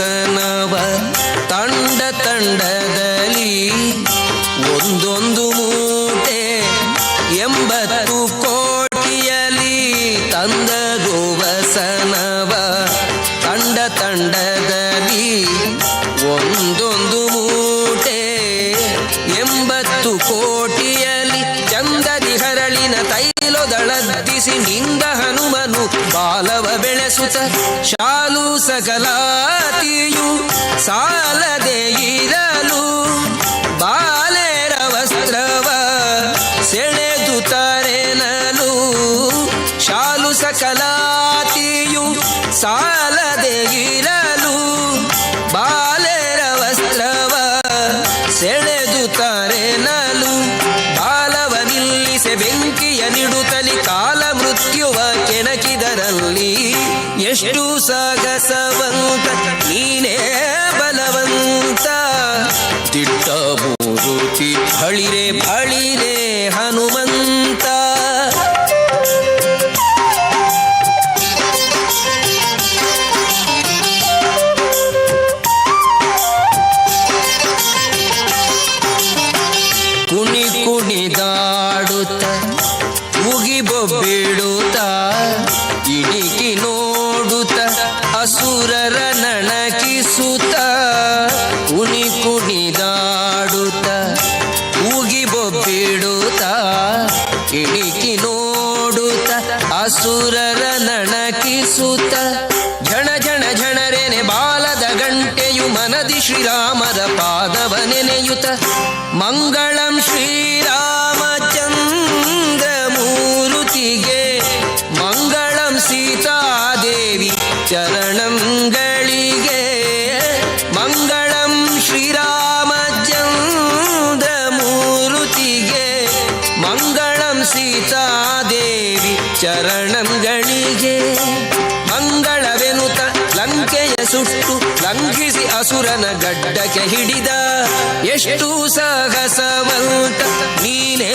ವಸನವ ತಂಡ ತಂಡದಲ್ಲಿ ಒಂದೊಂದು ಮೂಟೆ 80 ಕೋಟಿಯಲಿ ತಂದದು ವಸನವ ತಂಡ ತಂಡದಲ್ಲಿ ಒಂದೊಂದು ಮೂಟೆ 80 ಕೋಟಿಯಲಿ ಚಂದದಿ ಹರಳಿನ ತೈಲೊದಳದ್ದಿಸಿ ನಿಂದ ಹನುಮನು ಬಾಲವ ಬೆಳೆಸುತ್ತ ಶಾಲು ಸಕಲಾತಿಯು ಸಾಲದೆ ಇರಲು ಬಾಲೆರ ವಸ್ತ್ರವ ಸೆಳೆದು ತರೆನಲು ಶಾಲು ಸಕಲಾತಿಯು ಸಾಲದೆ ಇರಲು ಬಾಲೆರ ವಸ್ತ್ರವ ಸೆಳೆದು ತರೆನಲು ಬಾಲವ ನಿಲ್ಲಿಸೆ ಬೆಂಕಿಯ ನಿಡುತ್ತಲಿ ಕಾಲ ಮೃತ್ಯುವ ಕೆಣಕಿದರಲ್ಲಿ ಎಷ್ಟು ಸಾಗಸವಂತ ನೀನೇ ಬಲವಂತ ದಿಟ್ಟ ಮೂರುತಿ ಬಳಿರೆ ಬಳಿರೆ ಹನುಮಂತ. ಕುಣಿ ಕುಣಿದಾಡುತ್ತ ಉಗಿಬೊಬ್ಬಿಡುತ್ತ ಇಣಿಕಿ ನೋಡುತ್ತ ಅಸುರರ ನಣಕಿಸುತ್ತ ಕುಣಿ ಕುಣಿದಾಡುತ್ತ ಉಗಿಬೊಬ್ಬಿಡುತ್ತ ಇಣಿಕಿ ನೋಡುತ್ತ ಅಸುರರ ನಣಕಿಸುತ್ತ ಝಣ ಝಣ ಝಣರೆನೆ ಬಾಲದ ಗಂಟೆಯು ಮನದಿ ಶ್ರೀರಾಮರ ಪಾದವ ನೆನೆಯುತ ಮಂಗಳಂ ಶ್ರೀರಾಮಚಂದ್ರ ಮೂರುತಿಗೆ ಮಂಗಳಂ ಸೀತಾದೇವಿ ಚರಣಂಗಳಿಗೆ ಮಂಗಳಂ ಶ್ರೀರಾಮಚಂದ್ರ ಮೂರುತಿಗೆ ಮಂಗಳಂ ಸೀತಾದೇವಿ ಚರಣಂಗಳಿಗೆ ಮಂಗಳವೆನುತ ಲಂಕೆಯ ಸುಟ್ಟು ಲಂಘಿಸಿ ಅಸುರನ ಗಡ್ಡಕ್ಕೆ ಹಿಡಿದ ಎಷ್ಟು ಸಾಹಸವಂತ ನೀನೇ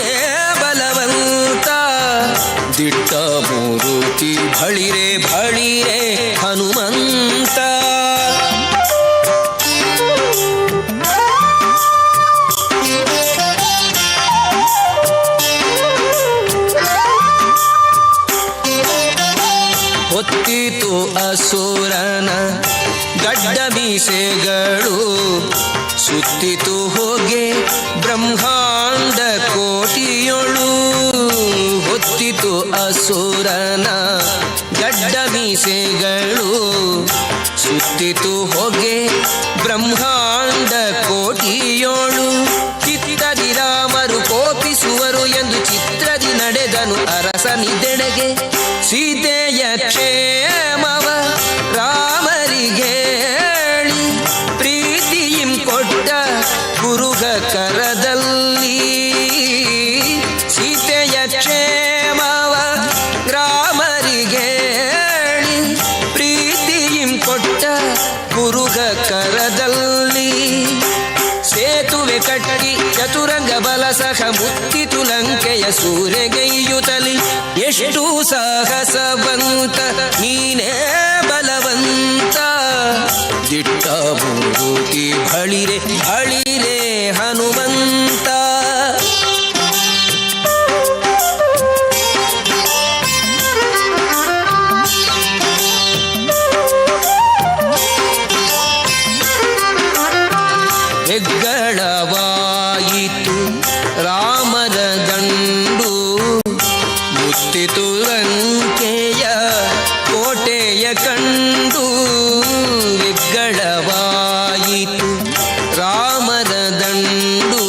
ಬಲವಂತ ದಿಟ್ಟ ಮೂರುತಿ ಬಳಿರೆ ಬಳಿರೆ ಹನುಮಂತ. ಹೊತ್ತಿತು ಅಸುರನ ಗಡ್ಡ ಮೀಸೆಗಳು ಸುತ್ತಿತು ಹೊಗೆ ಬ್ರಹ್ಮಾಂಡ ಕೋಟಿಯೊಳು ಹೊತ್ತಿತು ಅಸುರನ ಗಡ್ಡ ಮೀಸೆಗಳು ಸುತ್ತಿತು ಹೊಗೆ ಬ್ರಹ್ಮಾಂಡ ಕೋಟಿಯೋಳು ಚಿತ್ತದಿ ರಾಮರು ಕೋಪಿಸುವರು ಎಂದು ಚಿತ್ರದಿ ನಡೆದನು ಅರಸನಿದೆಡೆಗೆ ಸೀತೆಯ ಕ್ಷೇಮವ ರಾಮರಿಗೇಳಿ ಪ್ರೀತಿಯಿಂ ಕೊಟ್ಟ ಗುರುಗ ಕರದಲ್ಲಿ ಸೀತೆಯ ಕ್ಷೇಮವ ರಾಮರಿಗೇಳಿ ಪ್ರೀತಿಯಿಂ ಕೊಟ್ಟ ಗುರುಗ ಕರದಲ್ಲಿ ಸೇತುವೆ ಕಟ್ಟಿ ಚತುರಂಗ ಬಲ ಸಹ ಮುತ್ತಿತು ಲಂಕೆಯ ಸೂರೆಗೈಯುತಲಿ ಎಷ್ಟು ಸಾಹಸವಂತ ನೀನೇ ಬಲವಂತ ದಿಟ್ಟ ಮೂರುತಿ ಬಳಿರೆ ಬಳಿರೆ ಹನುಮಂತ. ಹೆಗ್ಗಳವಾಯಿತು ರಾಮರ ದಂಡು ಮುತ್ತಿತು ಲಂಕೆಯ ಕೋಟೆಯ ಕಂಡು ಹೆಗ್ಗಳವಾಯಿತು ರಾಮರ ದಂಡು.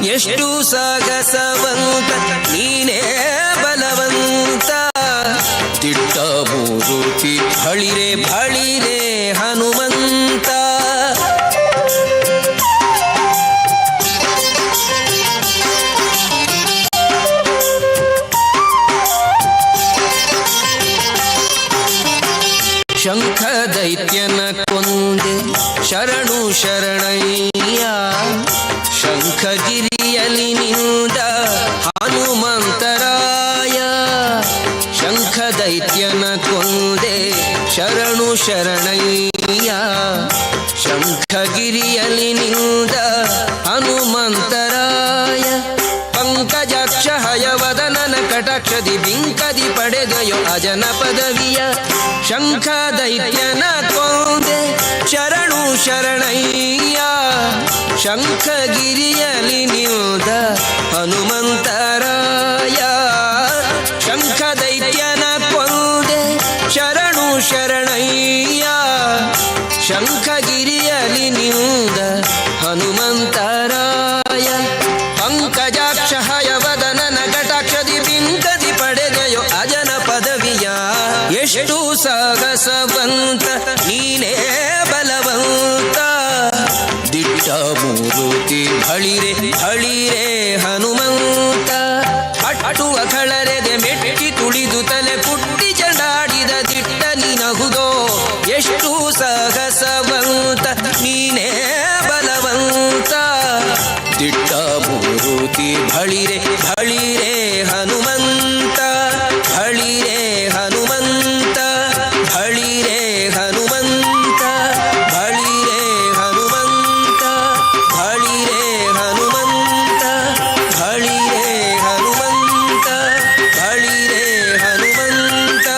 ಎಷ್ಟು ಸಾಗಸವಂತ, ನೀನೇ ಬಲವಂತ. ದಿಟ್ಟ ಮೂರುತಿ, ಬಳಿರೆ ಬಳಿರೆ ಹನುಮಂತ. ಶಂಖ ದೈತ್ಯನ ಕೊಂದೆ, ಶರಣು ಶರಣಯ್ಯ. ಶಂಖಗಿರಿಯಲಿ ನಿಂದ ಹನುಮಂತರಾಯ. ಶಂಖ ದೈತ್ಯನ ಕೊಂದೆ, ಶರಣು ಶರಣಯ್ಯ. ಶಂಖಗಿರಿಯಲಿ ನಿಂದ ಹನುಮಂತರಾಯ. ಪಂಕಜಾಕ್ಷ ಹಯವದನನ ಕಟಾಕ್ಷದಿ ಬಿಂಕದಿ ಪಡೆದಯೋ ಅಜನ ಪದವಿಯ. ಶಂಖ ದೈತ್ಯನ ಕೊಂದೆ, ಶರಣು ಶರಣಯ್ಯ. ಶಂಖಗಿರಿಯಲಿ ನಿಲ್ದ ಹನುಮಂತರಾಯ. ಶಂಖ ದೈತ್ಯನ ಕೊಂದೆ, ಶರಣು ಶರಣಯ್ಯ. ಶಂಖಗಿರಿಯಲಿ ನಿಲ್ದ ಹನುಮಂತರಾಯ. ಪಂಕಜಾಕ್ಷ ಹಯವದನನ ಕಟಾಕ್ಷದಿ ಬಿಂಕದಿ ಪಡೆದೆಯೋ ಅಜನ ಪದವಿಯ. ಎಷ್ಟು ಸಾಹಸವಂತ, ನೀನೇ ಬಲವಂತ. ದಿಟ್ಟ ಮೂರುತಿ, ಬಳಿರೆ ಬಳಿರೆ ಹನುಮಂತ. ಅಟ್ಟುವ ಕಳರೆದೆ ಮೆಟ್ಟಿ ತುಳಿದು ತಲೆ ಕುಟ್ಟಿ ಚಂಡಾಡಿದ ದಿಟ್ಟ ನಿನಹುದೋ. ಎಷ್ಟು ಸಾಹಸವಂತ, ನೀನೇ ಬಲವಂತ. ದಿಟ್ಟ ಮೂರುತಿ, ಬಳಿರೆ ಬಳಿರೆ ಹನುಮಂತ. ಬಳಿರೆ ಹನುಮಂತ, ಬಳಿರೆ ಹನುಮಂತ, ಬಳಿರೆ ಹನುಮಂತ, ಬಳಿರೆ ಹನುಮಂತ, ಬಳಿರೆ ಹನುಮಂತ, ಬಳಿರೆ ಹನುಮಂತ.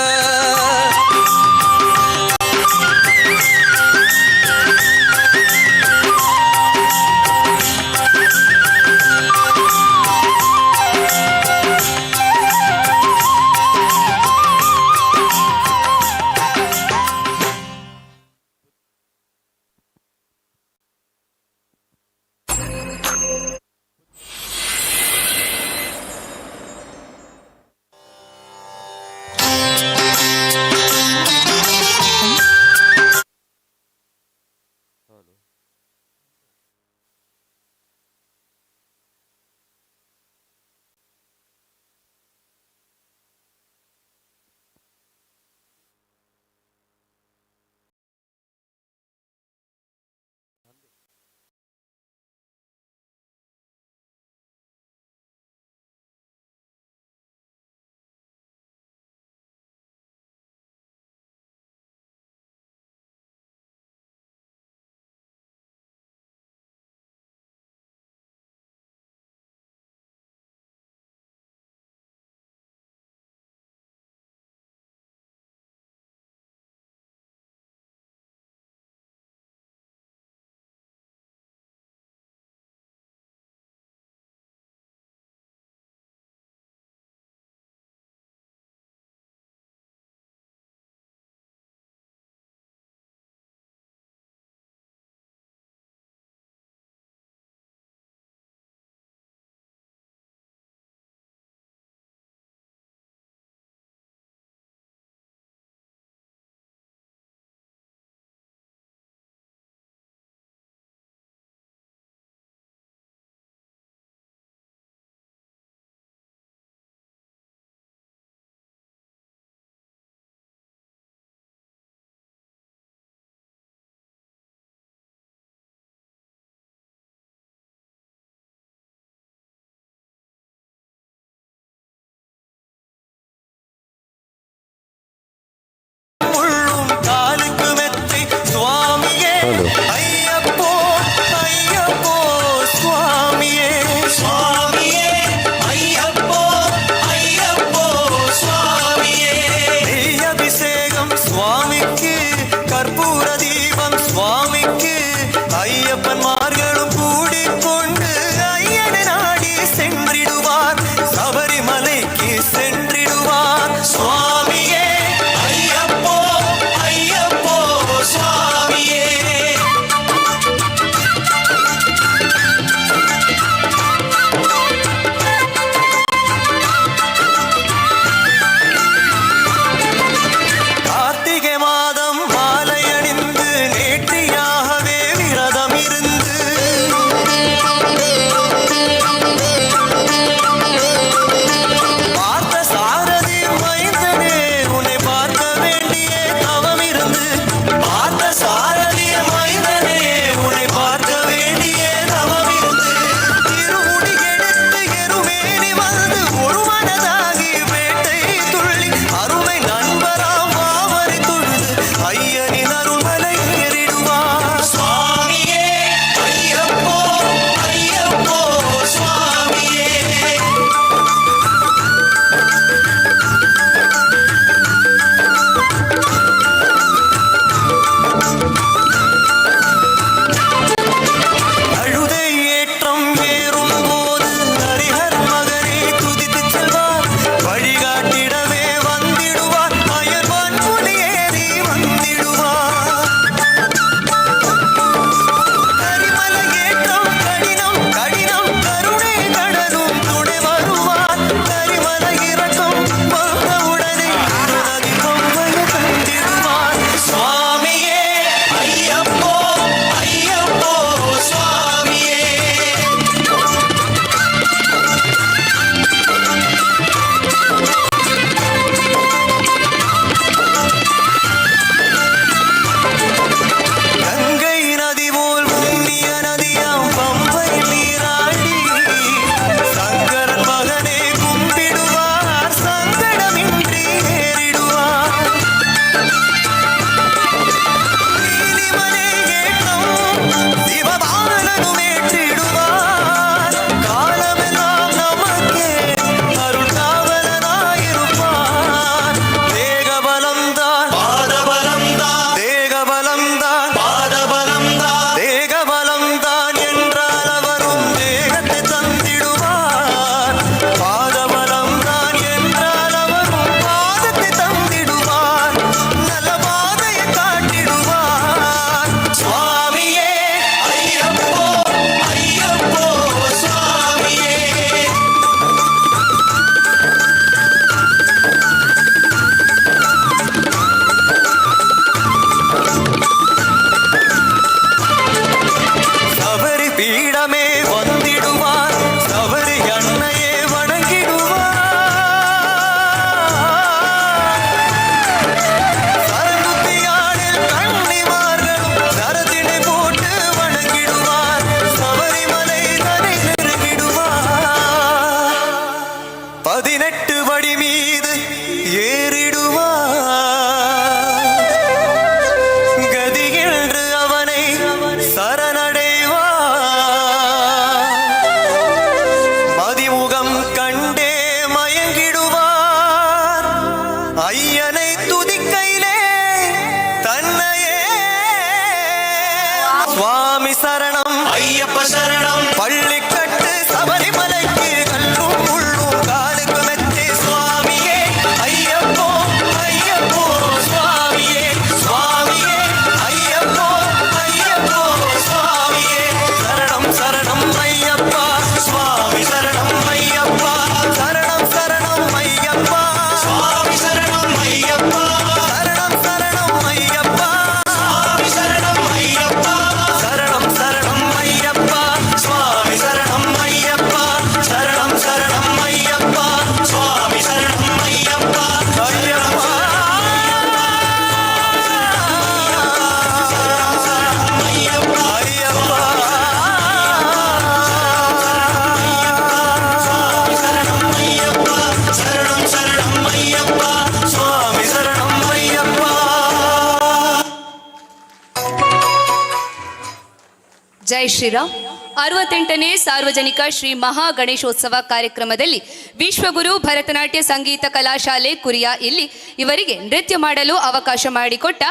ಶ್ರೀರಾಮ್. 68ನೇ ಸಾರ್ವಜನಿಕ ಶ್ರೀ ಮಹಾ ಗಣೇಶೋತ್ಸವ ಕಾರ್ಯಕ್ರಮದಲ್ಲಿ ವಿಶ್ವಗುರು ಭರತನಾಟ್ಯ ಸಂಗೀತ ಕಲಾಶಾಲೆ ಕುರಿಯಾ ಇಲ್ಲಿ ಇವರಿಗೆ ನೃತ್ಯ ಮಾಡಲು ಅವಕಾಶ ಮಾಡಿಕೊಟ್ಟ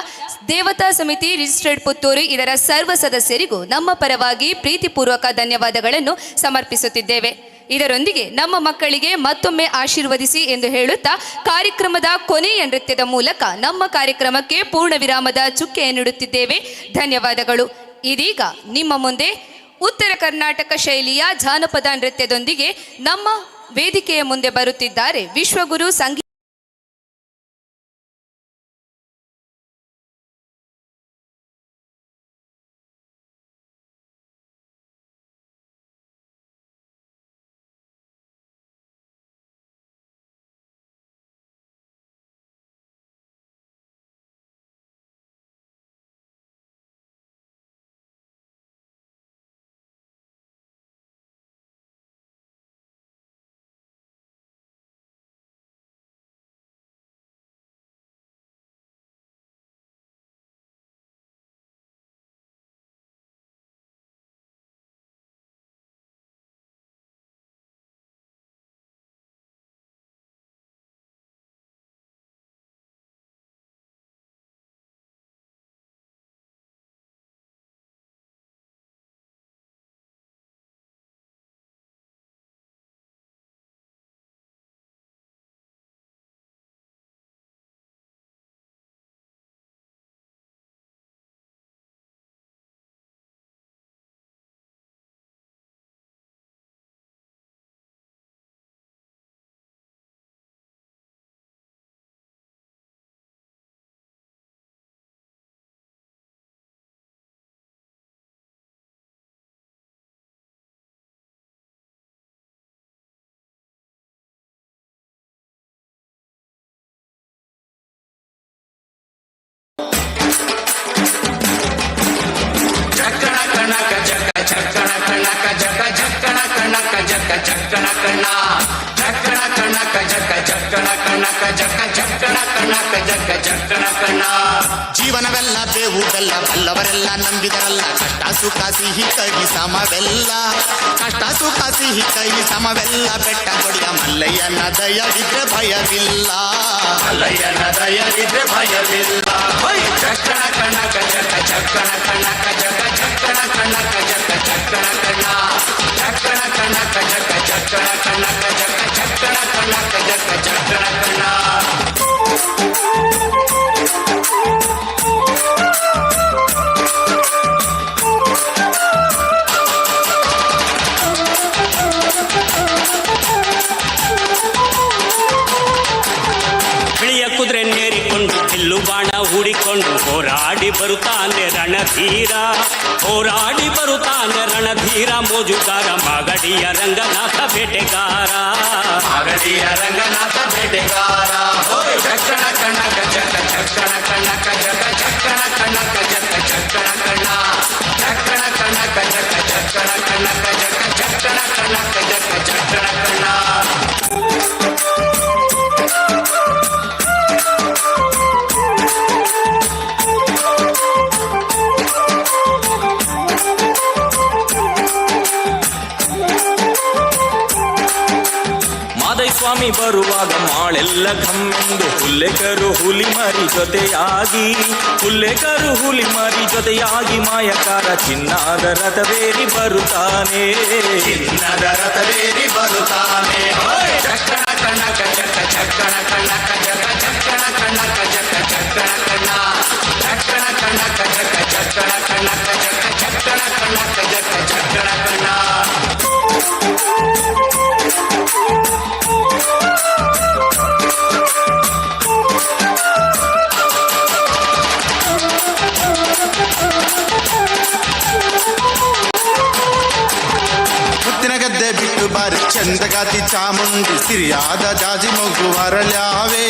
ದೇವತಾ ಸಮಿತಿ ರಿಜಿಸ್ಟರ್ಡ್ ಪುತ್ತೂರು ಇದರ ಸರ್ವ ಸದಸ್ಯರಿಗೂ ನಮ್ಮ ಪರವಾಗಿ ಪ್ರೀತಿಪೂರ್ವಕ ಧನ್ಯವಾದಗಳನ್ನು ಸಮರ್ಪಿಸುತ್ತಿದ್ದೇವೆ. ಇದರೊಂದಿಗೆ ನಮ್ಮ ಮಕ್ಕಳಿಗೆ ಮತ್ತೊಮ್ಮೆ ಆಶೀರ್ವದಿಸಿ ಎಂದು ಹೇಳುತ್ತಾ ಕಾರ್ಯಕ್ರಮದ ಕೊನೆಯ ನೃತ್ಯದ ಮೂಲಕ ನಮ್ಮ ಕಾರ್ಯಕ್ರಮಕ್ಕೆ ಪೂರ್ಣ ವಿರಾಮದ ಚುಕ್ಕೆಯನ್ನಿಡುತ್ತಿದ್ದೇವೆ. ಧನ್ಯವಾದಗಳು. ಇದೀಗ ನಿಮ್ಮ ಮುಂದೆ ಉತ್ತರ ಕರ್ನಾಟಕ ಶೈಲಿಯ ಜಾನಪದ ನೃತ್ಯದೊಂದಿಗೆ ನಮ್ಮ ವೇದಿಕೆಯ ಮುಂದೆ ಬರುತ್ತಿದ್ದಾರೆ ವಿಶ್ವಗುರು ಸಂಗೀತ ಚಕ್ಕಣ ಕಣಕ ಜಕ ಚಕ್ಕಣ ಕಣಕ ಜಕ ಚಕ್ಕಣ ಕಣಕ ಜಕ ಚಕ್ಕಣ ಕಣ ಚಕ್ಕಣ ಕಣಕ ಜಕ ಚಕ್ಕಣ ಕಣಕ ಜಕ ಚಕ್ಕಣ ಕಣಕ ಜಕ ಚಕ್ಕಣ ಕಣ. ಜೀವನವೆಲ್ಲ ಬೇವು ಬೆಲ್ಲ, ಬಲ್ಲವರೆಲ್ಲ ನಂಬಿದರಲ್ಲ. ಕಷ್ಟ ಸುಖ ಸಿಹಿ ಕಹಿ ಸಮವೆಲ್ಲ, ಕಷ್ಟ ಸುಖ ಸಿಹಿ ಕಹಿ ಸಮವೆಲ್ಲ. ಬೆಟ್ಟ ಕೊಡಿಯ ಮಲ್ಲಯ್ಯನ ದಯವಿದ್ರೆ ಭಯವಿಲ್ಲ. ಮಲ್ಲಯ್ಯನ ದಯವಿದ್ರೆ ಭಯವಿಲ್ಲ. ಹೊಯ್! ಚಕ್ಕಣ ಕಣಕ ಜಕ ಚಕ್ಕಣ ಕಣಕ ಜಕ ಚಕ್ಕಣ ಕಣಕ ಜಕ ಚಕ್ಕಣ ಕಣ ಚಕ್ಕಣ ಕಣಕ ಜಕ ಚಕ್ಕಣ ಕಣಕ ಜಕ ಚಕ್ಕಣ ಕಣಕ ಜಕ ಚಕ್ಕಣ ಕಣ. ಬಿಳಿಯ ಕುದುರೆ ನೇರಿಕೊಂಡು, ಬಿಲ್ಲು ಬಾಣ ಹೂಡಿಕೊಂಡು ಹೋರಾಡಿ ಬರುತ್ತಾನೆ ರಣಧೀರ, ಹೋರಾಡಿ ಬರುತ್ತಾನೆ ರಣಧೀರ, ಮೋಜುಗಾರ ಮಾಗಡಿಯ ರಂಗನಾಥ ಬೇಟೆಗಾರ. ಮಾಗಡಿಯ ರಂಗನಾಥ ಬೇಟೆಗಾರ. ಹೋಯ್! ಚಕ್ಕಣ ಕಣಕ ಜಕ ಚಕ್ಕಣ ಕಣಕ ಜಕ ಚಕ್ಕಣ ಕಣಕ ಜಕ ಚಕ್ಕಣ ಕಣ ಚಕ್ಕಣ ಕಣಕ ಜಕ ಚಕ್ಕಣ ಕಣಕ ಜಕ ಚಕ್ಕಣ ಕಣಕ ಜಕ ಚಕ್ಕಣ ಕಣ. ಮಾದೈ ಸ್ವಾಮಿ ಬರುವಾಗ ಮಾಳೆಲ್ಲ ಘಮ್ಮೆಂದು, ಹುಲ್ಲೆಕರು ಹುಲಿ ಮರಿ ಜೊತೆಯಾಗಿ, ಹುಲ್ಲೆಕರು ಹುಲಿ ಮರಿ ಜೊತೆಯಾಗಿ, ಮಾಯಕಾರ ಚಿನ್ನದ ರಥವೇರಿ ಬರುತ್ತಾನೆ. ಚಿನ್ನದ ರಥವೇರಿ ಬರುತ್ತಾನೆ. ಹೋಯ್! ಚಕ್ಕಣ ಕಣಕ ಜಕ ಚಕ್ಕಣ ಕಣಕ ಜಕ ಚಕ್ಕಣ ಕಣಕ ಜಕ ಚಕ್ಕಣ ಕಣ ಚಕ್ಕಣ ಕಣಕ ಜಕ ಚಕ್ಕಣ ಕಣಕ ಜಕ ಚಕ್ಕಣ ಕಣಕ ಜಕ ಚಕ್ಕಣ ಕಣ. ಮುತ್ತಿನ ಗದ್ದೆ ಬಿಟ್ಟು ಬಾರಿ ಚಂದಗಾತಿ ಚಾಮುಂಡಿ, ಸಿರಿಯಾದ ಜಾಜಿ ಮೊಗ್ಗು ವರಳ್ಯಾವೆ,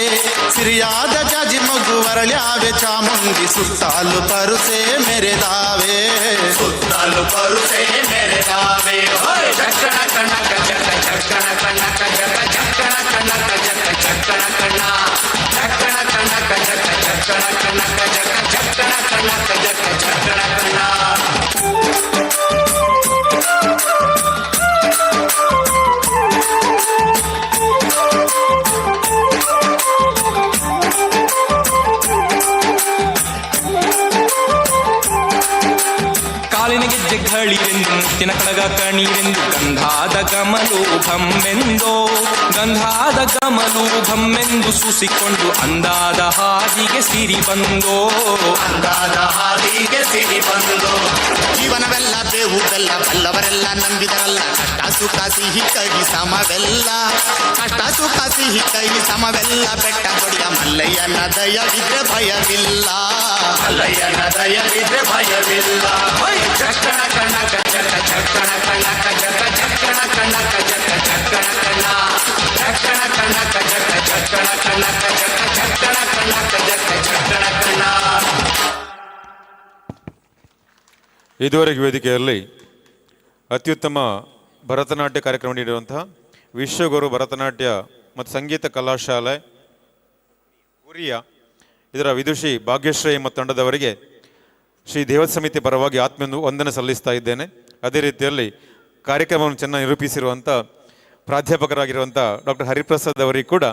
ಸಿರಿಯಾದ ಜಾಜಿ ಮೊಗ್ಗು ವರಳ್ಯಾವೆ, ಚಾಮುಂಡಿ ಸುತ್ತಾಲು ಪರುಸೆ ಮೆರೆದಾವೆ. ಸುತ್ತಲು ಪರುಸೆ ಮೆರೆದಾವೆ. ಹೋಯ್! ಚಕ್ಕಣ ಕಣಕ ಜಕ ಚಕ್ಕಣ ಕಣಕ ಜಕ ಚಕ್ಕಣ ಕಣಕ ಜಕ ಚಕ್ಕಣ ಕಣ ಚಕ್ಕಣ ಕಣಕ ಜಕ ಚಕ್ಕಣ ಕಣಕ ಜಕ ಚಕ್ಕಣ ಕಣಕ ಜಕ ಚಕ್ಕಣ ಕಣ. ಕಗ ಕಣಿರೆಂದು ಗಂಧಾದ ಗಮಲು ಘಮ್ಮೆಂದೋ, ಗಂಧಾದ ಗಮಲು ಘಮ್ಮೆಂದು ಸೂಸಿಕೊಂಡು ಅಂದಾದ ಹಾದಿಗೆ ಸಿರಿ ಬಂದೋ, ಅಂದಾದ ಹಾದಿಗೆ ಸಿರಿ ಬಂದು. ಜೀವನವೆಲ್ಲ ಬೇವು ಬೆಲ್ಲ, ಬಲ್ಲವರೆಲ್ಲ ನಂಬಿದರಲ್ಲ. ಕಷ್ಟ ಸುಖ ಸಿಹಿ ಕಹಿ ಸಮವೆಲ್ಲ, ಕಷ್ಟ ಸುಖ ಸಿಹಿ ಕಹಿ ಸಮವೆಲ್ಲ. ಬೆಟ್ಟ ದೊಡೆಯ ಮಲ್ಲಯ್ಯನ ದಯವಿದ್ರೆ ಭಯವಿಲ್ಲ. ಮಲ್ಲಯ್ಯನ ದಯವಿದ್ರೆ ಭಯವಿಲ್ಲ. ಹೊಯ್! ಚಕ್ಕಣ ಕಣ ಕಜಕ ಚಕ್ಕಣ ಕಣ ಕಜಕ ಚಕ್ಕಣ ಕಣ ಕಜಕ ಚಕ್ಕಣ ಕಣ, ಚಕ್ಕಣ ಕಣ ಕಜಕ ಚಕ್ಕಣ ಕಣ ಕಜಕ ಚಕ್ಕಣ ಕಣ ಕಜಕ ಚಕ್ಕಣ ಕಣ. ಇದುವರೆಗೆ ವೇದಿಕೆಯಲ್ಲಿ ಅತ್ಯುತ್ತಮ ಭರತನಾಟ್ಯ ಕಾರ್ಯಕ್ರಮ ನೀಡಿರುವಂತಹ ವಿಶ್ವಗುರು ಭರತನಾಟ್ಯ ಮತ್ತು ಸಂಗೀತ ಕಲಾಶಾಲೆ ಉರಿಯ ಇದರ ವಿದುಷಿ ಭಾಗ್ಯಶ್ರೀ ಮತ್ತು ತಂಡದವರಿಗೆ ಶ್ರೀ ದೇವತ ಸಮಿತಿ ಪರವಾಗಿ ಆತ್ಮ ವಂದನೆ ಸಲ್ಲಿಸ್ತಾ ಇದ್ದೇನೆ. ಅದೇ ರೀತಿಯಲ್ಲಿ ಕಾರ್ಯಕ್ರಮವನ್ನು ಚೆನ್ನಾಗಿ ನಿರೂಪಿಸಿರುವಂಥ ಪ್ರಾಧ್ಯಾಪಕರಾಗಿರುವಂಥ ಡಾಕ್ಟರ್ ಹರಿಪ್ರಸಾದ್ ಅವರಿಗೆ ಕೂಡ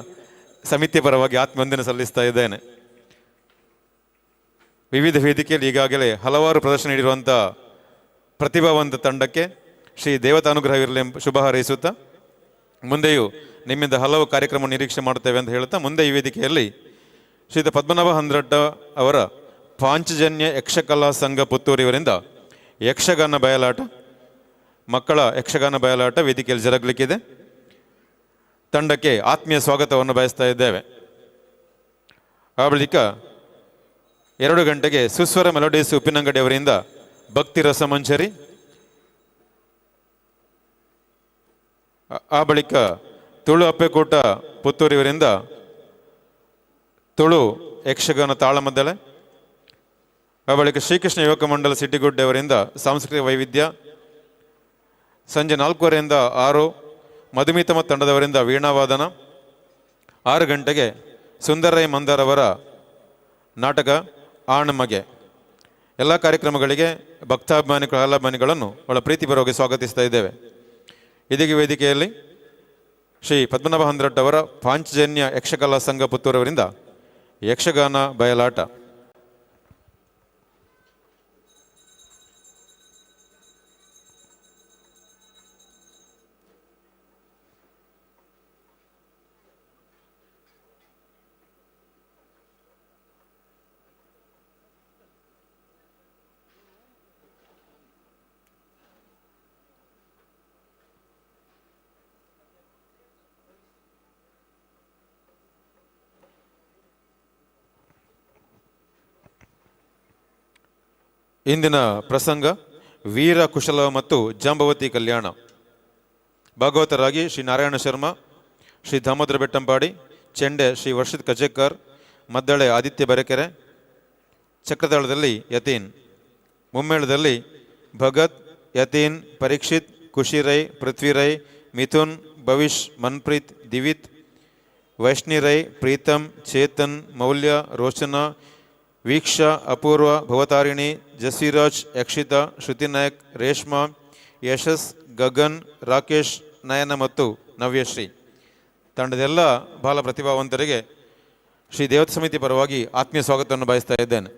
ಸಮಿತಿ ಪರವಾಗಿ ಆತ್ಮವಂದನೆ ಸಲ್ಲಿಸ್ತಾ ಇದ್ದೇನೆ. ವಿವಿಧ ವೇದಿಕೆಯಲ್ಲಿ ಈಗಾಗಲೇ ಹಲವಾರು ಪ್ರದರ್ಶನ ನೀಡಿರುವಂಥ ಪ್ರತಿಭಾವಂತ ತಂಡಕ್ಕೆ ಶ್ರೀ ದೇವತಾನುಗ್ರಹವಿರಲಿ ಎಂಬ ಶುಭ ಹಾರೈಸುತ್ತಾ, ಮುಂದೆಯೂ ನಿಮ್ಮಿಂದ ಹಲವು ಕಾರ್ಯಕ್ರಮ ನಿರೀಕ್ಷೆ ಮಾಡುತ್ತೇವೆ ಅಂತ ಹೇಳುತ್ತಾ, ಮುಂದೆ ಈ ವೇದಿಕೆಯಲ್ಲಿ ಶ್ರೀಯುತ ಪದ್ಮನಾಭ ಹಂದ್ರಡ್ಡ ಅವರ ಪಾಂಚಜನ್ಯ ಯಕ್ಷಕಲಾ ಸಂಘ ಪುತ್ತೂರಿವರಿಂದ ಯಕ್ಷಗಾನ ಬಯಲಾಟ, ಮಕ್ಕಳ ಯಕ್ಷಗಾನ ಬಯಲಾಟ ವೇದಿಕೆಯಲ್ಲಿ ಜರುಗಲಿಕ್ಕಿದೆ. ತಂಡಕ್ಕೆ ಆತ್ಮೀಯ ಸ್ವಾಗತವನ್ನು ಬಯಸ್ತಾ ಇದ್ದೇವೆ. ಆ ಬಳಿಕ 2 ಗಂಟೆಗೆ ಸುಸ್ವರ ಮೆಲೋಡೀಸ್ ಉಪ್ಪಿನಂಗಡಿ ಅವರಿಂದ ಭಕ್ತಿ ರಸಮಂಜರಿ, ಆ ಬಳಿಕ ತುಳು ಅಪ್ಪೆಕೂಟ ಪುತ್ತೂರಿವರಿಂದ ತುಳು ಯಕ್ಷಗಾನ ತಾಳಮದ್ದಳೆ, ಆ ಬಳಿಕ ಶ್ರೀಕೃಷ್ಣ ಯುವಕ ಮಂಡಲ ಸಿಟಿಗುಡ್ಡೆ ಅವರಿಂದ ಸಾಂಸ್ಕೃತಿಕ ವೈವಿಧ್ಯ, ಸಂಜೆ 4:30ರಿಂದ 6 ಮಧುಮಿತಮ ತಂಡದವರಿಂದ ವೀಣಾವಾದನ, 6 ಗಂಟೆಗೆ ಸುಂದರೈ ಮಂದಾರ್ ಅವರ ನಾಟಕ ಆಣ್ಮಗೆ. ಎಲ್ಲ ಕಾರ್ಯಕ್ರಮಗಳಿಗೆ ಭಕ್ತಾಭಿಮಾನಿ ಕಲಾಭಿಮಾನಿಗಳನ್ನು ಬಹಳ ಪ್ರೀತಿಪೂರ್ವಕವಾಗಿ ಸ್ವಾಗತಿಸ್ತಾ ಇದ್ದೇವೆ. ಇದೀಗ ವೇದಿಕೆಯಲ್ಲಿ ಶ್ರೀ ಪದ್ಮನಾಭ ಹಂದ್ರಟ್ ಅವರ ಪಾಂಚಜನ್ಯ ಯಕ್ಷಕಲಾ ಸಂಘ ಪುತ್ತೂರವರಿಂದ ಯಕ್ಷಗಾನ ಬಯಲಾಟ. ಇಂದಿನ ಪ್ರಸಂಗ ವೀರ ಕುಶಲ ಮತ್ತು ಜಾಂಬವತಿ ಕಲ್ಯಾಣ. ಭಾಗವತರಾಗಿ ಶ್ರೀ ನಾರಾಯಣ ಶರ್ಮಾ, ಶ್ರೀ ದಾಮೋದರ ಬೆಟ್ಟಂಪಾಡಿ, ಚೆಂಡೆ ಶ್ರೀ ವರ್ಷಿತ್ ಕಜೇಕರ್, ಮದ್ದಳೆ ಆದಿತ್ಯ ಬರೆಕೆರೆ, ಚಕ್ರತಾಳದಲ್ಲಿ ಯತೀನ್, ಮುಮ್ಮೇಳದಲ್ಲಿ ಭಗತ್, ಯತೀನ್, ಪರೀಕ್ಷಿತ್, ಖುಷಿರೈ, ಪೃಥ್ವಿರೈ, ಮಿಥುನ್, ಭವಿಷ್, ಮನ್ಪ್ರೀತ್, ದಿವಿತ್, ವೈಷ್ಣಿರೈ, ಪ್ರೀತಮ್, ಚೇತನ್, ಮೌಲ್ಯ, ರೋಚನಾ, ವೀಕ್ಷಾ, ಅಪೂರ್ವ, ಭವತಾರಿಣಿ, ಜಸ್ವಿರಾಜ್, ಯಕ್ಷಿತಾ, ಶ್ರುತಿ ನಾಯಕ್, ರೇಷ್ಮಾ, ಯಶಸ್, ಗಗನ್, ರಾಕೇಶ್, ನಯನ ಮತ್ತು ನವ್ಯಶ್ರೀ. ತಂಡದೆಲ್ಲ ಬಾಲ ಪ್ರತಿಭಾವಂತರಿಗೆ ಶ್ರೀ ದೇವತಾ ಸಮಿತಿ ಪರವಾಗಿ ಆತ್ಮೀಯ ಸ್ವಾಗತವನ್ನು ಬಯಸ್ತಾ ಇದ್ದೇನೆ.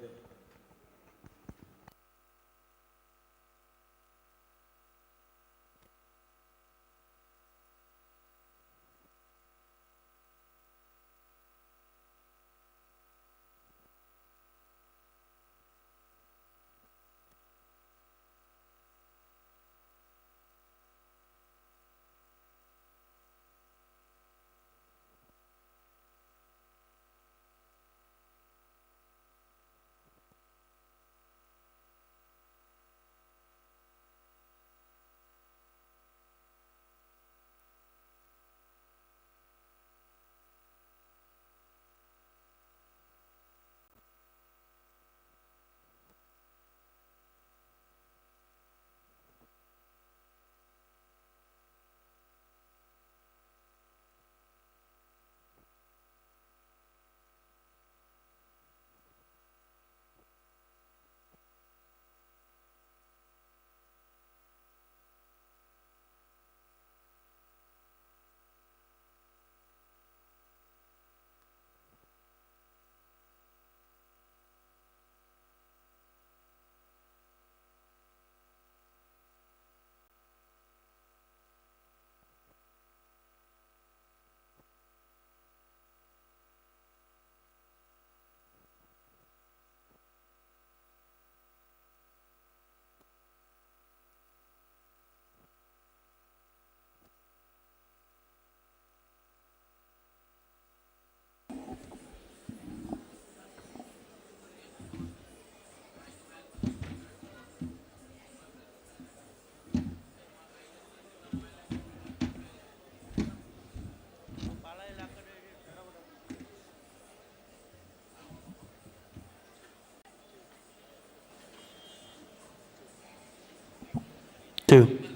2.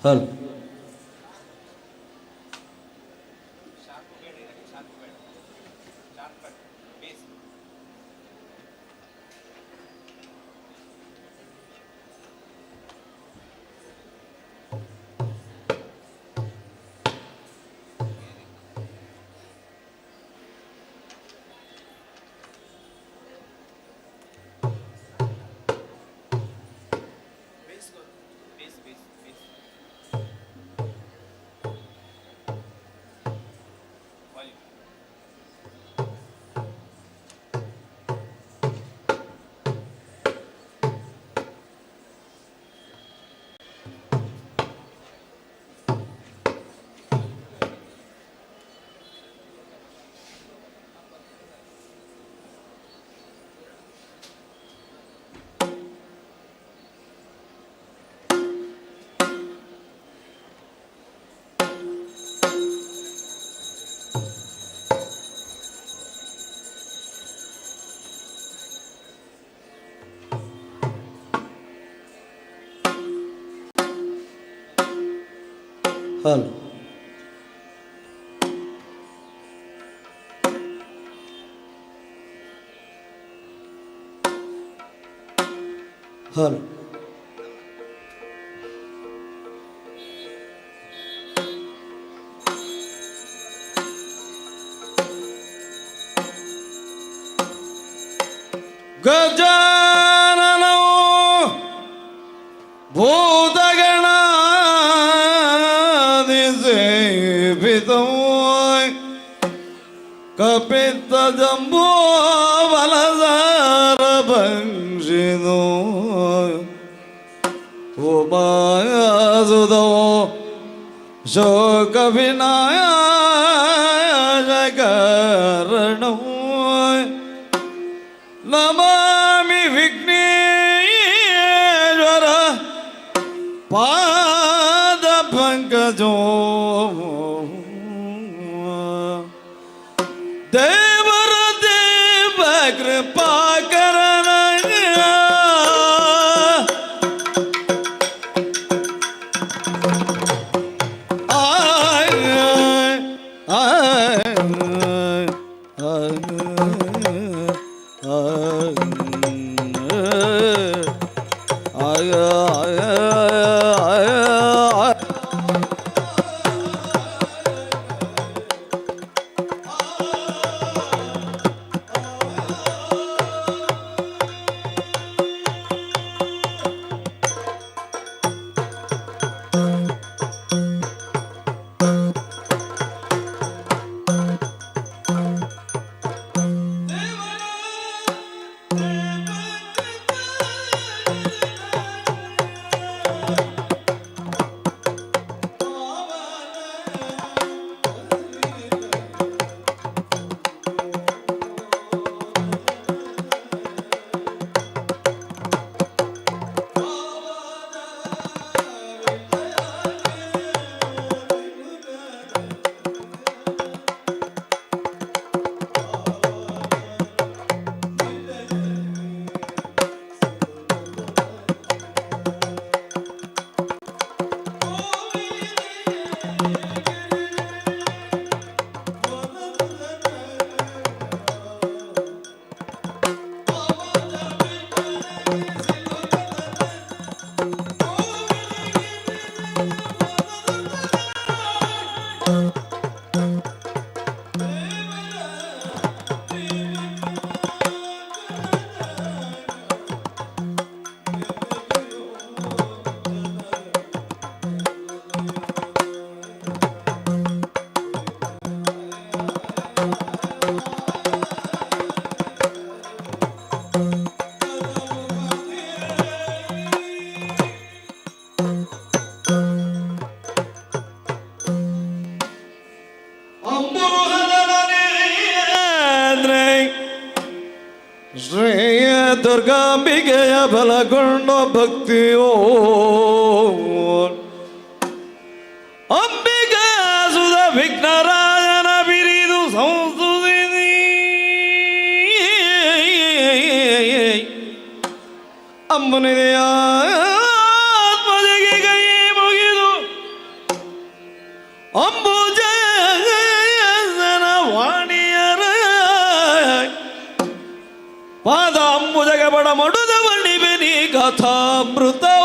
ಹಲ್ ಹಲ್ ಹಲ್ ಗಜಾನನೋ ಭೂತಗಣಾದಿಸೇವಿತೋ ಕಪಿತ್ತ ಜಂಬೂ ಬಲದಾರ ಭಂಕ್ಷಿದೋ ಉಮಾಸುದೋ ಶೋಕ ವಿನಾಯಕರಣೋ ನಮಾಮಿ ವಿಘ್ನೇಶ್ವರ ಪಾದ ಪಂಕಜೋ ದೇವರ ದೇವ ಕೃಪಾಕರಣ. ದುರ್ಗಾಂಬಿಕೆಯ ಬಲಗೊಂಡ ಭಕ್ತಿಯೋ ಅಂಬಿಕಾ ಸುಧ ವಿಘ್ನರಾಜನ ಬಿರಿದು ಸಂಸ್ತುತಿ ಅಂಬುನಿದೆಯ ಆತ್ಮಜಗೆ ಕೈ ಮುಗಿದು ಅಂಬುಜನ ವಾಣಿಯರ ಪಾದ ಅಂಬುಜಗ ಬಡ ಮಡುದ ಬನ್ನಿ ಕಥಾಮೃತವ.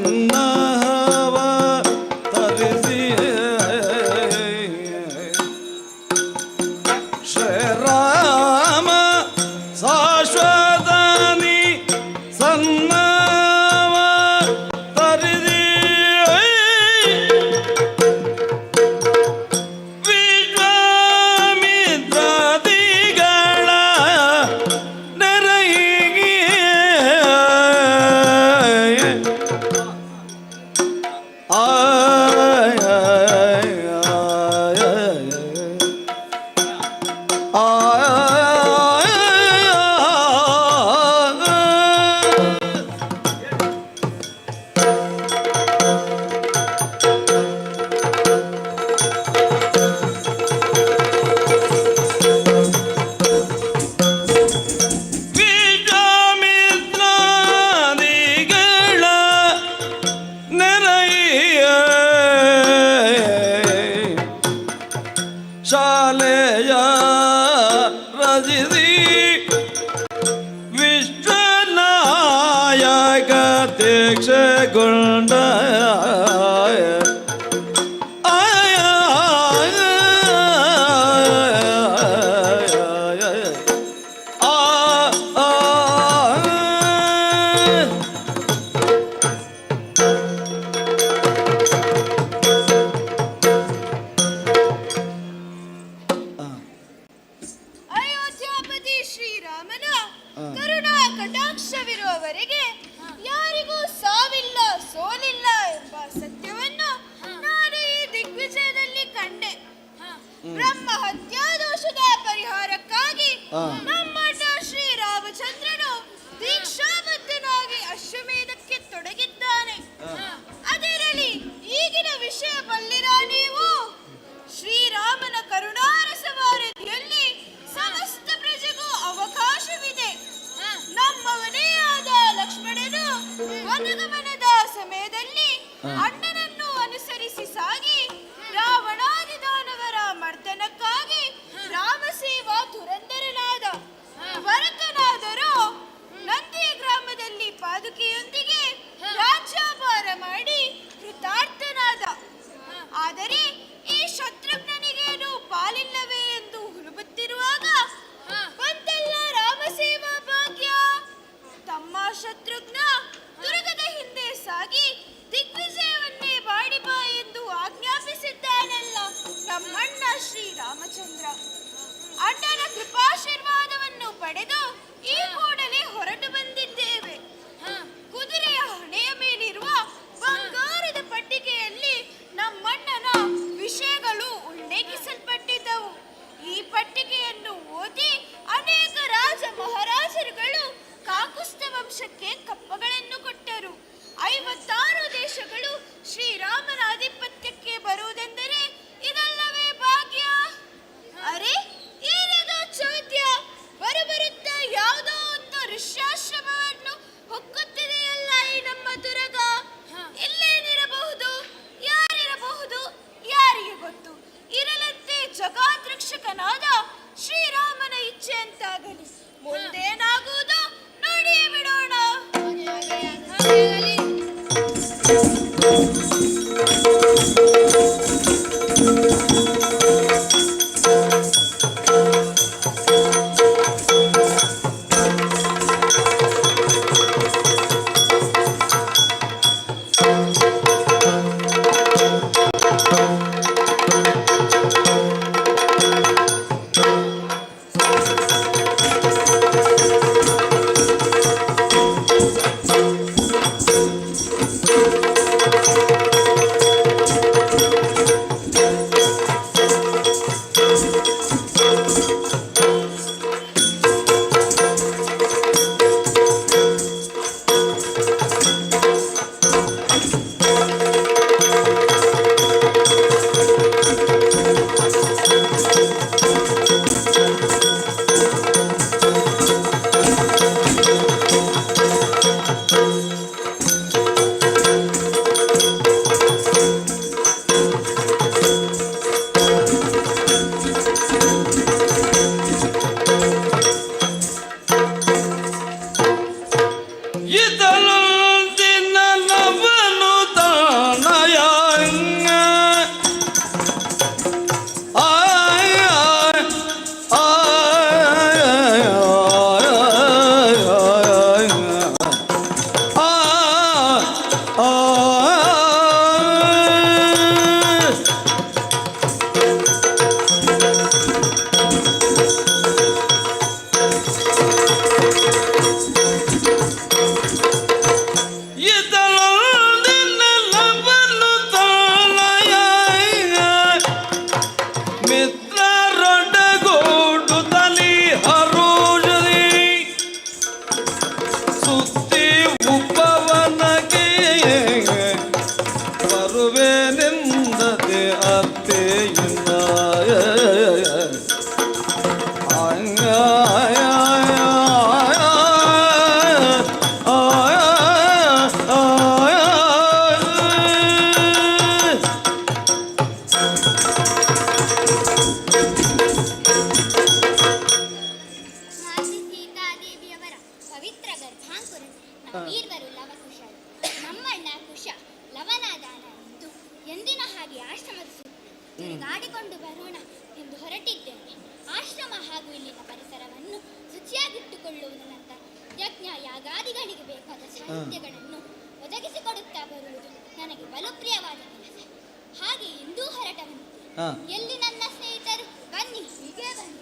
ಸನ್ನವ ತರಿಸಿ ಶ್ರೀರಾಮ ಶಾಶ್ವತನಿ ಸನ್ನವ ತರಿಸಿ ವಿಶ್ವಾಮಿತ್ರಾದಿಗಳ ನೆರಯಿಗೆ ಆಯ ಆಯ ವಿಶ್ವಾಮಿತ್ರಾದಿಗಳ ನೆರೆಯ ಶಾಲೆಯ ರಜಿಸಿ ವಿಶ್ವನಾಯಕ ದೀಕ್ಷೆಗೊಂಡ ಆಯ ಆ ಆ ಅಯೋಧ್ಯಾಪತಿ ಶ್ರೀರಾಮನ ಕರುಣಾ ಕಟಾಕ್ಷವಿರುವವರೆಗೆ ಯಾರಿಗೂ ಸಾವಿಲ್ಲ ಸೋಲಿಲ್ಲ ಎಂಬ ಸತ್ಯವನ್ನು ನಾನು ಈ ದಿಗ್ವಿಜಯದಲ್ಲಿ ಕಂಡೆ. ಬ್ರಹ್ಮ ಹತ್ಯಾದೋಷದ ಪರಿಹಾರಕ್ಕಾಗಿ ನಮ್ಮಣ್ಣ ಶ್ರೀರಾಮಚಂದ್ರನು ದೀಕ್ಷಾಬದ್ಧನಾಗಿ ಅಶ್ವಮೇಧಕ್ಕೆ ತೊಡಗಿದ್ದಾನೆ. ಅದಿರಲಿ, ಈಗಿನ ವಿಷಯ ಬಲ್ಲಿರಾ ನೀವು? ಶ್ರೀರಾಮನ ಕರುಣಾರಸವಾರಧಿಯಲ್ಲಿ ಸಮಸ್ತ ಪ್ರಜೆಗೂ ಅವಕಾಶವಿದೆ. ನಮ್ಮವನೇ ಆದ ಲಕ್ಷ್ಮಣನು ವನಗಮನದ ಸಮಯದಲ್ಲಿ ಅಣ್ಣನನ್ನು ಅನುಸರಿಸಿ ಸಾಗಿ ರಾವಣಾದಿ ದಾನವರ ಮರ್ದನಕ್ಕಾಗಿ ರಾಮಸೇವಾ ಧುರಂಧರನಾದ. ಭರತನಾದರೂ ನಂದಿ ಗ್ರಾಮದಲ್ಲಿ ಪಾದುಕೆಯೊಂದಿಗೆ ರಾಜ್ಯಭಾರ ಮಾಡಿ ಕೃತಾರ್ಥನಾದ. ಆದರೆ ಈ ಶತ್ರುಘ್ನನಿಗೇನು ಪಾಲಿಲ್ಲವೇ ಎಂದು ಹುಲುಬುತ್ತಿರುವಾಗ ಬಂತಲ್ಲ ರಾಮಸೇವಾ ಭಾಗ್ಯ. ತಮ್ಮ ಶತ್ರುಘ್ನ ದುರ್ಗದ ಹಿಂದೆ ಸಾಗಿ ದಿಗ್ವಿಜಯವನ್ನೇ ಬಾಡಿ ಬಾ ಎಂದು ಆಜ್ಞಾಪಿಸಿದ್ದಾನಲ್ಲ ನಮ್ಮಣ್ಣ ಶ್ರೀರಾಮಚಂದ್ರ. ಅಣ್ಣನ ಕೃಪಾಶೀರ್ವಾದವನ್ನು ಪಡೆದು ಈ ಕೂಡಲೇ ಹೊರಟು ಬಂದಿದ್ದೇವೆ. ಕುದುರೆಯ ಹಣೆಯ ಮೇಲಿರುವ ಬಂಗಾರದ ಪಟ್ಟಿಕೆಯಲ್ಲಿ ನಮ್ಮಣ್ಣನ ವಿಷಯಗಳು ಉಲ್ಲೇಖಿಸಲ್ಪಟ್ಟಿದ್ದವು. ಈ ಪಟ್ಟಿಕೆಯನ್ನು ಓದಿ ಅನೇಕ ರಾಜ ಮಹಾರಾಜರುಗಳು ಕಾಕುಸ್ತ ವಂಶಕ್ಕೆ ಕಪ್ಪಗಳನ್ನು ಕೊಟ್ಟರು. 56 ದೇಶಗಳು ಶ್ರೀರಾಮನ ಆಧಿಪತ್ಯಕ್ಕೆ ಬರುವುದೆಂದರೆ ಇದಲ್ಲವೇ ಭಾಗ್ಯ? ಅರೆ, ಏನಿದು ಚೌದ್ಯ? ಬರಬರುತ್ತಾ ಯಾವುದೋ ಒಂದು ಋಷ್ಯಾಶ್ರಮವನ್ನು ಹೊಕ್ಕುತ್ತಿದೆಯಲ್ಲ ಈ ನಮ್ಮ ದುರಗ. ಇಲ್ಲೇನಿರಬಹುದು, ಯಾರಿರಬಹುದು, ಯಾರಿಗೆ ಗೊತ್ತು? ಇರಲಂತೆ, ಜಗಾದೃಕ್ಷಕನಾದ ಶ್ರೀರಾಮನ ಇಚ್ಛೆ ಅಂತಾಗಲಿ. ಮುಂದೇನಾಗುವುದು ನೋಡಿಯೇ ಬಿಡೋಣ. ಿ. ಆ ಇದರೊಂದಿನ ತಾಳಯ ಮಿತ್ರರೊಡಗೂಡುತ್ತಲಿ ಹರುಷದಿ ಸುತ್ತಿ ಉಪವನಕ್ಕೆ ಬರುವೆನೆಂದದೆ ಅತ್ತೆಯಿಂದ. ಮಾತೆ ಸೀತಾದೇವಿಯವರ ಪವಿತ್ರ ಗರ್ಭಾಂಕುರ ನಾವೀರ್ವರು ಲವಕುಶರು. ನಮ್ಮಣ್ಣ ಕುಶ ಲವನಾದಾನ ಎಂದು ಎಂದಿನ ಹಾಗೆ ಆಶ್ರಮದ ಸುತ್ತ ತಿರುಗಾಡಿಕೊಂಡು ಬರೋಣ ಎಂದು ಹೊರಟಿದ್ದೇನೆ. ಆಶ್ರಮ ಹಾಗೂ ಇಲ್ಲಿನ ಪರಿಸರವನ್ನು ಶುಚಿಯಾಗಿಟ್ಟುಕೊಳ್ಳುವುದು, ನಂತರ ಯಜ್ಞ ಯಾಗಾದಿಗಳಿಗೆ ಬೇಕಾದ ಸಾಹಿತ್ಯಗಳನ್ನು ಒದಗಿಸಿಕೊಡುತ್ತಾ ಬರುವುದು ನನಗೆ ಬಲು ಪ್ರಿಯವಾದ ಕೆಲಸ. ಹಾಗೆ ಇಂದೂ ಹೊರಟವಂತೆ. ಎಲ್ಲಿ ನನ್ನ ಸ್ನೇಹಿತರು? ಬನ್ನಿ, ಹೀಗೆ ಬನ್ನಿ.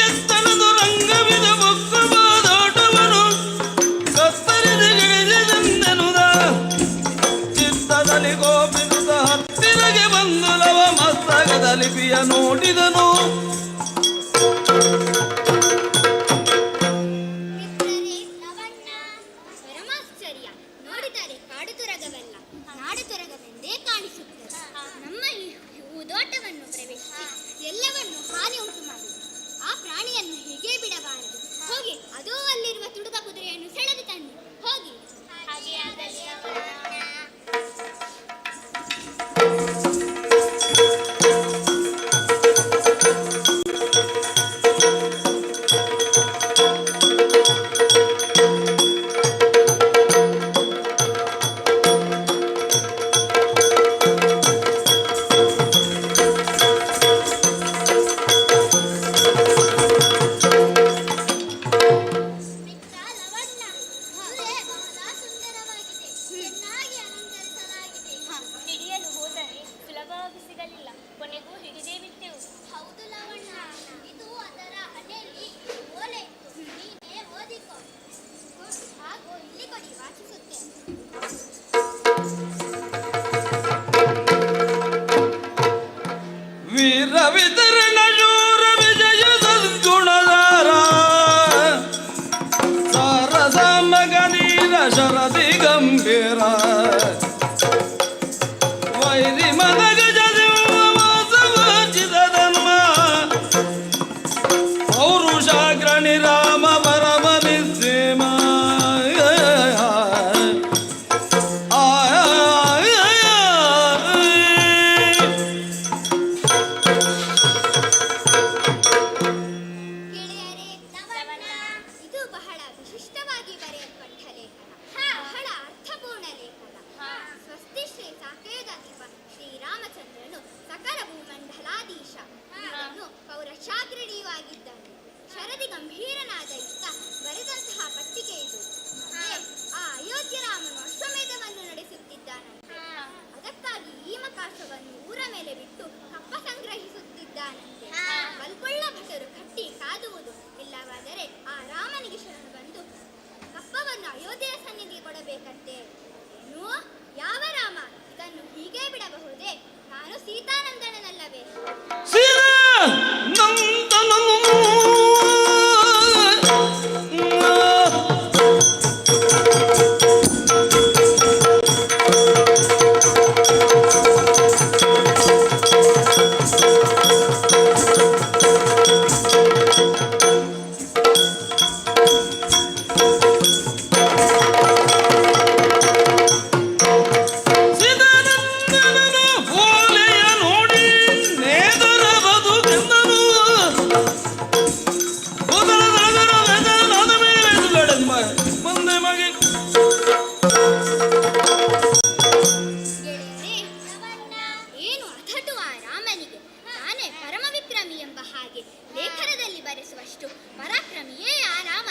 ಎತ್ತನದು ರಂಗವಿದ ಬೊಕ್ಕವಾದೋಟವನು ಕತ್ತರಿಸಿ ಗಿಳಿಸಿದೆಂದೆನುದ ಚಿತ್ತದಲ್ಲಿ ಕೋಪಿಸುತ್ತ ಹತ್ತಿರಗೆ ಬಂದು ಲವ ಮಸ್ತಕದ ಲಿಪಿಯ ನೋಡಿದನು. ಮಿತ್ರರೇ, ಲವಣ್ಣ, ಪರಮಾಶ್ಚರ್ಯ. ನೋಡಿದರೆ ಕಾಡು ತುರಗವಲ್ಲ, ನಾಡು ತುರಗವೆಂದೇ ಕಾಣಿಸುತ್ತದೆ. ನಮ್ಮ ಈ ಹೂದೋಟವನ್ನು ಪ್ರವೇಶಿಸಿ ಎಲ್ಲವನ್ನು ಹಾನಿ ಉಂಟು ಮಾಡಿದೆ. ಆ ಪ್ರಾಣಿಯನ್ನು ಹೀಗೆ ಬಿಡಬಾರದು. ಹೋಗಿ, ಅದೋ ಅಲ್ಲಿರುವ ತುಡುಗ ಕುದುರೆಯನ್ನು ಸೆಳೆದು ತನ್ನಿ, ಹೋಗಿ. ಹಾಗೆ ಆಗಲಿ ಅವಣ್ಣ. ಮಿತ್ರ ಲವಣ್ಣ, ಕುದುರೆ ಬಹಳ ಸುಂದರವಾಗಿದೆ, ಚೆನ್ನಾಗಿ ಅಲಂಕರಿಸಲಾಗಿದೆ. ಹಿಡಿಯಲು ಹೋದರೆ ಸುಲಭವಾಗಿ ಸಿಗಲಿಲ್ಲ. ಕೊನೆಗೂ ಹಿಡಿದೇ ಬಿಟ್ಟೆವು. ಹೌದು ಲವಣ್ಣ, ಇದು ಅದರ ಹಣೆಯಲ್ಲಿ ಓಲೆ ಇತ್ತು. ನೀನೇ ಓದಿಕೋ. ಹಾಗೂ ಇಲ್ಲಿ ಕೊಡಿ, ವಾಚಿಸುತ್ತೇನೆ. ವೀರ ವಿತರಣ ಶೂರ ವಿಜಯ ಸದ್ಗುಣಧಾರ ಸಾರಸ ಮಗನೀರ ಶರದಿ ಗಂಭೀರ ವೈರಿ ಮನಗಜ ವಾಸವಾಚಿತ ಧರ್ಮ ಪೌರುಷಾಗ್ರಣಿ ರಾಮ ಪರಮ ನಿಸ್ಸೀಮ. ಆ ಆ. ಗೆಳೆಯರೇ, ಲವಣ್ಣ, ಇದು ಬಹಳ ವಿಶಿಷ್ಟವಾಗಿ ಬರೆಯಲ್ಪಟ್ಟ ಲೇಖನ, ಬಹಳ ಅರ್ಥಪೂರ್ಣ ಲೇಖನ. ಸ್ವಸ್ತಿ ಶ್ರೀ ಸಾಕೇದಾಧಿಪ ಶ್ರೀರಾಮಚಂದ್ರನು ಸಕಲ ಭೂಮಂಡಲಾಧೀಶ. ಇವನು ಪೌರಶಾಗ್ರಣಿಯೂ ಆಗಿದ್ದಾನೆ. ಶರದಿ ಗಂಭೀರನಾದ ಈತ ಬರೆದಂತಹ ಪಟ್ಟಿಕೆ ಇದು. ಮುಂದೆ ಆ ಅಯೋಧ್ಯ ರಾಮನು ಅಶ್ವಮೇಧವನ್ನು ನಡೆಸುತ್ತಿದ್ದಾನಂತೆ. ಅದಕ್ಕಾಗಿ ಈಮಕಾಶವನ್ನು ಊರ ಮೇಲೆ ಬಿಟ್ಟು ಕಪ್ಪ ಸಂಗ್ರಹಿಸುತ್ತಿದ್ದಾನಂತೆ. ಬಲ್ಕೊಳ್ಳ ಭಟರು ಕಟ್ಟಿ ಕಾದುವುದು ಇಲ್ಲವಾದರೆ ಆ ರಾಮನಿಗೆ ಶರಣು ಬಂದು ಕಪ್ಪವನ್ನು ಅಯೋಧ್ಯೆಯ ಸನ್ನಿಧಿಗೆ ಕೊಡಬೇಕಂತೆ. ಏನು, ಯಾವ ರಾಮ? ಇದನ್ನು ಹೀಗೆ ಬಿಡಬಹುದೇ? ನಾನು ಸೀತಾನಂದನನಲ್ಲವೇ? ಸೀತಾ ನಂದನನು ಸೀತಾನಂದನನ ಓಲೆಯ ನೋಡಿ ನೇದರ ಬದುಕೆಂದನು. ಮುಂದೆ ಮಗಿ. ಗೆಳೆಯರೇ, ಏನು ಅಥಟು ಆ ರಾಮನಿಗೆ! ತಾನೇ ಪರಮವಿಕ್ರಮಿ ಎಂಬ ಹಾಗೆ ಲೇಖನದಲ್ಲಿ ಬರೆಸುವಷ್ಟು ಪರಾಕ್ರಮಿಯೇ ಆ ರಾಮ.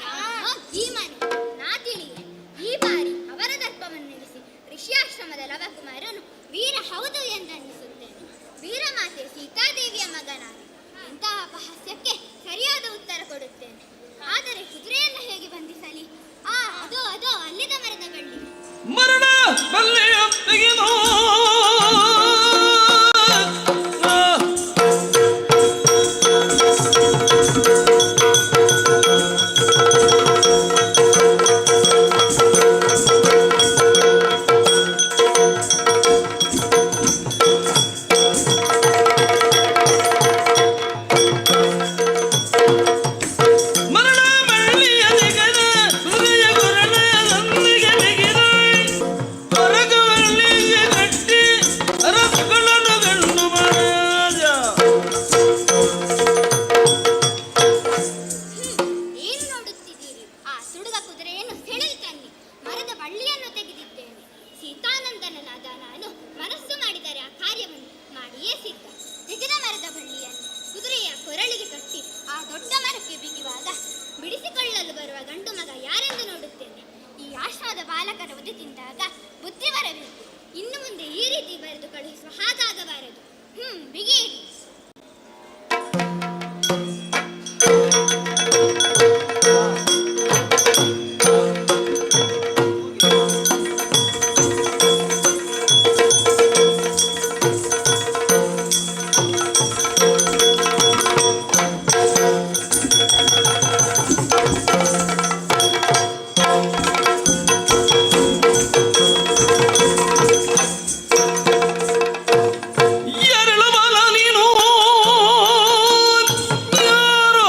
ರಾಮನೋ ಭೀಮನು ನಾ ತಿಳಿಯೆ. ಈ ಬಾರಿ ಅವರ ದರ್ಪವನ್ನು ನಿಲ್ಲಿಸಿ ಋಷಿಯಾಶ್ರಮದ ಲವಕುಮಾರನು ವೀರ ಹೌದು ಎಂದನ್ನಿಸುತ್ತೇನೆ. ವೀರಮಾತೆ ಸೀತಾದೇವಿಯ ಮಗ ನಾನು. ಇಂತಹ ಅಪಹಾಸ್ಯಕ್ಕೆ ಸರಿಯಾದ ಉತ್ತರ ಕೊಡುತ್ತೇನೆ. ಆದರೆ ಕುದುರೆಯನ್ನು ಹೇಗೆ ಬಂಧಿಸಲಿ? ಆ ಅದೋ ಅದೋ ಅಲ್ಲಿದ ಮರದ ಬಳ್ಳಿ. ಮರಣ ಬಲ್ಲಿಯ ತೆಗೆದು ಮರಣ ಬಳ್ಳಿಯ ತೆಗೆದ ಹೃದಯ ಗುರಳದೊಂದಿಗೆ ಬಿಗಿದು ಹೊರಗವಳ್ಳಿಗೆ ಕಟ್ಟಿ ಅರಸುಗಳನ್ನು ಗಂಡು ಮಹಾರಾಜ. ಏನು ನೋಡುತ್ತಿದ್ದೀರಿ? ಆ ಸುಡುಗ ಕುದುರೆಯನ್ನು ಸೆಳೆದು ತನ್ನಿ. ಮರದ ಬಳ್ಳಿಯನ್ನು ತೆಗೆದಿದ್ದೇನೆ. ಸೀತಾನಂದನನಾದ ನಾನು ಮನಸ್ಸು ಮಾಡಿದರೆ ಆ ಕಾರ್ಯವನ್ನು ಮಾಡಿಯೇ ಸಿದ್ಧ. ತೆಗೆದ ಮರದ ಬಳ್ಳಿಯನ್ನು ಕುದುರೆಯ ಕೊರಳಿಗೆ ಕಟ್ಟಿ ಆ ದೊಡ್ಡ ಮರಕ್ಕೆ ಬಿಗಿವಾಗ ಬಿಡಿಸಿಕೊಳ್ಳಲು ಬರುವ ಗಂಡು ಮಗ ಯಾರೆಂದು ನೋಡುತ್ತೇನೆ. ಕಳುಹಿಸಿದಾಗ ಬುದ್ಧಿ ಬರಬೇಕು. ಇನ್ನು ಮುಂದೆ ಈ ರೀತಿ ಬರೆದು ಕಳುಹಿಸುವ ಹಾಗಾಗಬಾರದು. ಬಿಗಿಯಿರಿ. ಎರಳಬಲ ನೀನು ಯಾರು?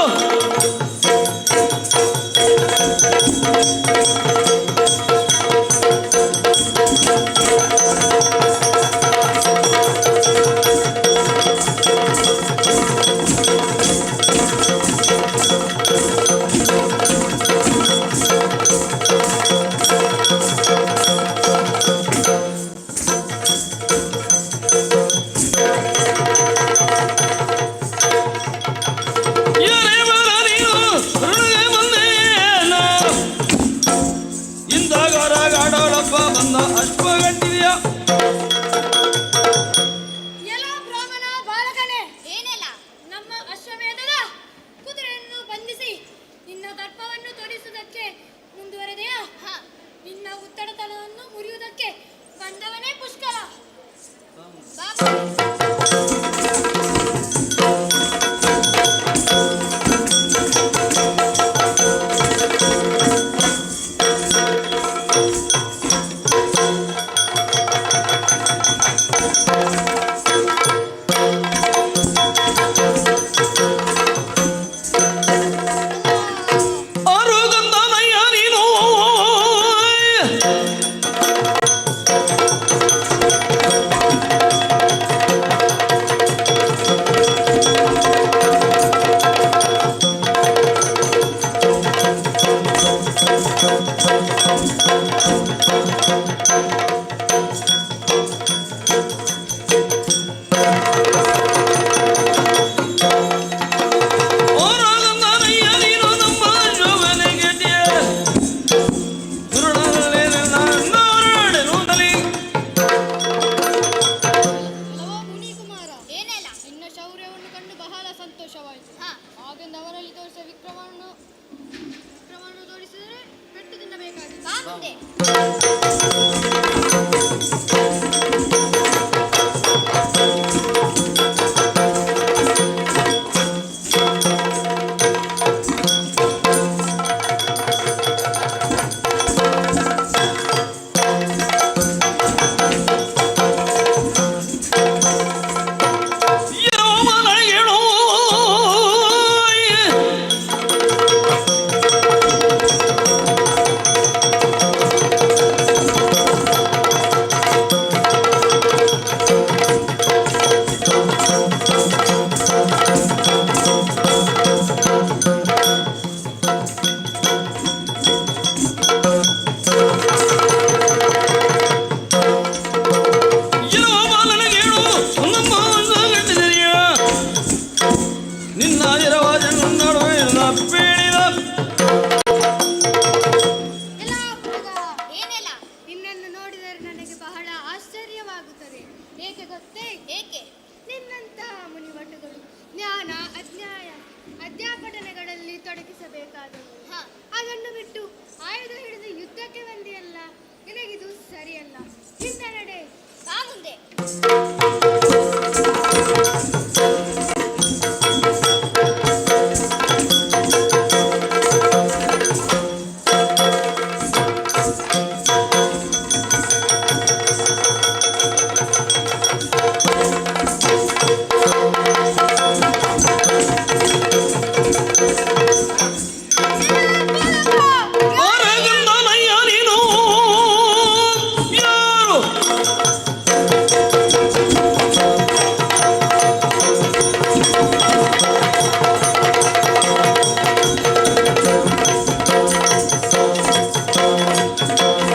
ಎರಳಬಲ ನೀನು ಋಣಗೆ ಬಂದೇನ? ಇಂದಾಗರಾಗಾಡೋಳಪ್ಪ ಬಂದ ಅಶ್ವಗಟ್ಟಿದೆಯ. ಎಲ್ಲ ಬ್ರಾಹ್ಮಣ ಬಾಲಕನೇ, ಏನೆಲ್ಲ? ನಮ್ಮ ಅಶ್ವಮೇಧದ ಕುದುರೆಯನ್ನು ಬಂಧಿಸಿ ನಿನ್ನ ದರ್ಪವನ್ನು ತೋರಿಸುವುದಕ್ಕೆ ಮುಂದುವರೆದೆಯಾ? ನಿನ್ನ ಉತ್ತಡತನವನ್ನು ಮುರಿಯುವುದಕ್ಕೆ ಬಂದವನೇ ಪುಷ್ಕರ. ಆರೋಗಂದನಯ್ಯ ನೀನು. ಆರೋಗಂದನಯ್ಯ ನೀನು ನಮ್ಮ ಶೋಭನೆಗೆಟ್ಟಿಯ. ದುರುಳನಲ್ಲಿ ನನ್ನ ಹೊರಡೆನು ತಲೆ. ಹಲವೋ ಮುನಿಕುಮಾರ, ಏನೆಲ್ಲ? ನಿನ್ನ ಶೌರ್ಯವನ್ನು ಕಂಡು ಬಹಳ ಸಂತೋಷವಾಯಿತು. ಹಾಗೆಂದು ಅವರಲ್ಲಿ ತೋರಿಸಿದ ವಿಕ್ರಮವನ್ನು ತೋರಿಸಿದರೆ ಪೆಟ್ಟು ತಿನ್ನಬೇಕಾಗಿತ್ತು. ಬಾ ಮುಂದೆ. ಯಮನಗೆಳು. ಯಮನಗೆಳು ನಮ್ಮ ಗಟ್ಟಿದೆಯ. ನಿನ್ನ ಇರವಾಜನ್ನು ಪೀಳಿದ. ಎಲ್ಲ ಹುಡುಗ, ಏನೆಲ್ಲ? ನಿನ್ನನ್ನು ನೋಡಿದರೆ ನನಗೆ ಬಹಳ ಆಶ್ಚರ್ಯವಾಗುತ್ತದೆ. ಏಕೆ ಗೊತ್ತೇ? ಏಕೆ? ನಿನ್ನಂತಹ ಮುನಿವಟುಗಳು ಜ್ಞಾನ ಅಜ್ಞಾಯ ಅಧ್ಯಾಪಟನೆಗಳಲ್ಲಿ ತೊಡಗಿಸಬೇಕಾದವು. ಅದನ್ನು ಬಿಟ್ಟು ಆಯುಧ ಹಿಡಿದು ಯುದ್ಧಕ್ಕೆ ಬಂದಿಯಲ್ಲ, ನಿನಗಿದು ಸರಿಯಲ್ಲ. ಹಿಂದೆ ನಡೆ. ಬಾ ಮುಂದೆ. ಆರಗಂದನಯ್ಯ ನೀನು ಯಾರು? ಆ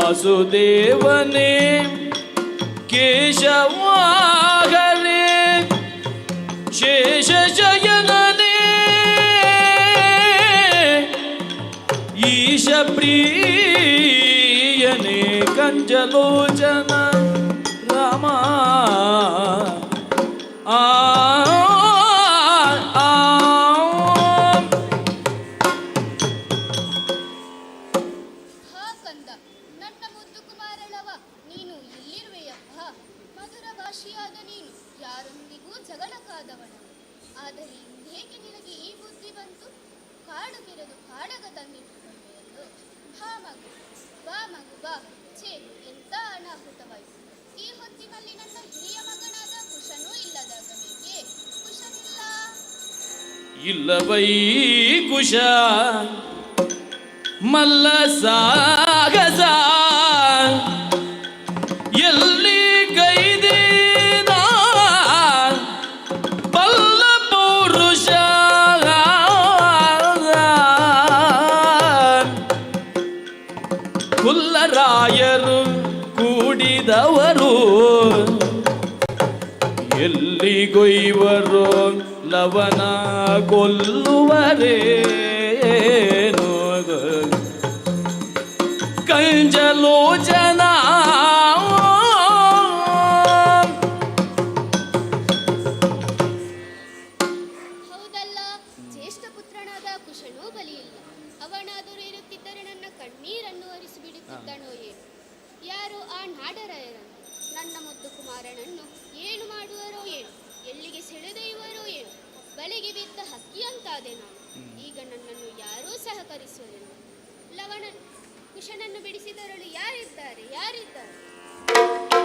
ವಾಸುದೇವನೇ ಕೇಶವಾಗಲೇ ಶೇಷಶಯನನೇ ಈಶ ಪ್ರಿಯನೇ ಕಂಜಲೋಚನ ರಾಮ ಆ ಆ. ಹಾ ಕಂದ, ನನ್ನ ಮುದ್ದು ಕುಮಾರಳವ, ನೀನು ಎಲ್ಲಿರುವೆಯಪ್ಪ? ಮಧುರ ಭಾಷೆಯಾದ ನೀನು ಯಾರೊಂದಿಗೂ ಜಗಳಕ್ಕಾದವನು. ಆದರೆ ಇಂದೇಕೆ ನಿನಗೆ ಈ ಬುದ್ಧಿ ಬಂತು? ಕಾಡು ಕೆರೆದು ಕಾಡಗ ತಂದಿಟ್ಟುಕೊಂಡೆಯಲ್ಲೋ? ಹಾ ಮಗು, ಬಾ ಮಗು ಬಾ. ಛೇ, ಎಂಥ ಅನಾಹುತವಾಯಿತು! ಈ ಹೊತ್ತಿನಲ್ಲಿ ನನ್ನ ಹಿರಿಯ ಮಗನಾದ ಕುಶನೂ ಇಲ್ಲದಾಗಬೇಕೇ? ಕುಶನಿಲ್ಲ. ಇಲ್ಲವೈ ಕುಶ ಮಲ್ಲ ಸಾಗಸ ಎಲ್ಲಿ ಕೈದೀನ ಬಲ್ಲ ಪುರುಷ ಕುಲ್ಲರಾಯರು ಕೂಡಿದವರು ಎಲ್ಲಿಗೊಯ್ವರು ಲವನ ಕೊಲ್ಲುವರೇನು ಕಂಜಲೋಚನ. ಹೌದಲ್ಲ, ಜ್ಯೇಷ್ಠ ಪುತ್ರನಾದ ಕುಶನೂ ಬಲಿಯಿಲ್ಲ. ಅವನಾದರೂ ಇರುತ್ತಿದ್ದರೆ ನನ್ನ ಕಣ್ಣೀರನ್ನು ಹರಿಸಿಬಿಡುತ್ತಿದ್ದನೋ ಏನು? ಯಾರು ಆ ನಾಡರಾಯರನ್ನು ನನ್ನ ಮುದ್ದು ಕುಮಾರನನ್ನು ಏನು ಮಾಡುವರೋ ಏನು? ಎಲ್ಲಿಗೆ ಸೆಳೆದೊಯ್ಯುವರೋ ಏನು? ಬಲೆಗೆ ಬಿದ್ದ ಹಕ್ಕಿಯಂತಾದೆ ನಾನು. ಈಗ ನನ್ನನ್ನು ಯಾರೂ ಸಹಕರಿಸುವುದಿಲ್ಲ. ಲವಣ ಕುಶನನ್ನು ಬಿಡಿಸಿ ತರಲು ಯಾರಿದ್ದಾರೆ? ಯಾರಿದ್ದಾರೆ?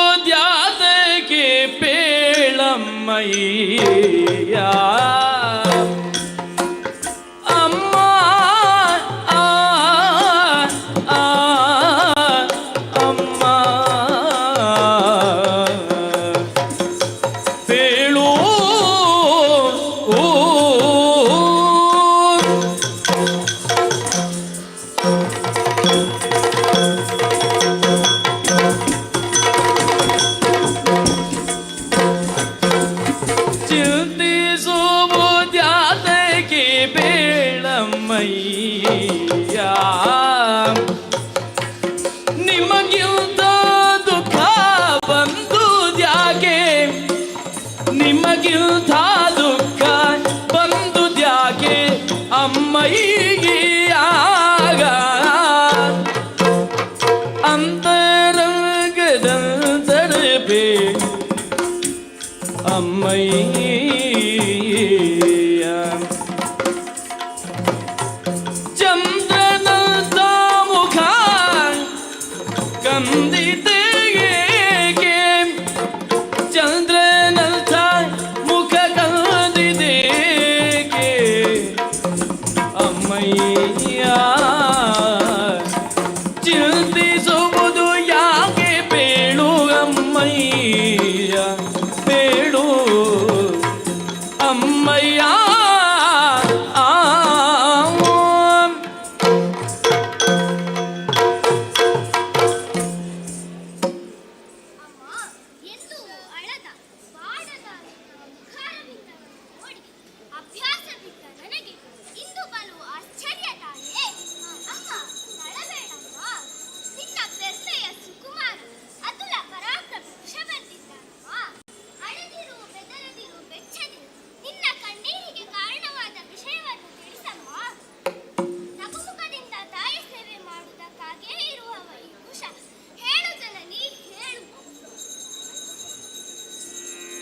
ಚಿಂತಿಸುವುದ್ಯಾತಕ್ಕೆ ಪೇಳಮ್ಮಯ್ಯ ಅಮ್ಮ ಆ, ಆ, ಅಮ್ಮ ಪೇಳು ಊ. ಚಿಂತಿಸುವುದ್ಯಾತಕ್ಕೆ ಬೇಳಮ್ಮಯ್ಯ ನಿಮಗಿಂತ ದುಃಖ ಬಂದುದ್ಯಾಕೆ ನಿಮಗಿಂತ ದುಃಖ ಬಂದುದ್ಯಾಕೆ ಅಮ್ಮಯ್ಯಾಗ ಅಂತರಂಗದಂತರಪೇ ಅಮ್ಮಯ್ಯ ಚಂದ್ರನಂತ ಮುಖ ಕಂದಿತೇಕೆ ಚಂದ್ರನಂತ ಮುಖ ಕಂದಿತೇಕೆ ಅಮ್ಮಯ್ಯ ಚಿಂತಿಸುವುದು ಯಾಕೆ ಬೇಳು ಅಮ್ಮಯ್ಯ ಬೇಳು ಅಮ್ಮಯ್ಯ.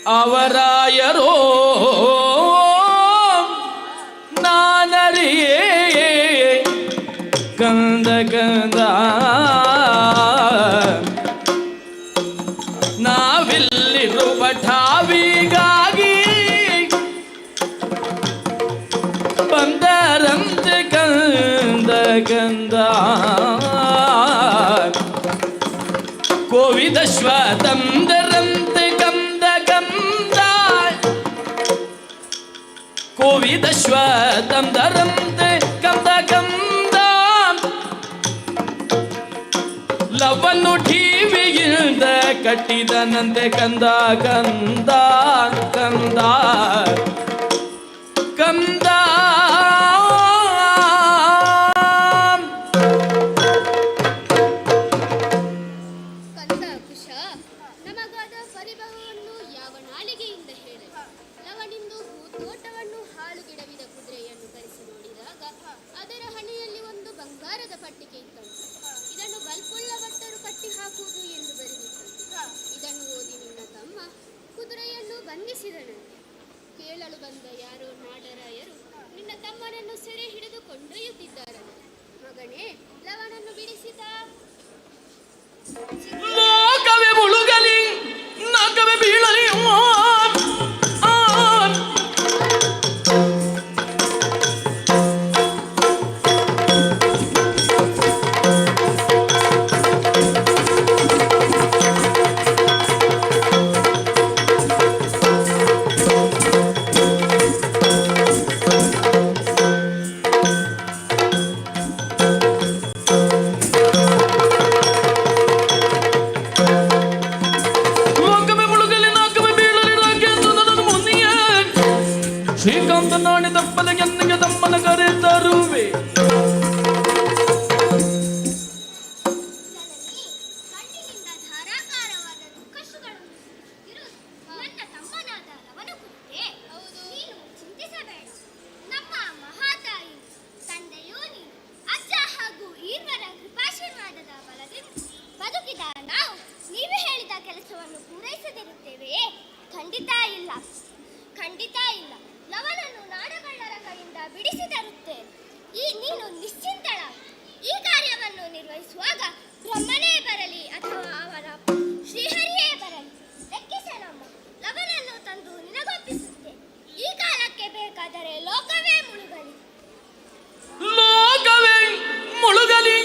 ಅವರಾಯರೋ ನಾನರಿಯೇ ಕಂದ ಕಂದ ನಾವಿಲ್ಲಿರುವ ಠಾವಿಗಾಗಿ ಬಂದರಂತೆ ಕಂದ ಕಂದ ಕೋವಿದಶ್ವ ತಂದರಂತೆ ಕಂದ ಕಂದ ಕೋವಿದಶ್ವ ತಂದರಂತೆ ಕಂದ ಕಂದ ಲವನ್ನು ಠೀವಿಯಿಂದ ಕಟ್ಟಿದನಂತೆ ಕಂದ ಕಂದ ಕಂದ ಕಂದ. ಕಂದ ಕುಶ, ನಮಗಾದ ಪರಿಭವವನ್ನು ಯಾವ ನಾಲಿಗೆಯಿಂದ ಹೇಳಲಿ? ಲವನಿಂದು ಹೂತೋಟವನ್ನು ಹಾಳುಗಿಡವಿದ ಕುದುರೆಯನ್ನು ಕರೆಸಿ ನೋಡಿದಾಗ ಅದರ ಹಣೆಯಲ್ಲಿ ಒಂದು ಬಂಗಾರದ ಪಟ್ಟಿಕೆ ಇತ್ತಂತೆ. ಇದನ್ನು ಬಲ್ಪುಳ್ಳ ಭಟ್ಟರು ಕಟ್ಟಿ ಹಾಕುವುದು ಎಂದು ಬರೆದಿತ್ತಂತೆ. ಇದನ್ನು ಓದಿ ನಿನ್ನ ತಮ್ಮ ಕುದುರೆಯನ್ನು ಬಂಧಿಸಿದನಂತೆ. ಕೇಳಲು ಬಂದ ಯಾರೋ ನಾಡರಾಯರು ನಿನ್ನ ತಮ್ಮನನ್ನು ಸೆರೆ ಹಿಡಿದು ಕೊಂಡೊಯ್ಯುತ್ತಿದ್ದಾರಂತೆ. ಮಗನೇ, ಲವನನ್ನು ಬಿಡಿಸಿದ. ಲೋಕವೇ ಮುಳುಗಲಿ, ನಾಕವೇ ಬೀಳಲಿ, ಆ, ಆ. ಲೋಕವೇ ಮುಳುಗಲಿ, ನಾಕವೇ ಬೀಳಲಿ, ರಾಕೇಂದ್ರ ನನ್ನ ಮುನಿಯ ಶ್ರೀಕಾಂತ ನಾಣೆ ತಪ್ಪಲ ಎನ್ನಿಗೆ ತಮ್ಮನ ಕರೆ ತರುವೆ. ಜನನಿ, ಕಣ್ಣಿನಿಂದ ಧಾರಾಕಾರವಾದ ದುಃಖಶ್ರುಗಳನ್ನು ಸುರಿಸುತ್ತಿರುವುದು ನನ್ನ ತಮ್ಮನಾದ ಲವನ ಕುರಿತೇ. ನೀನು ಚಿಂತಿಸಬೇಡ. ನಮ್ಮ ಮಹಾತಾಯಿ, ತಂದೆಯೂ ನೀನು, ಅಜ್ಜ ಹಾಗೂ ಈರ್ವರ ಕೃಪಾಶೀರ್ವಾದದ ಬಲದಿಂದ ಬದುಕಿದ ನಾವು ನೀವು ಹೇಳಿದ ಕೆಲಸವನ್ನು ಪೂರೈಸದಿರುತ್ತೇವೆಯೇ? ಖಂಡಿತ ಇಲ್ಲ, ಖಂಡಿತ ಇಲ್ಲ. ಲವನನ್ನು ನಾಡಗಳ್ಳರ ಕೈಯಿಂದ ಬಿಡಿಸಿ ತರುತ್ತೇನೆ. ಈ ನೀನು ನಿಶ್ಚಿಂತಳ. ಈ ಕಾರ್ಯವನ್ನು ನಿರ್ವಹಿಸುವಾಗ ಬ್ರಹ್ಮನೇ ಬರಲಿ ಅಥವಾ ಅವನ ಶ್ರೀಹರಿಯೇ ಬರಲಿ, ಲೆಕ್ಕಿಸಲಮ್ಮ. ಲವನನ್ನು ತಂದು ನಿನಗೊಪ್ಪಿಸುತ್ತೇನೆ. ಈ ಕಾಲಕ್ಕೆ ಬೇಕಾದರೆ ಲೋಕವೇ ಮುಳುಗಲಿ. ಲೋಕವೇ ಮುಳುಗಲಿ.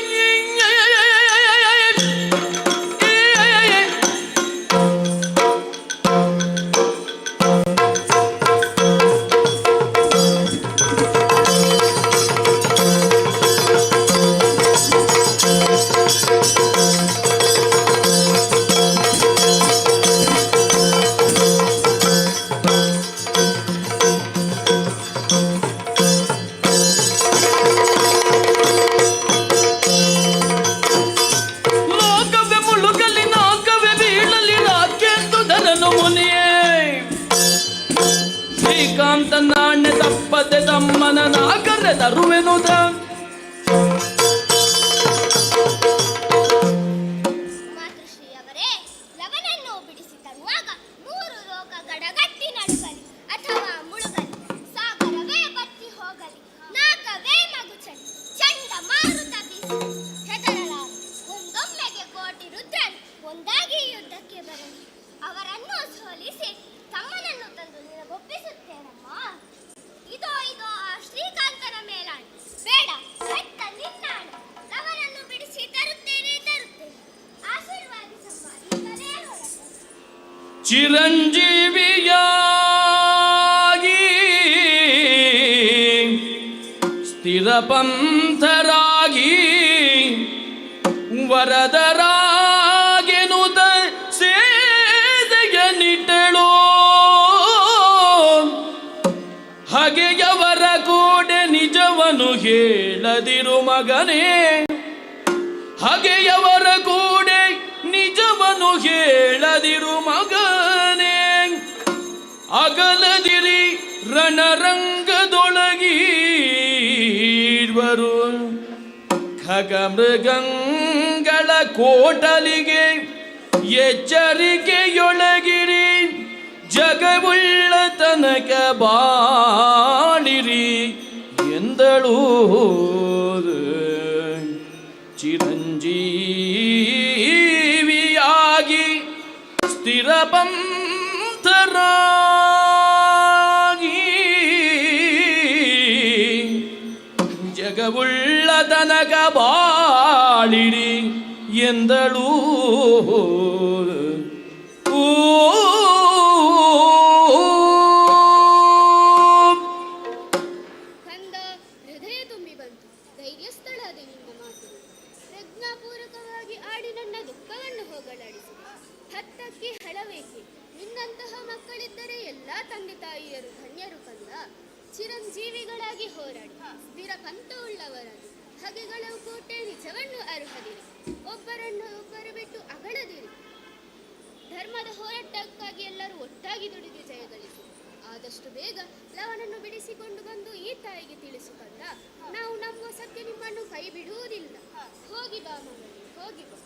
ಲೋಕವೇ ಮುಳುಗಲಿ, ನಾಕವೇ ಬೀಳಲಿ, ರಾಕೆಂದು ಧನನು ಮುನಿಯೇ ಶ್ರೀಕಾಂತ ನಾಣ್ಯ ತಪ್ಪದೆ ತಮ್ಮನ ನಾಕರೆ ತರುವೆನುದ. ಮಾತೃಶ್ರೀಯವರೇ, ಲವನನ್ನು ಬಿಡಿಸಿ ತರುವಾಗ ಮೂರು ಲೋಕ ಗಡಗಟ್ಟಿ ನಡುಗಲಿ ಅಥವಾ ಮುಳುಗಲಿ, ಸಾಗರವೇ ಬತ್ತಿ ಹೋಗಲಿ, ನಾಕವೇ ಮಗುಚಲಿ, ಚಂಡಮಾರುತ ಬೀಸಲಿ, ಹೆದರಲಾರೆ. ಒಂದೊಮ್ಮೆಗೆ ಕೋಟಿ ರುದ್ರನ್ ಒಂದಾಗಿ ಯುದ್ಧಕ್ಕೆ ಬರಲಿ, ಅವರನ್ನು ಸೋಲಿಸಿ ತಮ್ಮನನ್ನು ತಂದು ನಿನಗೊಪ್ಪಿಸುತ್ತೇನಮ್ಮ. ಇದೋ ಇದೋ ಆ ಶ್ರೀಕಾಂತನ ಮೇಲಾಣೆ. ಬೇಡ, ಹೆತ್ತ ನಿನ್ನಾಣೆ. ಲವನನ್ನು ಬಿಡಿಸಿ ತರುತ್ತೇನೆ, ತರುತ್ತೇನೆ. ಆಶೀರ್ವಾದಿಸಮ್ಮ. ಈಗಲೇ ಹೊರಟೆ. ಚಿರಂಜೀವಿಯಾಗಿ ಸ್ಥಿರಪಂಥರಾಗಿ ವರದರಾಗೆನುತ ಸೇದೆಯ ನಿಟ್ಟಳು ಹಗೆಯವರ ಕೂಡೆ ನಿಜವನು ಹೇಳದಿರು ಮಗನೇ, ಹಗೆಯವರ ಕೂಡೆ ನಿಜವನು ಹೇಳದಿರು ಮಗನೇ, ಅಗಲದಿರಿ ರಣರಂಗದೊಳಗೀರ್ವರು ಖಗಮೃಗಂಗಳ ಕೋಟಲಿಗೆ ಎಚ್ಚರಿಕೆಯೊಳಗಿರಿ. ಜಗವುಳ್ಳ ತನಕ ಬಾಳಿರಿ ಎಂದಳು. ಚಿರಂಜೀವಿಯಾಗಿ ಸ್ಥಿರ ಪಂಥರಾಗಿ ಜಗವುಳ್ಳ ತನಕ ಬಾಳಿರಿ ಎಂದಳು. ಕಂದ, ಹೃದಯ ತುಂಬಿ ಬಂತು. ಧೈರ್ಯಸ್ಥಳಾದೆ ನಿನ್ನ ಮಾತು. ಪ್ರಜ್ಞಾಪೂರ್ವಕವಾಗಿ ಆಡಿ ನನ್ನ ದುಃಖವನ್ನು ಹೋಗಲಾಡಿಸಿದೆ. ಹತ್ತಕ್ಕೆ ಹಳವೇಕೆ? ನಿನ್ನಂತಹ ಮಕ್ಕಳಿದ್ದರೆ ಎಲ್ಲ ತಂದೆ ತಾಯಿಯರು ಧನ್ಯರು ಕಂದ. ಚಿರಂಜೀವಿಗಳಾಗಿ ಹೋರಾಡಿ ಸ್ಥಿರ ಪಂಥವುಳ್ಳವರಾಗಿ ಹಗೆಗಳ ಕೋಟೆ ನಿಜವನ್ನು ಅರುಹದಿರಿ. ಒಬ್ಬರನ್ನು ಒಬ್ಬರು ಬಿಟ್ಟು ಅಗಳದಿರಿ. ಧರ್ಮದ ಹೋರಾಟಕ್ಕಾಗಿ ಎಲ್ಲರೂ ಒಟ್ಟಾಗಿ ದುಡಿದು ಜಯಗಳಿಸಿ. ಆದಷ್ಟು ಬೇಗ ಲವನನ್ನು ಬಿಡಿಸಿಕೊಂಡು ಬಂದು ಈ ತಾಯಿಗೆ ತಿಳಿಸು ಕಂದ. ನಾವು ನಂಬುವ ಸತ್ಯ ನಿಮ್ಮನ್ನು ಕೈ ಬಿಡುವುದಿಲ್ಲ. ಹೋಗಿ ಬಾ ಮಗನೇ, ಹೋಗಿ ಬಾ.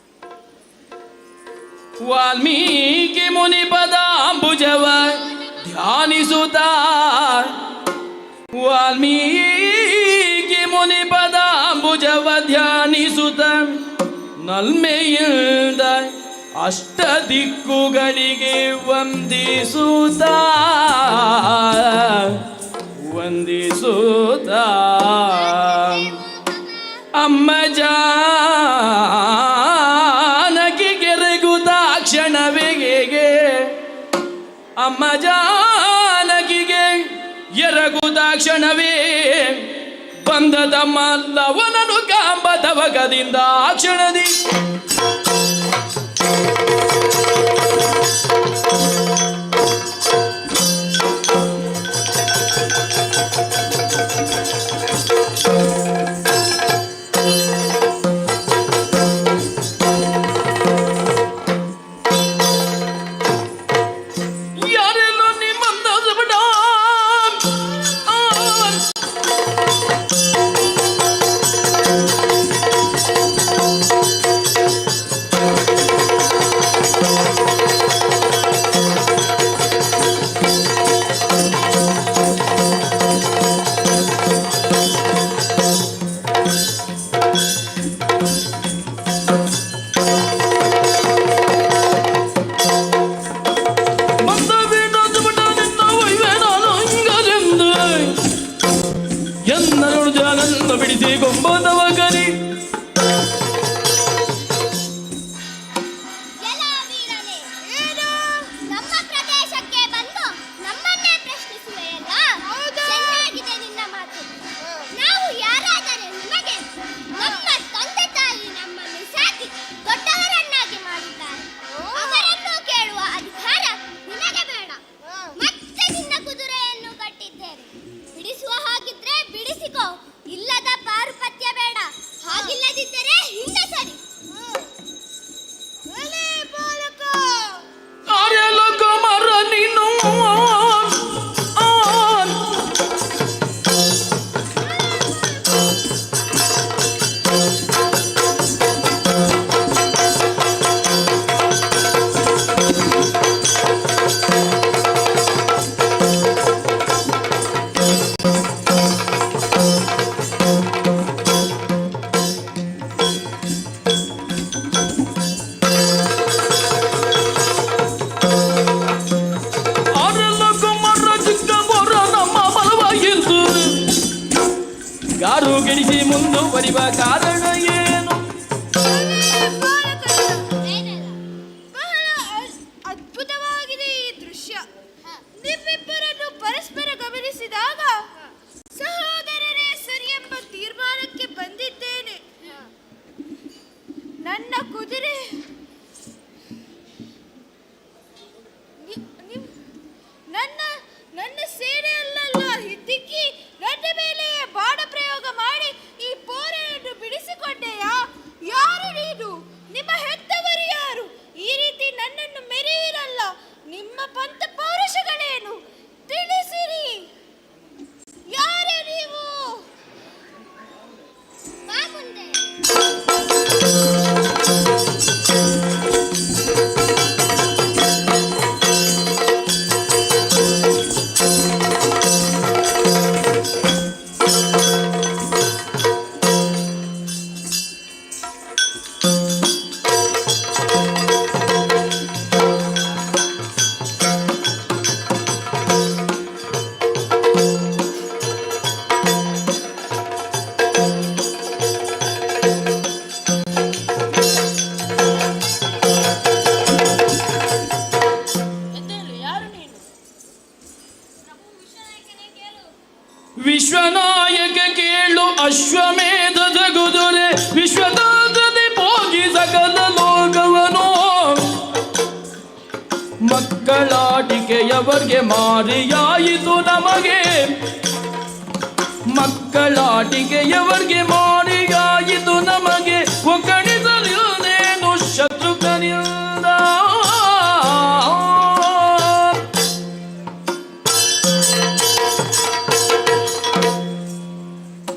ವಾಲ್ಮೀಕಿ ಮುನಿ ಪದಾಂಬುಜವ ಧ್ಯಾನಿಸುತ್ತ, ವಾಲ್ಮೀಕಿ ಮುನಿ ಪದಾಂಬುಜವ ಧ್ಯಾನಿಸುತ್ತ, ನಲ್ಮೆಯಿಂದ ಅಷ್ಟ ದಿಕ್ಕುಗಳಿಗೆ ವಂದಿಸುತ್ತ, ವಂದಿಸುತ್ತ, ಅಮ್ಮ ಜಾನಕಿ ಗೆರಗುತ್ತ ಕ್ಷಣವೇಗೆ, ಅಮ್ಮ ಜಾನಕಿಗೆ ಎರಗುದ ಕ್ಷಣವೇ ಬಂದ ತಮ್ಮ ಲವನನು ಕಾಂಬ ತವಕದಿಂದ ಆ ಕ್ಷಣದಿ. ಯಾರೆಲ್ಲೋ ನಿಮ್ಮಂದ ಬಿಡ. ಬಂದ ಬೇಡ ಬಿಡ ನಿನ್ನ ಒಯ್ವೆ ನಾನು ಹಿಂಗರೆಂದು ಎಲ್ಲರೂ ಜಾನನ್ನು ಬಿಡಿಸಿ ಕೊಂಬದವ ಕರಿ. ಎಲ ವೀರನೇ, ನಮ್ಮ ಪ್ರದೇಶಕ್ಕೆ ಬಂದು ನಮ್ಮನ್ನೇ ಪ್ರಶ್ನಿಸುವೆಯಲ್ಲ? ಚೆನ್ನಾಗಿದೆ ನಿನ್ನ ಮಾತು. ನಾವು ಯಾರಾದರೆ ನಿಮಗೆ? ನಮ್ಮ ತಂದೆ ತಾಯಿ ನಮ್ಮನ್ನು ಸಾಕಿ ದೊಡ್ಡವರನ್ನಾಗಿ ಮಾಡಿದ್ದಾರೆ. ಅವರನ್ನು ಕೇಳುವ ಅಧಿಕಾರ ನಿನಗೆ ಬೇಡ. ಮತ್ತೆ ನಿನ್ನ ಕುದುರೆಯನ್ನು ಕಟ್ಟಿದ್ದೇನೆ. ಬಿಡಿಸುವ ಹಾಗಿದ್ರೆ ಬಿಡಿಸಿಕೋ, ಇಲ್ಲದ ಪಾರುಪತ್ಯ ಬೇಡ. ಹಾಗಿಲ್ಲದಿದ್ದರೆ ಹಿಂದೆ ಸರಿ. ಆರೆಲ್ಲ ಕುಮಾರ ನೀನು ಆನ್. ಆರೆಲ್ಲ ಕುಮಾರ ಚಿಕ್ಕ ಬೋರ ನಮ್ಮ ಬಲವಾಗಿದ್ದು ಯಾರು ಗೆಡಿಸಿ ಮುಂದುವರಿವ ಕಾರಣ ಏನು? ಬಹಳ ಅದ್ಭುತವಾಗಿದೆ ಈ ದೃಶ್ಯ. ನಿಮ್ಮಿಬ್ಬರನ್ನು ಪರಸ್ಪರ ಗಮನಿಸಿದಾಗ ಸಹೋದರರೇ ಸರಿ ಎಂಬ ತೀರ್ಮಾನಕ್ಕೆ ಬಂದಿದ್ದೇನೆ. ನನ್ನ ಕುದುರೆ ನನ್ನ ನನ್ನ ಸೇನೆಯಲ್ಲೆಲ್ಲ ಹಿಗ್ಗಿಕ್ಕಿ ನನ್ನ ಮೇಲೆಯೇ ಬಾಣ ಪ್ರಯೋಗ ಮಾಡಿ ಈ ಪೋರೆಯನ್ನು ಬಿಡಿಸಿಕೊಂಡೆಯಾ? ವಿಶ್ವನಾಯಕ ಕೇಳು ಅಶ್ವಮೇಧದ ಕುದುರೆ ವಿಶ್ವದಾಂತದಿ ಭೋಗಿ ಸಕಲ ಲೋಕವನು. ಮಕ್ಕಳಾಟಿಕೆಯವರಿಗೆ ಮಾರಿಯಾಯಿತು ನಮಗೆ, ಮಕ್ಕಳಾಟಿಕೆಯವರಿಗೆ ಮಾರಿಯಾಯಿತು ನಮಗೆ, ಒಕ್ಕಣಿಸಲಿಲ್ಲೇನು ಶತ್ರುಘ್ನಿಂದ.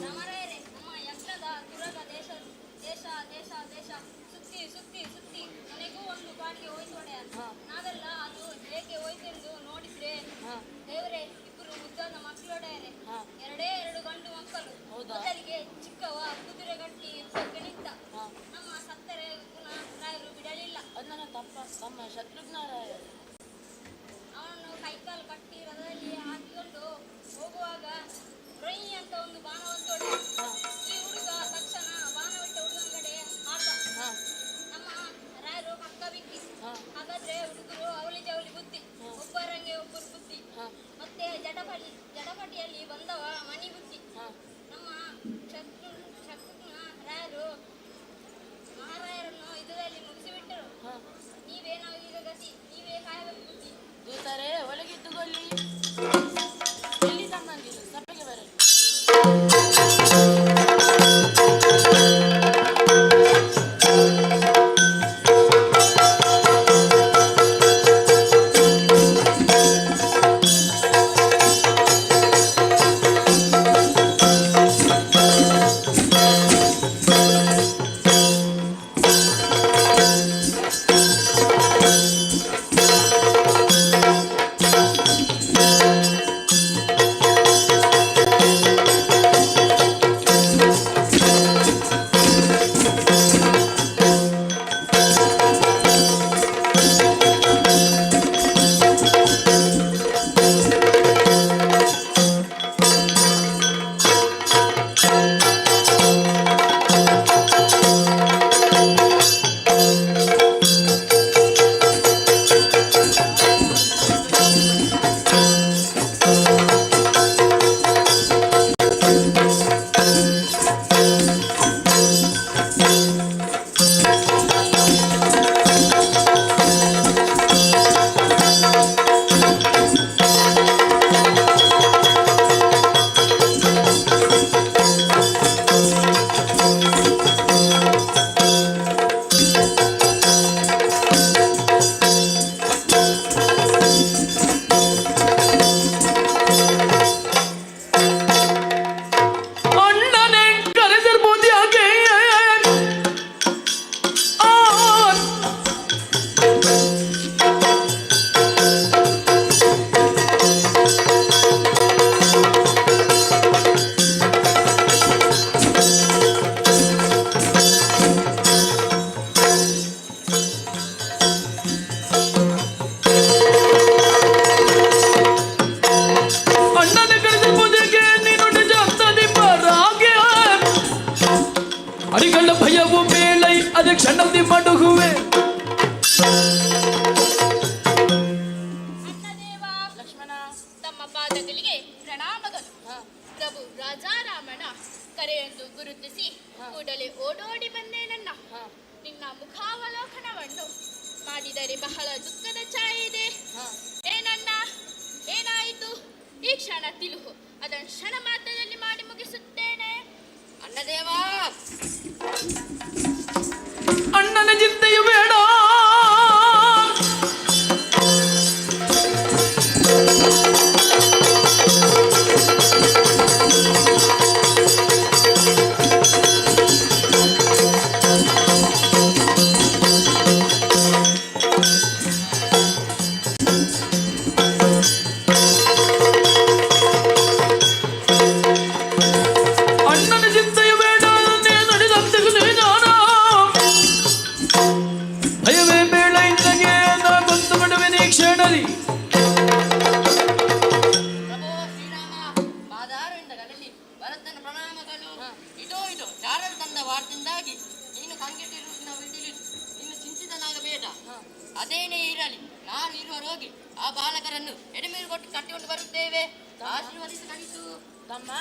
ರಾಮರಾಯರೇ, ನಮ್ಮ ಯಜ್ಞದ ತುರಗ ದೇಶ ದೇಶ ದೇಶ ದೇಶ ಸುತ್ತಿ ಸುತ್ತಿ ಸುತ್ತಿ ಕೊನೆಗೂ ಒಂದು ಕಾಡಿಗೆ ಹೋಯ್ತು ಒಡೆಯ. ನಾವೆಲ್ಲ ಅದು ಹೇಗೆ ಹೋಯ್ತೆಂದು ನೋಡಿದ್ರೆ, ದೇವರೇ, ಇಬ್ಬರು ಮುದ್ದಾದ ಮಕ್ಕಳೊಡೆಯರೆ, ಎರಡೇ ಎರಡು ಗಂಡು ಮಕ್ಕಳು. ಮೊದಲಿಗೆ ಚಿಕ್ಕವ ಕುದುರೆ ಗಟ್ಟಿ ಯುದ್ಧಕ್ಕೆ ನಿಂತ. ನಮ್ಮ ಸತ್ತರೆ ಗುಣ ರಾಯರು ಬಿಡಲಿಲ್ಲ. ಅದು ನನ್ನ ತಪ್ಪ ತಮ್ಮ ಶತ್ರುಘ್ನರಾಯ. ಅವನನ್ನು ಕೈಕಾಲು ಕಟ್ಟಿ ರಥದಲ್ಲಿ ಹಾಕಿಕೊಂಡು ಹೋಗುವಾಗ ರೊಯ್ ಅಂತ ಒಂದು ಬಾಣ ಬಂತು ಒಡೆಯ. ಈ ಹುಡುಗ ತಕ್ಷಣ ಬಾಣ ಬಿಟ್ಟ ಹುಡುಗನ ಕಡೆ ಹಾರ್ದ. ನಮ್ಮ ರಾಯರು ಕಕ್ಕ ಬಿಕ್ಕಿ. ಹಾಗಾದ್ರೆ ಹುಡುಗರು ಅವಲಿ ಜವಲಿ ಬುದ್ಧಿ, ಒಬ್ಬರಂಗೆ ಒಬ್ಬರು ಬುದ್ಧಿ. ಮತ್ತೆ ಜಟಪಟಿ ಜಟಪಟಿಯಲ್ಲಿ ಬಂದವ ಮಣಿ ಬುದ್ಧಿ. ನಮ್ಮ ಶತ್ರು ಶತ್ರುಘ್ನ ರಾಯರು ಮಹಾರಾಯರನ್ನು ಯುದ್ಧದಲ್ಲಿ ಮುಗಿಸಿಬಿಟ್ಟರು. ನೀವೇ ನಾವು ಈಗ ಗತಿ, ನೀವೇ ಕಾಯಬೇಕು ಬುದ್ಧಿ. ದೂತರೇ, ಒಳಗಿದ್ದುಕೊಳ್ಳಿ. ಎಲ್ಲಿ ತಮ್ಮಂದಿರು? ಸಭೆಗೆ ಬರಲಿ. ಅಣ್ಣನೇ ಕರೆದಿರ್ಬೋದು ಯಾಕೆ? ಆ ಅಣ್ಣನೇ ಕರೆದಿರ್ಬೋದು ಯಾಕೆ? ನೀನು ನಿಜ ಪರಾಗೆ ಅರಿಗಳ ಭಯವು ಮೇಲೈ ಅದೇ ಕ್ಷಣದಿ ಮಡುಗುವೆ. ಅನ್ನದೇವ. ಲಕ್ಷ್ಮಣ. ತಮ್ಮ ಪಾದಗಳಿಗೆ ಪ್ರಣಾಮಗಳು. ಪ್ರಭು ರಾಜಾರಾಮನ ಕರೆಯೆಂದು ಗುರುತಿಸಿ ಕೂಡಲೇ ಓಡೋಡಿ ಬಂದೆ. ನನ್ನ ನಿನ್ನ ಮುಖಾವಲೋಕನವನ್ನು ಮಾಡಿದರೆ ಬಹಳ ದುಃಖದ ಛಾಯೆ ಇದೆ. ಏನಣ್ಣ, ಏನಾಯಿತು? ಈ ಕ್ಷಣ ತಿಳುಹು, ಅದನ್ನು ಕ್ಷಣ ಮಾತ್ರದಲ್ಲಿ ಮಾಡಿ ಮುಗಿಸುತ್ತೇನೆ. ಅಣ್ಣದೇವ. ಅಣ್ಣನ ಚಿಂತೆಯು ಬೇಡ. ಬರುತ್ತೇವೆ. ಆಶೀರ್ವದಿಸಿ ಕಳಿಸು. ತಮ್ಮ,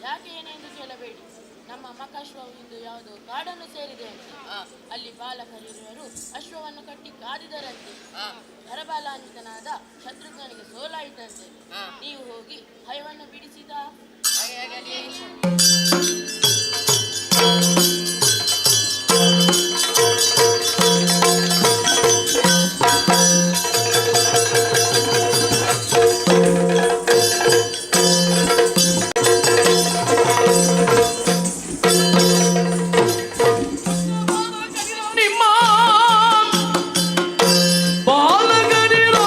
ಯಾಕೆ ಏನೆಂದು ಕೇಳಬೇಡಿ. ನಮ್ಮ ಮಕಾಶ್ವವು ಇಂದು ಯಾವುದೋ ಕಾಡನ್ನು ಸೇರಿದೆ ಅಂತೆ. ಅಲ್ಲಿ ಬಾಲಕರಿರುವರು ಅಶ್ವವನ್ನು ಕಟ್ಟಿ ಕಾದಿದರಂತೆ. ಹರಬಾಲಾನ್ವಿತನಾದ ಶತ್ರುಘ್ನಿಗೆ ಸೋಲಾಯಿತಂತೆ. ನೀವು ಹೋಗಿ ಹಯವನ್ನು ಬಿಡಿಸಿದ. ನಿಮ್ಮ ಬಾಲಗರಿರೋ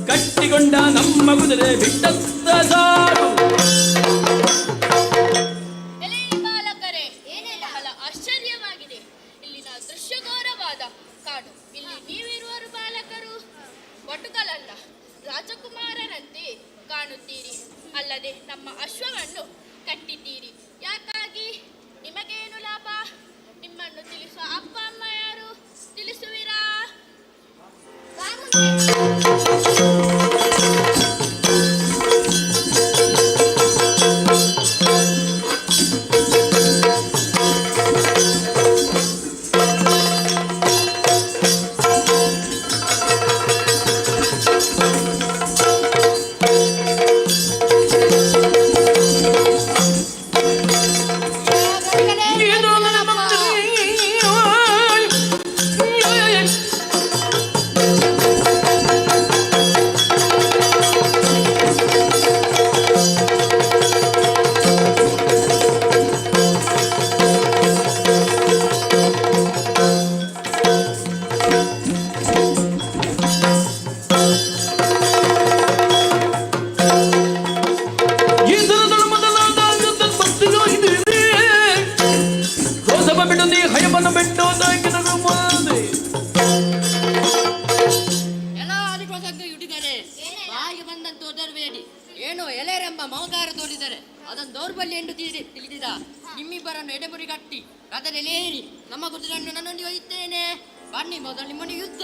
ಕಟ್ಟಿಕೊಂಡ ನಮ್ಮ ಕುದುರೆ ಬಿಟ್ಟತ್ತ ಸಾರು. ಎಲೈ ಬಾಲಕರೇ, ಬಹಳ ಆಶ್ಚರ್ಯವಾಗಿದೆ ಇಲ್ಲಿನ ದೃಶ್ಯಘೋರವಾದ ಕಾಡು. ಇಲ್ಲಿ ನೀವಿರುವರು ಬಾಲಕರು ವಟುಗಳಲ್ಲ, ರಾಜಕುಮಾರರಂತೆ ಕಾಣುತ್ತೀರಿ. ಅಲ್ಲದೆ ನಮ್ಮ ಅಶ್ವವನ್ನು ಕಟ್ಟಿದ್ದೀರಿ. ಯಾಕಾಗಿ? ನಿಮಗೇನು ಲಾಭ? ನಿಮ್ಮನ್ನು ತಿಳಿಸುವ ಅಪ್ಪ ಅಮ್ಮ ಯಾರು? ತಿಳಿಸುವಿರಾ? ಏನು ನನ್ನ ರೋಸವ ಬಿಡು, ನೀ ಹಯವನ್ನು ಬಿಟ್ಟು ತಾಕಿದರು ಮಾದೆ. ಎಲ್ಲ ಅದಕ್ಕೋಸ್ಕರ ಹುಡುಗರೇ, ಬಾಯಿಗೆ ಬಂದಂತೆ ಒದರಬೇಡಿ. ಏನೋ ಎಲೆರೆಂಬ ಮಮಕಾರ ತೋರಿದರೆ ಅದನ್ನು ದೌರ್ಬಲ್ಯ ಎಂದು ತಿಳಿದಿದ ನಿಮ್ಮಿಬ್ಬರನ್ನು ಎಡೆಮುರಿ ಕಟ್ಟಿ ರಥದಲ್ಲಿ ಏರಿ ನಮ್ಮ ಕುದುರೆಯನ್ನು ನನ್ನೊಂದಿಗೆ ಒಯ್ಯುತ್ತೇನೆ. ಬನ್ನಿ, ಮೊದಲು ನಿಮ್ಮೊಂದಿಗೆ ಯುದ್ಧ.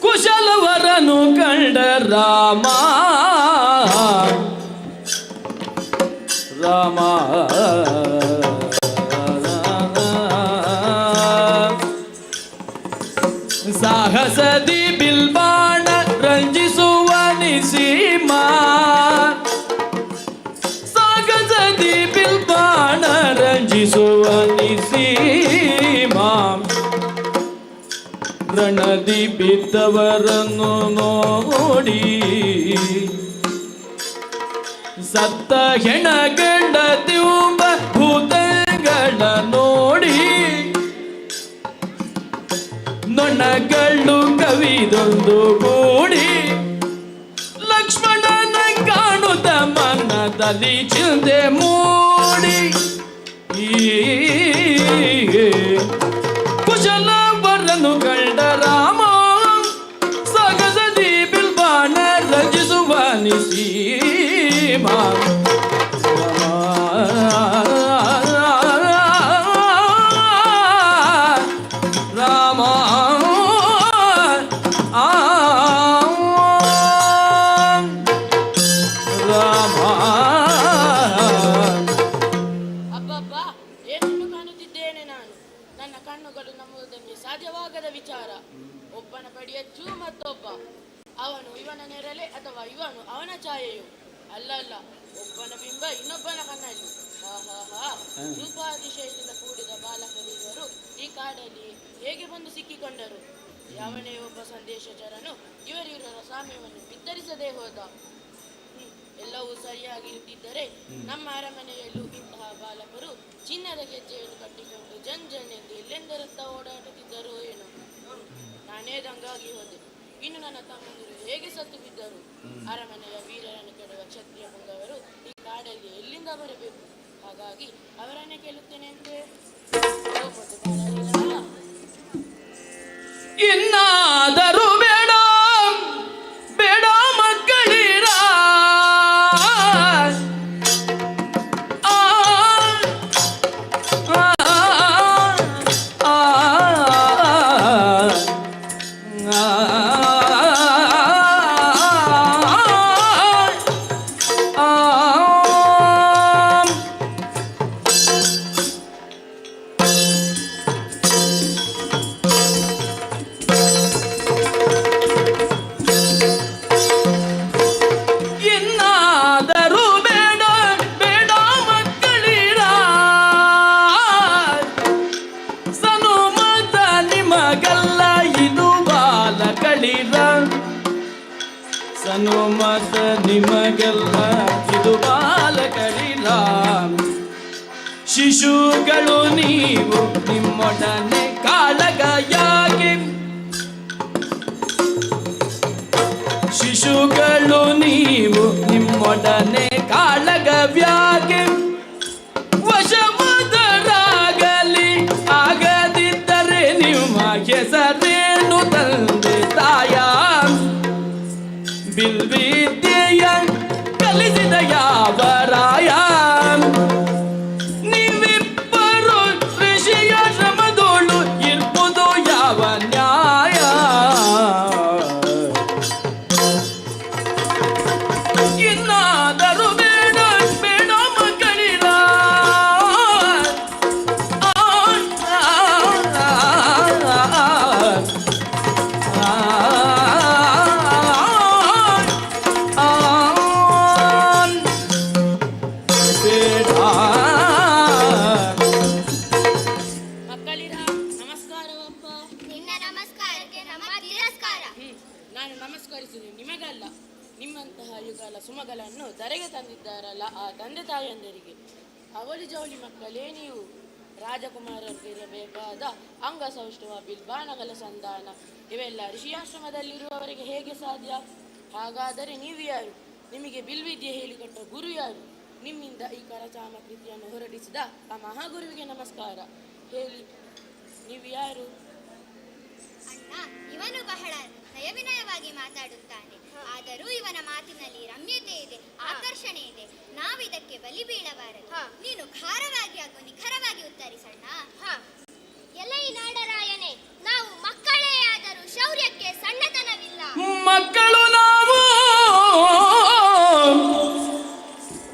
ಕುಶಲವರನು ಕಂಡ ರಾಮ ರಾಮ ಸಾಹಸದಿ ಬಿಲ್ಬಾಣ ರಂಜಿಸುವ ನಿಸೀಮಾ, ಸಾಹಸದಿ ಬಿಲ್ಬಾಣ ರಂಜಿಸುವ ನಿಸೀಮಾ, ರಣದಿ ಬಿದ್ದವರನ್ನು ನೋಡಿ ಸತ್ತ ಹೆಣಗಂಡ ತಿಂಬ ಭೂತಗಳ ನೋಡಿ ನೊಣಗಳು ಕವಿದೊಂದು ಗೂಡಿ ಲಕ್ಷ್ಮಣನ ಕಾಣುತ್ತ ಮನದಲ್ಲಿ ಚಿಂತೆ ಮೂಡಿ ಈ ಕುಶಲವರನ್ನು ಕಂಡ ರಾಮ ಸಗಸದಿ ಬಿಲ್ಬಾಣ ರಚಿಸುವ ನಿಸೀಮ ರಾಮ ಆ ರಾಮ. ಅಬ್ಬಬ್ಬಾ, ಏನನ್ನು ಕಾಣುತ್ತಿದ್ದೇನೆ ನಾನು? ನನ್ನ ಕಣ್ಣುಗಳು ನಂಬುವುದಕ್ಕೆ ಸಾಧ್ಯವಾಗದ ವಿಚಾರ. ಒಬ್ಬನ ಬಡಿಯಚ್ಚು ಮತ್ತೊಬ್ಬ. ಅವನು ಇವನ ನೆರಳೆ ಅಥವಾ ಇವನು ಅವನ ಛಾಯೆಯು? ಅಲ್ಲ ಅಲ್ಲ, ಒಬ್ಬನ ಬಿಂಬ ಇನ್ನೊಬ್ಬನ ಕಣ್ಣಲ್ಲಿ. ಹಾ ಹಾ ಹಾ, ರೂಪಾತಿಶಯದಿಂದ ಕೂಡಿದ ಬಾಲಕರಿಬ್ಬರು ಈ ಕಾಡಲ್ಲಿ ಹೇಗೆ ಬಂದು ಸಿಕ್ಕಿಕೊಂಡರು? ಯಾವನೇ ಒಬ್ಬ ಸಂದೇಶಚರನು ಇವರಿಬ್ಬರ ಸಾಮ್ಯವನ್ನು ಬಿತ್ತರಿಸದೆ ಹೋದ. ಎಲ್ಲವೂ ಸರಿಯಾಗಿರುತ್ತಿದ್ದರೆ ನಮ್ಮ ಅರಮನೆಯಲ್ಲೂ ಇಂತಹ ಬಾಲಕರು ಚಿನ್ನದ ಗೆಜ್ಜೆಯನ್ನು ಕಟ್ಟಿಕೊಂಡು ಜನ್ ಜನ್ ಎಂದು ಎಲ್ಲೆಂದರತ್ತ ಓಡಾಡುತ್ತಿದ್ದರೋ ಏನೋ. ನಾನೇ ದಂಗಾಗಿ ಹೋದೆ. ಇನ್ನು ನನ್ನ ತಮ್ಮಂದಿರು ಹೇಗೆ ಸತ್ತು ಬಿದ್ದರು? ಅರಮನೆಯ ವೀರರನ್ನು ಕೆಡುವ ಕ್ಷತ್ರಿಯ ಪುಂಗವರು ಈ ಕಾಡಲ್ಲಿ ಎಲ್ಲಿಂದ ಬರಬೇಕು? ಹಾಗಾಗಿ ಅವರನ್ನೇ ಕೇಳುತ್ತೇನೆಂತೆ. ಇನ್ನಾದರೂ ಬೇಡ ಬೇಡ ಮಕ್ಕಳಿರ, ಆ, ಆ, ಆ, ಆ, ಆ. ಇನ್ನಾದರೂ ಬೇಡ ಬೇಡ ಮಕ್ಕಳಿರ, ಸನುಮತ ನಿಮಗಲ್ಲ ಇದು ಬಾಲಕಳಿರ, ಸನುಮತ ನಿಮಗಲ್ಲ ಇದು ಬಾಲಕಳಿರ. ಶಿಶುಗಳು ನೀವು ನಿಮ್ಮೊಡನೆ ಕಾಳಗ ಯಾಕೆ? ಶಿಶುಗಳು ನೀವು ನಿಮ್ಮೊಡನೆ ಕಾಳಗವ್ಯಾಗೆ? ವಶಮದರಾಗಲಿ ಆಗದಿದ್ದರೆ ನಿಮ್ಮ ಹೆಸರೇನು ತಂದೆ ತಾಯ? ಬಿಲ್ವಿದ್ಯೆಯ ಕಲಿಸಿದ ಯಾವ ರಾಯ? ನೀವಿಬ್ಬರು ಋಷಿಯ ಶ್ರಮದೋಳು ಇರ್ಪುದು ಯಾವ ನ್ಯಾಯ? ಇನ್ನಾದರೂ ಬೇಡ ಬೇಡ ಮಕ್ಕಳಿರ, ಆ, ಆ, ಆ, ಆ, ಆ, ಬೇಡ. ಮಕ್ಕಳಿರ, ನಮಸ್ಕಾರವಪ್ಪ. ನಿನ್ನ ನಮಸ್ಕಾರಕ್ಕೆ ನಮ್ಮ ತಿರಸ್ಕಾರ. ನಾನು ನಮಸ್ಕರಿಸುವುದು ನಿಮಗಲ್ಲ, ನಿಮ್ಮಂತಹ ಯುಗಲ ಸುಮಗಳನ್ನು ಧರೆಗೆ ತಂದಿದ್ದಾರಲ್ಲ ಆ ತಂದೆ ತಾಯಿಯಂದರಿಗೆ. ಅವಳಿ ಜವಳಿ ಮಕ್ಕಳೇ ನೀವು. ರಾಜಕುಮಾರರಿಗಿರಬೇಕಾದ ಅಂಗಸೌಷ್ಠವ, ಬಿಲ್ಬಾಣಗಳ ಸಂಧಾನ ಇವೆಲ್ಲ ಋಷಿಯಾಶ್ರಮದಲ್ಲಿರುವವರಿಗೆ ಹೇಗೆ ಸಾಧ್ಯ? ಹಾಗಾದರೆ ನೀವು ಯಾರು? ನಿಮಗೆ ಬಿಲ್ವಿದ್ಯೆ ಹೇಳಿಕೊಟ್ಟ ಗುರು ಯಾರು? ನಿಮ್ಮಿಂದ ಈ ಕರಚಾಮ ಕೃತಿಯನ್ನು ಹೊರಡಿಸಿದ ಆ ಮಹಾಗುರುವಿಗೆ ನಮಸ್ಕಾರ. ಹೇಳಿ, ನೀವು ಯಾರು? ಅಣ್ಣ, ಇವನು ಬಹಳ ನಯವಿನಯವಾಗಿ ಮಾತಾಡುತ್ತಾನೆ. ಆದರೂ ಇವನ ಮಾತಿನಲ್ಲಿ ರಮ್ಯತೆ ಇದೆ, ಆಕರ್ಷಣೆ ಇದೆ. ನಾವಿದಕ್ಕೆ ಬಲಿ ಬೀಳಬಾರದು. ನೀನು ಖಾರವಾಗಿ ಹಾಗೂ ನಿಖರವಾಗಿ ಉತ್ತರಿಸಣ್ಣ. ಎಲೈ ನಾಡರಾಯನೇ, ನಾವು ಮಕ್ಕಳೇ ಆದರೂ ಶೌರ್ಯಕ್ಕೆ ಸಣ್ಣತನವಿಲ್ಲ. ಮಕ್ಕಳು ನಾವು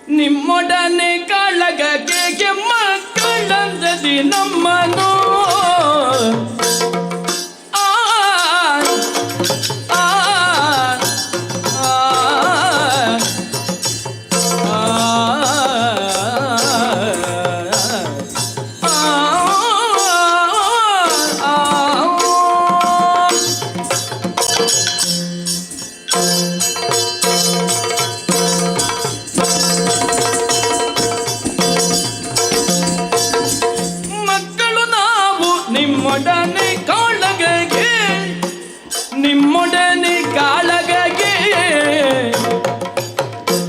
ನಿಮ್ಮೊಡನೆ ಕಾಳಗಕ್ಕೆ ಮಕ್ಕಳಂದದಿ ನಮ್ಮನು. ಆ, ಆ, ಆ, ಆ, ಆ, ಆ. ಮಕ್ಕಳು ನಾವು ನಿಮ್ಮೊಡನೆ ಕಾಳಗಗೆ, ನಿಮ್ಮೊಡನೆ ಕಾಳಗಗೆ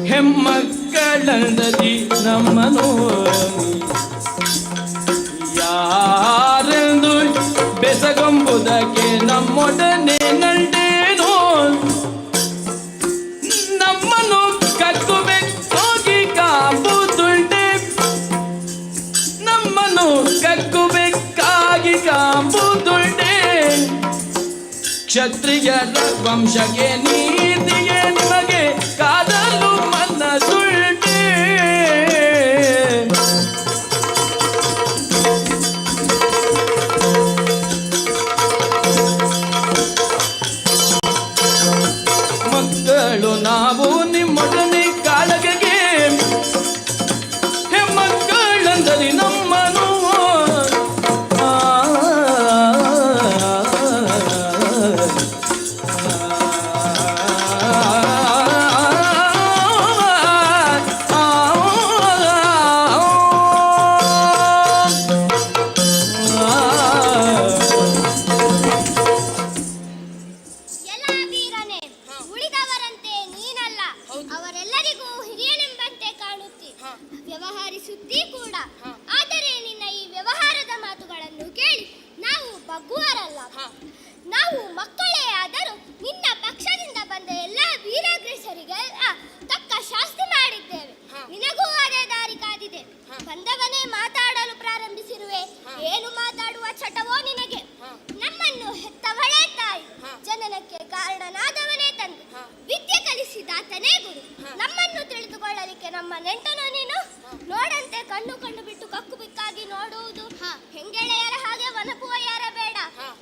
ಹೆಮ್ಮಕ್ಕಳಂದದಿ ನಮ್ಮನು. ಯಾರೆಂದು ಬೆಸಗೊಂಬುದಕ್ಕೆ ನಮ್ಮೊಡನೆ ನಂಡೇನು? ನಮ್ಮನ್ನು ಕಕ್ಕುಬೇಕಾಗಿ ಕಾಂಬುದುಂಡೆ, ನಮ್ಮನ್ನು ಕಕ್ಕುಬೇಕಾಗಿ ಕಾಂಬುದುಂಡೆ. ಕ್ಷತ್ರಿಯರ ವಂಶಕ್ಕೆ ನೀತಿಗೆ ನಿಮಗೆ ಕಾದಲು ಮನಸ್ಸುಂಟೆ? ಮಕ್ಕಳು ನಾವು ನಿಮ್ಮೊಡನೆ ಕಾಳಗಗೆ. ಸುಂದರಿ ನಮ್ಮನು. ಎಲ್ಲ ವೀರನೇ, ಉಳಿದವರಂತೆ ನೀನಲ್ಲ. ಅವರೆಲ್ಲರಿಗೂ ಹಿರಿಯನೆಂಬಂತೆ ಕಾಣುತ್ತಿ, ವ್ಯವಹರಿಸುತ್ತೀ ಕೂಡ. ಆದರೆ ನಿನ್ನ ಈ ವ್ಯವಹಾರದ ಮಾತುಗಳನ್ನು ಕೇಳಿ ನಾವು ಬಗ್ಗುವರಲ್ಲ. ನಾವು ಮಕ್ಕಳೇ ಆದರೂ ನಿನ್ನ ಪಕ್ಷದಿಂದ ಬಂದ ಎಲ್ಲ ವೀರಾಗ್ರೇಸರಿಗೆಲ್ಲ ತಕ್ಕ ಶಾಸ್ತಿ ಮಾಡಿದ್ದೇವೆ. ನಿನಗೂ ಅದೇ ದಾರಿ ಕಾದಿದೆ. ಬಂದವನೇ ಮಾತಾಡಲು ಪ್ರಾರಂಭಿಸಿರುವೆ. ಏನು ಮಾತಾಡುವ ಚಟವೋ ನಿನಗೆ? ನಮ್ಮನ್ನು ಹೆತ್ತವಳೇ ತಾಯಿ, ಜನನಕ್ಕೆ ಕಾರಣನಾದವನೇ ತಂದೆ, ವಿದ್ಯೆ ಕಲಿಸಿದಾತನೇ ಗುರು. ನಮ್ಮನ್ನು ತಿಳಿದುಕೊಳ್ಳಲಿಕ್ಕೆ ನಮ್ಮ ನೆಂಟನು ನೀನು. ನೋಡಂತೆ ಕಣ್ಣು ಕಣ್ಣು ಬಿಟ್ಟು ಕಕ್ಕು ಬಿಕ್ಕಾಗಿ ನೋಡುವುದು. ಹೆಂಗೆಳೆಯರ ಹಾಗೆ ವನಪುವಯ್ಯರ ಬೇಡ.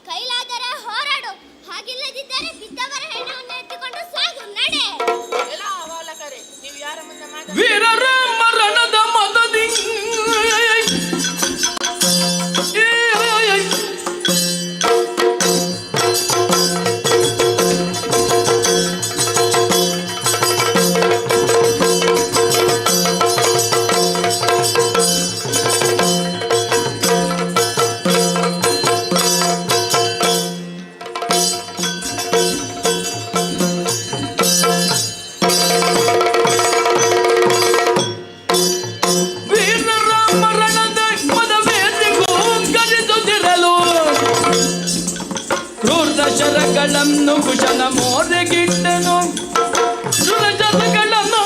ಕೈಲಾದರೆ ಹೋರಾಡು, ಹಾಗಿಲ್ಲದಿದ್ದರೆ ಬಿದ್ದವರ ಹೆಣವನ್ನು ಎತ್ತಿಕೊಂಡು ಸಾಗು. ನಡೆ. ಎಲ್ಲ ಬಾಲಕರೇ, ನೀವು ಯಾರ ಮುಂದೆ ಮಾತಾಡ ವೀರರ ಮರಣದ ಮದದಿ ವೀರರ ಮರಣದ ಮದವೇದಿಗೂ ಕರೆದುದಿರಲು ಕ್ರೂರ ಶರಗಳನ್ನು ಕುಶನ ಮೋರೆಗಿಟ್ಟನು. ಕ್ರೂರ ಶರಗಳನ್ನು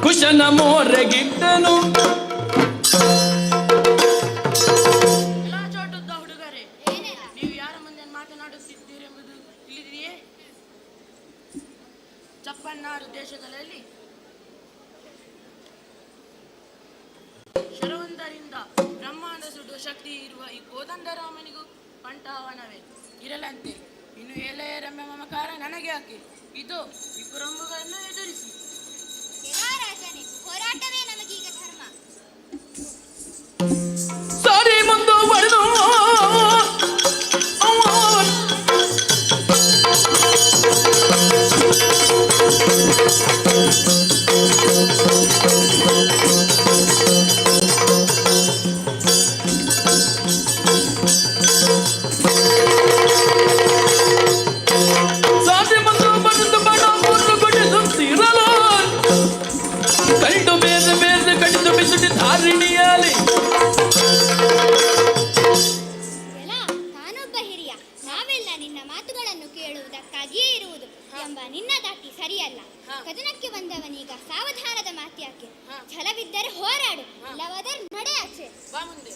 ಕುಶನ ಮೋರೆಗಿಟ್ಟನು. ಎಲ್ಲ ಚೋಟುದ್ದ ಹುಡುಗರೇ, ನೀವು ಯಾರ ಮುಂದೆ ಮಾತನಾಡುತ್ತಿದ್ದೀರೆಂಬುದು ತಿಳಿದಿದೆಯೇ? ಚಪ್ಪನ್ನಾರು ದೇಶಗಳಲ್ಲಿ ಶರವೊಂದರಿಂದ ಬ್ರಹ್ಮಾಂಡ ಸುಡುವ ಶಕ್ತಿ ಇರುವ ಈ ಕೋದಂಡರಾಮನಿಗೂ ಕಂಠಾವನವೇ ಇರಲಂತೆ. ಇನ್ನು ಎಲೆಯರೆಂಬ ಮಮಕಾರ ನನಗೆ ಯಾಕೆ? ಇದು ಈ ಕುರಂಬುಗಳನ್ನು ಎದುರಿಸಿ. ರಾಜನೇ, ಹೋರಾಟವೇ ನಮಗೀಗ ಧರ್ಮ. ಸಾರಿ ಮುಂದುವರೆದು ಸಾರಿ ಮುಂದುವರೆದು ಬಣ ಮೂರು ಗುಡಿಸುತ್ತಿರಲು ಕಂಡು ಬೇರೆ ಬೇರೆ ಕಡಿದು ಬಿಸುಟಿ ಧಾರಿಣಿಯಾಲಿ. ಎಲ, ತಾನೊಬ್ಬ ಹಿರಿಯ, ನಾವೆಲ್ಲ ನಿನ್ನ ಮಾತುಗಳನ್ನು ಕೇಳುವುದಕ್ಕಾಗಿಯೇ ಇರುವುದು ಎಂಬ ನಿನ್ನ ದಾಟಿ ಸರಿಯಲ್ಲ. ಕದನಕ್ಕೆ ಬಂದವನೀಗ ಸಾವಧಾನದ ಮಾತ್ಯಾಕೆ? ಛಲವಿದ್ದರೆ ಹೋರಾಡು, ಇಲ್ಲವಾದರೆ ನಡೆ ಆಚೆ. ಬಾ ಮುಂದೆ.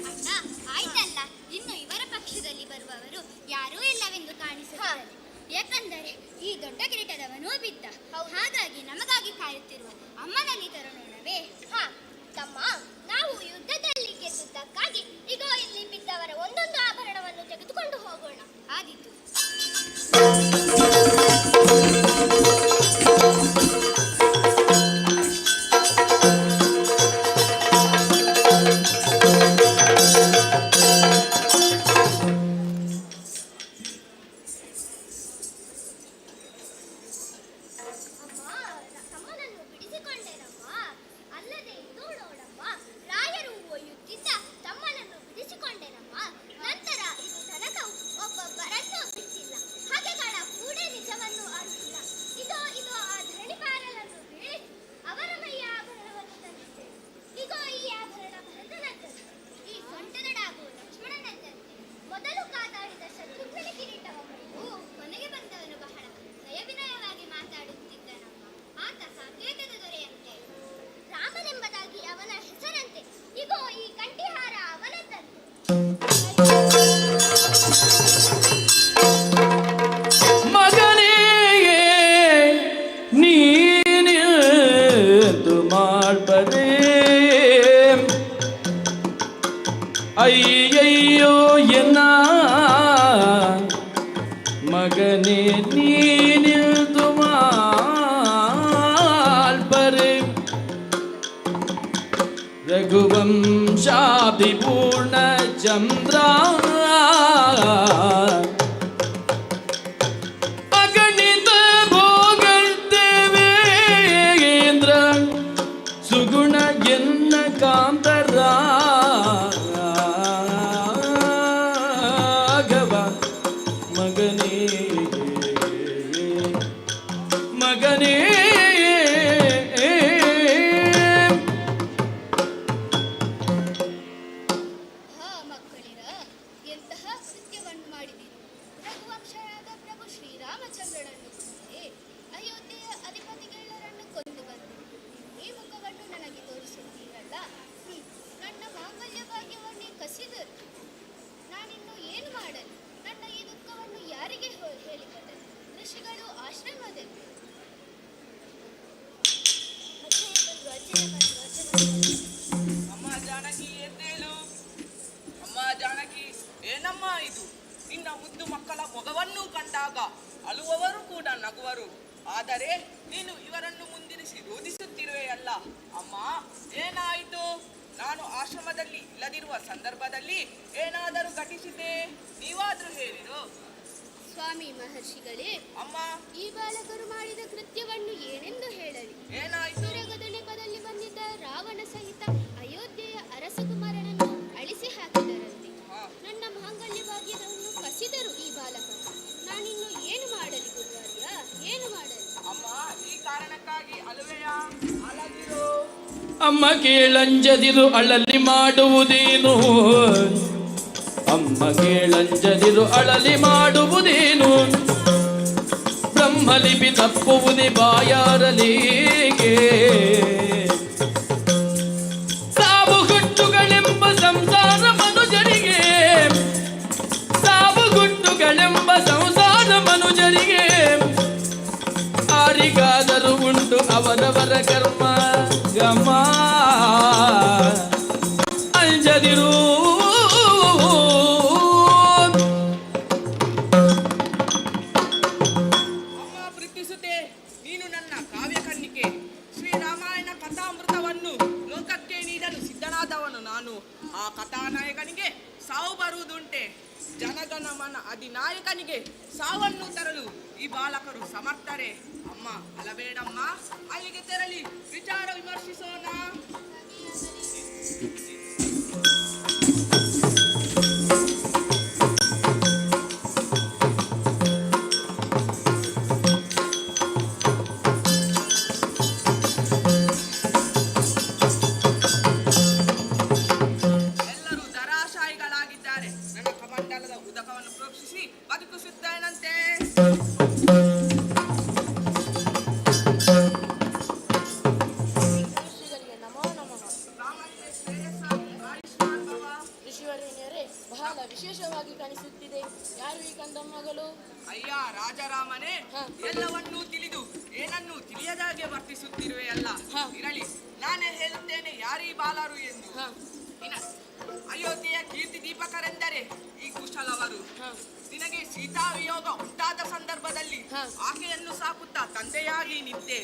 ಅಣ್ಣ, ಆಯ್ತಲ್ಲ. ಇನ್ನು ಇವರ ಪಕ್ಷದಲ್ಲಿ ಬರುವವರು ಯಾರೂ ಇಲ್ಲವೆಂದು ಕಾಣಿಸುತ್ತದೆ. ಏಕೆಂದರೆ ಈ ದೊಡ್ಡ ಕಿರೀಟದವನೂ ಬಿದ್ದ. ಹಾಗಾಗಿ ನಮಗಾಗಿ ಕಾಯುತ್ತಿರುವ ಅಮ್ಮನಲ್ಲಿ ತರುಣವೇ. ಹಾ ತಮ್ಮ, ನಾವು ಯುದ್ಧದಲ್ಲಿ ಗೆದ್ದುದಕ್ಕಾಗಿ ಈಗ ಇಲ್ಲಿ ಬಿದ್ದವರ ಒಂದೊಂದು ಆಭರಣವನ್ನು ತೆಗೆದುಕೊಂಡು ಹೋಗೋಣ. ಆದೀತು. ಅಮ್ಮ, ತಮ್ಮನನ್ನು ಬಿಡಿಸಿಕೊಂಡೆನಮ್ಮ. ಅಲ್ಲದೆ ಇದು ಮಗನೇ ನೀನಿಂದು ಮಾಡ್ಬರೇ. ಅಯ್ಯಯ್ಯೋ ಎನ್ನ ಮಗನೇ ನೀನಿಲ್ದು ಮಾಲ್ಪರೆ. ರಘುವಂಶಾಭಿಪೂರ್ಣ ಚಂದ್ರ ಅಗಣಿತ ಭೋಗದೇವೇಂದ್ರ ಸುಗುಣ ಎನ್ನ ಕಾಂತರಾಘವ ಮಗನೇ ಮಗನೇ. ಹಾ ಮಕ್ಕಳಿರ, ಎಂತಹ ಕೃತ್ಯವನ್ನು ಮಾಡಿದಿರಿ? ರಘುವಂಶರಾದ ಪ್ರಭು ಶ್ರೀರಾಮಚಂದ್ರನನ್ನು ಕೊಂದರೆ, ಅಯೋಧ್ಯೆಯ ಅಧಿಪತಿಗೆಲ್ಲರನ್ನು ಕೊಂದು ಬಂದು ಈ ಮುಖವನ್ನು ನನಗೆ ತೋರಿಸುತ್ತೀರಲ್ಲ? ನನ್ನ ಮಾಂಗಲ್ಯ ಭಾಗ್ಯವನ್ನೇ ಕಸಿದರು. ನಾನಿನ್ನು ಏನು ಮಾಡಲಿ? ನನ್ನ ಈ ದುಃಖವನ್ನು ಯಾರಿಗೆ ಹೇಳಿಕೊಳ್ಳಲಿ? ಋಷಿಗಳು ಆಶ್ರಮದಲ್ಲಿ. ಅಮ್ಮ ಜಾನಕಿ, ಎದ್ದೇಳು ಅಮ್ಮ ಜಾನಕಿ. ಏನಮ್ಮ ಇದು? ನಿನ್ನ ಮುದ್ದು ಮಕ್ಕಳ ಮೊಗವನ್ನು ಕಂಡಾಗ ಅಳುವವರು ಕೂಡ ನಗುವರು. ಆದರೆ ನೀನು ಇವರನ್ನು ಮುಂದಿರಿಸಿ ರೋದಿಸುತ್ತಿರುವೆಯಲ್ಲ ಅಮ್ಮ, ಏನಾಯಿತು? ನಾನು ಆಶ್ರಮದಲ್ಲಿ ಇಲ್ಲದಿರುವ ಸಂದರ್ಭದಲ್ಲಿ ಏನಾದರೂ ಘಟಿಸಿತೆ? ನೀವಾದರೂ ಹೇಳಿರು. ಸ್ವಾಮಿ ಮಹರ್ಷಿಗಳೇ. ಅಮ್ಮ. ಈ ಬಾಲಕರು ಮಾಡಿದ ಕೃತ್ಯವನ್ನು ಏನೆಂದು ಹೇಳಲಿ? ಏನಾಯಿತು? ಸೊರಗದ ನೆಪದಲ್ಲಿ ಬಂದಿದ್ದ ರಾವಣ ಸಹಿತ ಅಯೋಧ್ಯೆಯ ಅರಸಕುಮಾರನನ್ನು ಅಳಿಸಿ ಹಾಕಿದರಂತೆ. ನನ್ನ ಮಾಂಗಲ್ಯ ಭಾಗ್ಯವನ್ನು ಕಸಿದರು ಈ ಬಾಲಕರು. ನಾನಿನ್ನು ಏನು ಮಾಡಲಿ ಗುರುವಾರ್ಯ, ಏನು ಮಾಡಲಿ? ಅಮ್ಮ, ಈ ಕಾರಣಕ್ಕಾಗಿ ಅಳುವೆಯಾ? ಅಳದಿರು. ಅಮ್ಮ ಕೇಳಂಜದಿರು ಅಳಲಿ ಮಾಡುವುದೇನು? ಅಮ್ಮ ಕೇಳಂಜದಿರು ಅಳಲಿ ಮಾಡುವುದೇನು? ಬ್ರಹ್ಮಲಿಪಿ ತಪ್ಪುವುದೇ ಬಾಯಾರಲಿಗೆ. ಸಾವು ಹುಟ್ಟುಗಳೆಂಬ ಸಂಸಾರ ಮನುಜರಿಗೆ, ಸಾವು ಗುಟ್ಟುಗಳೆಂಬ ಸಂಸಾರ ಮನುಜರಿಗೆ, ಆರಿಗಾದರೂ ಉಂಟು ಅವರವರ ಕರ್ಮ ಗಮ. ಅಂಜದಿರು. ಅಮ್ಮ ಪ್ರೀತಿಸುತ್ತೆ, ನೀನು ನನ್ನ ಕಾವ್ಯ ಕನ್ನಿಕೆ. ಶ್ರೀರಾಮಾಯಣ ಕಥಾಮೃತವನ್ನು ಲೋಕಕ್ಕೆ ನೀಡಲು ಸಿದ್ಧನಾದವನು ನಾನು. ಆ ಕಥಾನಾಯಕನಿಗೆ ಸಾವು ಬರುವುದುಂಟೆ? ಜನಗಣಮನ ಅಧಿನಾಯಕನಿಗೆ ಸಾವನ್ನು ತರಲು ಈ ಬಾಲಕರು ಸಮರ್ಥರೆ? ಅಮ್ಮ, ಅಲಬೇಡಮ್ಮ. ಅಲ್ಲಿಗೆ ತೆರಳಿ ವಿಚಾರ ವಿಮರ್ಶಿಸೋಣ. ಎಲ್ಲರೂ ಧರಾಶಾಯಿಗಳಾಗಿದ್ದಾರೆ. ನನ್ನ ಕಮಂಡಲದ ಉದಕವನ್ನು ಪ್ರೋಕ್ಷಿಸಿ ಬದುಕಿಸುತ್ತೇನಂತೆ. ಋಷಿಗಳಿಗೆ ನಮೋ ನಮಃ. ಋಷಿವರೇಣ್ಯರೇ, ಬಹಳ ವಿಶೇಷವಾಗಿ ಕಾಣಿಸುತ್ತಿದೆ. ಯಾರು ಈ ಕಂದಮ್ಮಗಳು? ಅಯ್ಯ ರಾಜರಾಮನೇ, ಎಲ್ಲವನ್ನೂ ತಿಳಿದು ಏನನ್ನೂ ತಿಳಿಯದಾಗೆ ವರ್ತಿಸುತ್ತಿರುವೆಯಲ್ಲ. ಇರಲಿ, ನಾನೇ ಹೇಳುತ್ತೇನೆ ಯಾರೀ ಬಾಲರು ಎಂದು. ಅಯೋಧ್ಯೆಯ ಕೀರ್ತಿ ದೀಪಕರೆಂದರೆ ಈ ಕುಶಲವರು. ನಿನಗೆ ಸೀತಾವಿಯೋಗ ಉಂಟಾದ ಸಂದರ್ಭದಲ್ಲಿ ಆಕೆಯನ್ನು ಸಾಕುತ್ತಾ ತಂದೆಯಾಗಿ ನಿಂತೆ.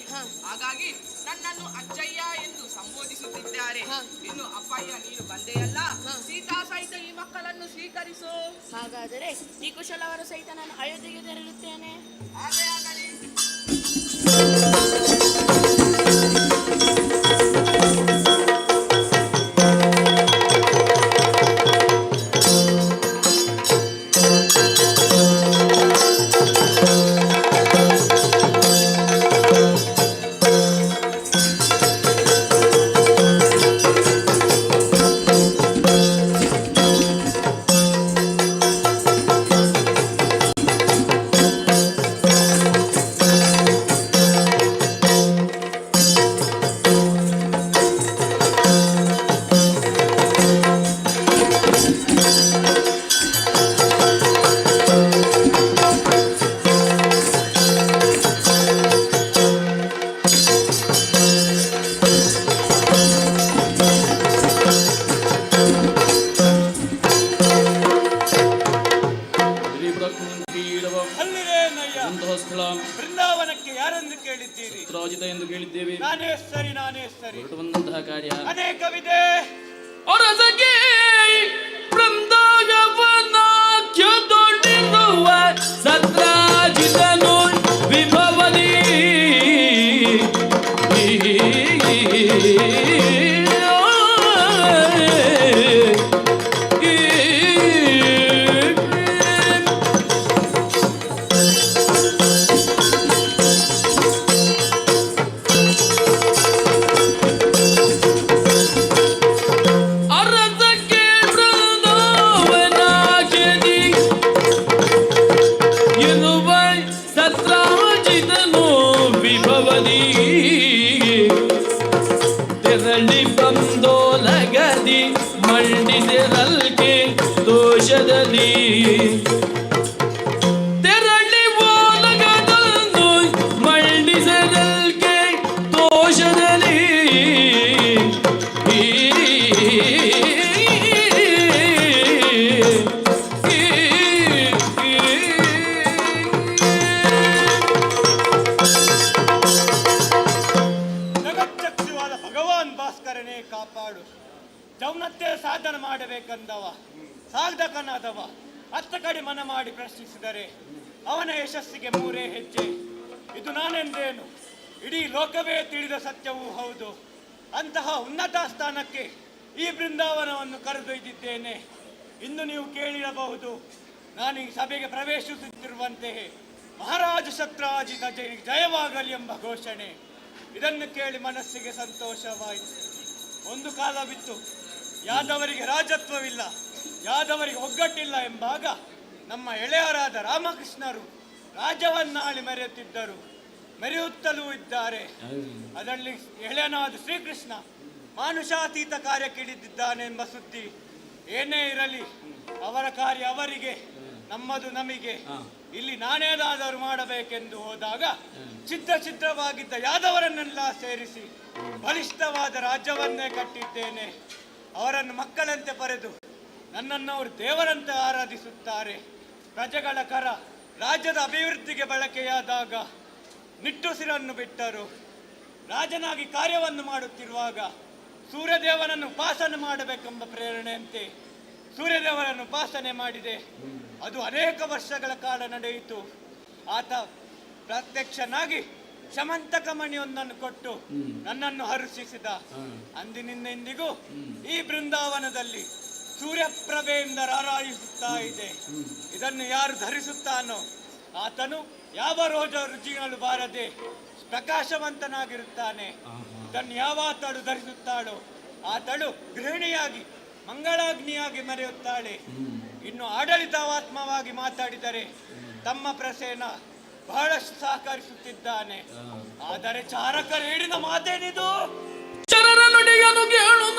ಹಾಗಾಗಿ ನನ್ನನ್ನು ಅಜ್ಜಯ್ಯ ಎಂದು ಸಂಬೋಧಿಸುತ್ತಿದ್ದಾರೆ. ಇನ್ನು ಅಪ್ಪಯ್ಯ, ನೀನು ಬಂದೆಯಲ್ಲ, ಸೀತಾ ಸಹಿತ ಈ ಮಕ್ಕಳನ್ನು ಸ್ವೀಕರಿಸು. ಹಾಗಾದರೆ ಈ ಕುಶಲವರ ಸಹಿತ ನಾನು ಅಯೋಧ್ಯೆಗೆ ತೆರಳುತ್ತೇನೆ. ಹಾಗೆ ಆಗಲಿ. ಿ. ಎಂತಹ ಸ್ಥಳ? ಬೃಂದಾವನಕ್ಕೆ ಯಾರೆಂದು ಕೇಳಿದ್ದೀರಿ? ಸತ್ರಾಜಿತ ಎಂದು ಕೇಳಿದ್ದೇವೆ. ನಾನೇ ಸರಿ, ನಾನೇ ಸರಿ. ಹೊರಟು ಬಂದಂತಹ ಕಾರ್ಯ ಅನೇಕವಿದೆ. ಅರಸಗೆ ಬೃಂದಾವನಕ್ಯದೊಡಿರುವ ಸತ್ರಾಜಿತನು ವಿಭವದಿ. ಅರಸಕ್ಕೆ ಬೃಂದಾವನಾಖ್ಯದಿ ಇರುವ ಸತ್ರಾಜಿತನು ವಿಭವದಿ ತೆರಳಿ ಬಂದೋಲಗದಿ ಮಂಡಿಸಿರಲ್ಕೆ ದೋಷದಲ್ಲಿ ತೆರಳಿ ಓಲಗದನ್ನು ಮಂಡಿಸಿರಲ್ಕೆ ದೋಷದಲ್ಲಿ. ಜಗಚ್ಚಕ್ಷುವಾದ ಭಗವಾನ್ ಭಾಸ್ಕರನೇ ಕಾಪಾಡು. ಜೌನತ್ತೆ ಸಾಧನ ಮಾಡಬೇಕಂದವ ಸಾಧಕನಾದವ ಅತ್ತ ಕಡೆ ಮನ ಮಾಡಿ ಪ್ರಶ್ನಿಸಿದರೆ ಅವನ ಯಶಸ್ಸಿಗೆ ಮೂರೇ ಹೆಜ್ಜೆ. ಇದು ನಾನೆಂದೇನು, ಇಡೀ ಲೋಕವೇ ತಿಳಿದ ಸತ್ಯವೂ ಹೌದು. ಅಂತಹ ಉನ್ನತ ಸ್ಥಾನಕ್ಕೆ ಈ ಬೃಂದಾವನವನ್ನು ಕರೆದೊಯ್ದಿದ್ದೇನೆ. ಇನ್ನು ನೀವು ಕೇಳಿರಬಹುದು, ನಾನು ಈ ಸಭೆಗೆ ಪ್ರವೇಶಿಸುತ್ತಿರುವಂತೆಯೇ ಮಹಾರಾಜ ಸತ್ರಾಜಿತ ಜಯವಾಗಲಿ ಎಂಬ ಘೋಷಣೆ. ಇದನ್ನು ಕೇಳಿ ಮನಸ್ಸಿಗೆ ಸಂತೋಷವಾಯಿತು. ಒಂದು ಕಾಲವಿತ್ತು, ಯಾದವರಿಗೆ ರಾಜತ್ವವಿಲ್ಲ, ಯಾದವರಿಗೆ ಒಗ್ಗಟ್ಟಿಲ್ಲ ಎಂಬಾಗ ನಮ್ಮ ಎಳೆಯರಾದ ರಾಮಕೃಷ್ಣರು ರಾಜ್ಯವನ್ನಾಳಿ ಮೆರೆಯುತ್ತಿದ್ದರು, ಮೆರೆಯುತ್ತಲೂ ಇದ್ದಾರೆ. ಅದರಲ್ಲಿ ಎಳೆಯನಾದ ಶ್ರೀಕೃಷ್ಣ ಮಾನುಷಾತೀತ ಕಾರ್ಯಕ್ಕಿಳಿದಿದ್ದಾನೆ ಎಂಬ ಸುದ್ದಿ ಏನೇ ಇರಲಿ, ಅವರ ಕಾರ್ಯ ಅವರಿಗೆ, ನಮ್ಮದು ನಮಗೆ. ಇಲ್ಲಿ ನಾನೇನಾದರೂ ಮಾಡಬೇಕೆಂದು ಹೋದಾಗ ಚಿತ್ರ ಚಿತ್ರವಾಗಿದ್ದ ಯಾದವರನ್ನೆಲ್ಲ ಸೇರಿಸಿ ಬಲಿಷ್ಠವಾದ ರಾಜ್ಯವನ್ನೇ ಕಟ್ಟಿದ್ದೇನೆ. ಅವರನ್ನು ಮಕ್ಕಳಂತೆ ಪರೆದು ನನ್ನನ್ನು ಅವರು ದೇವರಂತೆ ಆರಾಧಿಸುತ್ತಾರೆ. ಪ್ರಜೆಗಳ ಕರ ರಾಜ್ಯದ ಅಭಿವೃದ್ಧಿಗೆ ಬಳಕೆಯಾದಾಗ ನಿಟ್ಟುಸಿರನ್ನು ಬಿಟ್ಟರು. ರಾಜನಾಗಿ ಕಾರ್ಯವನ್ನು ಮಾಡುತ್ತಿರುವಾಗ ಸೂರ್ಯದೇವನನ್ನು ಉಪಾಸನೆ ಮಾಡಬೇಕೆಂಬ ಪ್ರೇರಣೆಯಂತೆ ಸೂರ್ಯದೇವರನ್ನು ಉಪಾಸನೆ ಮಾಡಿದೆ. ಅದು ಅನೇಕ ವರ್ಷಗಳ ಕಾಲ ನಡೆಯಿತು. ಆತ ಪ್ರತ್ಯಕ್ಷನಾಗಿ ಶಮಂತಕ ಮಣಿಯೊಂದನ್ನು ಕೊಟ್ಟು ನನ್ನನ್ನು ಹರುಷಿಸಿದ. ಅಂದಿನಿಂದ ಇಂದಿಗೂ ಈ ಬೃಂದಾವನದಲ್ಲಿ ಸೂರ್ಯಪ್ರಭೆಯಿಂದ ರಾರಾಯಿಸುತ್ತಾ ಇದೆ. ಇದನ್ನು ಯಾರು ಧರಿಸುತ್ತಾನೋ ಆತನು ಯಾವ ರೋಜ ರುಚಿಗಳು ಬಾರದೆ ಪ್ರಕಾಶವಂತನಾಗಿರುತ್ತಾನೆ. ಇದನ್ನು ಯಾವ ಆತಳು ಧರಿಸುತ್ತಾಳೋ ಆತಳು ಗೃಹಿಣಿಯಾಗಿ ಮಂಗಳಾಗ್ನಿಯಾಗಿ ಮೆರೆಯುತ್ತಾಳೆ. ಇನ್ನು ಆಡಳಿತಾತ್ಮವಾಗಿ ಮಾತಾಡಿದರೆ ತಮ್ಮ ಪ್ರಸೇನ ಬಹಳಷ್ಟು ಸಹಕರಿಸುತ್ತಿದ್ದಾನೆ. ಆದರೆ ಚಾರಕರು ಹೇಳಿದ ಮಾತೇನಿದು? ಚರರ ನುಡಿಯನು ಕೇಳು.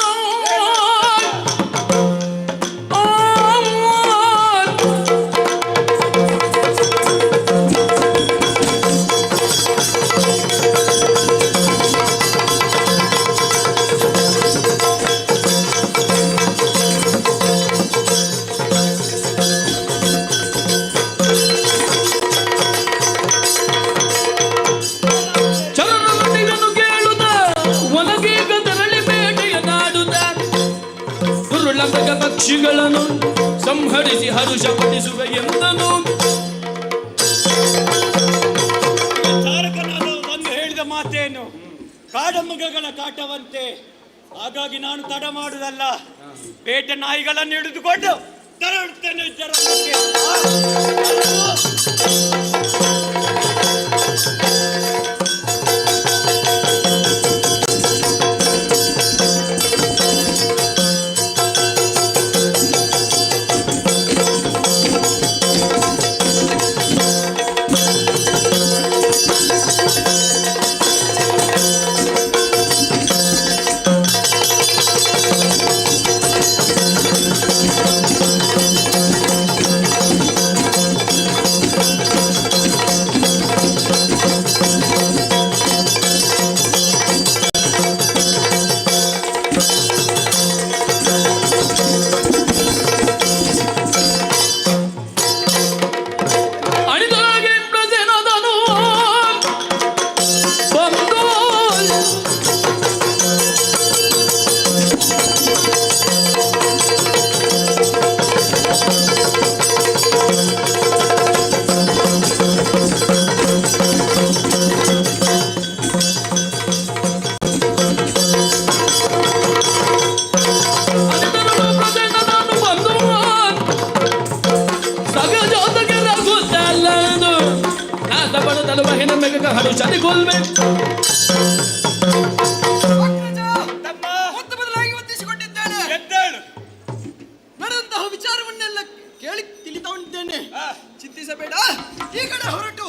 ಚರರ ನುಡಿಯನು ಕೇಳುತ್ತ ಒನಗೀಗ ತೆರಳಿ ಬೇಟೆಯ ನಾಡುತ್ತ ದುರುಳಮೃಗ ಪಕ್ಷಿಗಳನ್ನು ಸಂಹರಿಸಿ ಹರುಷ ಪಡಿಸುವೆ ಎಂದನು. ಚಾರಕನಾದ ಬಂದು ಹೇಳಿದ ಮಾತೇನು? ಕಾಡಮೃಗಗಳ ಕಾಟವಂತೆ. ಹಾಗಾಗಿ ನಾನು ತಡ ಮಾಡುವುದಲ್ಲ, ಬೇಟೆ ನಾಯಿಗಳನ್ನು ಹಿಡಿದುಕೊಂಡು ತೆರಳುತ್ತೇನೆ ಜರಕ್ಕೆ. ಚರರ ಮಗ ಹರುಷದಿ ಕೊಲ್ವೆ. ಮೊತ್ತ ಮೊದಲಾಗಿ ವಂದಿಸಿಕೊಂಡಿದ್ದೇನೆ. ನಡೆದಂತಹ ವಿಚಾರವನ್ನೆಲ್ಲ ಕೇಳಿ ತಿಳಿದುಕೊಂಡಿದ್ದೇನೆ. ಚಿಂತಿಸಬೇಡ, ಈ ಕಡೆ ಹೊರಟು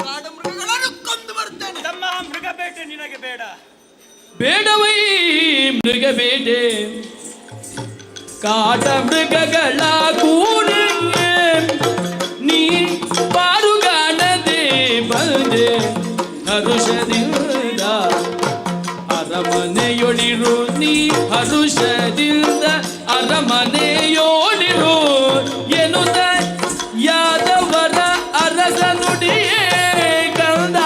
ಕಾಡ ಮೃಗಗಳನ್ನು ಕೊಂದು ಬರುತ್ತೇನೆ. ತಮ್ಮ, ಮೃಗ ಬೇಟೆ ನಿನಗೆ ಬೇಡ. ಬೇಡವೈ ಮೃಗಬೇಟೆ, ಕಾಟ ಮೃಗಗಳ ಕೂಡಿಗೆ ನೀ ಪಾರುಗಾಣದೆ ಬಂದೆ. ಹರುಷದಿಂದ ಅರಮನೆಯೊಳಿರು, ನೀ ಹರುಷದಿಂದ ಅರಮನೆಯೊಳಿರು ಎನ್ನುತ್ತ ಯಾದವರ ಅರಸ ನುಡಿಯೇ ಕಂದ.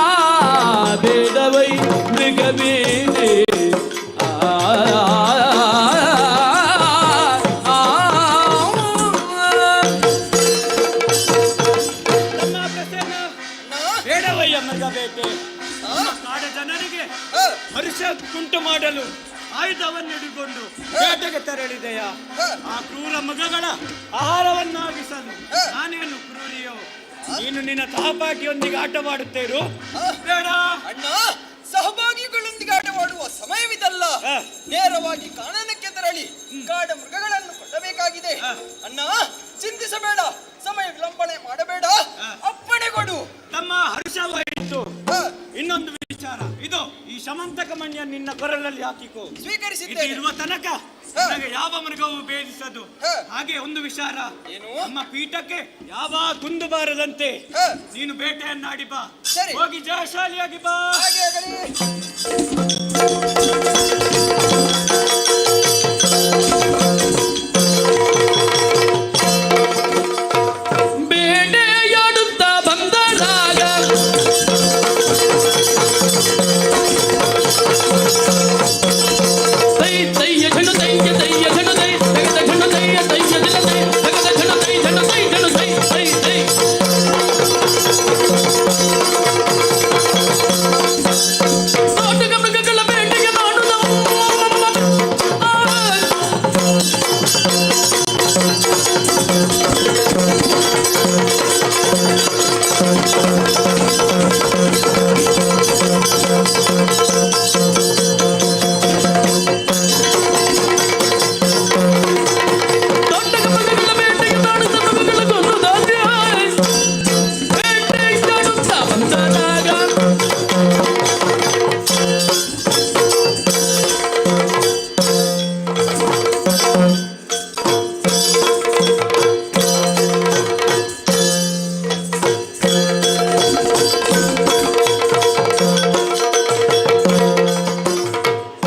ಬೇಡವೈ ಮೃಗಬೇಟೆ. ಆ ಆ, ಆ. ತಮ್ಮ ಪ್ರಸನ್ನ, ಬೇಡವಯ್ಯ ಮೃಗ ಬೇಟೆ. ನಮ್ಮ ಕಾಡ ಜನರಿಗೆ ಹರ್ಷ ಉಂಟು ಮಾಡಲು ಆಯುಧವನ್ನು ಹಿಡಿದುಕೊಂಡು ಬೇಟೆಗೆ ತೆರಳಿದೆಯ. ಆ ಕ್ರೂರ ಮೃಗಗಳ ಆಹಾರವನ್ನಾಗಿಸಲು ನಾನೇನು ಕ್ರೂರಿಯೋ? ನೀನು ನಿನ್ನ ಸಹಪಾಠಿಯೊಂದಿಗೆ ಆಟವಾಡುತ್ತೇರು, ಬೇಡ. ಅಣ್ಣ, ಸಹಭಾಗಿಗಳೊಂದಿಗೆ ಆಟವಾಡುವ ಸಮಯವಿದಲ್ಲ. ನೇರವಾಗಿ ಕಾನನಕ್ಕೆ ತೆರಳಿ ಕಾಡ ಮೃಗಗಳನ್ನು ಕೊಲ್ಲಬೇಕಾಗಿದೆ. ಅಣ್ಣ, ಚಿಂತಿಸಬೇಡ, ಸಮಯ ವಿಳಂಬನೆ ಮಾಡಬೇಡ, ಅಪ್ಪಣೆ ಕೊಡು. ತಮ್ಮ, ಹರ್ಷವಾಯಿತು. ಇನ್ನೊಂದು ವಿಚಾರ, ಇದು ಈ ಶಮಂತಕ ಮಣಿಯ ನಿನ್ನ ಕೊರಳಲ್ಲಿ ಹಾಕಿಕೋ. ಸ್ವೀಕರಿಸಿದ್ದೇನೆ. ಇದು ಇರುವ ತನಕ ನಿನಗೆ ಯಾವ ಮೃಗವೂ ಭೇದಿಸದು. ಹಾಗೆ ಒಂದು ವಿಚಾರ, ನಮ್ಮ ಪೀಠಕ್ಕೆ ಯಾವ ಕುಂದು ಬಾರದಂತೆ ನೀನು ಬೇಟೆಯನ್ನಾಡಿ ಬಾ. ಹೋಗಿ ಜಯಶಾಲಿಯಾಗಿ ಬಾ. ಹಾಗೆ ಆಗಲಿ. ಬೇಟೆಯಾಡುತ್ತಾ ಬಂದರಾಗ ತೈ ತೈಯ ಝಣು ತೈಯ ತೈಯ ಝಣು ತೈ ತಗದ ಝಣು ತೈಯ ತೈಯ ಝಣ ತೈ ತಗದ ಝಣು ತೈ ಝಣು ತೈ ಝಣು ತೈ ತೈ ತೈ. ತೋಟದ ಮೃಗಗಳ ಬೇಟೆಗೆ ನಾನು. ದೊಡ್ಡ ಮೃಗಗಳ ಬೇಟೆಗೆ ತಾಡುತ್ತ ಮೃಗಗಳ ಕೊಂದು ಬೇಟೆಯಾಡುತ್ತಾ ಬಂದನಾಗ.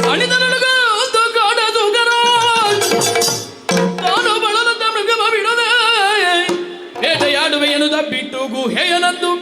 ಅಣಿದನೊಳಗ ಒಂದು ಕಾಡದುಗರ ತಾನು ಬಳಲದ ಮೃಗವ ಬಿಡದೆ ಬೇಟೆಯಾಡುವೆ ಎನ್ನುತ್ತ ಬಿಟ್ಟು ಗುಹೆಯನಂದು.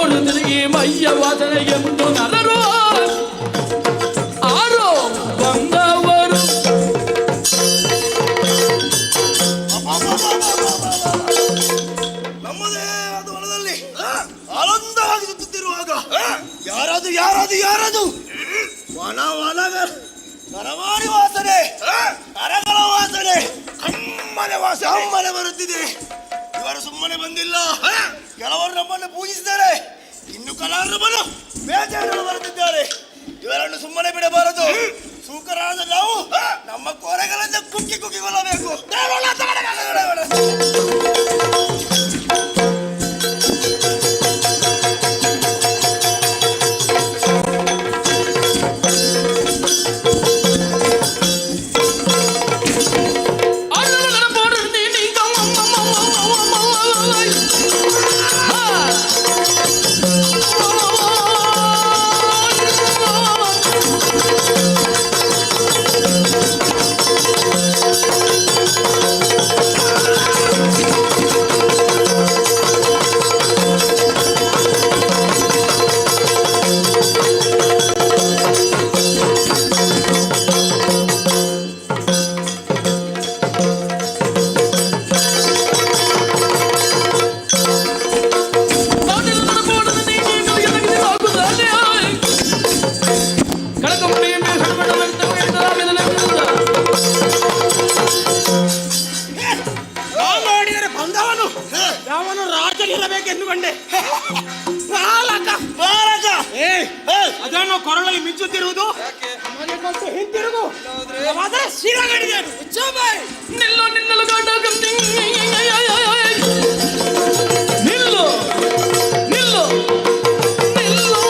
ಪೋಡು ತಿರುಗಿ ಮೈಯ ವಾಸನೆ ಎಂದು ನರರು ಆರೋ ಬಂದವರು. ನಮ್ಮದೇ ಆದ ಹೊಲದಲ್ಲಿ ಆನಂದವಾಗಿ ಸುತ್ತುತ್ತಿರುವಾಗ ಯಾರದು ಯಾರದು ಯಾರದು? ವನ ವನಗ ನರಮಾರಿ ವಾಸನೆ, ನರಗಳ ವಾಸನೆ, ಕಮ್ಮನೆ ವಾಸನೆ ಕಮ್ಮನೆ ಬರುತ್ತಿದೆ. ಇವರು ಸುಮ್ಮನೆ ಬಂದಿಲ್ಲ. ಕೆಲವರು ನಮ್ಮನ್ನು ಪೂಜಿಸಿದ್ದಾರೆ, ಇನ್ನು ಕೆಲವರು ನಮ್ಮನ್ನು ಬೇಜಾರನ್ನು ಬರುತ್ತಿದ್ದಾರೆ. ಇವರನ್ನು ಸುಮ್ಮನೆ ಬಿಡಬಾರದು. ಸೂಕರಾದ ನಾವು ನಮ್ಮ ಕೋರೆಗಳಿಂದ ಕುಕ್ಕಿ ಕುಕ್ಕಿಕೊಳ್ಳಬೇಕು. ನೋಡಿದರೆ ಬಂದವನು ಯಾವನು ರಾಜನಿರಬೇಕೆಂದುಕೊಂಡೆ. ಬಾಲಕ ಬಾಲಕ, ಅದನ್ನು ಕೊರಳಲ್ಲಿ ಮಿಂಚುತ್ತಿರುವುದು ಮನೆ ಕೊಟ್ಟು ಹಿಂತಿರುಗು. ಇಲ್ಲವಾದರೆ ಶಿರಗಡಿದೆ. ನಿಲ್ಲು ನಿಲ್ಲಲು ಗಂಡ, ನಿಲ್ಲು ನಿಲ್ಲು ನಿಲ್ಲು.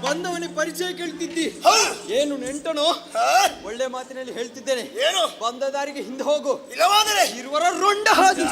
ಬಂದವನಿಗೆ ಪರಿಚಯ ಕೇಳ್ತಿದ್ದಿ, ಏನು ನೆಂಟನು? ಒಳ್ಳೆ ಮಾತಿನಲ್ಲಿ ಹೇಳ್ತಿದ್ದೇನೆ, ಏನು? ಬಂದ ದಾರಿಗೆ ಹಿಂದೆ ಹೋಗು, ಇಲ್ಲವಾದರೆ ಇರುವರ ರೊಂಡ ಹಾದು.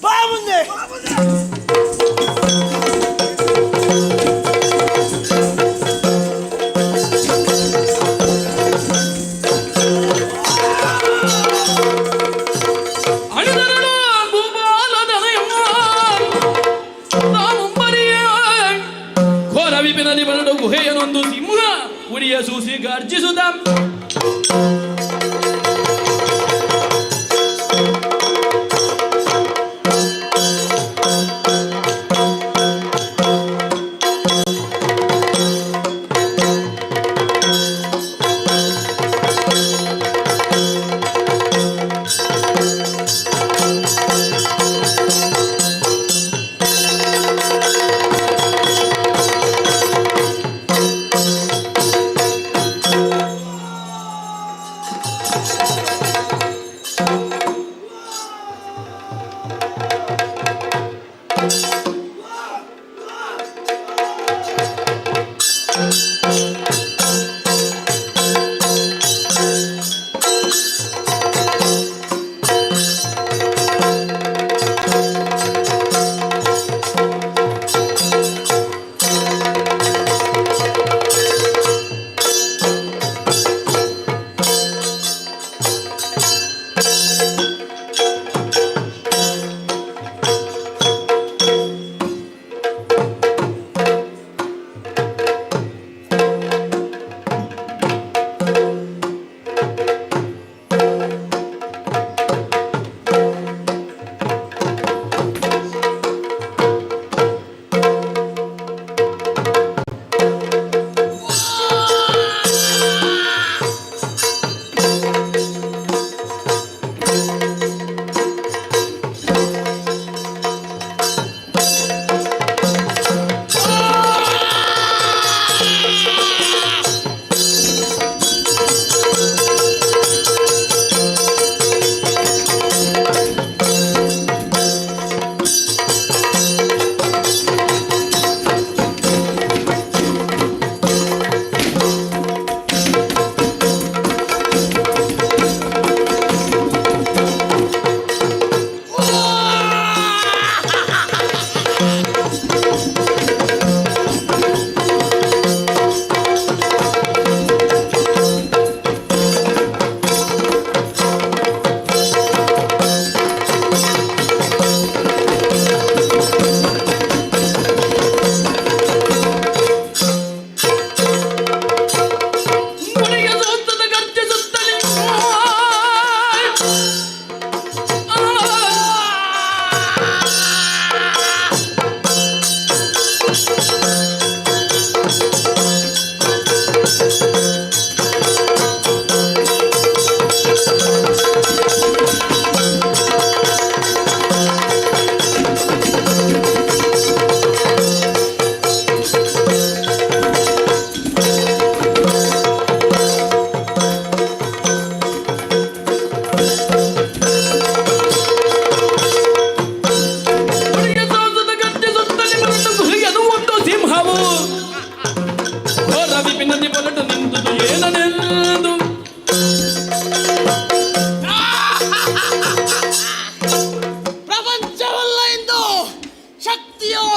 ಬಾ ಮುಂದೆ. ಘೋರ ವಿಪಿನಲ್ಲಿ ಬರಡು ಗುಹೆಯನೊಂದು ಸಿಂಹ ಉರಿಯ ಸೂಸಿ ಗರ್ಜಿಸುತ್ತ.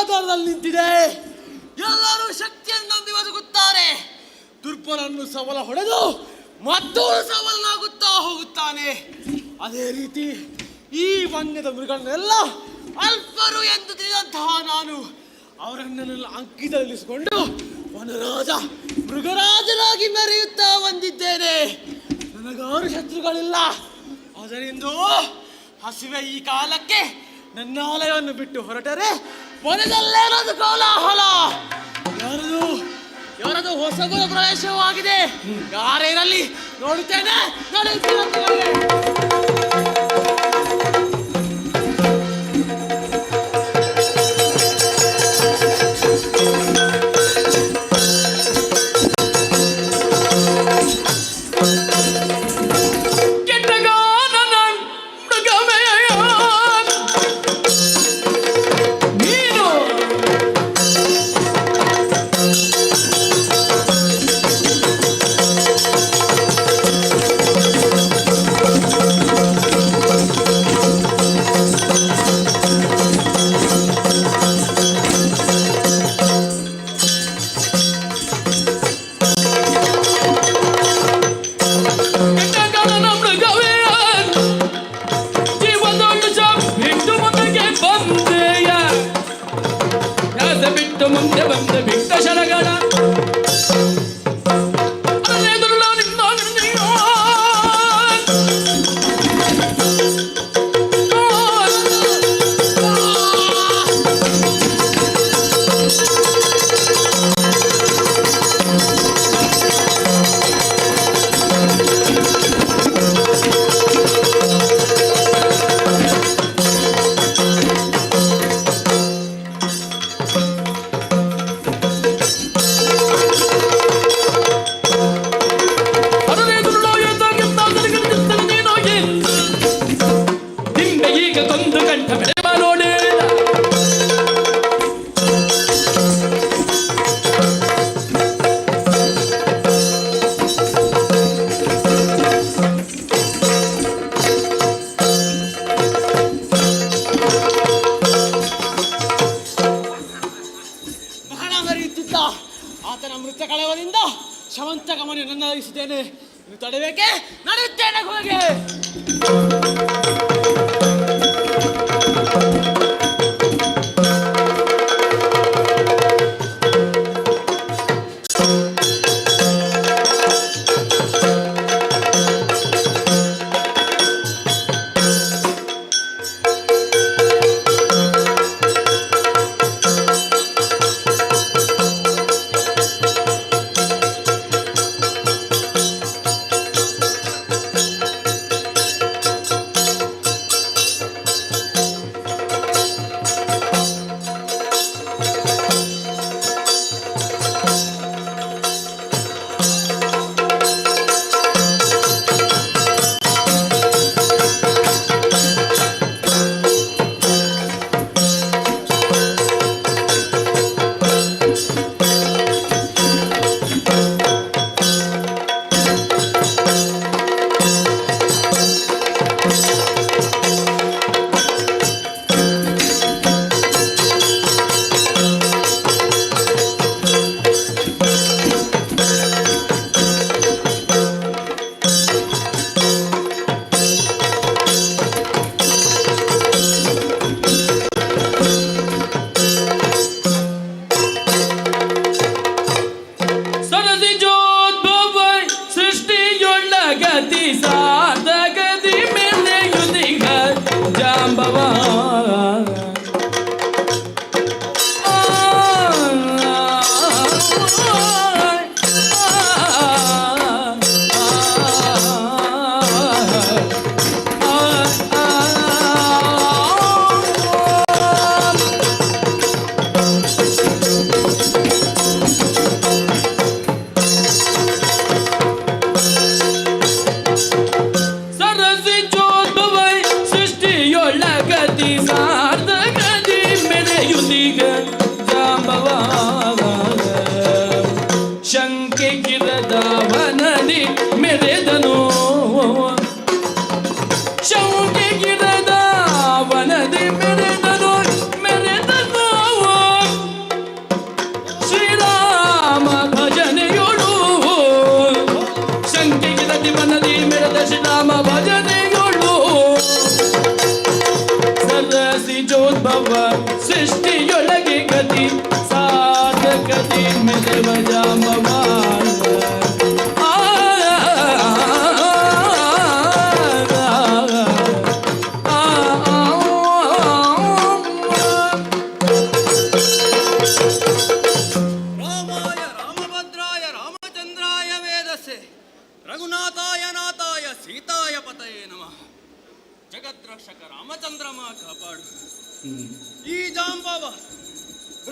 ಆಧಾರದಲ್ಲಿ ನಿಂತಿದೆ. ಎಲ್ಲರೂ ಶಕ್ತಿಯನ್ನು ನಂಬಿ ಬದುಕುತ್ತಾರೆ. ದುರ್ಬಲನ್ನು ಸಬಲ ಹೊಡೆದು ಮತ್ತೊಂದು ಸಬಲನಾಗುತ್ತಾ ಹೋಗುತ್ತಾನೆ. ಅದೇ ರೀತಿ ಈ ವನ್ಯದ ಮೃಗಗಳನ್ನೆಲ್ಲ ಅಲ್ಪರು ಎಂದು ತಿಳಿದಂತಹ ನಾನು ಅವರನ್ನೆಲ್ಲ ಅಂಕಿತದಲ್ಲಿಸಿಕೊಂಡು ವನರಾಜ ಮೃಗರಾಜನಾಗಿ ಮೆರೆಯುತ್ತಾ ಬಂದಿದ್ದೇನೆ. ನನಗಾರು ಶತ್ರುಗಳಿಲ್ಲ. ಅದರಿಂದ ಹಸಿವೆ ಈ ಕಾಲಕ್ಕೆ ನನ್ನ ಆಲಯವನ್ನು ಬಿಟ್ಟು ಹೊರಟರೆ ವನದಲ್ಲೇನದು ಕೋಲಾಹಲ. ಯಾರದು ಯಾರದು ಹೊಸಬರ ಪ್ರವೇಶವಾಗಿದೆ. ಯಾರೇ ಇರಲಿ ನೋಡುತ್ತೇನೆ, ನಡೆಯುತ್ತೇನೆ. ಮುಂದೆ ಬಂದ ಬಿಟ್ಟ ಶರಗಳ ಈಗ ಕೊಂದು ಕಂಠ ಬೆಳೆವ ನೋಡೆ. ಬಹಳ ಮರೆಯುತ್ತಿದ್ದ ಆತನ ಮೃತ ಕಳವದಿಂದ ಶವಂತಕಮನೆ ನನ್ನರಿಸಿದ್ದೇನೆ. ಇನ್ನು ತಡೆಬೇಕೆ? ನಡೆಯುತ್ತೇನೆ ಗುಹೆಗೆ.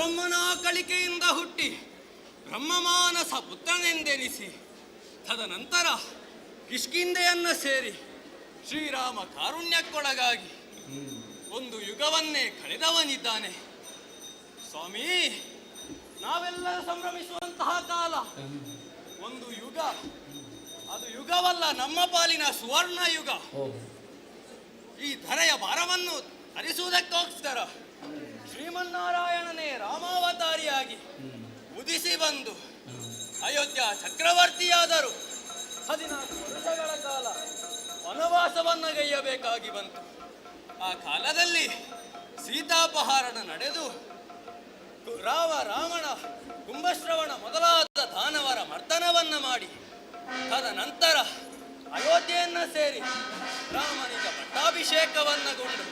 ಬ್ರಹ್ಮನ ಕಳಿಕೆಯಿಂದ ಹುಟ್ಟಿ ಬ್ರಹ್ಮಮಾನಸ ಪುತ್ರನೆಂದೆನಿಸಿ ತದನಂತರ ಕಿಷ್ಕಿಂದೆಯನ್ನು ಸೇರಿ ಶ್ರೀರಾಮ ಕಾರುಣ್ಯಕ್ಕೊಳಗಾಗಿ ಒಂದು ಯುಗವನ್ನೇ ಕಳೆದವನಿದ್ದಾನೆ. ಸ್ವಾಮಿ, ನಾವೆಲ್ಲ ಸಂಭ್ರಮಿಸುವಂತಹ ಕಾಲ ಒಂದು ಯುಗ. ಅದು ಯುಗವಲ್ಲ, ನಮ್ಮ ಪಾಲಿನ ಸುವರ್ಣ ಯುಗ. ಈ ಧರೆಯ ಭಾರವನ್ನು ಹರಿಸುವುದಕ್ಕೋಸ್ಕರ ಶ್ರೀಮನ್ನಾರಾಯಣನೇ ರಾಮಾವತಾರಿಯಾಗಿ ಉದಿಸಿ ಬಂದು ಅಯೋಧ್ಯ ಚಕ್ರವರ್ತಿಯಾದರು. 14 ವರ್ಷಗಳ ಕಾಲ ವನವಾಸವನ್ನಗೈಯಬೇಕಾಗಿ ಬಂತು. ಆ ಕಾಲದಲ್ಲಿ ಸೀತಾಪಹರಣ ನಡೆದು ರಾಮ ರಾವಣ ಕುಂಭಶ್ರವಣ ಮೊದಲಾದ ದಾನವರ ಮರ್ದನವನ್ನ ಮಾಡಿ ತದನಂತರ ಅಯೋಧ್ಯೆಯನ್ನ ಸೇರಿ ರಾಮನಿಗೆ ಪಟ್ಟಾಭಿಷೇಕವನ್ನಗೊಂಡು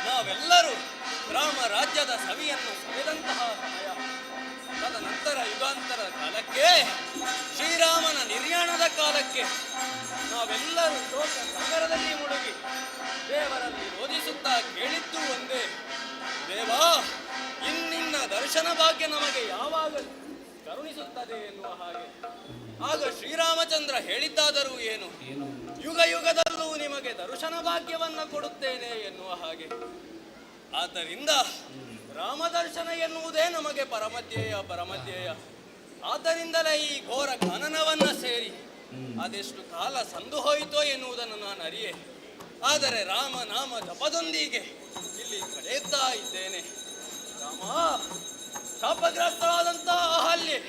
ನಾವೆಲ್ಲರೂ ರಾಮ ರಾಜ್ಯದ ಸವಿಯನ್ನು ಸವಿದಂತಹ ಸಮಯ. ತದನಂತರ ಯುಗಾಂತರ ಕಾಲಕ್ಕೆ, ಶ್ರೀರಾಮನ ನಿರ್ಯಾಣದ ಕಾಲಕ್ಕೆ ನಾವೆಲ್ಲರೂ ಶೋಕ ಸಾಗರದಲ್ಲಿ ಮುಳುಗಿ ದೇವರಲ್ಲಿ ರೋಧಿಸುತ್ತಾ ಕೇಳಿದ್ದು ಒಂದೇ: ದೇವಾ, ಇನ್ನಿನ್ನ ದರ್ಶನ ಭಾಗ್ಯ ನಮಗೆ ಯಾವಾಗ ಕರುಣಿಸುತ್ತದೆ ಎನ್ನುವ ಹಾಗೆ. ಆಗ ಶ್ರೀರಾಮಚಂದ್ರ ಹೇಳಿದ್ದಾದರೂ ಏನು? ಯುಗ ಯುಗದಲ್ಲೂ ನಿಮಗೆ ದರ್ಶನ ಭಾಗ್ಯವನ್ನ ಕೊಡುತ್ತೇನೆ ಎನ್ನುವ ಹಾಗೆ. ಆದ್ದರಿಂದ ರಾಮದರ್ಶನ ಎನ್ನುವುದೇ ನಮಗೆ ಪರಮಧ್ಯೇಯ, ಪರಮಧ್ಯೇಯ. ಆದ್ದರಿಂದಲೇ ಈ ಘೋರ ಕಾನನವನ್ನ ಸೇರಿ ಅದೆಷ್ಟು ಕಾಲ ಸಂದು ಹೋಯಿತೋ ಎನ್ನುವುದನ್ನು ನಾನು ಅರಿಯೆ. ಆದರೆ ರಾಮ ನಾಮ ಜಪದೊಂದಿಗೆ ಇಲ್ಲಿ ಕಳೆಯುತ್ತಾ ಇದ್ದೇನೆ. ರಾಮ, ಶಾಪಗ್ರಸ್ತಳಾದಂತಹ ಅಹಲ್ಯೆ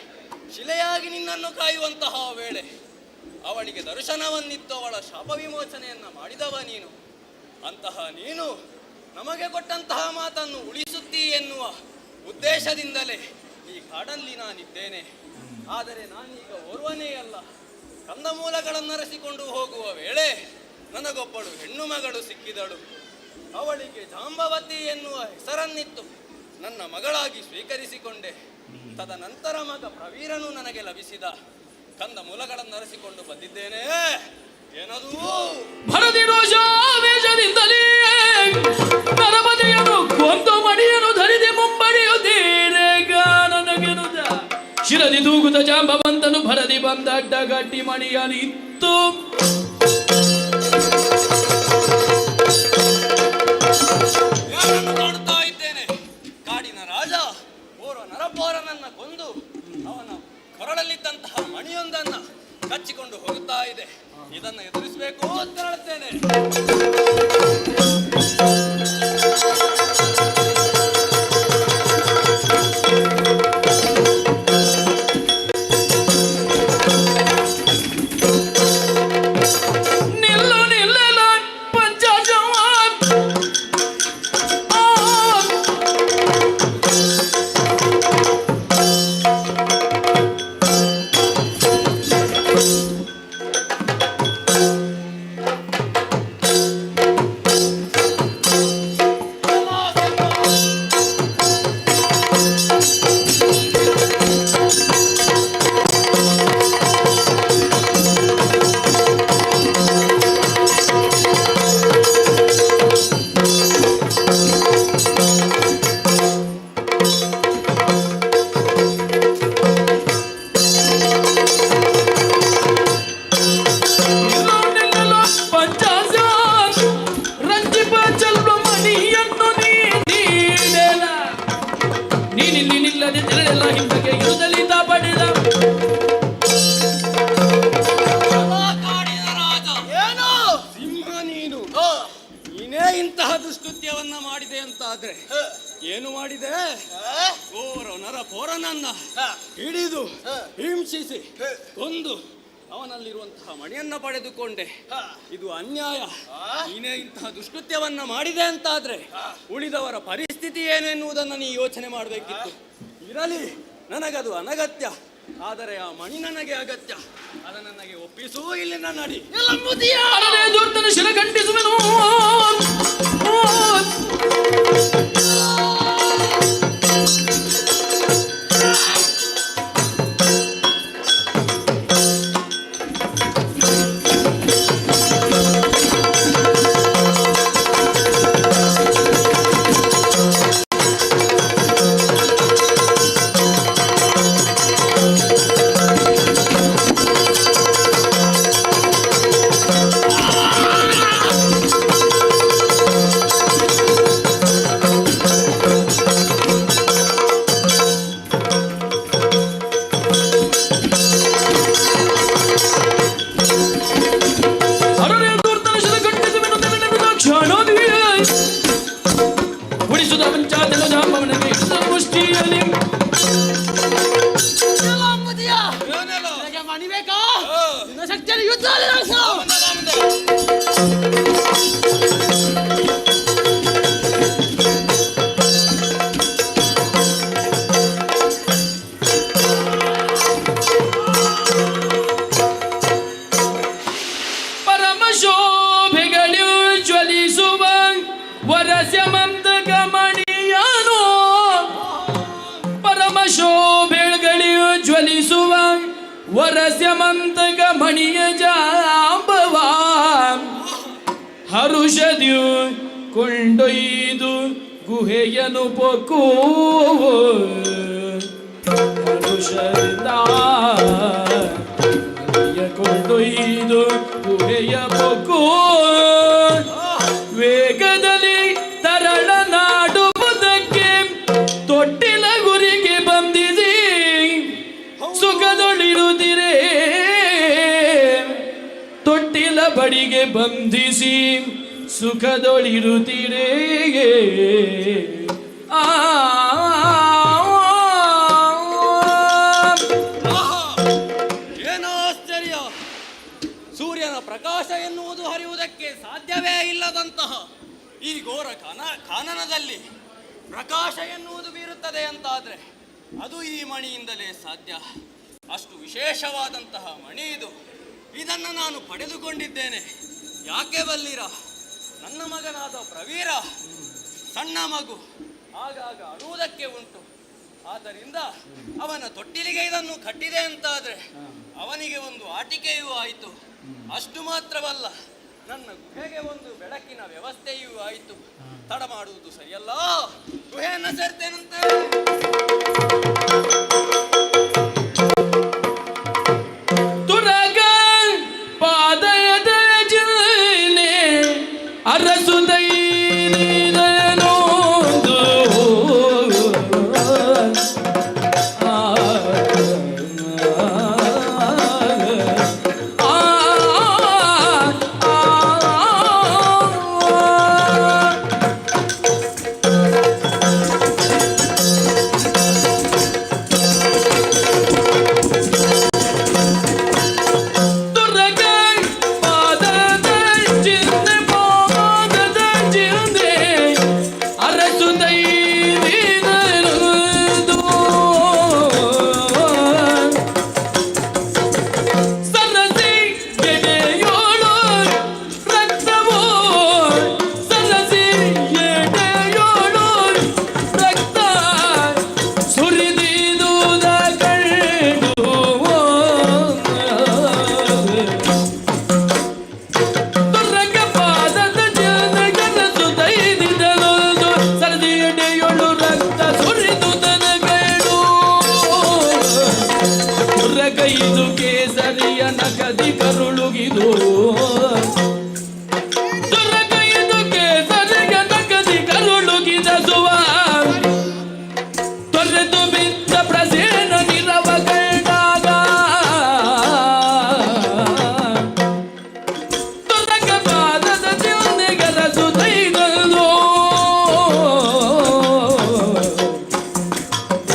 ಶಿಲೆಯಾಗಿ ನಿನ್ನನ್ನು ಕಾಯುವಂತಹ ವೇಳೆ ಅವಳಿಗೆ ದರ್ಶನವನ್ನಿತ್ತು ಅವಳ ಶಾಪ ವಿಮೋಚನೆಯನ್ನ ಮಾಡಿದವ ನೀನು. ಅಂತಹ ನೀನು ನಮಗೆ ಕೊಟ್ಟಂತಹ ಮಾತನ್ನು ಉಳಿಸುತ್ತೀ ಎನ್ನುವ ಉದ್ದೇಶದಿಂದಲೇ ಈ ಕಾಡಲ್ಲಿ ನಾನಿದ್ದೇನೆ. ಆದರೆ ನಾನೀಗ ಓರ್ವನೇ ಅಲ್ಲ. ಕಂದಮೂಲಗಳನ್ನರಸಿಕೊಂಡು ಹೋಗುವ ವೇಳೆ ನನಗೊಬ್ಬಳು ಹೆಣ್ಣು ಮಗಳು ಸಿಕ್ಕಿದಳು. ಅವಳಿಗೆ ಜಾಂಬವತಿ ಎನ್ನುವ ಹೆಸರನ್ನಿತ್ತು ನನ್ನ ಮಗಳಾಗಿ ಸ್ವೀಕರಿಸಿಕೊಂಡೆ. ತದನಂತರ ಮಗ ಪ್ರವೀರನು ನನಗೆ ಲಭಿಸಿದ. ಕಂದ ಮೂಲಗಳನ್ನರಸಿಕೊಂಡು ಬಂದಿದ್ದೇನೆ. ಏನದು? ಭರದಿರೋಷಾವೇಶದಿಂದಲೇ ನರಪತಿಯನ್ನು ಕೊಂದು ಮಣಿಯನ್ನು ಧರಿದೆ ಮುಂಬಡಿಯುತ್ತೀರೆ ಗಾನನಗೆನುದ ಶಿರದಿ ತೂಗುತ ಜಾಂಬವಂತನು ಭರದಿ ಬಂದ ಅಡ್ಡಗಟ್ಟಿ ಮಣಿಯನಿತ್ತು. ಯಾರನ್ನು ಕಾಣುತ್ತಾ ಇದ್ದೇನೆ? ಕಾಡಿನ ರಾಜ ಓರ್ವ ನರಪೋರನನ್ನ ಕೊಂದು ಅವನ ಕೊರಳಲ್ಲಿದ್ದಂತಹ ಮಣಿಯೊಂದನ್ನ ಕಚ್ಚಿಕೊಂಡು ಹೋಗುತ್ತಾ ಇದೆ. ಇದನ್ನು ಎದುರಿಸಬೇಕು ಅಂತ ಹೇಳುತ್ತೇನೆ. ನಿಲ್ಲು ನಿಲ್ಲಲ ಪಂಚಜವ ನಿಲ್ಲು ನಿಲ್ಲಲು ಪಂಚಜವ ರಂಜಿಪ ಚಲ್ವ ಮಣಿಯನ್ನು ನೀಡೆಲ ನೀನಿಲ್ಲಿ ನಿಲ್ಲದೆ ತೆರಳೆಲ್ಲ ಹಿಂದಕ್ಕೆ ಇರುದಲಿಂದ ಪಡೆದ. ಕಾಡಿನ ರಾಜ ಏನು ಸಿಂಹ ನೀನು? ನೀನೇ ಇಂತಹ ದುಷ್ಕೃತ್ಯವನ್ನ ಮಾಡಿದೆ ಅಂತಾದ್ರೆ ಏನು ಮಾಡಿದೆ? ಓರ ನರ ಪೋರನನ್ನ ಹಿಡಿದು ಹಿಂಸಿಸಿ ಕೊಂದು ಅವನಲ್ಲಿರುವಂತಹ ಮಣಿಯನ್ನ ಪಡೆದುಕೊಂಡೆ. ಇದು ಅನ್ಯಾಯ. ನೀನೇ ಇಂತಹ ದುಷ್ಕೃತ್ಯವನ್ನ ಮಾಡಿದೆ ಅಂತಾದ್ರೆ ಉಳಿದವರ ಪರಿಸ್ಥಿತಿ ಏನೆನ್ನುವುದನ್ನು ನೀ ಯೋಚನೆ ಮಾಡಬೇಕಿತ್ತು. ಇರಲಿ, ನನಗದು ಅನಗತ್ಯ. ಆದರೆ ಆ ಮಣಿ ನನಗೆ ಅಗತ್ಯ. ಅದನ್ನು ನನಗೆ ಒಪ್ಪಿಸು, ಇಲ್ಲಿನ ನಡಿ. ಅರನೇ ದುರ್ತನ ಶಿರ ಖಂಡಿಸುವೆನು. ಪರಮ ಶೋಭೆಗಳಿಯು ಜ್ವಲಿಸುವ ವರಸ್ಯಮಂತಕ ಮಣಿಯ ಜಾಂಬವ ಹರುಷದಿಯು ಕೊಂಡೊಯ್ದು ಗುಹೆಯನು ಪೊಕ್ಕು ಹರುಷದ ಕೊಂಡೊಯ್ದು ಗುಹೆಯ ಪೊಕ್ಕು ವೇಗದಲ್ಲಿ ತರಳನಾಡುವುದಕ್ಕೆ ತೊಟ್ಟಿಲ ಗುರಿಗೆ ಬಂದಿದೆ ಸುಖದೊಳಿರುತ್ತಿರೇ ತೊಟ್ಟಿಲ ಬಡಿಗೆ ಬಂಧಿಸಿ ಸುಖದೊಳಿರುತ್ತಿರೇ. ಆ ಏನೋ ಆಶ್ಚರ್ಯ! ಸೂರ್ಯನ ಪ್ರಕಾಶ ಎನ್ನುವುದು ಹರಿಯುವುದಕ್ಕೆ ಸಾಧ್ಯವೇ ಇಲ್ಲದಂತಹ ಈ ಘೋರ ಕಾನನದಲ್ಲಿ ಪ್ರಕಾಶ ಎನ್ನುವುದು ಬೀರುತ್ತದೆ ಅಂತಾದರೆ ಅದು ಈ ಮಣಿಯಿಂದಲೇ ಸಾಧ್ಯ. ಅಷ್ಟು ವಿಶೇಷವಾದಂತಹ ಮಣಿ ಇದು. ಇದನ್ನು ನಾನು ಪಡೆದುಕೊಂಡಿದ್ದೇನೆ. ಯಾಕೆ ಬಲ್ಲಿರ? ನನ್ನ ಮಗನಾದ ಪ್ರವೀರ ಸಣ್ಣ ಮಗು, ಆಗಾಗ ಅಳುವುದಕ್ಕೆ ಉಂಟು. ಆದ್ದರಿಂದ ಅವನ ತೊಟ್ಟಿಲಿಗೆ ಇದನ್ನು ಕಟ್ಟಿದೆ ಅಂತಾದರೆ ಅವನಿಗೆ ಒಂದು ಆಟಿಕೆಯೂ ಆಯಿತು. ಅಷ್ಟು ಮಾತ್ರವಲ್ಲ, ನನ್ನ ಗುಹೆಗೆ ಒಂದು ಬೆಳಕಿನ ವ್ಯವಸ್ಥೆಯೂ ಆಯಿತು. ತಡ ಮಾಡುವುದು ಸರಿಯಲ್ಲ, ಗುಹೆಯನ್ನು ಸೇರ್ತೇನಂತೆ. ತುರಗ ಪಾದಯದ ಜಿಲ್ಲೆ ಅರಸುದೈನೋದು ಆ ಆ ಆ. ತುರಗ ಪಾದದ ಚಿಹ್ನೆ, ಪಾದದ ಚಿಹ್ನೆ ಅರಸುದೈನದು ಸರಸಿ ಎಡೆಯೋಳು ರಕ್ತವು, ಸರಸಿ ಎಡೆಯೋಳು ರಕ್ತ ಸುರಿದಿದುದ ಕಂಡು ತುರಗ ಪಾದದ ಚಿಹ್ನೆಗನಸು ದೈದಿದಲೊಂದು ಸರದಿ ಎಡೆಯೊಳು ರಕ್ತ ಸುರಿದು ತನಗೇಳು. ತುರಗೈದು ಕೇಸರಿಯ ನಗದಿ ಕರುಳುಗಿದು, ತುರಗೈದು ಕೇಸರಿಯ ನಗದಿ ಕರುಳುಗಿದ ಸುವ ತೊರೆದು ಬಿದ್ದ ಪ್ರಸೇನ ನಿರವ ಕಂಡಾಗ ತುರಗ ಪಾದದ ಚಿಹ್ನೆಗರಸು ದೈದಲ್ಲೋ.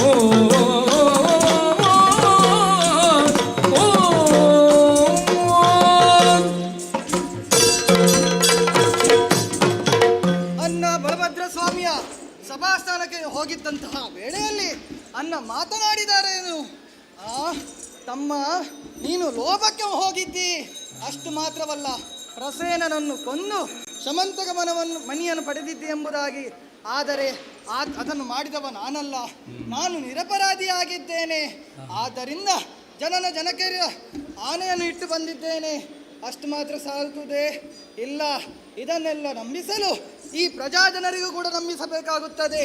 ಓ ಓ ಅನ್ನ ಬಲಭದ್ರ ಸ್ವಾಮಿಯ ಸಭಾಸ್ಥಾನಕ್ಕೆ ಹೋಗಿದ್ದಂತಹ ವೇಳೆಯಲ್ಲಿ ಅನ್ನ ಮಾತನಾಡಿದಾರೇನು? ಆ ತಮ್ಮ, ನೀನು ಲೋಭಕ್ಕೆ ಹೋಗಿದ್ದಿ. ಅಷ್ಟು ಮಾತ್ರವಲ್ಲ, ಪ್ರಸೇನನನ್ನು ಕೊಂದು ಶಮಂತಕ ಮನವನ್ನು ಮಣಿಯನ್ನು ಪಡೆದಿದ್ದೆ ಎಂಬುದಾಗಿ. ಆದರೆ ಅದನ್ನು ಮಾಡಿದವ ನಾನಲ್ಲ, ನಾನು ನಿರಪರಾಧಿಯಾಗಿದ್ದೇನೆ. ಆದ್ದರಿಂದ ಜನನ ಜನಕೆಯ ಆನೆಯನ್ನು ಇಟ್ಟು ಬಂದಿದ್ದೇನೆ. ಅಷ್ಟು ಮಾತ್ರ ಸಾಲುತ್ತದೆ ಇಲ್ಲ, ಇದನ್ನೆಲ್ಲ ನಂಬಿಸಲು ಈ ಪ್ರಜಾಜನರಿಗೂ ಕೂಡ ನಂಬಿಸಬೇಕಾಗುತ್ತದೆ.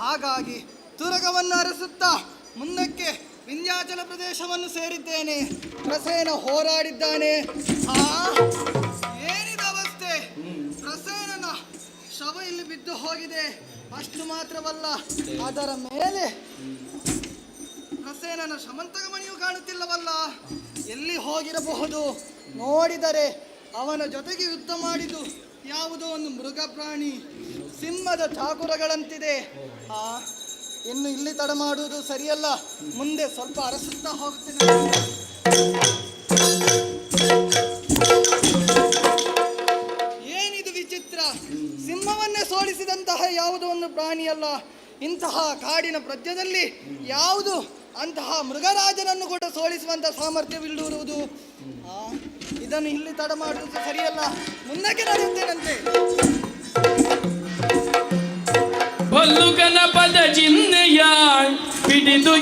ಹಾಗಾಗಿ ತುರಗವನ್ನು ಅರಸುತ್ತಾ ಮುಂದಕ್ಕೆ ವಿಂಧ್ಯಾಚಲ ಪ್ರದೇಶವನ್ನು ಸೇರಿದ್ದೇನೆ. ಪ್ರಸೇನ ಹೋರಾಡಿದ್ದಾನೆ. ಆ ಏನಿದ ಅವಸ್ಥೆ! ಪ್ರಸೇನನ ಶವ ಇಲ್ಲಿ ಬಿದ್ದು ಹೋಗಿದೆ. ಅಷ್ಟು ಮಾತ್ರವಲ್ಲ, ಅದರ ಮೇಲೆ ಪ್ರಸೇನನ ಶಮಂತಕ ಮಣಿಯು ಕಾಣುತ್ತಿಲ್ಲವಲ್ಲ, ಎಲ್ಲಿ ಹೋಗಿರಬಹುದು? ನೋಡಿದರೆ ಅವನ ಜೊತೆಗೆ ಯುದ್ಧ ಮಾಡಿದ್ದು ಯಾವುದೋ ಒಂದು ಮೃಗ ಪ್ರಾಣಿ, ಸಿಂಹದ ಚಾಕುರಗಳಂತಿದೆ. ಆ ಇನ್ನು ಇಲ್ಲಿ ತಡ ಮಾಡುವುದು ಸರಿಯಲ್ಲ, ಮುಂದೆ ಸ್ವಲ್ಪ ಅರಸುತ್ತಾ ಹೋಗುತ್ತೇನೆ. ಏನಿದು ವಿಚಿತ್ರ! ಸಿಂಹವನ್ನೇ ಸೋಲಿಸಿದಂತಹ ಯಾವುದೋ ಒಂದು ಪ್ರಾಣಿಯಲ್ಲ. ಇಂತಹ ಕಾಡಿನ ಪ್ರಜ್ಞದಲ್ಲಿ ಯಾವುದು ಅಂತಹ ಮೃಗರಾಜನನ್ನು ಕೂಡ ಸೋಲಿಸುವಂತಹ ಸಾಮರ್ಥ್ಯವಿಲ್ಲುವುದು. ಇದನ್ನು ಇಲ್ಲಿ ತಡ ಮಾಡುವುದು ಸರಿಯಲ್ಲ, ಮುಂದಕ್ಕೆ ನಡೆಯುತ್ತೇನಂತೆ. ಬಲ್ಲುಗನ ಪದ ಚಿಹ್ನೆಯ ಹಿಡಿದು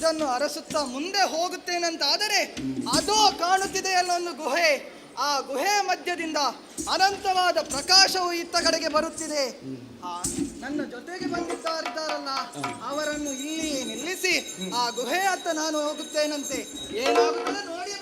ಇದನ್ನು ಅರಸುತ್ತಾ ಮುಂದೆ ಹೋಗುತ್ತೇನಂತಾದರೆ ಅದೋ ಕಾಣುತ್ತಿದೆಯಲ್ಲ ಒಂದು ಗುಹೆ. ಆ ಗುಹೆಯ ಮಧ್ಯದಿಂದ ಅನಂತವಾದ ಪ್ರಕಾಶವು ಇತ್ತ ಕಡೆಗೆ ಬರುತ್ತಿದೆ. ಆ ನನ್ನ ಜೊತೆಗೆ ಬಂದಿದ್ದಾರಿದ್ದಾರಲ್ಲ, ಅವರನ್ನು ಇಲ್ಲಿ ನಿಲ್ಲಿಸಿ ಆ ಗುಹೆಯತ್ತ ನಾನು ಹೋಗುತ್ತೇನಂತೆ. ಏನಾಗುತ್ತದೆ ನೋಡಿ.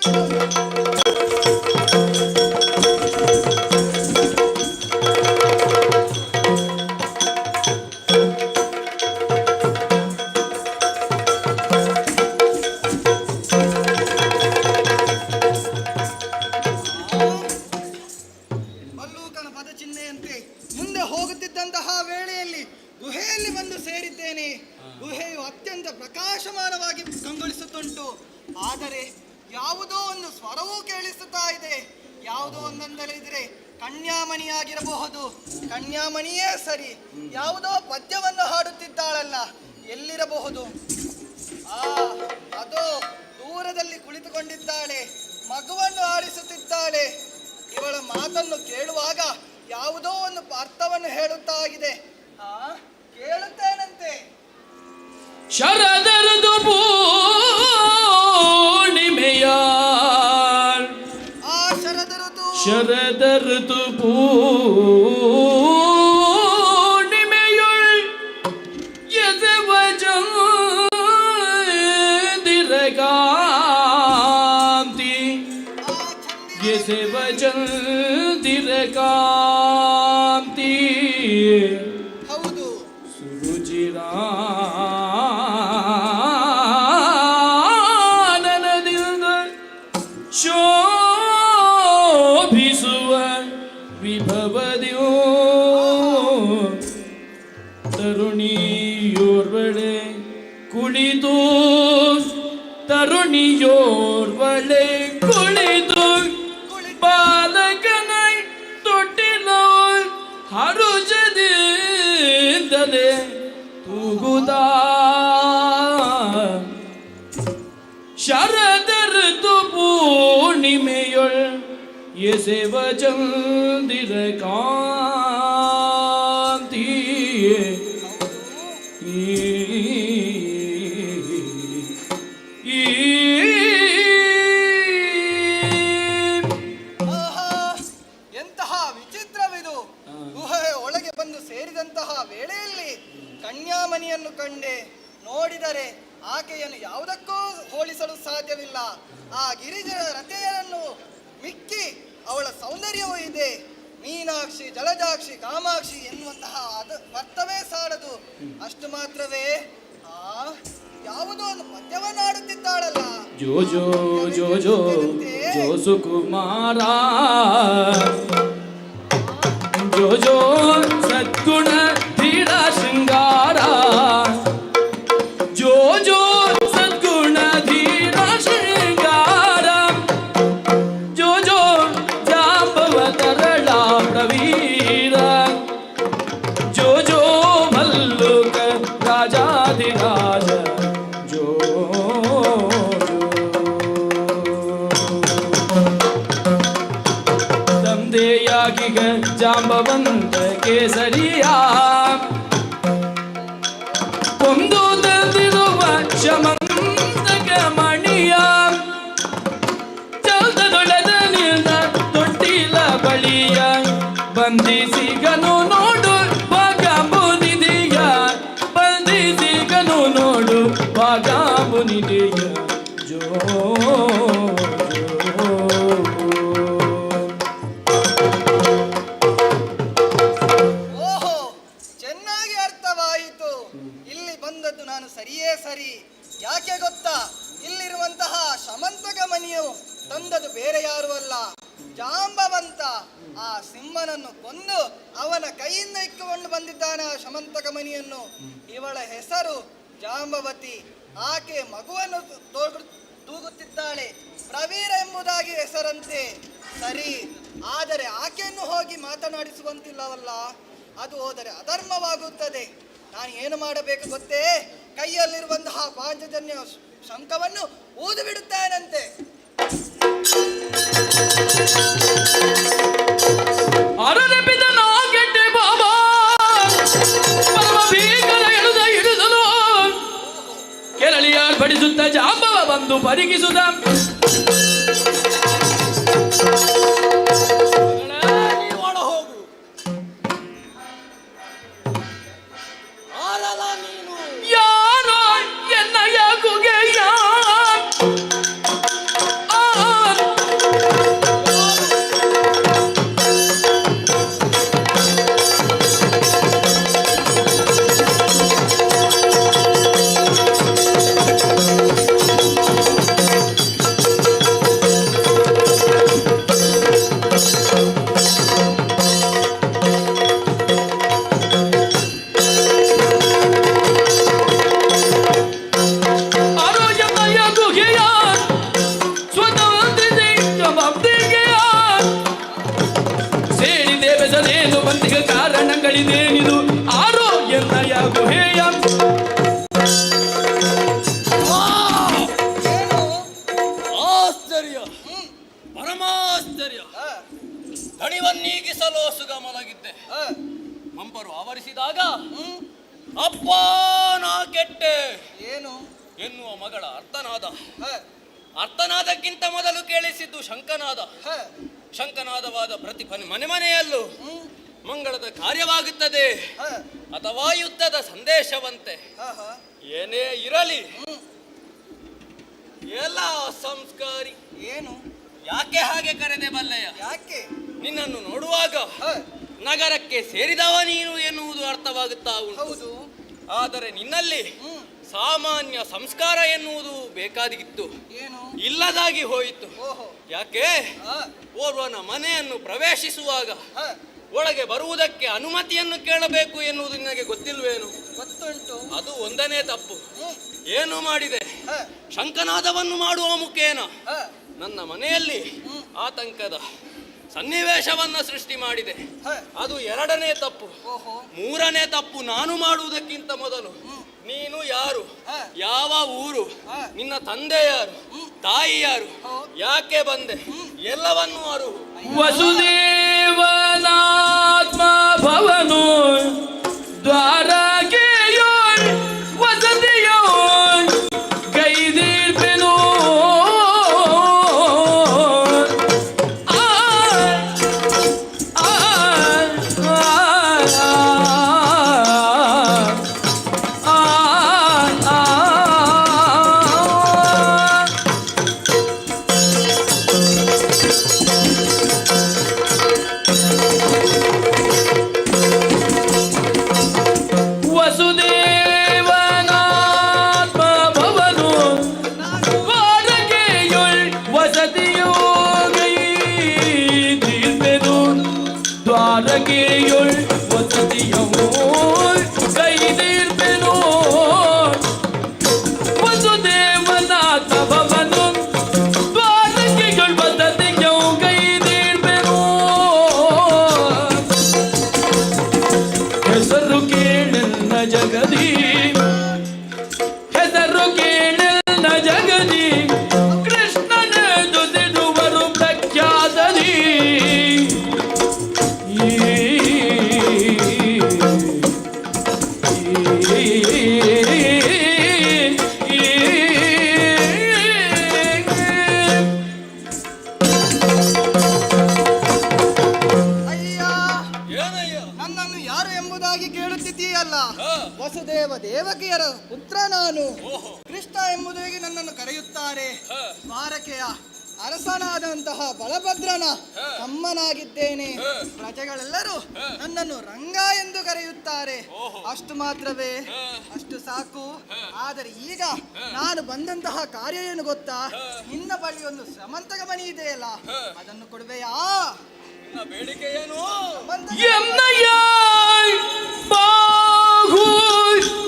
ಮಲ್ಲೂಕನ ಪದಚಿಹ್ನೆಯಂತೆ ಮುಂದೆ ಹೋಗುತ್ತಿದ್ದಂತಹ ವೇಳೆಯಲ್ಲಿ ಗುಹೆಯಲ್ಲಿ ಬಂದು ಸೇರಿದ್ದೇನೆ. ಗುಹೆಯು ಅತ್ಯಂತ ಪ್ರಕಾಶಮಾನವಾಗಿ ಕಂಗೊಳಿಸುತ್ತುಂಟು. ಆದರೆ ಯಾವುದೋ ಒಂದು ಸ್ವರವೂ ಕೇಳಿಸುತ್ತಾ ಇದೆ. ಯಾವುದೋ ಒಂದೊಂದಲಿದ್ರೆ ಕನ್ಯಾಮಣಿಯಾಗಿರಬಹುದು. ಕನ್ಯಾಮಣಿಯೇ ಸರಿ, ಯಾವುದೋ ಪದ್ಯವನ್ನು ಹಾಡುತ್ತಿದ್ದಾಳಲ್ಲ, ಎಲ್ಲಿರಬಹುದು? ಆ ಅದೋ ದೂರದಲ್ಲಿ ಕುಳಿತುಕೊಂಡಿದ್ದಾಳೆ, ಮಗುವನ್ನು ಆಡಿಸುತ್ತಿದ್ದಾಳೆ. ಇವಳ ಮಾತನ್ನು ಕೇಳುವಾಗ ಯಾವುದೋ ಒಂದು ಅರ್ಥವನ್ನು ಹೇಳುತ್ತಾ ಇದೆ. ಆ ಕೇಳುತ್ತೇನಂತೆ. ಶರದ ಋತು ಪೂರ್ಣಿಮೆಯ, ಆ ಶರದ ಋತು, ಶರದ ಋತು ಪೂರ್ಣಿಮೆಯುಳ್ ಎಸೆವ ಚಂದಿರ ಕಾಂತಿ, ಎಸೆವ ಚಂದಿರ ಕಾಂತಿ, ಹೌದು, ಸುರುಚಿರಾನನದಿಂದ ಶೋಭಿಸುವ ವಿಭವದಿಯೋ ತರುಣಿಯೋರ್ವಳೆ ಕುಳಿತು, ತರುಣಿಯೋರ್ವಳೆ ಕುಳಿತು ಬಾಲಕನ ತೊಟ್ಟಿಲ ಹರುಷದಿಂದಲೇ ತೂಗುತ್ತಾ ಶರದ ಋತು ಪೂರ್ಣಿಮೆಯೊಳ್ ಎಸೆವ ಚಂದಿರ ಕಾಂತಿ. ಈ ಆಹಾ, ಎಂತಹ ವಿಚಿತ್ರವಿದು! ಗುಹೆಯ ಒಳಗೆ ಬಂದು ಸೇರಿದಂತಹ ವೇಳೆಯಲ್ಲಿ ಕನ್ಯಾಮಣಿಯನ್ನು ಕಂಡೆ. ನೋಡಿದರೆ ಆಕೆಯನ್ನು ಯಾವುದಕ್ಕೂ ಹೋಲಿಸಲು ಸಾಧ್ಯವಿಲ್ಲ. ಆ ಗಿರಿಜನ ರತೆಯನ್ನು ಮಿಕ್ಕಿ ಅವಳ ಸೌಂದರ್ಯವೂ ಇದೆ. ಮೀನಾಕ್ಷಿ, ಜಲಜಾಕ್ಷಿ, ಕಾಮಾಕ್ಷಿ ಎನ್ನುವಂತಹ ಅದು ಅರ್ಥವೇ ಸಾಲದು. ಅಷ್ಟು ಮಾತ್ರವೇ, ಆ ಯಾವುದೋ ಒಂದು ಪದ್ಯವನ್ನು ಆಡುತ್ತಿದ್ದಾಳಲ್ಲ. ಜೋ ಜೋ ಜೋ ಜೋ ಜೋ ಸುಕುಮಾರ, ಜೋ ಜೋ ಸದ್ಗುಣ ಧೀರ ಶೃಂಗಾರ, ಜೋ ಜೋ ಸದ್ಗುಣ ಧೀರ ಶೃಂಗಾರ, ಜೋ ಜೋ ಜಾಂಬವ ತರಳ ಪ್ರವೀರ, ಜೋ ಜೋ ಭಲ್ಲುಕ ರಾಜಾಧಿರಾಜ, ಜೋ ತಂದೆಯಾಗಿಗ ಜಾಂಬವಂತ ಕೇಸರಿಯ ಕೊಂದು ತಂದಿರುವ ಶಮಂತಕ ಮಣಿಯ ಚಲ್ದದೊಳೆದನಿಂದ ತೊಟ್ಟಿಲ ಬಳಿಯ ಬಂಧಿಸಿಗನು ನೋಡು ಬಾಗಾಂಬುನಿಧಿಯ, ಬಂಧಿಸಿಗನು ನೋಡು ಬಾಗಾಂಬುನಿಧಿಯ, ಜೋ ಜೋ. ಓಹೋ, ಚೆನ್ನಾಗಿ ಅರ್ಥವಾಯಿತು. ಇಲ್ಲಿ ಬಂದದ್ದು ನಾನು ಸರಿಯೇ ಸರಿ. ಯಾಕೆ ಗೊತ್ತಾ? ಇಲ್ಲಿರುವಂತಹ ಶಮಂತಕ ಮಣಿಯು ತಂದದ್ದು ಬೇರೆ ಯಾರು ಅಲ್ಲ, ಜಾಂಬವಂತ. ಆ ಸಿಂಹನನ್ನು ಕೊಂದು ಅವನ ಕೈಯಿಂದ ಇಕ್ಕುಕೊಂಡು ಬಂದಿದ್ದಾನೆ ಆ ಶಮಂತಕ ಮಣಿಯನ್ನು. ಇವಳ ಹೆಸರು ಜಾಂಬವತಿ. ಆಕೆ ಮಗುವನ್ನು ತೂಗುತ್ತಿದ್ದಾಳೆ. ಪ್ರವೀರ ಎಂಬುದಾಗಿ ಹೆಸರಂತೆ. ಸರಿ, ಆದರೆ ಆಕೆಯನ್ನು ಹೋಗಿ ಮಾತನಾಡಿಸುವಂತಿಲ್ಲವಲ್ಲ, ಅದು ಹೋದರೆ ಅಧರ್ಮವಾಗುತ್ತದೆ. ನಾನು ಏನು ಮಾಡಬೇಕು ಗೊತ್ತೇ? ಕೈಯಲ್ಲಿರುವಂತಹ ಪಾಂಚಜನ್ಯ ಶಂಖವನ್ನು ಊದು ಬಿಡುತ್ತೇನಂತೆ. ಅರರೆಬಿದ ನಾಗೆಡ್ಡೆ ಬಾಬಾ ಪರಮ ಭೀಕರ ಎಳುದ ಹಿಡಿದನು ಕೆರಳಿಯ. ಬಡಿಸುತ್ತ ಜಾಂಬವ ಬಂದು ಪರಿಗಿಸುತ್ತ. ಒಳ ಹೋಗು. ಆರಲ ನೀನು. ಯಾರೋ ಎನ್ನಯ ಗುಗೆಯ ಆ. ಆರೋಗ್ಯಮಯ ಗುಹೆಯ ಸ್ವತಂತ್ರ ಸೇರಿದೆ ಬೆಸರೇನು ಬಂದಿಗ ಕಾರಣಗಳಿದೇನಿದು ಆರೋಗ್ಯಮಯ ಗುಹೆಯ. ಆಶ್ಚರ್ಯ, ಪರಮಾಶ್ಚರ್ಯ. ದಣಿವನ್ನೀಗಿಸಲು ಸುಗ ಮಲಗಿದ್ದೆ. ಮಂಪರು ಆವರಿಸಿದಾಗ ಅಪ್ಪ ನಾ ಕೆಟ್ಟೆ ಏನು ಎನ್ನುವ ಮಗಳ ಅರ್ಥನಾದ. ಅರ್ಥನಾದಕ್ಕಿಂತ ಮೊದಲು ಕೇಳಿಸಿದ್ದು ಶಂಕನಾದ. ಶಂಕನಾದವಾದ ಪ್ರತಿ ಮನೆ ಮನೆಯಲ್ಲೂ ಮಂಗಳದ ಕಾರ್ಯವಾಗುತ್ತದೆ ಅಥವಾ ಯುದ್ಧದ ಸಂದೇಶವಂತೆ. ಏನೇ ಇರಲಿ, ಎಲ್ಲ ಸಂಸ್ಕಾರಿ. ಏನು? ಯಾಕೆ ಹಾಗೆ ಕರೆದೆ ಬಲ್ಲೆಯ? ಯಾಕೆ? ನಿನ್ನನ್ನು ನೋಡುವಾಗ ನಗರಕ್ಕೆ ಸೇರಿದವ ನೀನು ಎನ್ನುವುದು ಅರ್ಥವಾಗುತ್ತಾ ಉಂಟು. ಹೌದು. ಆದರೆ ನಿನ್ನಲ್ಲಿ ಸಾಮಾನ್ಯ ಸಂಸ್ಕಾರ ಎನ್ನುವುದು ಬೇಕಾದಿತ್ತು. ಏನು? ಇಲ್ಲದಾಗಿ ಹೋಯಿತು. ಓಹೋ. ಯಾಕೆ? ಓರ್ವನ ಮನೆಯನ್ನು ಪ್ರವೇಶಿಸುವಾಗ ಒಳಗೆ ಬರುವುದಕ್ಕೆ ಅನುಮತಿಯನ್ನು ಕೇಳಬೇಕು ಎನ್ನುವುದು ನಿನಗೆ ಗೊತ್ತಿಲ್ವೇನು? ಗೊತ್ತುಂಟು. ಅದು ಒಂದನೇ ತಪ್ಪು. ಏನು ಮಾಡಿದೆ? ಶಂಕನಾದವನ್ನು ಮಾಡುವ ಮುಖೇನ ನನ್ನ ಮನೆಯಲ್ಲಿ ಆತಂಕದ ಸನ್ನಿವೇಶವನ್ನ ಸೃಷ್ಟಿ ಮಾಡಿದೆ. ಅದು ಎರಡನೇ ತಪ್ಪು. ಮೂರನೇ ತಪ್ಪು, ನಾನು ಮಾಡುವುದಕ್ಕಿಂತ ಮೊದಲು ನೀನು ಯಾರು, ಯಾವ ಊರು, ನಿನ್ನ ತಂದೆ ಯಾರು, ತಾಯಿ ಯಾರು, ಯಾಕೆ ಬಂದೆ, ಎಲ್ಲವನ್ನೂ ಅರುಹು. ವಸುದೇವನಾತ್ಮ ಭವನು ದ್ವಾರಕೆಯೋ ವಸತಿಯೋ ಕೈದೀರ್ಪೆನು. ಆ, ಆ, ಆ, ಆ, ಆ. ವಸುದೇವನಾತ್ಮ ಭವನು ದ್ವಾರಕೆಯೊಳ್ ವಸತಿಯೋ ಕೈದೀರ್ಪೆನು. ದ್ವಾರಕೆಯೊಳ್ ವಸತಿಯೋ ಕೈದೀರ್ಪೆನು. ವಸುದೇವನಾತ್ಮ ಭವನು ದ್ವಾರಕೆಯೊಳ್ ವಸತಿಯೋ ಕೈದೀರ್ಪೆನು. ಹೆಸರು ಕೇಳನ್ನ ಜಗದಿ, ಹೆಸರು ಕೇಳನ್ನ ಜಗದಿ, ಕೃಷ್ಣನ ದುಸಿರುವರು ಪ್ರಖ್ಯಾತದಿ. ಅಯ್ಯ, ಏನಯ್ಯ? ನನ್ನನ್ನು ಯಾರು ಎಂಬುದಾಗಿ ಕೇಳುತ್ತಿದ್ದೀಯಲ್ಲ? ವಸುದೇವ ದೇವಕಿಯರ ಪುತ್ರ ನಾನು. ಕೃಷ್ಣ ಎಂಬುದಾಗಿ ನನ್ನನ್ನು ಕರೆಯುತ್ತಾರೆ. ದ್ವಾರಕೆಯ ಅರಸನಾದಂತಹ ಬಲಭದ್ರನ ತಮ್ಮನಾಗಿದ್ದೇನೆ. ಪ್ರಜೆಗಳೆಲ್ಲರೂ ನನ್ನನ್ನು ರಂಗ ಎಂದು ಕರೆಯುತ್ತಾರೆ. ಅಷ್ಟು ಮಾತ್ರವೇ? ಅಷ್ಟು ಸಾಕು. ಆದರೆ ಈಗ ನಾನು ಬಂದಂತಹ ಕಾರ್ಯ ಏನು ಗೊತ್ತಾ? ನಿನ್ನ ಬಳಿ ಒಂದು ಸಮಂತಕ ಮಣಿ ಇದೆಯಲ್ಲ, ಅದನ್ನು ಕೊಡುವೆಯಾ? ನಿನ್ನ ಬೇಡಿಕೆ ಏನು? ಎನ್ನಯ ಬಾಹು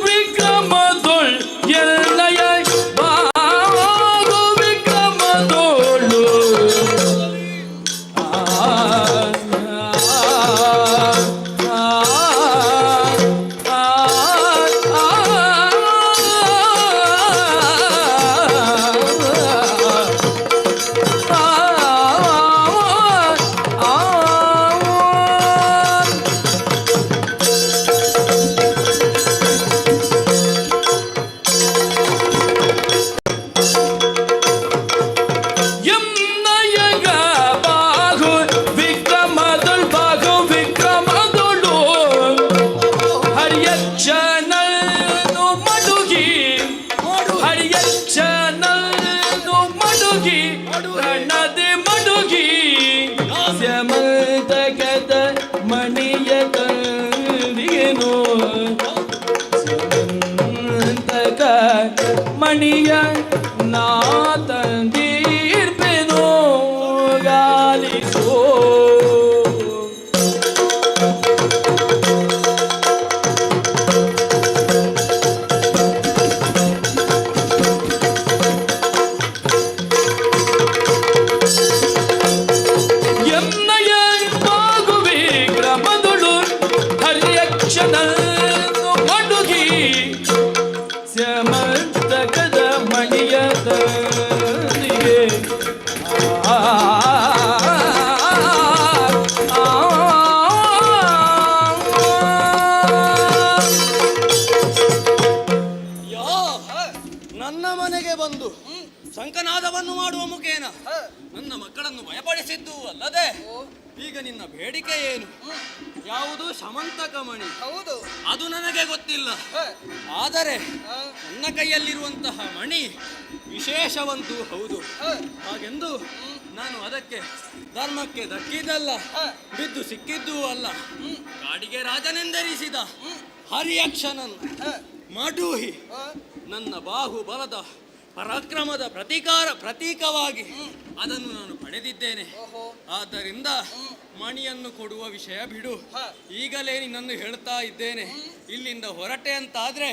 ವಿಕ್ರಮದೊಳ್, ಎನ್ನಯ ಬಾಹು ವಿಕ್ರಮದೊಳು. ಆ, ಆ, ಆ, ಆ, ಆ, ಆ, ಆ. ಮಣಿಯ ನಾ ತಂದೀರ್ಪೆನೋ ಗಾಲಿಸೋ. ಎನ್ನಯ ಬಾಗುವಿ ಕ್ರಮದುಳು ಹರ್ಯಕ್ಷನನ್ನು ಮಡುಗಿ ಸಮರ್ತಕದ ಮಣಿಯ ತಂದಿಗೆ. ಆ ಆ, ಆ. ಯಾ, ನನ್ನ ಮನೆಗೆ ಬಂದು ಶಂಖನಾದವನ್ನು ಮಾಡುವ ಮುಖೇನ ನನ್ನ ಮಕ್ಕಳನ್ನು ಭಯಪಡಿಸಿದ್ದು ಅಲ್ಲದೆ ಈಗ ನಿನ್ನ ಬೇಡಿಕೆ ಏನು? ಯಾವುದು ಶಮಂತಕ ಮಣಿ? ಹೌದು. ಅದು ನನಗೆ ಗೊತ್ತಿಲ್ಲ. ಆದರೆ ನನ್ನ ಕೈಯಲ್ಲಿರುವಂತಹ ಮಣಿ ವಿಶೇಷವಂತೂ ಹೌದು. ಹಾಗೆಂದು ನಾನು ಅದಕ್ಕೆ ಧರ್ಮಕ್ಕೆ ದಕ್ಕಿದ್ದಲ್ಲ, ಬಿದ್ದು ಸಿಕ್ಕಿದ್ದೂ ಅಲ್ಲ. ಕಾಡಿಗೆ ರಾಜನೆಂದರಿಸಿದ ಹರಿಯಕ್ಷನನ್ನು ಮಡುಹಿ ನನ್ನ ಬಾಹುಬಲದ ಪರಾಕ್ರಮದ ಪ್ರತೀಕವಾಗಿ ಅದನ್ನು ನಾನು ಪಡೆದಿದ್ದೇನೆ. ಆದ್ದರಿಂದ ಮಣಿಯನ್ನು ಕೊಡುವ ವಿಷಯ ಬಿಡು. ಈಗಲೇ ನಿನ್ನನ್ನು ಹೇಳ್ತಾ ಇದ್ದೇನೆ, ಇಲ್ಲಿಂದ ಹೊರಟೆ ಅಂತಾದ್ರೆ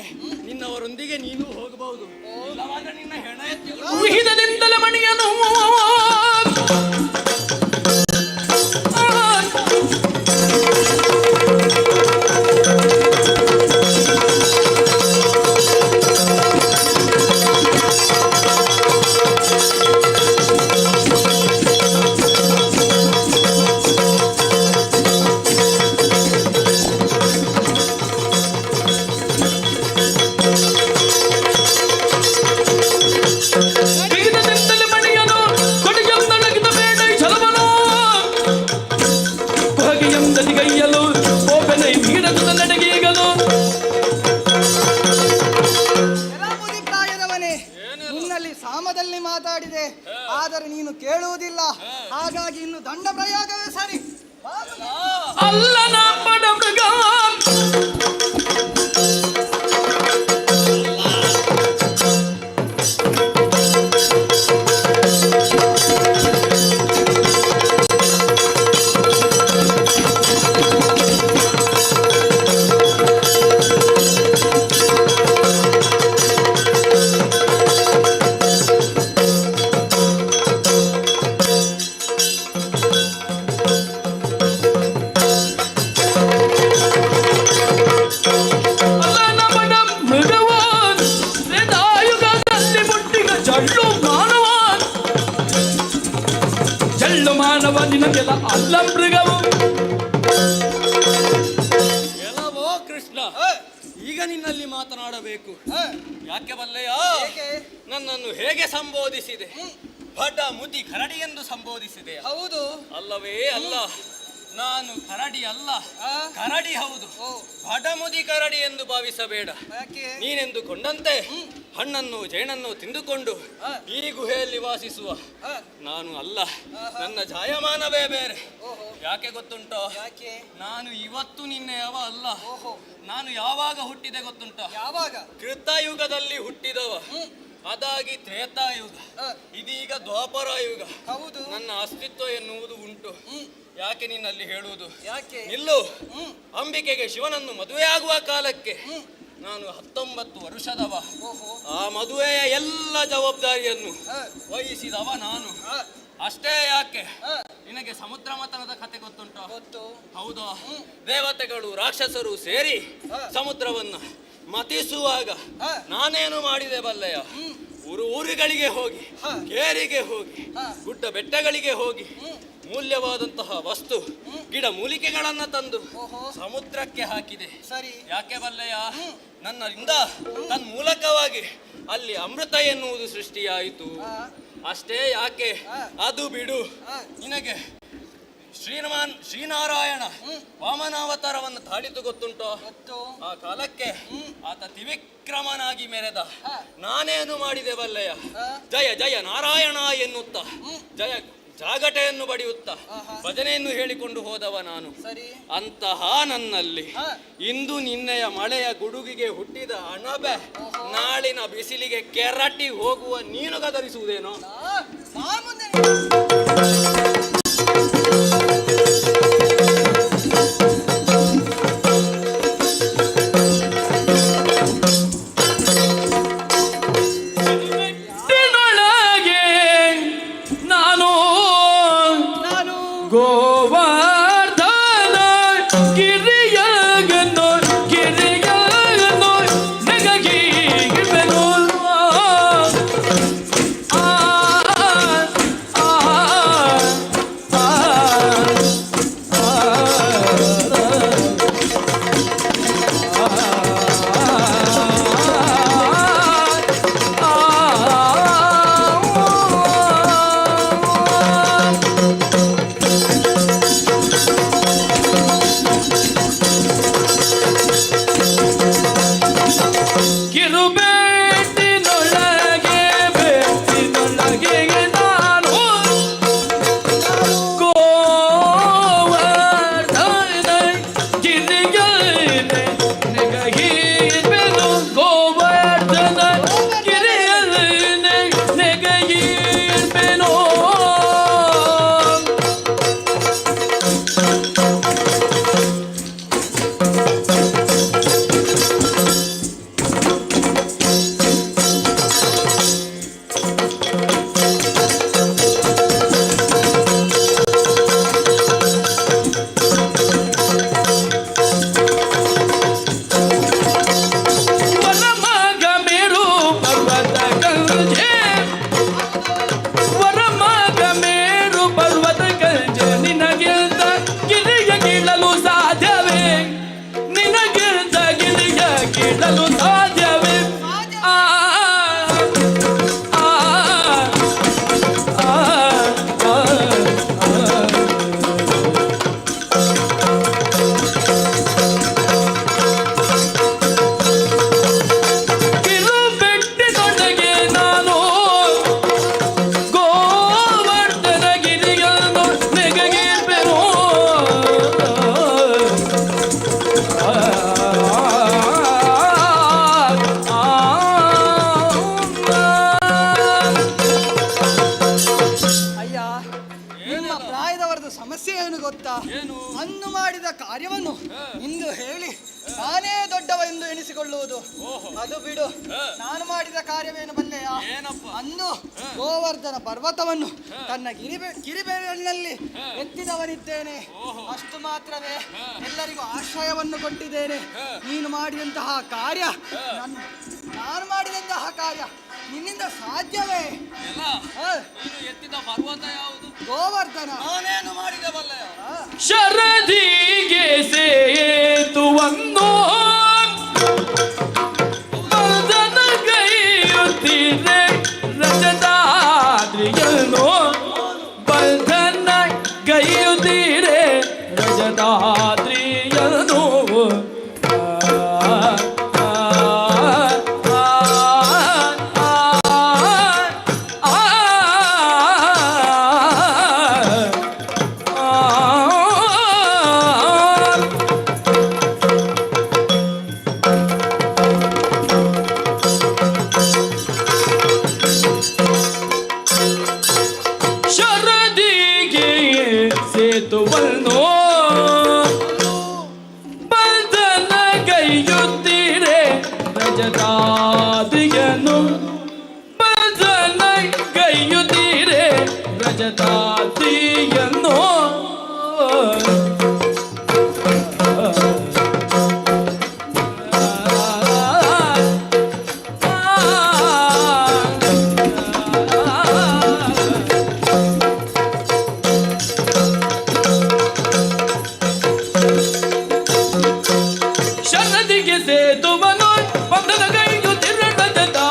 ನಿನ್ನವರೊಂದಿಗೆ ನೀನು ಹೋಗಬಹುದು, ಇಲ್ಲವಾದ್ರೆ ನಿನ್ನ ಹೆಣ ಎತ್ತಿ ವಿಹಿತದಿಂದಲೇ ಮಣಿಯನು ವಿಹಿತದಿಂದಲೇ ಮಣಿಯನು ಕೊಡಿಯಂದೊಳಗಿದ ಬೇಡ ಛಲವನು ಹೊಗೆಯಂದಲಿಗೈಯಲು ಓಪೆನೈ ವೀರಗುತ ನಡೆಗೀಗಲು. ಪ್ರಾಯದವನೇ, ನಿನ್ನಲ್ಲಿ ಸಾಮದಲ್ಲಿ ಮಾತಾಡಿದೆ, ಆದರೆ ನೀನು ಕೇಳುವುದಿಲ್ಲ. ಹಾಗಾಗಿ ಇನ್ನು ದಂಡ ಪ್ರಯೋಗವೇ ಸರಿ. ಅಲ್ಲನ ಪಡ ಮೃಗ ಅಲ್ಲನ ಪಡ ಮೃಗವ ತ್ರೇತಾಯುಗದಲ್ಲಿ ಹುಟ್ಟಿದ ಜಳ್ಳು ಮಾನವ, ಜಳ್ಳು ಮಾನವ ನಿನಗೆಲ್ಲ ಅಲ್ಲ ಮೃಗವು. ಎಲ್ಲವೋ ಕೃಷ್ಣ, ಈಗ ನಿನ್ನಲ್ಲಿ ಮಾತನಾಡಬೇಕು. ಯಾಕೆ ಬಲ್ಲೆಯ? ನನ್ನನ್ನು ಹೇಗೆ ಸಂಬೋಧಿಸಿದೆ? ಬಡ ಮುದಿ ಕರಡಿ ಎಂದು ಸಂಬೋಧಿಸಿದೆ. ಹೌದು. ಅಲ್ಲವೇ ಅಲ್ಲ, ನಾನು ಕರಡಿ ಅಲ್ಲ. ಕರಡಿ ಹೌದು, ಬಡಮುದಿ ಕರಡಿ ಎಂದು ಭಾವಿಸಬೇಡ. ನೀನೆಂದು ಕೊಂಡಂತೆ ಹಣ್ಣನ್ನು ಜೇನನ್ನು ತಿಂದುಕೊಂಡು ಈ ಗುಹೆಯಲ್ಲಿ ವಾಸಿಸುವ ನಾನು ಅಲ್ಲ. ನನ್ನ ಜಾಯಮಾನವೇ ಬೇರೆ. ಯಾಕೆ ಗೊತ್ತುಂಟೋ? ನಾನು ಇವತ್ತು ನಿನ್ನೆಯವ ಅಲ್ಲ. ನಾನು ಯಾವಾಗ ಹುಟ್ಟಿದೆ ಗೊತ್ತುಂಟೋ? ಯಾವಾಗ? ಕೃತಯುಗದಲ್ಲಿ ಹುಟ್ಟಿದವ. ಅದಾಗಿ ತ್ರೇತಾಯುಗ, ಇದೀಗ ದ್ವಾಪರ ಯುಗ. ಹೌದು. ನನ್ನ ಅಸ್ತಿತ್ವ ಎನ್ನುವುದು ಉಂಟು. ಯಾಕೆ ನಿನ್ನಲ್ಲಿ ಹೇಳುವುದು? ಯಾಕೆ? ನಿಲ್ಲು. ಅಂಬಿಕೆಗೆ ಶಿವನನ್ನು ಮದುವೆಯಾಗುವ ಕಾಲಕ್ಕೆ ನಾನು 19 ವರ್ಷದವ. ಆ ಮದುವೆಯ ಎಲ್ಲ ಜವಾಬ್ದಾರಿಯನ್ನು ವಹಿಸಿದವ ನಾನು. ಅಷ್ಟೇ ಯಾಕೆ, ನಿನಗೆ ಸಮುದ್ರ ಮಥನದ ಕತೆ ಗೊತ್ತುಂಟು? ಗೊತ್ತು. ಹೌದಾ? ದೇವತೆಗಳು ರಾಕ್ಷಸರು ಸೇರಿ ಸಮುದ್ರವನ್ನ ಮತಿಸುವಾಗ ನಾನೇನು ಮಾಡಿದೆ ಬಲ್ಲೆಯ? ಊರು ಊರುಗಳಿಗೆ ಹೋಗಿ, ಕೇರಿಗೆ ಹೋಗಿ, ಗುಡ್ಡ ಬೆಟ್ಟಗಳಿಗೆ ಹೋಗಿ ಮೂಲ್ಯವಾದಂತಹ ವಸ್ತು ಗಿಡ ಮೂಲಿಕೆಗಳನ್ನ ತಂದು ಸಮುದ್ರಕ್ಕೆ ಹಾಕಿದೆ. ಸರಿ. ಯಾಕೆ ಬಲ್ಲೆಯ? ನನ್ನಿಂದ ತನ್ ಮೂಲಕವಾಗಿ ಅಲ್ಲಿ ಅಮೃತ ಎನ್ನುವುದು ಸೃಷ್ಟಿಯಾಯಿತು. ಅಷ್ಟೇ ಯಾಕೆ, ಅದು ಬಿಡು. ನಿನಗೆ ಶ್ರೀನಾರಾಯಣ ವಾಮನಾವತಾರವನ್ನು ತಾಳಿತು ಗೊತ್ತುಂಟೋ? ಆ ಕಾಲಕ್ಕೆ ಆತ ತ್ರಿವಿಕ್ರಮನಾಗಿ ಮೆರೆದ. ನಾನೇನು ಮಾಡಿದೆ ಬಲ್ಲೆಯ? ಜಯ ಜಯ ನಾರಾಯಣ ಎನ್ನುತ್ತ ಜಯ ಜಾಗಟೆಯನ್ನು ಬಡಿಯುತ್ತ ಭಜನೆಯನ್ನು ಹೇಳಿಕೊಂಡು ಹೋದವ ನಾನು. ಸರಿ. ಅಂತಹ ನನ್ನಲ್ಲಿ ಇಂದು ನಿನ್ನೆಯ ಮಳೆಯ ಗುಡುಗಿಗೆ ಹುಟ್ಟಿದ ಅಣಬೆ ನಾಳಿನ ಬಿಸಿಲಿಗೆ ಕೆರಟಿ ಹೋಗುವ ನೀನು ಗದರಿಸುವುದೇನೋ? ಬೆಟ್ಟಿನೊಳಗೆ ನಾನು ಗೋವರ್ಧನ ಗಿರಿಯಗನ್ನು ಗಿರಿಯಗನ್ನು ನಗಗಿಬೆನು. ಆ ಆ ಆ ಕಿರುಬೇಟಿನೊಳಗೆ ಬೇಟಿನೊಳಗೆ ನಾನು ಗೋವರ್ಧನ ಗಿರಿಯಲ್ಲೇ ನೆಗಹೀರ್ಬೆನು. ಗೋವರ್ಧನ ಗಿರಿಯಲ್ಲೇ ನೆಗಹೀರ್ಬೆನು. ವರಮಗ ಮೇರು ಪರ್ವತ ಕಂಜೆ, ವರಮಗ ಮೇರು ಪರ್ವತ ಕಂಜೆ, ನಿನಗಿಂತ ಗಿರಿಯ ಕೀಳಲು ಸಾಧ್ಯವೇ? ನಿನಗಿಂತ ಗಿರಿಯ ಕೀಳಲು ಸಾಧ್ಯವೇ? ಆ ಆ ಆ ಆ ಆ. ಕಿರುಬೆಟ್ಟಿನೊಳಗೆ ನಾನು ಗೋವರ್ಧನ ಗಿರಿಯನ್ನು ನೆಗಗಿರ್ಬೆನು. ಆ, ಆ, ಆ. ಅಯ್ಯ, ನಿಮ್ಮ ಪ್ರಾಯದವರದು ಸಮಸ್ಯೆ ಏನು ಗೊತ್ತಾ? ಅಂದು ಮಾಡಿದ ಕಾರ್ಯವನ್ನು ಇಂದು ಹೇಳಿ ನಾನೇ ದೊಡ್ಡವ ಎಂದು ಎಣಿಸಿಕೊಳ್ಳುವುದು. ಅದು ಬಿಡು, ನಾನು ಮಾಡಿದ ಕಾರ್ಯವೇನು ಬಲ್ಲೆಯ? ಅಂದು ಗೋವರ್ಧನ ಪರ್ವತವನ್ನು ತನ್ನ ಕಿರಿಬೆರಳಿನಲ್ಲಿ ಎತ್ತಿದವನಿದ್ದೇನೆ. ಅಷ್ಟು ಮಾತ್ರವೇ, ಎಲ್ಲರಿಗೂ ಆಶ್ರಯವನ್ನು ಕೊಟ್ಟಿದ್ದೇನೆ. ನೀನು ಮಾಡಿದಂತಹ ಕಾರ್ಯ ನಾನು ಮಾಡಿದಂತಹ ಕಾರ್ಯ ನಿನ್ನಿಂದ ಸಾಧ್ಯವೇ? ಎಲ್ಲ ನೀನು ಎತ್ತಿದ ಪರ್ವತ ಯಾವುದು? ಗೋವರ್ಧನ. ನಾನೇನು ಮಾಡಿದೆ ಬಲ್ಲೆಯ? ಶರದಿಗೆ ಸೇತುವನ್ನು ಬಂಧನ ಕೈಯುತ್ತಿದೆ ರಜತಾದ್ರಿಯನ್ನು, ಬಂಧನ ಕೈಯುತ್ತೀರೆ ರಜತಾದ್ರಿಯನ್ನು. ಆ, ಆ, ಆ, ಆ, ಆ, ಆ. ಶರದಿಗೆ ಸೇತುವನ್ನು ಬಂಧನ ಕೈಯುತ್ತೀರೆ ರಜತಾದಿಯನ್ನು, ಬಂಧನ ಕೈಯುತ್ತೀರೆ ರಜತಾದಿಯನ್ನು. ಶರದಿಗೆ ಸೇತುವನು ಬಂಧನ ಕೈಯುತ್ತಿರೆ ರಜತಾದ್ರಿಯನ್ನು.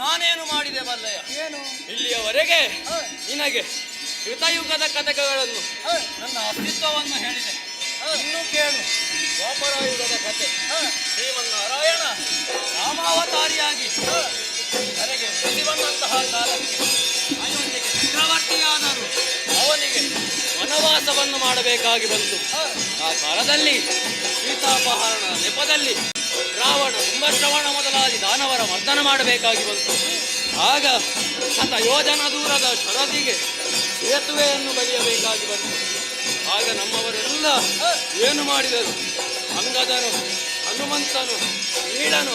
ನಾನೇನು ಮಾಡಿದೆ ಬಲ್ಲಯ್ಯ? ಇಲ್ಲಿಯವರೆಗೆ ನಿನಗೆ ಕೃತಯುಗದ ಕಥೆಗಳನ್ನು, ನನ್ನ ಅಸ್ತಿತ್ವವನ್ನು ಹೇಳಿದೆ. ಇನ್ನು ಕೇಳು ದ್ವಾಪರಯುಗದ ಕಥೆ. ಶ್ರೀಮನ್ನಾರಾಯಣ ರಾಮಾವತಾರಿಯಾಗಿ ಧರೆಗೆ ಉಳಿಸಿ ಬಂದಂತಹ ಕಾಲಕ್ಕೆ ಅಯೋಧ್ಯೆಗೆ ಚಕ್ರವರ್ತಿಯಾದರು. ಅವನಿಗೆ ವನವಾಸವನ್ನು ಮಾಡಬೇಕಾಗಿ ಬಂತು. ಆ ಕಾಲದಲ್ಲಿ ಸೀತಾಪಹರಣ ನೆಪದಲ್ಲಿ ರಾವಣ, ಕುಂಭಶ್ರವಣ ಮೊದಲಾದಿ ದಾನವರ ಮರ್ದನ ಮಾಡಬೇಕಾಗಿ ಬಂತು. ಆಗ ಶತಯೋಜನ ದೂರದ ಶರದಿಗೆ ಸೇತುವೆಯನ್ನು ಬಳಿಯಬೇಕಾಗಿ ಬಂತು. ಆಗ ನಮ್ಮವರೆಲ್ಲ ಏನು ಮಾಡಿದರು? ಅಂಗದನು, ಹನುಮಂತನು, ನೀಳನು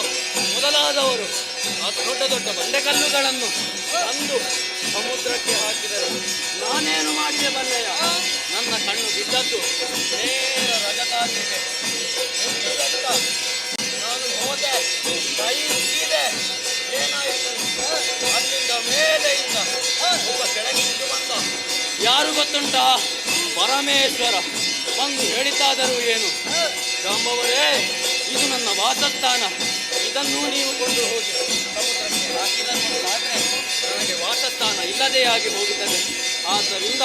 ಮೊದಲಾದವರು ಆ ದೊಡ್ಡ ದೊಡ್ಡ ಬಂಡೆಕಲ್ಲುಗಳನ್ನು ತಂದು ಸಮುದ್ರಕ್ಕೆ ಹಾಕಿದರು. ನಾನೇನು ಮಾಡಿದೆ ಬಲ್ಲೆಯ? ನನ್ನ ಕಣ್ಣು ಬಿದ್ದದ್ದು ನೇರ ರಜತಾದ್ರಿಗೆ. ನಾನು ಹೋದೆ, ಕೈ ಸೀದೆ. ಏನಾಯಿತು? ಅಲ್ಲಿಂದ ಮೇಲೆಯಿಂದ ಒಬ್ಬ ಕೆಳಗಿಳಿದು ಬಂದ. ಯಾರು ಗೊತ್ತುಂಟಾ? ಪರಮೇಶ್ವರ ಬಂದು ಹೇಳಿದ್ದಾದರೂ ಏನು? ಜಾಂಬವರೇ, ಇದು ನನ್ನ ವಾಸಸ್ಥಾನ, ಇದನ್ನು ನೀವು ಕೊಂಡು ಹೋಗಿ ಸಮುದ್ರಕ್ಕೆ ಹಾಕಿದರೆ ನನಗೆ ವಾಸಸ್ಥಾನ ಇಲ್ಲದೇ ಆಗಿ ಹೋಗುತ್ತದೆ. ಆದ್ದರಿಂದ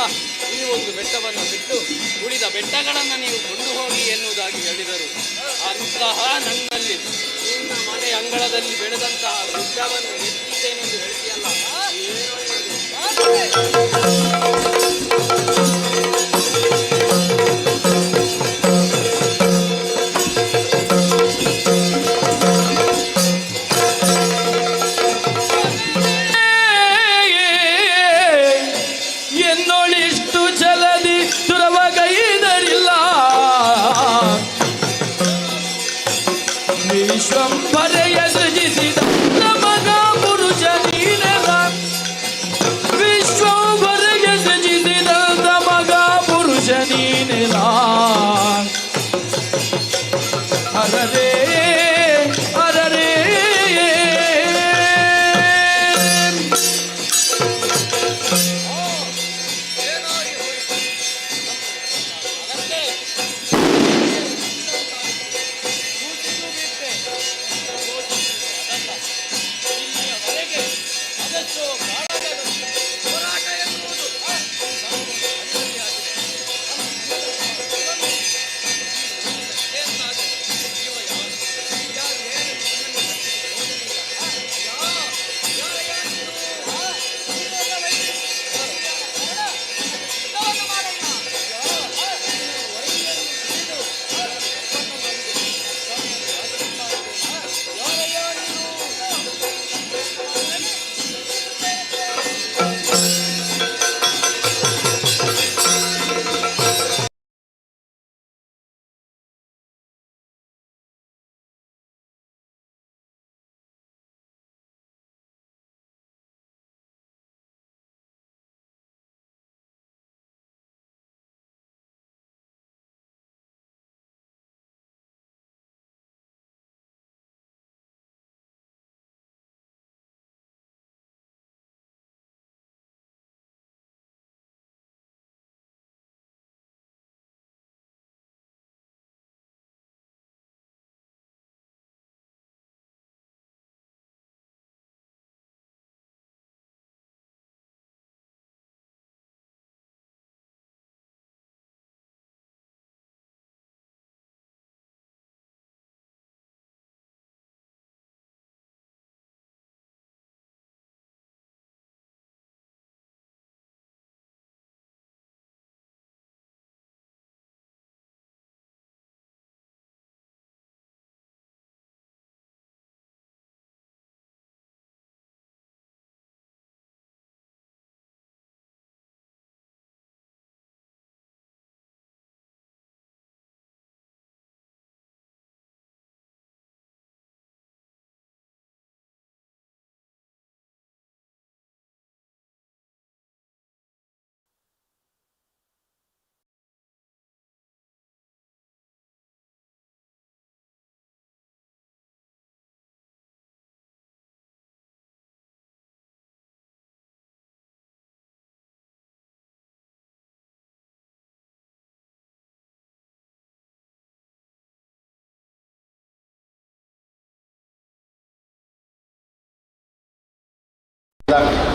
ಈ ಒಂದು ಬೆಟ್ಟವನ್ನು ಬಿಟ್ಟು ಉಳಿದ ಬೆಟ್ಟಗಳನ್ನು ನೀವು ಕೊಂಡು ಹೋಗಿ ಎನ್ನುವುದಾಗಿ ಹೇಳಿದರು. ಅಂತಹ ನನ್ನಲ್ಲಿ ನಿನ್ನ ಮನೆ ಅಂಗಳದಲ್ಲಿ ಬೆಳೆದಂತಹ ಗುಡ್ಡವನ್ನು ಎತ್ತಿದ್ದೇನೆಂದು ಹೇಳ್ತೀಯಲ್ಲ, ಏನೋ ಇದು? ಎನ್ನೊಳಿಷ್ಟು ಛಲದಿ ತುರವಗೈದರಿಲ್ಲ, ವಿಶ್ವಂಭರೆಯ ಸೃಜಿಸಿದ ನಮಗ ಪುರುಷ ನೀನೆಲ್ಲ. ವಿಶ್ವಂಭರೆಯ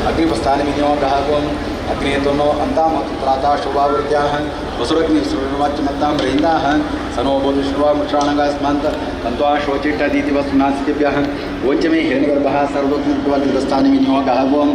ಅಗ್ನಿಪಸ್ಥಾನಿ ವಿನಿಯೋಗಃ ಅಗ್ನೇತುನೋ ಅಂತಾಮತ್ರಾತಾ ಶುಭಾವೃತ್ಯಾಹ ವಸುರಗ್ನಿ ಸುರವಾಚ್ಯಮತ್ತಾಂ ರೈಂದಾಹ ಸನೋ ಬೋಧಿಶ್ರುವಾಮುಷಾಣಗಾಸ್ಮಾಂತ ತಂತ್ವಾ ಶೋಚಿಟ್ಟದೀತಿ ವಸ್ತುನಾಸ್ತಿಭ್ಯಃ ಓಂಚಮೇ ಹಿರಣ್ಯಗರ್ಭಃ ಸರ್ವೋತ್ಮತ್ವಾಗ್ನಿಪಸ್ಥಾನಿ ವಿನಿಯೋಗಃ ಓಂ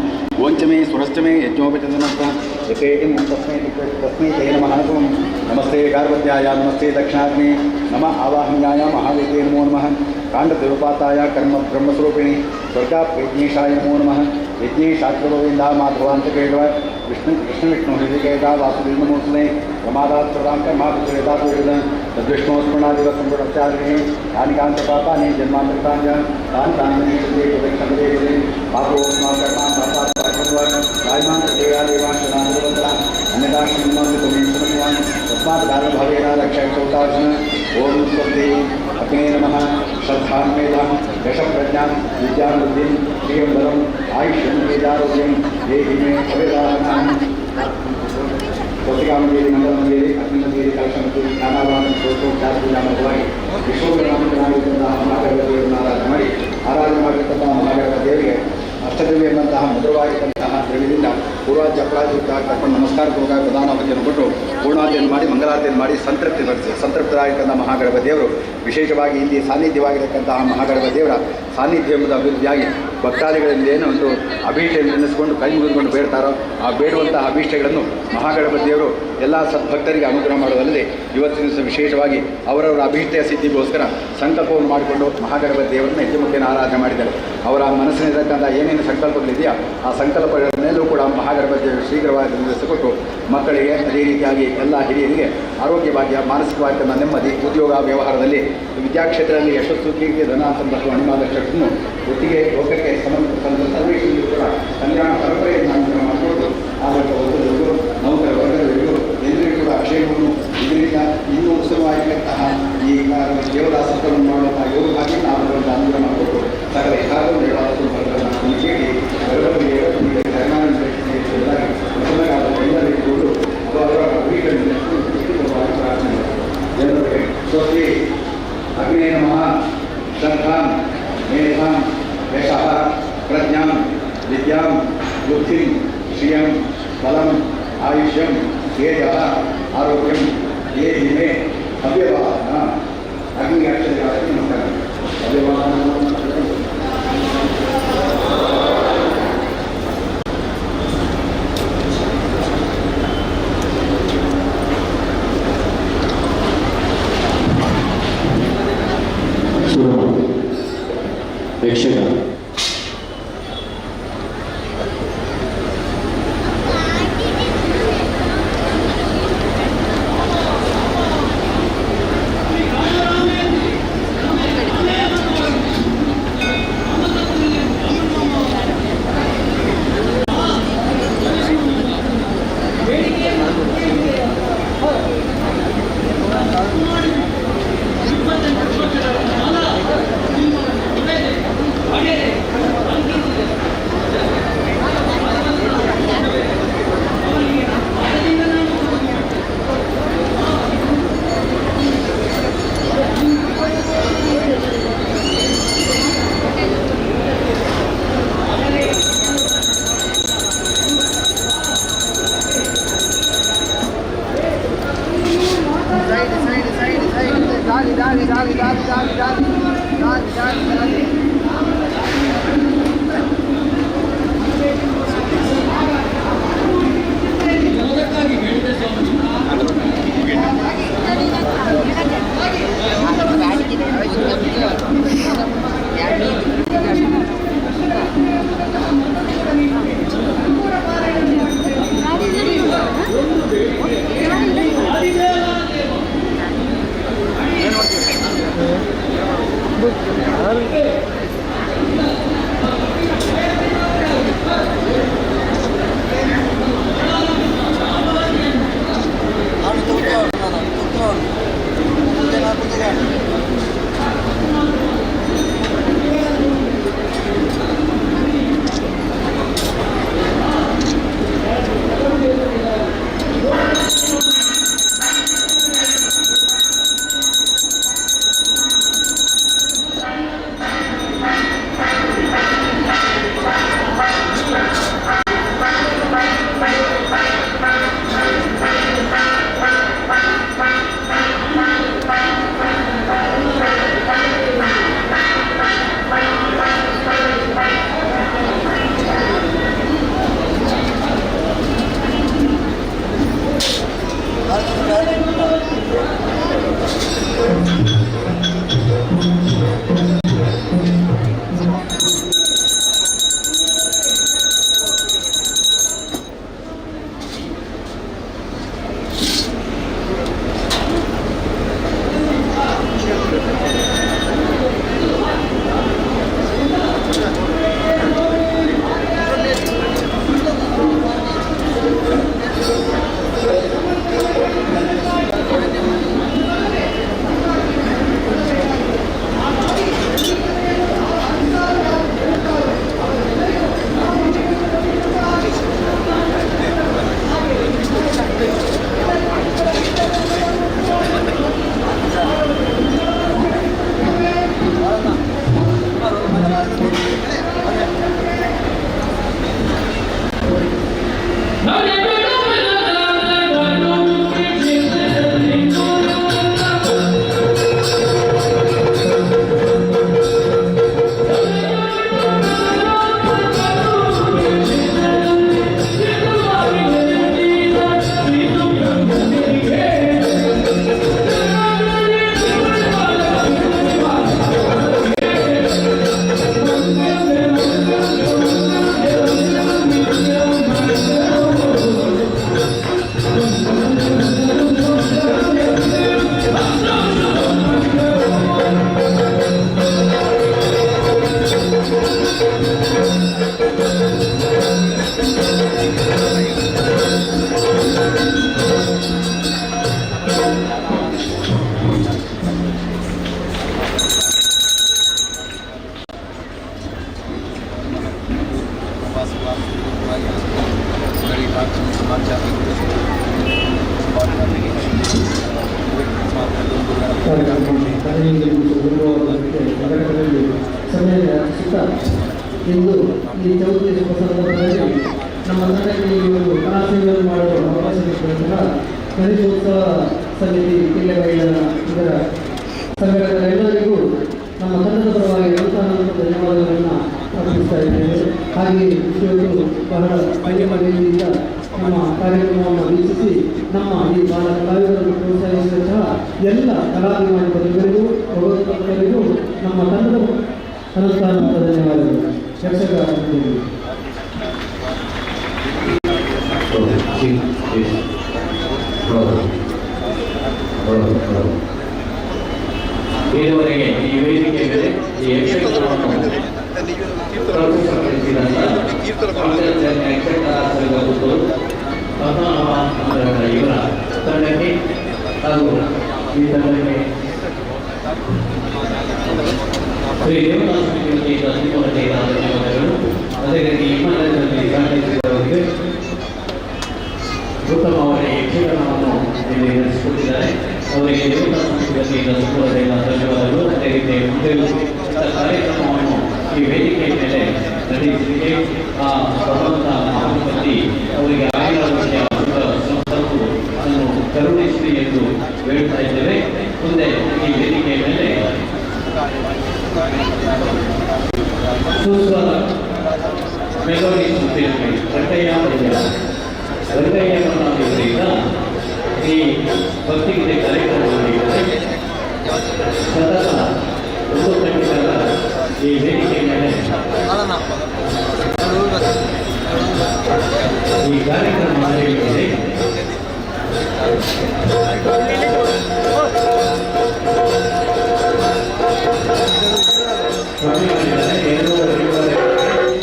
ಓಂಚಮೇ ಸುರಶ್ಚಮೇ ಯಜ್ಞೋಪಚಂದನಸ್ತ ಯತೆ ತಸ್ಮೈ ತಸ್ಮೈ ತೇ ನಮಃ ಓಂ ನಮಸ್ತೆ गार्भत्याय ನಮಸ್ತೆ ದಕ್ಷಿಣಾಗ್ನಿ ನಮ ಆವಾಹನ್ಯಾಯ ಮಹಾವೇತೆ ನಮೋ ನಮಃ ಕಾಂಡದೇವಪಾತಾಯ ಕರ್ಮ ಬ್ರಹ್ಮಸ್ವರೂಪಿಣಿ ಸ್ವರ್ಗಾಪ್ಯಜ್ಞೇಶಾಯ ನಮೋ ನಮಃ ಯಜ್ಞೇಶಾಸ್ತ್ರಗೋವಿಂದ ಮಾಧವಾಂತ ಕೇಳುವ ವಿಷ್ಣು ಕೃಷ್ಣ ವಿಷ್ಣು ಹೃದಯೇತ ವಾಸುದೇವ ನಮೋಸ್ತುತೆ ಪ್ರಮಾದಾತ್ ಸದಾಂ ಕರ್ಮಾಪುರೇತಾಪುರೇತ ತದ್ವಿಷ್ಣು ಸ್ಮರಣಾದಿವ ಸಂಪುಟಸ್ಯಾದಿನಿ ಯಾನಿ ಕಾಂತ ಪಾಪಾನಿ ಜನ್ಮಾಂತೃತಾಂಜ ತಾನ್ ತಾನ್ ಪದೇ ಪಾಪೋಸ್ಮಾ ಕರ್ಮಾಂ ಪಾಪಾತ್ ರಾಜಮಾನ್ ದೇವಾಂಶನಾಂತರ ಅನ್ಯಥಾ ಶ್ರೀಮಾನ್ ತಸ್ಮಾತ್ ಕಾರಣಭಾವೇನ ರಕ್ಷೋತಾರ್ಜುನ ಓಂ ಸ್ವಸ್ತಿ ಅಗ್ನೇ ನಮಃ ಶ್ರದ್ಧಾಂ ಮೇಧಾಂ ಯಶಪ್ರಜ್ಞಾಂ ವಿದ್ಯಾಂ ಬುದ್ಧಿಂ ಶ್ರಿಯಂ ಬಲಂ ಆಯುಷ್ಯಂ ತೇಜಾರೋಗ್ಯಂ ದೇಹಿ ಮೇ ಅವಿರಾಹನಾಂ ಸ್ವಸ್ತಿಕಾಮಂಜೇರಿ ಮಂಡಲಮಂಜೇರಿ ಅಗ್ನಿಮಂಜೇರಿ ಕಲಶ ಮತ್ತು ಜ್ಞಾನಾವಾಹನ ಸ್ತೋತ್ರೋಪಚಾರ ಪೂಜಾ ಮೂಲಕವಾಗಿ ವಿಶ್ವನಾಮಕನಾಗಿದ್ದಂತಹ ಮಹಾಗಣಪತಿಯನ್ನು ಆರಾಧನೆ ಮಾಡಿ ಆರಾಧನೆ ಮಾಡಿರ್ತಕ್ಕಂತಹ ಮಹಾಗಣಪತಿ ದೇವರಿಗೆ ಅಷ್ಟದ್ರವ್ಯ ಎಂಬಂತಹ ಮಧುರವಾಗಿದ್ದಂತಹ ದ್ರವ್ಯದಿಂದ ಪೂರ್ವಾಜ್ಯ ಅಪರಾಜ್ಯುಕ್ತ ಕರ್ಕೊಂಡು ನಮಸ್ಕಾರ ಪೂರ್ವಕ ಪ್ರಧಾನಾವತಿಯನ್ನು ಕೊಟ್ಟು ಪೂರ್ಣಾವತಿಯನ್ನು ಮಾಡಿ ಮಂಗಳಾರತಿಯನ್ನು ಮಾಡಿ ಸಂತೃಪ್ತಿ ಪಡಿಸಿ ಸಂತೃಪ್ತರಾಗಿರ್ತಕ್ಕಂಥ ಮಹಾಗಣಪತಿ ದೇವರು ವಿಶೇಷವಾಗಿ ಇಲ್ಲಿ ಸಾನ್ನಿಧ್ಯವಾಗಿರತಕ್ಕಂತಹ ಮಹಾಗಣಪತಿ ದೇವರ ಸಾನ್ನಿಧ್ಯ ಎಂಬುದು ಅಭಿವೃದ್ಧಿಯಾಗಿ ಭಕ್ತಾದಿಗಳಿಂದ ಏನೋ ಒಂದು ಅಭೀಷ್ಟೆಯನ್ನು ನೆನೆಸಿಕೊಂಡು ಕೈ ಮುಗಿದುಕೊಂಡು ಬೇಡ್ತಾರೋ ಆ ಬೇಡುವಂತಹ ಅಭೀಷ್ಟಗಳನ್ನು ಮಹಾಗಣಪತಿ ದೇವರು ಎಲ್ಲ ಸದ್ಭಕ್ತರಿಗೆ ಅನುಗ್ರಹ ಮಾಡುವುದಲ್ಲದೆ ಇವತ್ತಿನ ದಿವಸ ವಿಶೇಷವಾಗಿ ಅವರವರ ಅಭೀಷ್ಟೆಯ ಸಿದ್ಧಿಗೋಸ್ಕರ ಸಂಕಲ್ಪವನ್ನು ಮಾಡಿಕೊಂಡು ಮಹಾಗಣಪತಿ ದೇವರನ್ನು ಹೆಜ್ಜೆಮುಖೇನ ಆರಾಧನೆ ಮಾಡಿದ್ದಾರೆ. ಅವರ ಮನಸ್ಸಿನಲ್ಲಿರತಕ್ಕಂಥ ಏನೇನು ಸಂಕಲ್ಪಗಳಿದೆಯೋ ಆ ಸಂಕಲ್ಪಗಳ ಮೇಲೂ ಕೂಡ ಮಹಾಗಣಪತಿ ದೇವರು ಶೀಘ್ರವಾಗಿ ನಿರ್ದೇಶಿಸಿಕೊಟ್ಟು ಮಕ್ಕಳಿಗೆ ಅದೇ ರೀತಿಯಾಗಿ ಎಲ್ಲ ಹಿರಿಯರಿಗೆ ಆರೋಗ್ಯ ಭಾಗ್ಯ, ಮಾನಸಿಕವಾಗಿ ನೆಮ್ಮದಿ, ಉದ್ಯೋಗ ವ್ಯವಹಾರದಲ್ಲಿ ವಿದ್ಯಾಕ್ಷೇತ್ರದಲ್ಲಿ ಯಶಸ್ಸು, ಕೀರ್ತಿ, ಧನ ಸಂಪತ್ತು, ಅಣಿಮಾದಷ್ಟನ್ನು ಒಟ್ಟಿಗೆ ಲೋಕಕ್ಕೆ ಸರ್ವೇಶ್ವರಿಗೂ ಕೂಡ ಕಲ್ಯಾಣ ಪರಂಪರೆಯನ್ನು ಅನುಗ್ರಹ ಮಾಡಿಕೊಟ್ಟು ಆಡಳಿತ ವರ್ಗದವರಿಗೂ, ನೌಕರ ವರ್ಗದವರಿಗೂ ಎಲ್ಲರಿಗೂ ಕೂಡ ಕ್ಷೇಮವನ್ನು ಇದರಿಂದ ಇನ್ನೂ ಉತ್ತಮವಾಗಿರ್ತಕ್ಕಂತಹ ಈ ದೇವದಾಸತ್ವವನ್ನು ಮಾಡುವಂತಹ ಯೋಗ ಭಾಗ್ಯ ನಾವು ಅನುಗ್ರಹ ಮಾಡಿಕೊಟ್ಟು ಸಕಲ ಇಹಾರವನ್ನು ಹೇಳುವ ಕೇಳಿ ಎಲ್ಲರಿಗೂ ಅವರ ಪ್ರಾರ್ಥನೆ ಜನರಿಗೆ ಸ್ವಸ್ತಿ ಅಗ್ನೇ ನಮಃ ಶ್ರದ್ಧಾಂ ಮೇಧಾಂ ಯಶಃ ಪ್ರಜ್ಞಾಂ ವಿದ್ಯಾಂ ಬುದ್ಧಿಂ ಶ್ರಿಯಂ ಬಲಂ ಆಯುಷ್ಯಂ ತೇಜಃ ಆರೋಗ್ಯಂ ದೇಹಿ ಮೇ ಹವ್ಯವಾಹನ. ಅಗ್ನಿ ಅಕ್ಷರವಾಗಿ ನಮಸ್ಕಾರ. ಹವ್ಯವಾಹನ. ಯಕ್ಷಗಾನ. ಸಂಘಟಕರಲ್ಲಿ ಸಭೆಯನ್ನು ಆಯೋಜಿಸುತ್ತಾ ಇಂದು ಈ ಚೌತಿಯ ಶುಭ ಸಂದರ್ಭದಲ್ಲಿ ನಮ್ಮ ತಂಡಕ್ಕೆ ಈ ಒಂದು ಕಲಾ ಸೇವೆಯನ್ನು ಮಾಡಲು ಅವಕಾಶ ನೀಡಿದಂತಹ ಗಣೇಶೋತ್ಸವ ಸಮಿತಿ ಕಿಲ್ಲೆಬೈಲನ ಇದರ ಸಂಘಟಕರೆಲ್ಲರಿಗೂ ನಮ್ಮ ತಂಡದ ಪರವಾಗಿ ಅನಂತ ಧನ್ಯವಾದಗಳನ್ನು ಅರ್ಪಿಸ್ತಾ ಇದ್ದೇವೆ. ಹಾಗೆಯೇ ಇವತ್ತು ಬಹಳ ಕಡಿಮೆ ರೀತಿಯಿಂದ ನಮ್ಮ ಕಾರ್ಯಕ್ರಮವನ್ನು ವೀಕ್ಷಿಸಿ ನಮ್ಮ ಈ ಬಾಲ ಕಲಾವಿದರನ್ನು ಪ್ರೋತ್ಸಾಹಿಸಿದಂತಹ ಎಲ್ಲ ಕಲಾಭಿಮಾನಿ ಬಂಧುಗಳಿಗೂ ಭಗವಂತರಿಗೂ ನಮ್ಮ ತಂಡದ ಅನಂತ ಅನಂತ ಧನ್ಯವಾದಗಳು. ಯಕ್ಷಗಾನ. ಇದುವರೆಗೆ ಈ ವೇದಿಕೆ ಮೇಲೆ ಈ ಯಕ್ಷಗಾನವನ್ನು ಪ್ರಸ್ತುತಪಡಿಸಿದಂಥ ಯಕ್ಷಗಾನ ಸಂಘ ಪುತ್ತೂರು ಪದ್ಮನಾಭ ಮಂಡಲದ ಇವರ ತಂಡಕ್ಕೆ ಹಾಗೂ ಈ ತಂಡಕ್ಕೆ ಶ್ರೀ ದೇವತಾ ಸಮಿತಿ ವತಿಯಿಂದ ಸಿಂಹವತಿಯಿಂದ ಧನ್ಯವಾದಗಳು. ಅದೇ ರೀತಿ ಈ ಮಂಡಲದಲ್ಲಿ ಸಹಕರಿಸಿದವರಿಗೆ ಉತ್ತಮ ಅವರ ಯಕ್ಷಗಾನವನ್ನು ಇಲ್ಲಿ ನಡೆಸಿಕೊಟ್ಟಿದ್ದಾರೆ. ಅವರಿಗೆ ದೇವತಾ ಸಮಿತಿ ವತಿಯಿಂದ ಸಿಂಹವತಿಯಿಂದ ಧನ್ಯವಾದಗಳು. ಅದೇ ರೀತಿ ಮುಂದೆ ಇಂಥ ಕಾರ್ಯಕ್ರಮವನ್ನು ಈ ವೇದಿಕೆಯ ಮೇಲೆ ನಡೆಸಲಿಕ್ಕೆ ಆ ಭಗವಂತ ಮಹಾಗಣಪತಿ ಅವರಿಗೆ ಆಯುರಾರೋಗ್ಯ ಸುಖ ಸಂಪತ್ತು ಅನ್ನು ಕರುಣಿಸಲಿ ಎಂದು ಹೇಳ್ತಾ ಇದ್ದೇವೆ. ಮುಂದೆ ಈ ವೇದಿಕೆಯ ಮೇಲೆ ಸುಸ್ವರ ಮೆಲೋಡಿ ರಂಗಯ್ಯ ರಂಗಯ್ಯ ಇವರಿಂದ ಈ ಭಕ್ತಿಗೀತೆ ಕಾರ್ಯಕ್ರಮ ನಡೆಯುತ್ತದೆ. ಸತತ ಒಂದು ಗಂಟೆಗಳ ಈ ವೇದಿಕೆ ಮೇಲೆ ಈ ಕಾರ್ಯಕ್ರಮ ನಡೆಯುತ್ತದೆ. ಕಮ್ಮಿ ಮಾಡಿದ್ದಾರೆ 2.5 ಈ ಕಾರ್ಯಕ್ರಮ.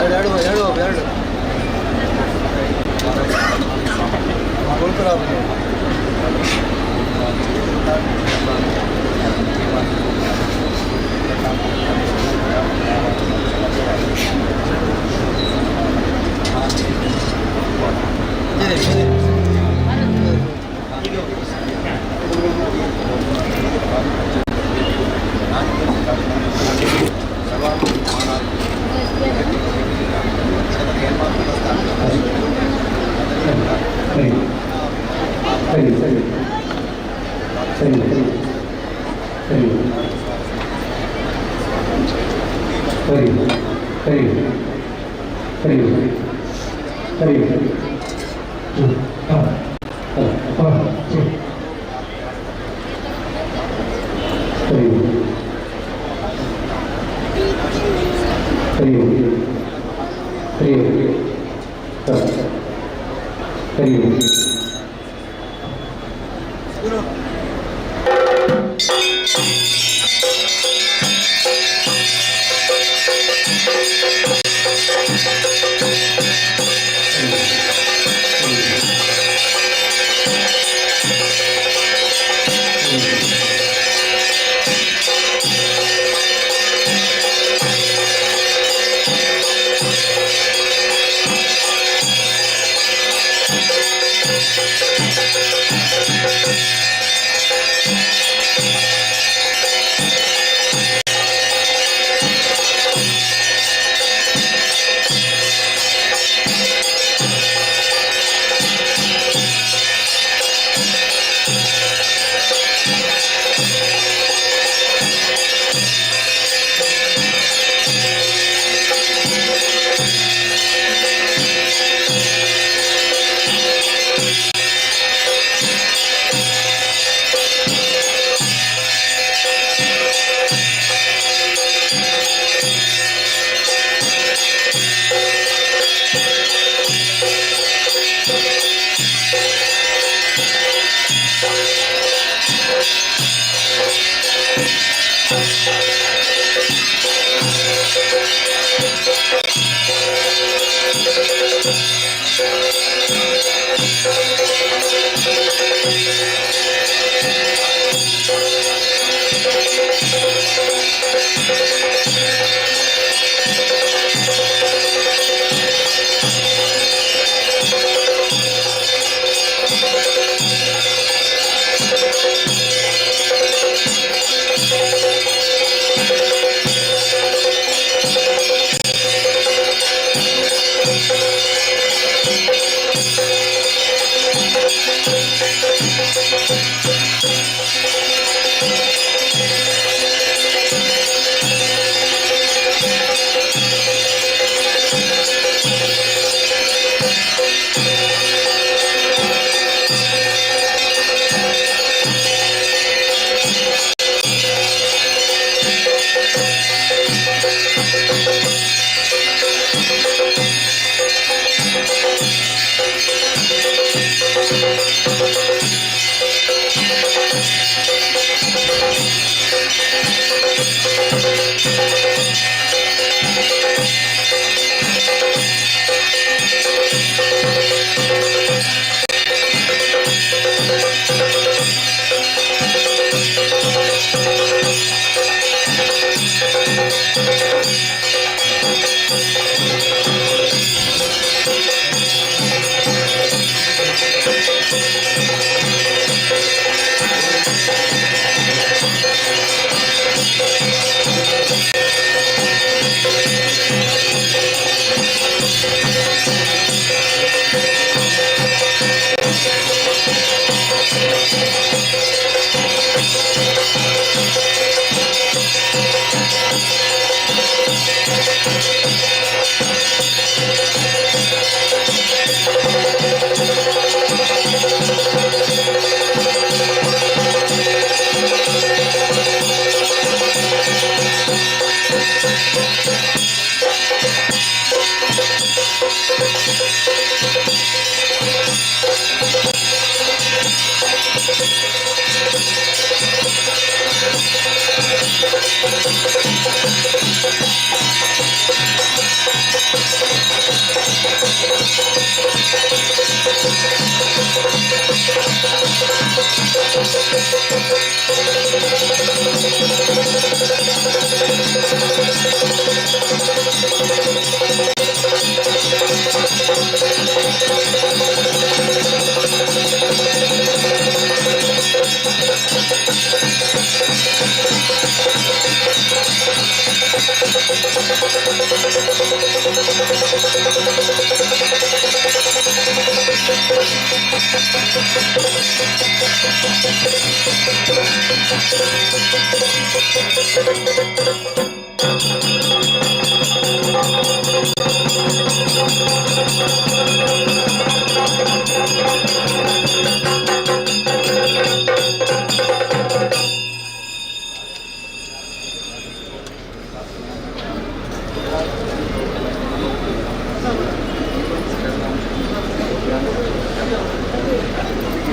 ಎರಡು ಎರಡು ಎರಡು ಸರಿ ಸರಿ ಸರಿ ಸರಿ ಸರಿ ಸರಿ ಸರಿ ಸರಿ ಸರಿ ಸರಿ ಹಾಂ ಹಾಂ ಸರಿ ಸರಿ ಸರಿ ಸರಿ Thank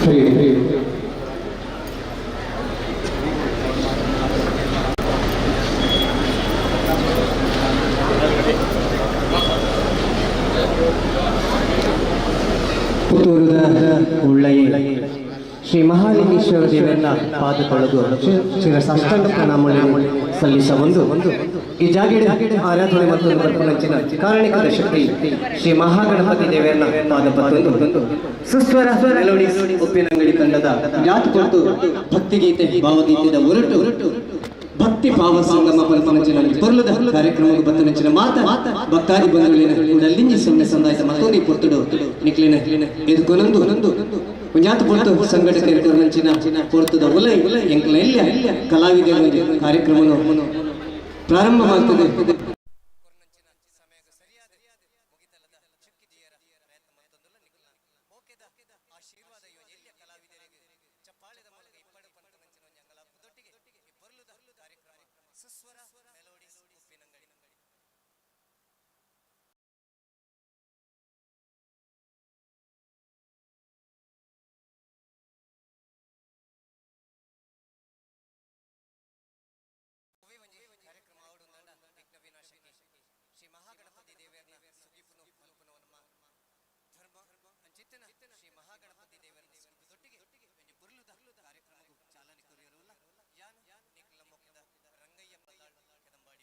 Shri ಪುತ್ತೂರುದ ಉಳ್ಳೈ ಶ್ರೀ ಮಹಾಲಿಂಗೇಶ್ವರ ದೇವರನ್ನ ಪಾದ ತೊಳೆದು ಶ್ರೀ ಸಾಷ್ಟಾಂಗ ಪ್ರಣಾಮಗಳನ್ನು ಸಲ್ಲಿಸ ಒಂದು ಈ ಜಾಗೆಡೆ ಆರಾಧನೆ ಮತ್ತು ಬರ್ಪಣಂಚಿನ ಕಾರಣಿಕದ ಶಕ್ತಿ ಶ್ರೀ ಮಹಾಗಣಪತಿ ದೇವರನ್ನ ಪಾದ ಪತ್ತೊಂದು ಸುಸ್ವರ ಮೆಲೋಡಿಸ್ ಉಪ್ಪಿನಂಗಡಿ ತಂಡದ ಜಾತ್ ಕೊಟ್ಟು ಭಕ್ತಿಗೀತೆ ಭಾವಗೀತೆದ ಒರಟು ಭಕ್ತಿ ಭಾವ ಸಂಗಮ ಪಲ್ಪನಂಚಿನ ಪೊರ್ಲದ ಕಾರ್ಯಕ್ರಮಕ್ಕೆ ಬತ್ತನಂಚಿನ ಮಾತ ಭಕ್ತಾದಿ ಬಂಧುಗಳಿನ ಉಡಲಿಂಜಿ ಸೊನ್ನೆ ಸಂದಾಯದ ಮತ್ತೊಂದು ಪೊರ್ತುಡು ನಿಕ್ಲಿನ ಎದುಕೊನೊಂದು ಒಂಜಾತ ಪೊರ್ತು ಸಂಘಟಕರು ಕೊರನಂಚಿನ ಪೊರ್ತುದ ಉಲೈ ಎಂಕ್ಲ ಎಲ್ಲ ಕಲಾವಿದರ ಕಾರ್ಯಕ್ರಮನು ಪ್ರಾರಂಭ ಮಾಡ್ತದೆ. ರಂಗಯ್ಯ ಬಲ್ಲಾಳ್ ಕೆದಂಬಾಡಿ.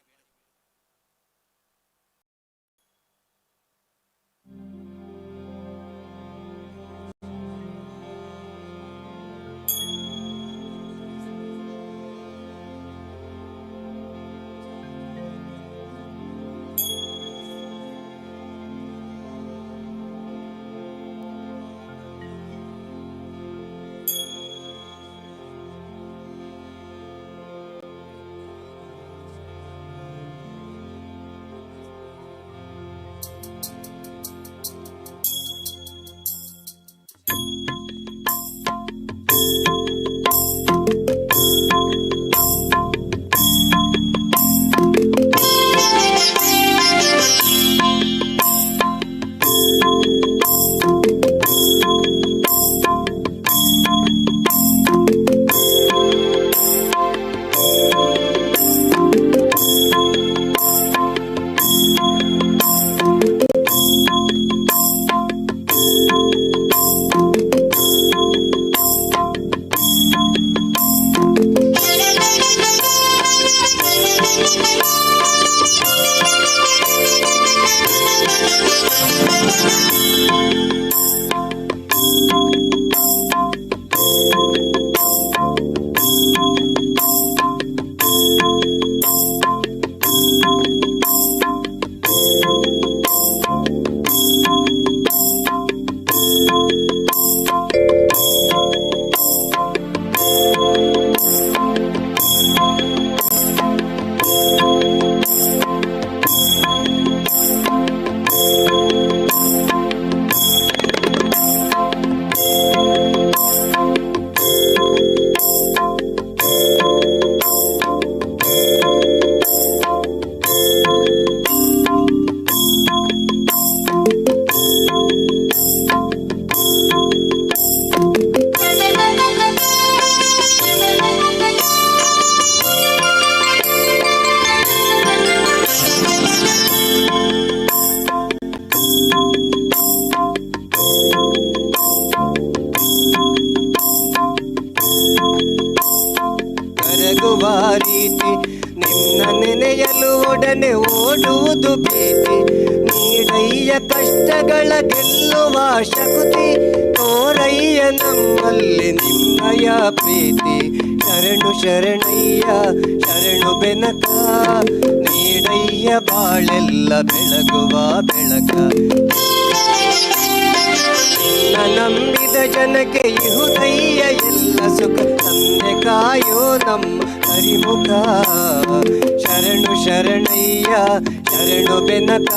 ಕಷ್ಟಗಳ ಗೆಲ್ಲುವ ಶಕ್ತಿ ತೋರಯ್ಯ ನಮ್ಮಲ್ಲಿ ನಿನ್ನಯ ಪ್ರೀತಿ. ಶರಣು ಶರಣಯ್ಯ ಶರಣು ಬೆನಕ, ನೀಡಯ್ಯ ಬಾಳೆಲ್ಲ ಬೆಳಗುವ ಬೆಳಕ. ನಿನ್ನ ನಂಬಿದ ಜನಕ್ಕೆ ಇಹುದಯ್ಯ ಎಲ್ಲ ಸುಖ, ತಂದೆ ಕಾಯೋ ನಮ್ಮ ಹರಿಮುಖ. ಶರಣು ಶರಣಯ್ಯ ಶರಣು ಬೆನಕ,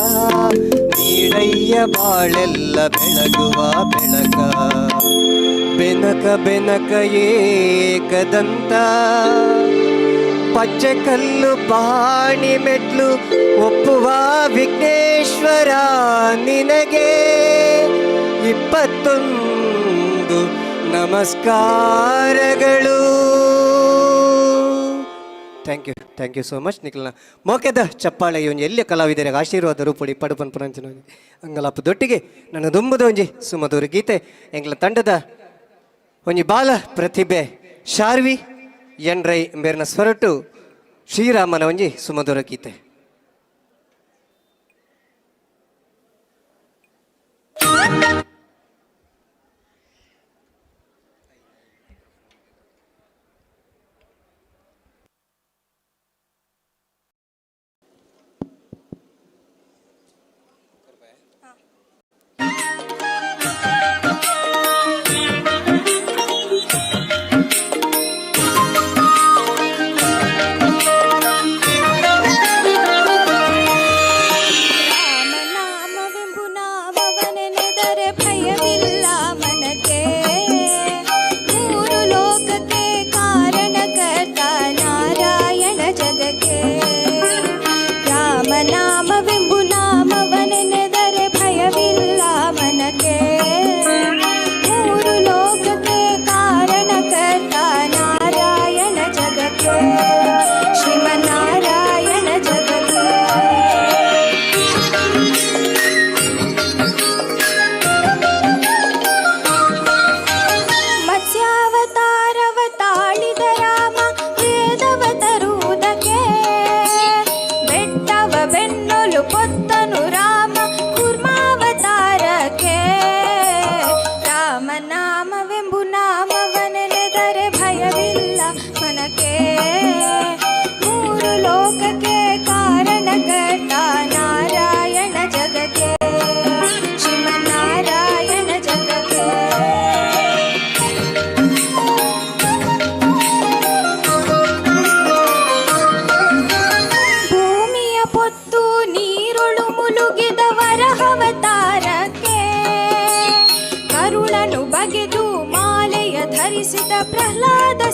ನೀಡಯ್ಯ ಬಾಳೆಲ್ಲ ಬೆಳಗುವ ಬೆಳಕ. ಬೆನಕ ಬೆನಕ ಏಕದಂತ, ಪಚ್ಚಕಲ್ಲು ಪಾಣಿ ಮೆಟ್ಲು ಒಪ್ಪುವ ವಿಘ್ನೇಶ್ವರ ನಿನಗೆ 21 ನಮಸ್ಕಾರಗಳು. Thank you, thank you so much. ನಿಖಲ್ನ ಮೋಕೆದ ಚಪ್ಪಾಳೆ ಒಂಜಿ ಎಲ್ಲಿಯ ಕಲಾವಿದರಿಗೆ ಆಶೀರ್ವಾದ ರೂಪುಡಿ ಪಡುಪನ್ ಪುರಂಚನ ಅಂಗಲಾಪು ದೊಟ್ಟಿಗೆ ನನ್ನ ದುಂಬುದ ಒಂಜಿ ಸುಮಧುರ ಗೀತೆ. ಎಂಗ್ಲ ತಂಡದ ಒಂಜಿ ಬಾಲ ಪ್ರತಿಭೆ ಶಾರ್ವಿ ಎನ್ ರೈ ಮೇರ್ನ ಸ್ವರಟು ಶ್ರೀರಾಮನ ಒಂಜಿ ಸುಮಧುರ ಗೀತೆ.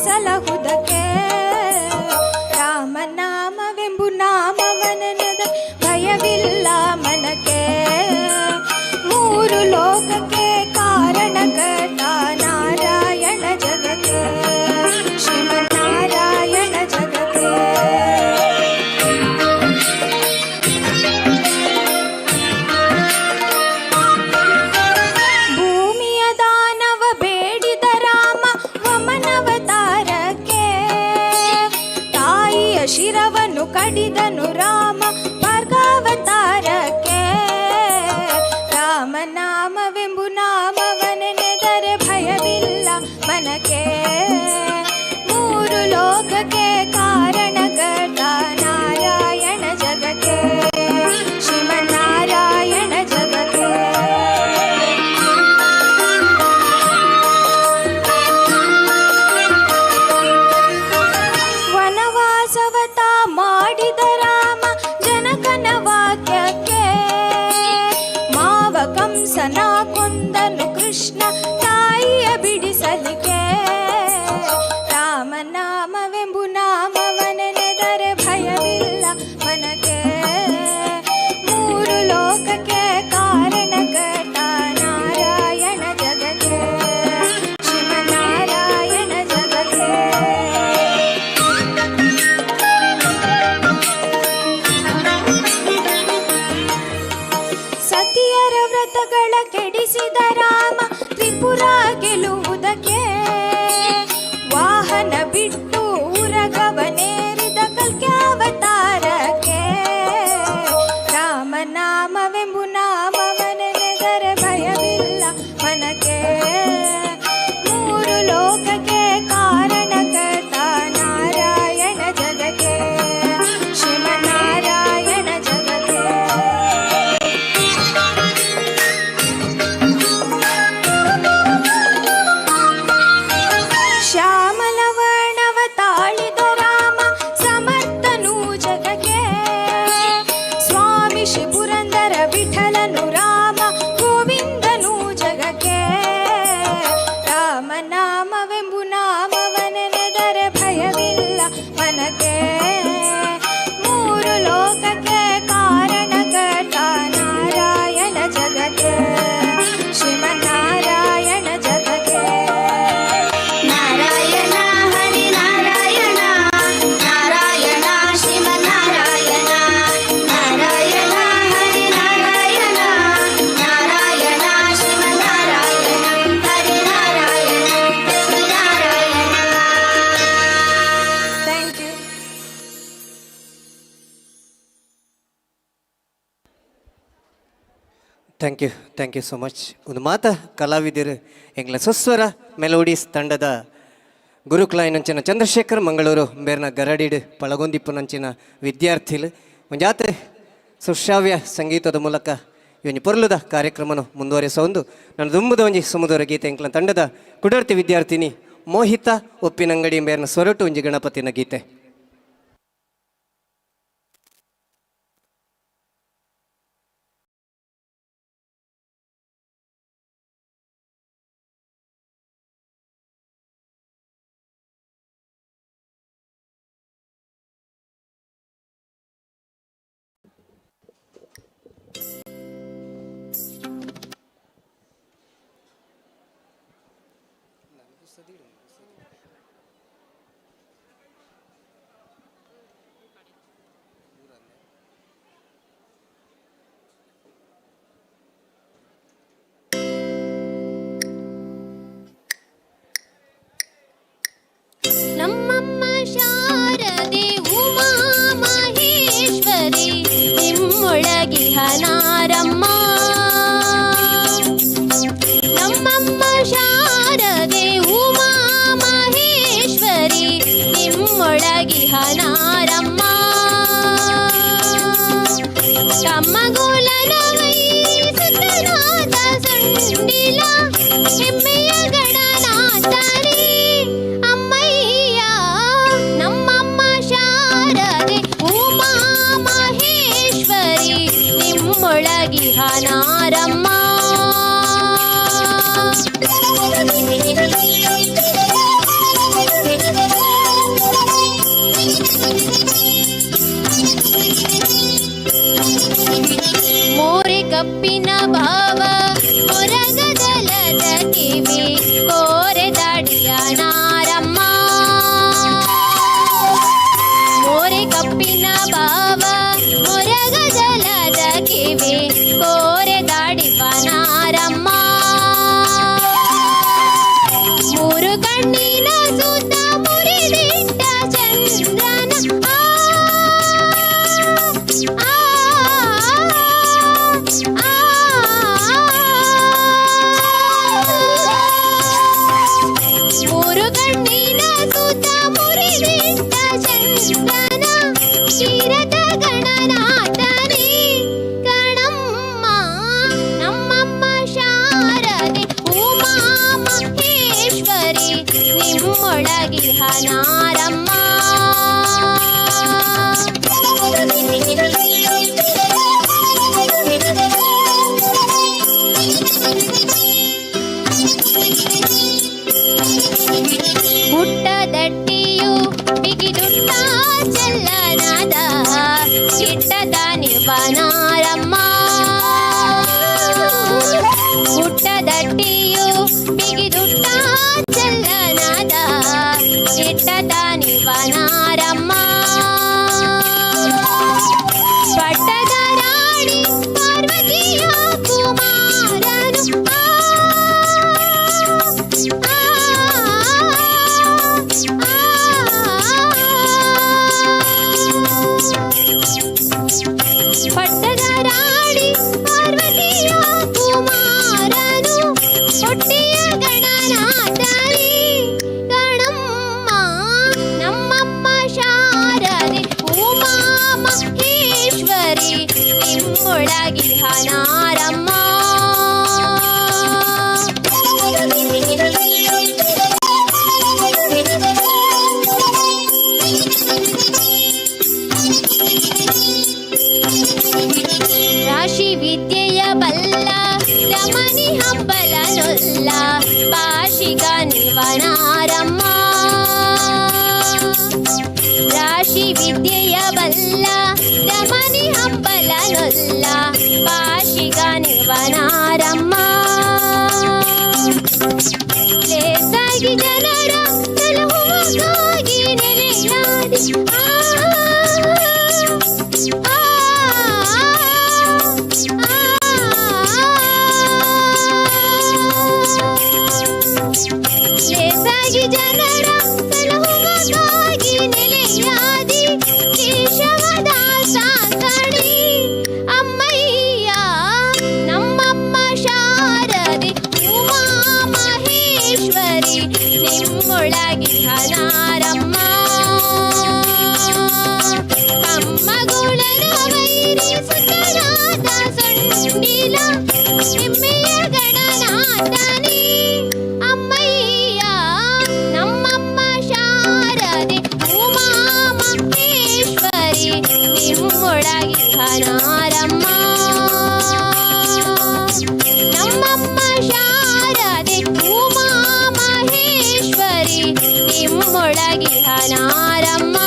ಸಲಹುದಕ್ಕೆ ರಾಮನಾಮವೆಂಬು ನಾಮವನನದ ಭಯವಿಲ್ಲ ಮನಕ್ಕೆ. ಮೂರು ಲೋಕಕ್ಕೆ ಕಾರಣಕರ್ತ ನಾರಾಯಣ ಜಗಕ್ಕೆ, ಶ್ರೀಮನ್ನಾರಾಯಣ ಜಗಕ್ಕೆ. ಭೂಮಿಯ ದಾನವ ಬೇಡಿದ ರಾಮ ವಮನವತಾರಕ್ಕೆ, ತಾಯಿಯ ಶಿರವನ್ನು ಕಡಿದನು ರಾಮ ಭಾರ್ಗವತಾರಕ್ಕೆ. ರಾಮನಾಮವೆಂಬು ನಾಮವನೆನೆದರೆ ಭಯವಿಲ್ಲ ಮನಕ್ಕೆ. ಮೂರು ಲೋಕಕ್ಕೆ ಕಾರಣಕರ್ತ ನಾರಾಯಣ ಜಗಕ್ಕೆ, ಶ್ರೀಮನ್ನಾರಾಯಣ ಜಗಕ್ಕೆ. ವನವಾಸವತ ಮಾಡಿದ ರಾಮ ಜನಕನ ವಾಕ್ಯಕ್ಕೆ, ಮಾವ ಕಂಸನ ಕೊಂದನು ಕೃಷ್ಣ ತಾಯಿಯ ಬಿಡಿಸಲಿಕ್ಕೆ. ರಾಮನಾಮವೆಂಬು ನಾಮವನೆನೆದರೆ ಭಯವಿಲ್ಲ ಮನಕ್ಕೆ. ಮೂರು ಲೋಕಕ್ಕೆ ಕಾರಣಕರ್ತ ನಾರಾಯಣ ಜಗಕ್ಕೆ, ಶ್ರೀಮನ್ನಾರಾಯಣ ಜಗಕ್ಕೆ. ಸತಿಯರ ವ್ರತಗಳ ಕೆಡಿಸಿದ ರಾಮ ತ್ರಿಪುರ ಗೆಲ್ಲುವುದಕ್ಕೆ, ಭಯವಿಲ್ಲ ಮನಕ್ಕೆ. ಮೂರು ಲೋಕಕ್ಕೆ ಕಾರಣಕರ್ತ ನಾರಾಯಣ ಜಗಕ್ಕೆ, ಶ್ರೀಮನ್ನಾರಾಯಣ ಜಗಕ್ಕೆ. ಶ್ಯಾಮಲವರ್ಣವ ತಾಳಿದ ರಾಮ ಸಮರ್ಥನು ಜಗಕ್ಕೆ. ಸ್ವಾಮಿ ಶ್ರೀ ಪುರಂದರ ವಿಠಲನು ರಾಮ ಗೋವಿಂದನು ಜಗಕ್ಕೆ. ರಾಮನಾಮವೆಂಬು ನಾಮವನೆನೆದರೆ ಭಯವಿಲ್ಲ ಮನಕ್ಕೆ. ಮೂರು ಲೋಕಕ್ಕೆ ಕಾರಣಕರ್ತ ನಾರಾಯಣ ಜಗಕ್ಕೆ, ಶ್ರೀಮನ್ನಾರಾಯಣ ಜಗಕ್ಕೆ. ನಾರಾಯಣ ಹರಿ ನಾರಾಯಣ ನಾರಾಯಣ ಶ್ರೀಮನ್ನಾರಾಯಣ, ನಾರಾಯಣ ಹರಿ ನಾರಾಯಣ ನಾರಾಯಣ ಶ್ರೀಮನ್ನಾರಾಯಣ ಹರಿ Narayana Narayana. Thank you. Thank you, thank you so much. ಒಂದು ಮಾತ ಕಲಾವಿದರು ಎಂಗ್ಲ ಸುಸ್ವರ ಮೆಲೋಡೀಸ್ ತಂಡದ ಗುರುಕುಲಾಯಿನಂಚಿನ ಚಂದ್ರಶೇಖರ್ ಮಂಗಳೂರು ಬೇರ್ನ ಗರಡಿಡ್ ಪಳಗೊಂದಿಪ್ಪುನಂಚಿನ ವಿದ್ಯಾರ್ಥಿಲು ಒಂಜಾತೆ ಸುಶ್ರಾವ್ಯ ಸಂಗೀತದ ಮೂಲಕ ಈ ಒಂಜಿ ಪೊರ್ಲುದ ಕಾರ್ಯಕ್ರಮನು ಮುಂದುವರೆಸ ಒಂದು ನನ್ನ ದುಂಬುದ ಒಂಜಿ ಸುಮಧುರ ಗೀತೆ ಎಂಕ್ಲ ತಂಡದ ಕುಡರ್ತಿ ವಿದ್ಯಾರ್ಥಿನಿ ಮೋಹಿತ ಒಪ್ಪಿನಂಗಡಿ ಬೇರ್ನ ಸ್ವರಟು ಒಂಜಿ ಗಣಪತಿನ ಗೀತೆ. ನಮ್ಮಮ್ಮ ಶಾರದೆ ಉಮಾ ಮಹೇಶ್ವರಿ ನಿಮ್ಮೊಳಗಿಹ ನಾರಮ್ಮ. ನಮ್ಮಮ್ಮ ಶಾರದೆ ಉಮಾ ಮಹೇಶ್ವರಿ ನಿಮ್ಮೊಳಗಿಹ ನಾರಮ್ಮ. ತಮ್ಮಗೋಲನವೈ ಸುತನಾದ ಸಂಡಿಲ ಹೆಮ್ಮೆಯ ಗಣನಾಥನೇ ಅಮ್ಮಯ್ಯ. ನಮ್ಮಮ್ಮ ಶಾರದೆ ಉಮಾ ಮಹೇಶ್ವರಿ ನಿಮ್ಮೊಳಗಿಹ ನಾರಮ್ಮ. ಮೋರೆ ಕಪ್ಪಿನ ಭಾವ ಮೊರಗದಲದ ಕಿವಿ ಕೋರೆ ದಾಡಿಯ ನಾರಮ್ಮ. ಮೋರೆ ಕಪ್ಪಿನ ಭಾವ ಮೊರಗದಲದ ಕಿವಿ ಕೋರೆ ದಾಡಿವ ನಾರಮ್ಮ. ಮೂರು ಕಣ್ಣಿನ ಸುತ್ತ ಮುರಿದಿಟ್ಟ ಚಂದ್ರನ ಆ ಆ ಆ ಮೂರು ಕಣ್ಣಿನ ಸುತ್ತ ಮುರಿದಿಟ್ಟ ಚಂದ್ರನ ಕ್ಷೀರದ ಗಣನಾಥನೇ ಕಣಮ್ಮ. ನಮ್ಮಮ್ಮ ಶಾರದೆ ಉಮಾ ಮಹೇಶ್ವರಿ ನಿಮ್ಮೊಳಗಿಹ ನಾರಮ್ಮ. ಪುಟ್ಟದಟ್ಟಿಯು ಬಿಗಿದುಟ್ಟ ಚೆಲ್ಲನಾದ ಚಿಟ್ಟದ ನಿವನಾರಮ್ಮ. ಪುಟ್ಟದಟ್ಟಿಯು ಬಿಗಿದುಟ್ಟ ಚೆಲ್ಲನಾದ ಚಿಟ್ಟದ ನಿವನಾರಮ್ಮ. ಪಟ್ಟದ ರಾಣಿ ಪಾರ್ವತಿಯ ಕುಮಾರನು ಆ ಆ ಪಟ್ಟದ ರಾಣಿ ಪಾರ್ವತಿಯ ಕುಮಾರನು ನಿಮ್ಮೊಳಗಿಹನಾರಮ್ಮ. ರಾಶಿ ವಿದ್ಯೆಯ ಬಲ್ಲ ರಮಣಿ ಹಂಬಲನೊಲ್ಲ ಪಾಶಿಗ ನಿರ್ವನಾರಮ್ಮ. ಲೇಸಾಗಿ ಜನರ ಸಲಹುವಕ್ಕಾಗಿ ನೆಲೆಯಾದಿ ಆ ಆ, ಲೇಸಾಗಿ ಜನರ ಸಲಹುವಕ್ಕಾಗಿ ನೆಲೆಯಾದಿ ಕೇಶವದಾಸ ಕಣಿ ಅಮ್ಮಯ್ಯ. ನಮ್ಮಮ್ಮ ಶಾರದೆ ಉಮಾ ಮಹೇಶ್ವರಿ ನಿಮ್ಮೊಳಗಿಹನಾರಮ್ಮ. ಕಮ್ಮಗುಳನ ವೈರಿ ಸುತರಾದ ಸೊಂಡಿಲ ಹೆಮ್ಮೆಯ ಗಣನಾಥನೇ ಅಮ್ಮಯ್ಯ. ನಮ್ಮಮ್ಮ ಶಾರದೆ ಉಮಾ ಮಹೇಶ್ವರಿ ನಿಮ್ಮೊಳಗಿಹನಾರಮ್ಮ. ನಮ್ಮಮ್ಮ ಶಾರದೆ Uma Maheshwari ನಿಮ್ಮೊಳಗಿಹನಾರಮ್ಮ.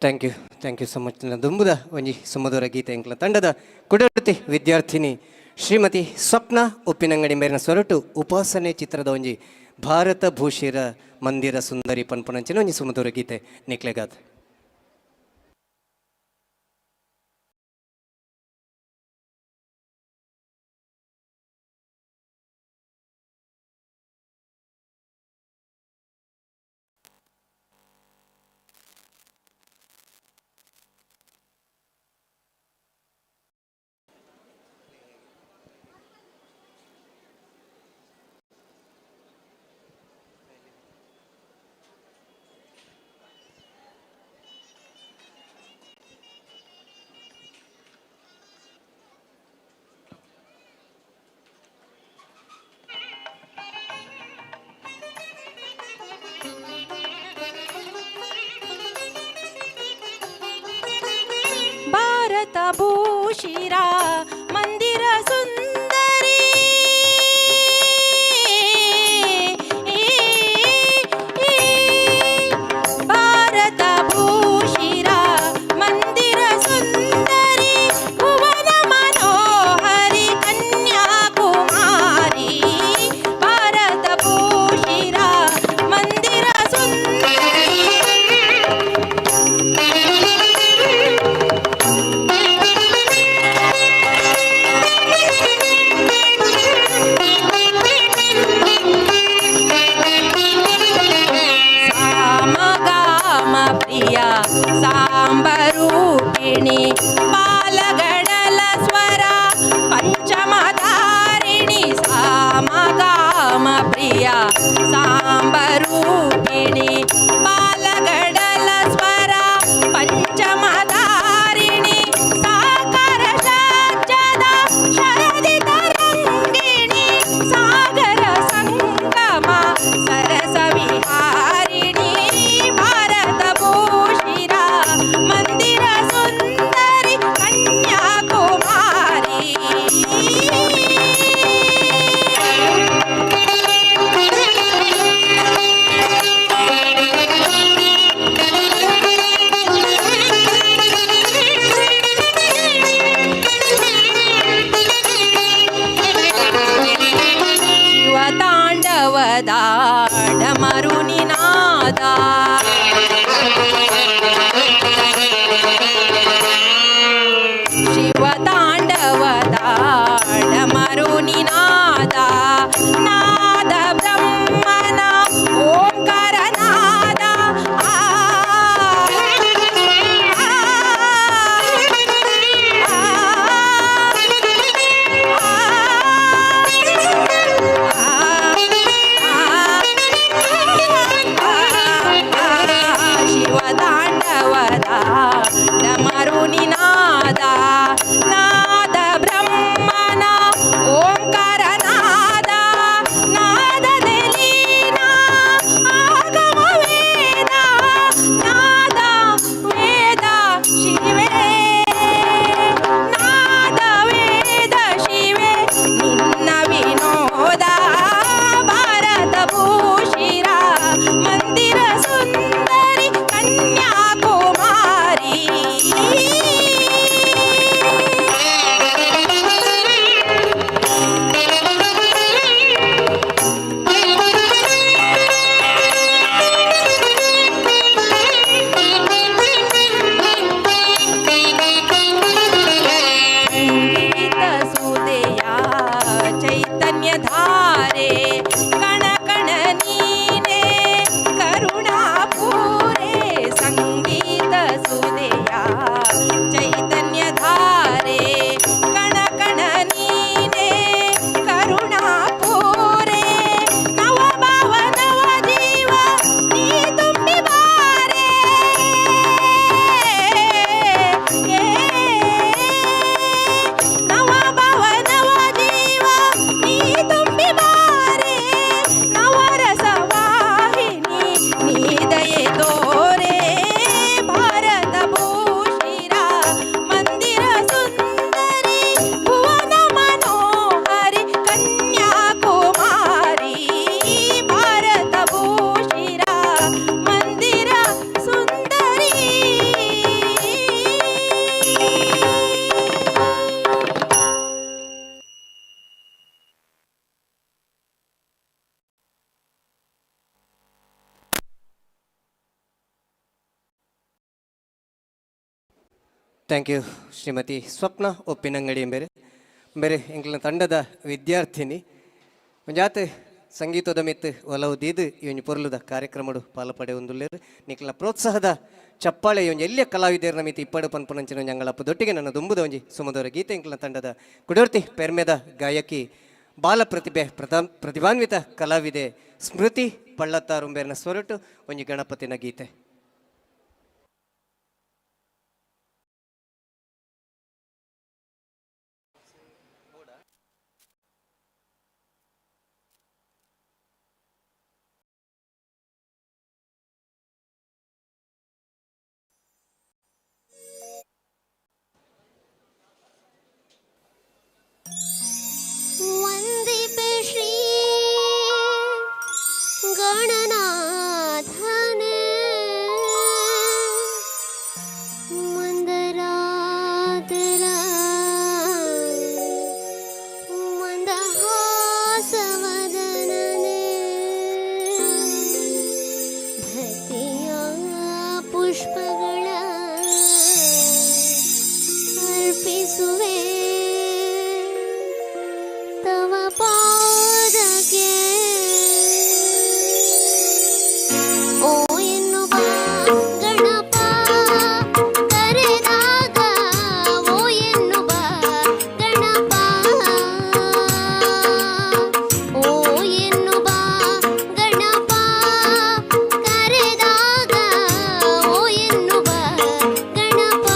Thank you, thank you so much. ದುಂಬುದ ಒಂಜಿ ಸುಮಧುರ ಗೀತೆ ಎಂಕ್ಲ ತಂಡದ ಕುಡತಿ ವಿದ್ಯಾರ್ಥಿನಿ ಶ್ರೀಮತಿ ಸ್ವಪ್ನ ಉಪ್ಪಿನಂಗಡಿ ಮೇರಿನ ಸ್ವರಟು ಉಪಾಸನೆ ಚಿತ್ರದ ಒಂಜಿ ಭಾರತ ಭೂಷಿರ ಮಂದಿರ ಸುಂದರಿ ಪನ್ಪುನಂಚಿನ ಒಂಜಿ ಸುಮಧುರ ಗೀತೆ ನಿಕ್ಲೆಗಾದ್. ಭಾರತ ಭೂಷಿರ ಮಂದಿರ ಸುಂದರಿ, ಭಾರತ ಭೂಷಿರ ಮಂದಿರ ಸುಂದರಿ, ಭುವನ ಮನೋಹರಿ ಕನ್ಯಾಕುಮಾರಿ. ಭಾರತ ಭೂಷಿರ ಮಂದಿರ ಸುಂದರಿ. ಸಾಮಗಾಮ ಪ್ರಿಯ ಸಾಂಬರೂಪಿಣಿ, ಪಾಲಗಡಲ ಸ್ವರ ಪಂಚಮಧಾರಿಣಿ. ಸಾಮಗಾಮ ಪ್ರಿಯ ಸಾಂಬರೂಪಿಣಿ, ಪಾಲಗಡಲ ಸ್ವರ ಪಂಚಮಧಾರಿಣಿ, ಸಾಕಾರ ಸಜ್ಜದ ಶರದಿ ತರಂಗಿಣಿ, ಸಾಗರ ಸಂಗಮ ಸರಸ ವಿಹಾರಿಣಿ. ಭಾರತ ಭೂಷಿರ ಮಂದಿರ ಸುಂದರಿ. Thank you Shrimati Swapna Uppinangady ಎಂಬೇರು ಬೇರೆ ಎಂಕ್ಲೆನ ತಂಡದ ವಿದ್ಯಾರ್ಥಿನಿ. ಒಂಜಾತ್ ಸಂಗೀತದ ಮಿತ್ತು ಒಲವು ದೀದು ಈ ಒಂಜಿ ಪೊರ್ಲುದ ಕಾರ್ಯಕ್ರಮಡು ಪಾಲ್ಪಡೆಯೊಂದುಲ್ಲೆರ್. ನಿಕ್ಲೆನ ಪ್ರೋತ್ಸಾಹದ ಚಪ್ಪಾಳೆ ಈ ಒಂಜಿ ಎಲ್ಯ ಕಲಾವಿದೆರ್ನ ಮಿತ್ತು ಇಪ್ಪಡು ಪನ್ಪುನಂಚಿನ ಒಂಜಿ ಅಂಗಳಪ್ಪು ದೊಟ್ಟಿಗೆ ನನ್ನ ದುಂಬುದ ಒಂಜಿ ಸುಮಧುರ ಗೀತೆ ಎಂಕ್ಲೆನ ತಂಡದ ಕುಡೋರ್ತಿ ಪೆರ್ಮೆದ ಗಾಯಕಿ, ಬಾಲ ಪ್ರತಿಭೆ, ಪ್ರತಿಭಾನ್ವಿತ ಕಲಾವಿದೆ ಸ್ಮೃತಿ ಪಳ್ಳತ್ತಾರುಂಬೇರ್ನ ಸ್ವರಟು ಒಂಜಿ ಗಣಪತಿನ ಗೀತೆ. ವಂದಿಪೆ ಶ್ರೀ ಗಣನಾಥನೆ, ಮಂದರಾದರ ಮಂದಹಾಸವದನನೆ, ಭಕ್ತಿಯ ಪುಷ್ಪಗಳ ಅರ್ಪಿಸುವೆ ತವ ಪಾದಕ್ಕೆ. ಓ ಎನ್ನುವ ಗಣಪ ಕರೆದಾಗ, ಓ ಎನ್ನುವ ಗಣಪ, ಓ ಎನ್ನುವ ಗಣಪ ಕರೆದಾಗ, ಓ ಎನ್ನುವ ಗಣಪ.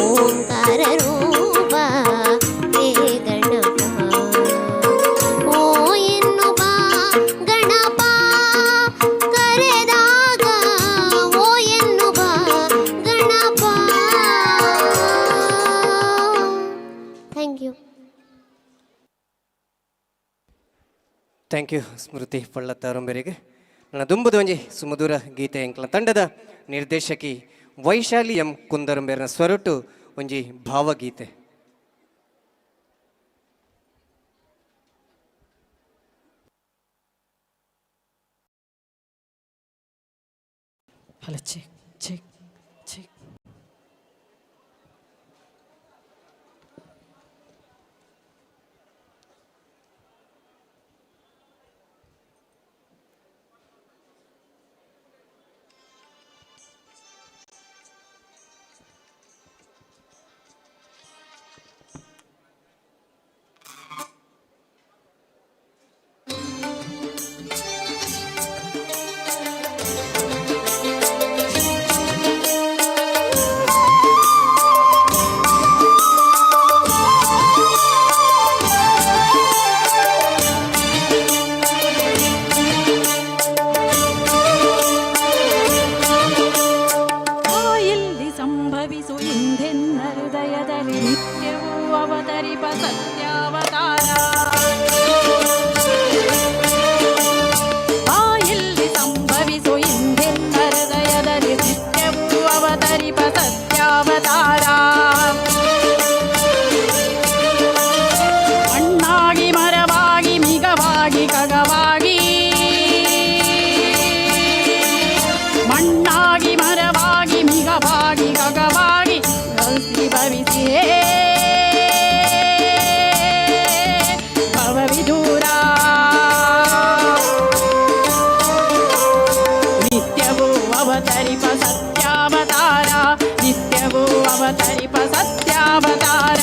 ಓಂಕಾರ ರೂಪ ಹೇ ಗಣಪ. ಓ ಎನ್ನುವ ಗಣಪ ಕರೆದಾಗ, ಓ ಎನ್ನುವ Ganapa. Thank you. Thank you ಸ್ಮೃತಿ ಪಳ್ಳತ್ತಾರಂಬೆರಿಗೆ. ನನ್ನ ದುಂಬುದ ಒಂಜಿ ಸುಮಧುರ ಗೀತೆ ಎಂಕ್ಲ ತಂಡದ ನಿರ್ದೇಶಕಿ ವೈಶಾಲಿ ಎಂ ಕುಂದರಂಬೇರನ ಸ್ವರಟು ಒಂಜಿ ಭಾವಗೀತೆ. Hello, check check check. ಆ ಇಲ್ಲಿ ಸಂಭವಿಸು ಇಂದೆನ್ನ ಹೃದಯದಲ್ಲಿ ನಿತ್ಯವೂ ಅವತರಿಪ ಸತ್ಯಾವತಾರ. ಆ ಇಲ್ಲಿ ಸಂಭವಿಸು ಇಂದೆನ್ನ ಹೃದಯದಲ್ಲಿ ನಿತ್ಯವೂ ಅವತರಿಪ ಸತ್ಯಾವತಾರ. ಮಣ್ಣಾಗಿ ಮರವಾಗಿ ಮಿಗವಾಗಿ ಕಗವಾಗಿ, ಮಣ್ಣಾಗಿ ಮರವಾಗಿ ಮಿಗವಾಗಿ ಗಗವಾಗಿ ಕಲ್ಸಿ ಭವಿಸಿಯೇ ಭವವಿದೂರ. ನಿತ್ಯವೂ ಅವತರಿಪ ಸತ್ಯಾವತಾರ, ನಿತ್ಯವೂ ಅವತರಿಪ ಸತ್ಯಾವತಾರ.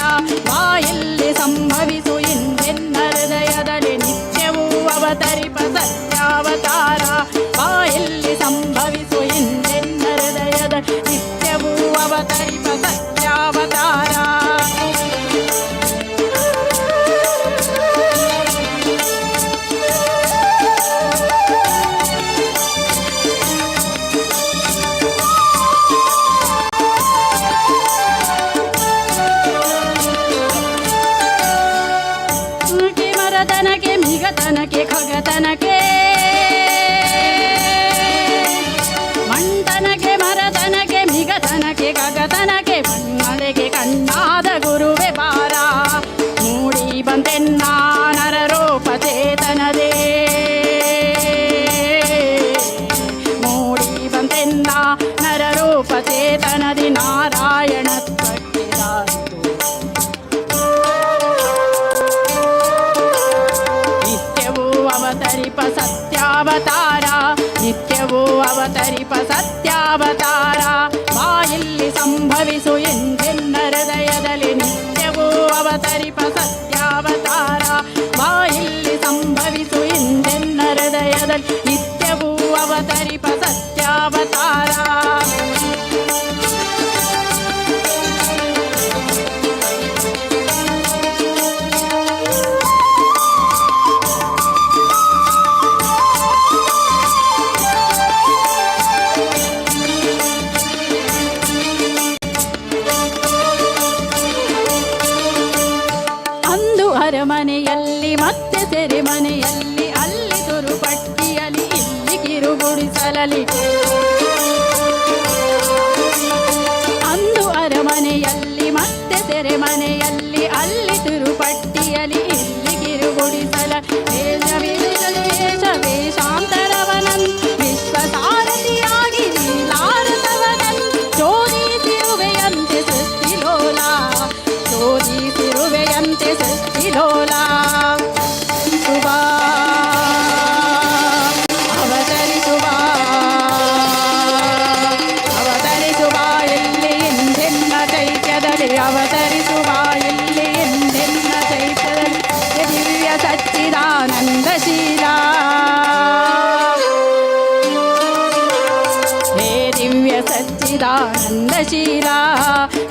ಬಾಯಲ್ಲಿ ಸಂಭವಿಸು ಇಂದೆನ್ನ ಹೃದಯದಲ್ಲಿ ನಿತ್ಯವೂ ಅವತರಿಪ ಸತ್ಯಾವತಾರ. ಬಾಯಲ್ಲಿ ಸಂಭವಿಸು ಇಂದೆನ್ನ ಹೃದಯದ ನಿತ್ಯವೂ ಅವತರಿಪ ಸತ್ಯಾವತಾರ. ಕೆ ಮರತನಕೆ ಮಿಗತನಕೆ ಖಗತನಕೆ, ಮಂಟನಕೆ ಮರತನಕೆ ಮಿಗತನಕೆ ಖಗತನಕೆ, ಮಣ್ಮಲೆಗೆ ಕಣ್ಣಾದ ಗುರುವೆ ಬಾರ. ಮೂಡಿ ಬಂತೆನ್ನ ನರರೂಪ ಚೇತನದೇ, ಮೂಡಿ ಬಂತೆನ್ನ ನರರೂಪ ಚೇತನದಿ ನಾರಾಯಣತ್ವಕ್ಕೆ ದಾರಿತು. ನಿತ್ಯವೂ ಅವತರಿಪ ಸತ್ಯಾವತಾರ, ನಿತ್ಯವೂ ಅವತರಿಪ ಸತ್ಯಾವತಾರ. ಬಾಯಲ್ಲಿ ಸಂಭವಿಸು ಎಂದೆನ್ನ ಹೃದಯದಲ್ಲಿ ನಿತ್ಯವೂ ಅವತರಿಪ ಸತ್ಯಾವತಾರ. ಬಾಯಲ್ಲಿ ಸಂಭವಿಸು ಎಂದೆನ್ನ ಹೃದಯದಲ್ಲಿ ನಿತ್ಯವೂ ಅವತರಿಪ ಸತ್ಯಾವತಾರ. ಅಂದು ಅರಮನೆಯಲ್ಲಿ ಮತ್ತೆ ಸೆರೆಮನೆಯಲ್ಲಿ, ಅಲ್ಲಿ ತುರುಪಟ್ಟಿಯಲಿ ಇಲ್ಲಿ ಕಿರುಗುಡಿಸಲಲಿ. ಅಂದು ಅರಮನೆಯಲ್ಲಿ ಮತ್ತೆ ಸೆರೆಮನೆಯಲ್ಲಿ, ಅಲ್ಲಿ ತುರುಪಟ್ಟಿಯಲಿ ಇಲ್ಲಿ ಕಿರುಗುಡಿಸಲ. ವೇಷ ವೇಷ ವೇಷ ವೇಷಾಂತರವನನ್ ವಿಶ್ವಸಾರಥಿಯಾಗಿ ಲೀಲಾರಸವನನ್ ಶೋಧಿಸಿರುವೆಯಂತೆ ಸೃಷ್ಟಿಲೋಲ, ಶೋಧಿಸಿರುವೆಯಂತೆ ಸೃಷ್ಟಿಲೋಲ. ಸುಬಾ ಅವತರಿಸುವ, ಅವತರಿಸುವ ಇಲ್ಲಿ ಎಂದೆನ್ನ ಚೈತ್ಯದಲ್ಲಿ, ಅವತರಿಸುವ ಇಲ್ಲಿ ಎಂದೆನ್ನ ಚೈತ್ಯದಲ್ಲಿ ದಿವ್ಯ ಸಚ್ಚಿದಾನಂದಶೀಲ. ಹೇ ದಿವ್ಯ ಸಚ್ಚಿದಾನಂದಶೀಲ. ಆನಂದಶೀಲ,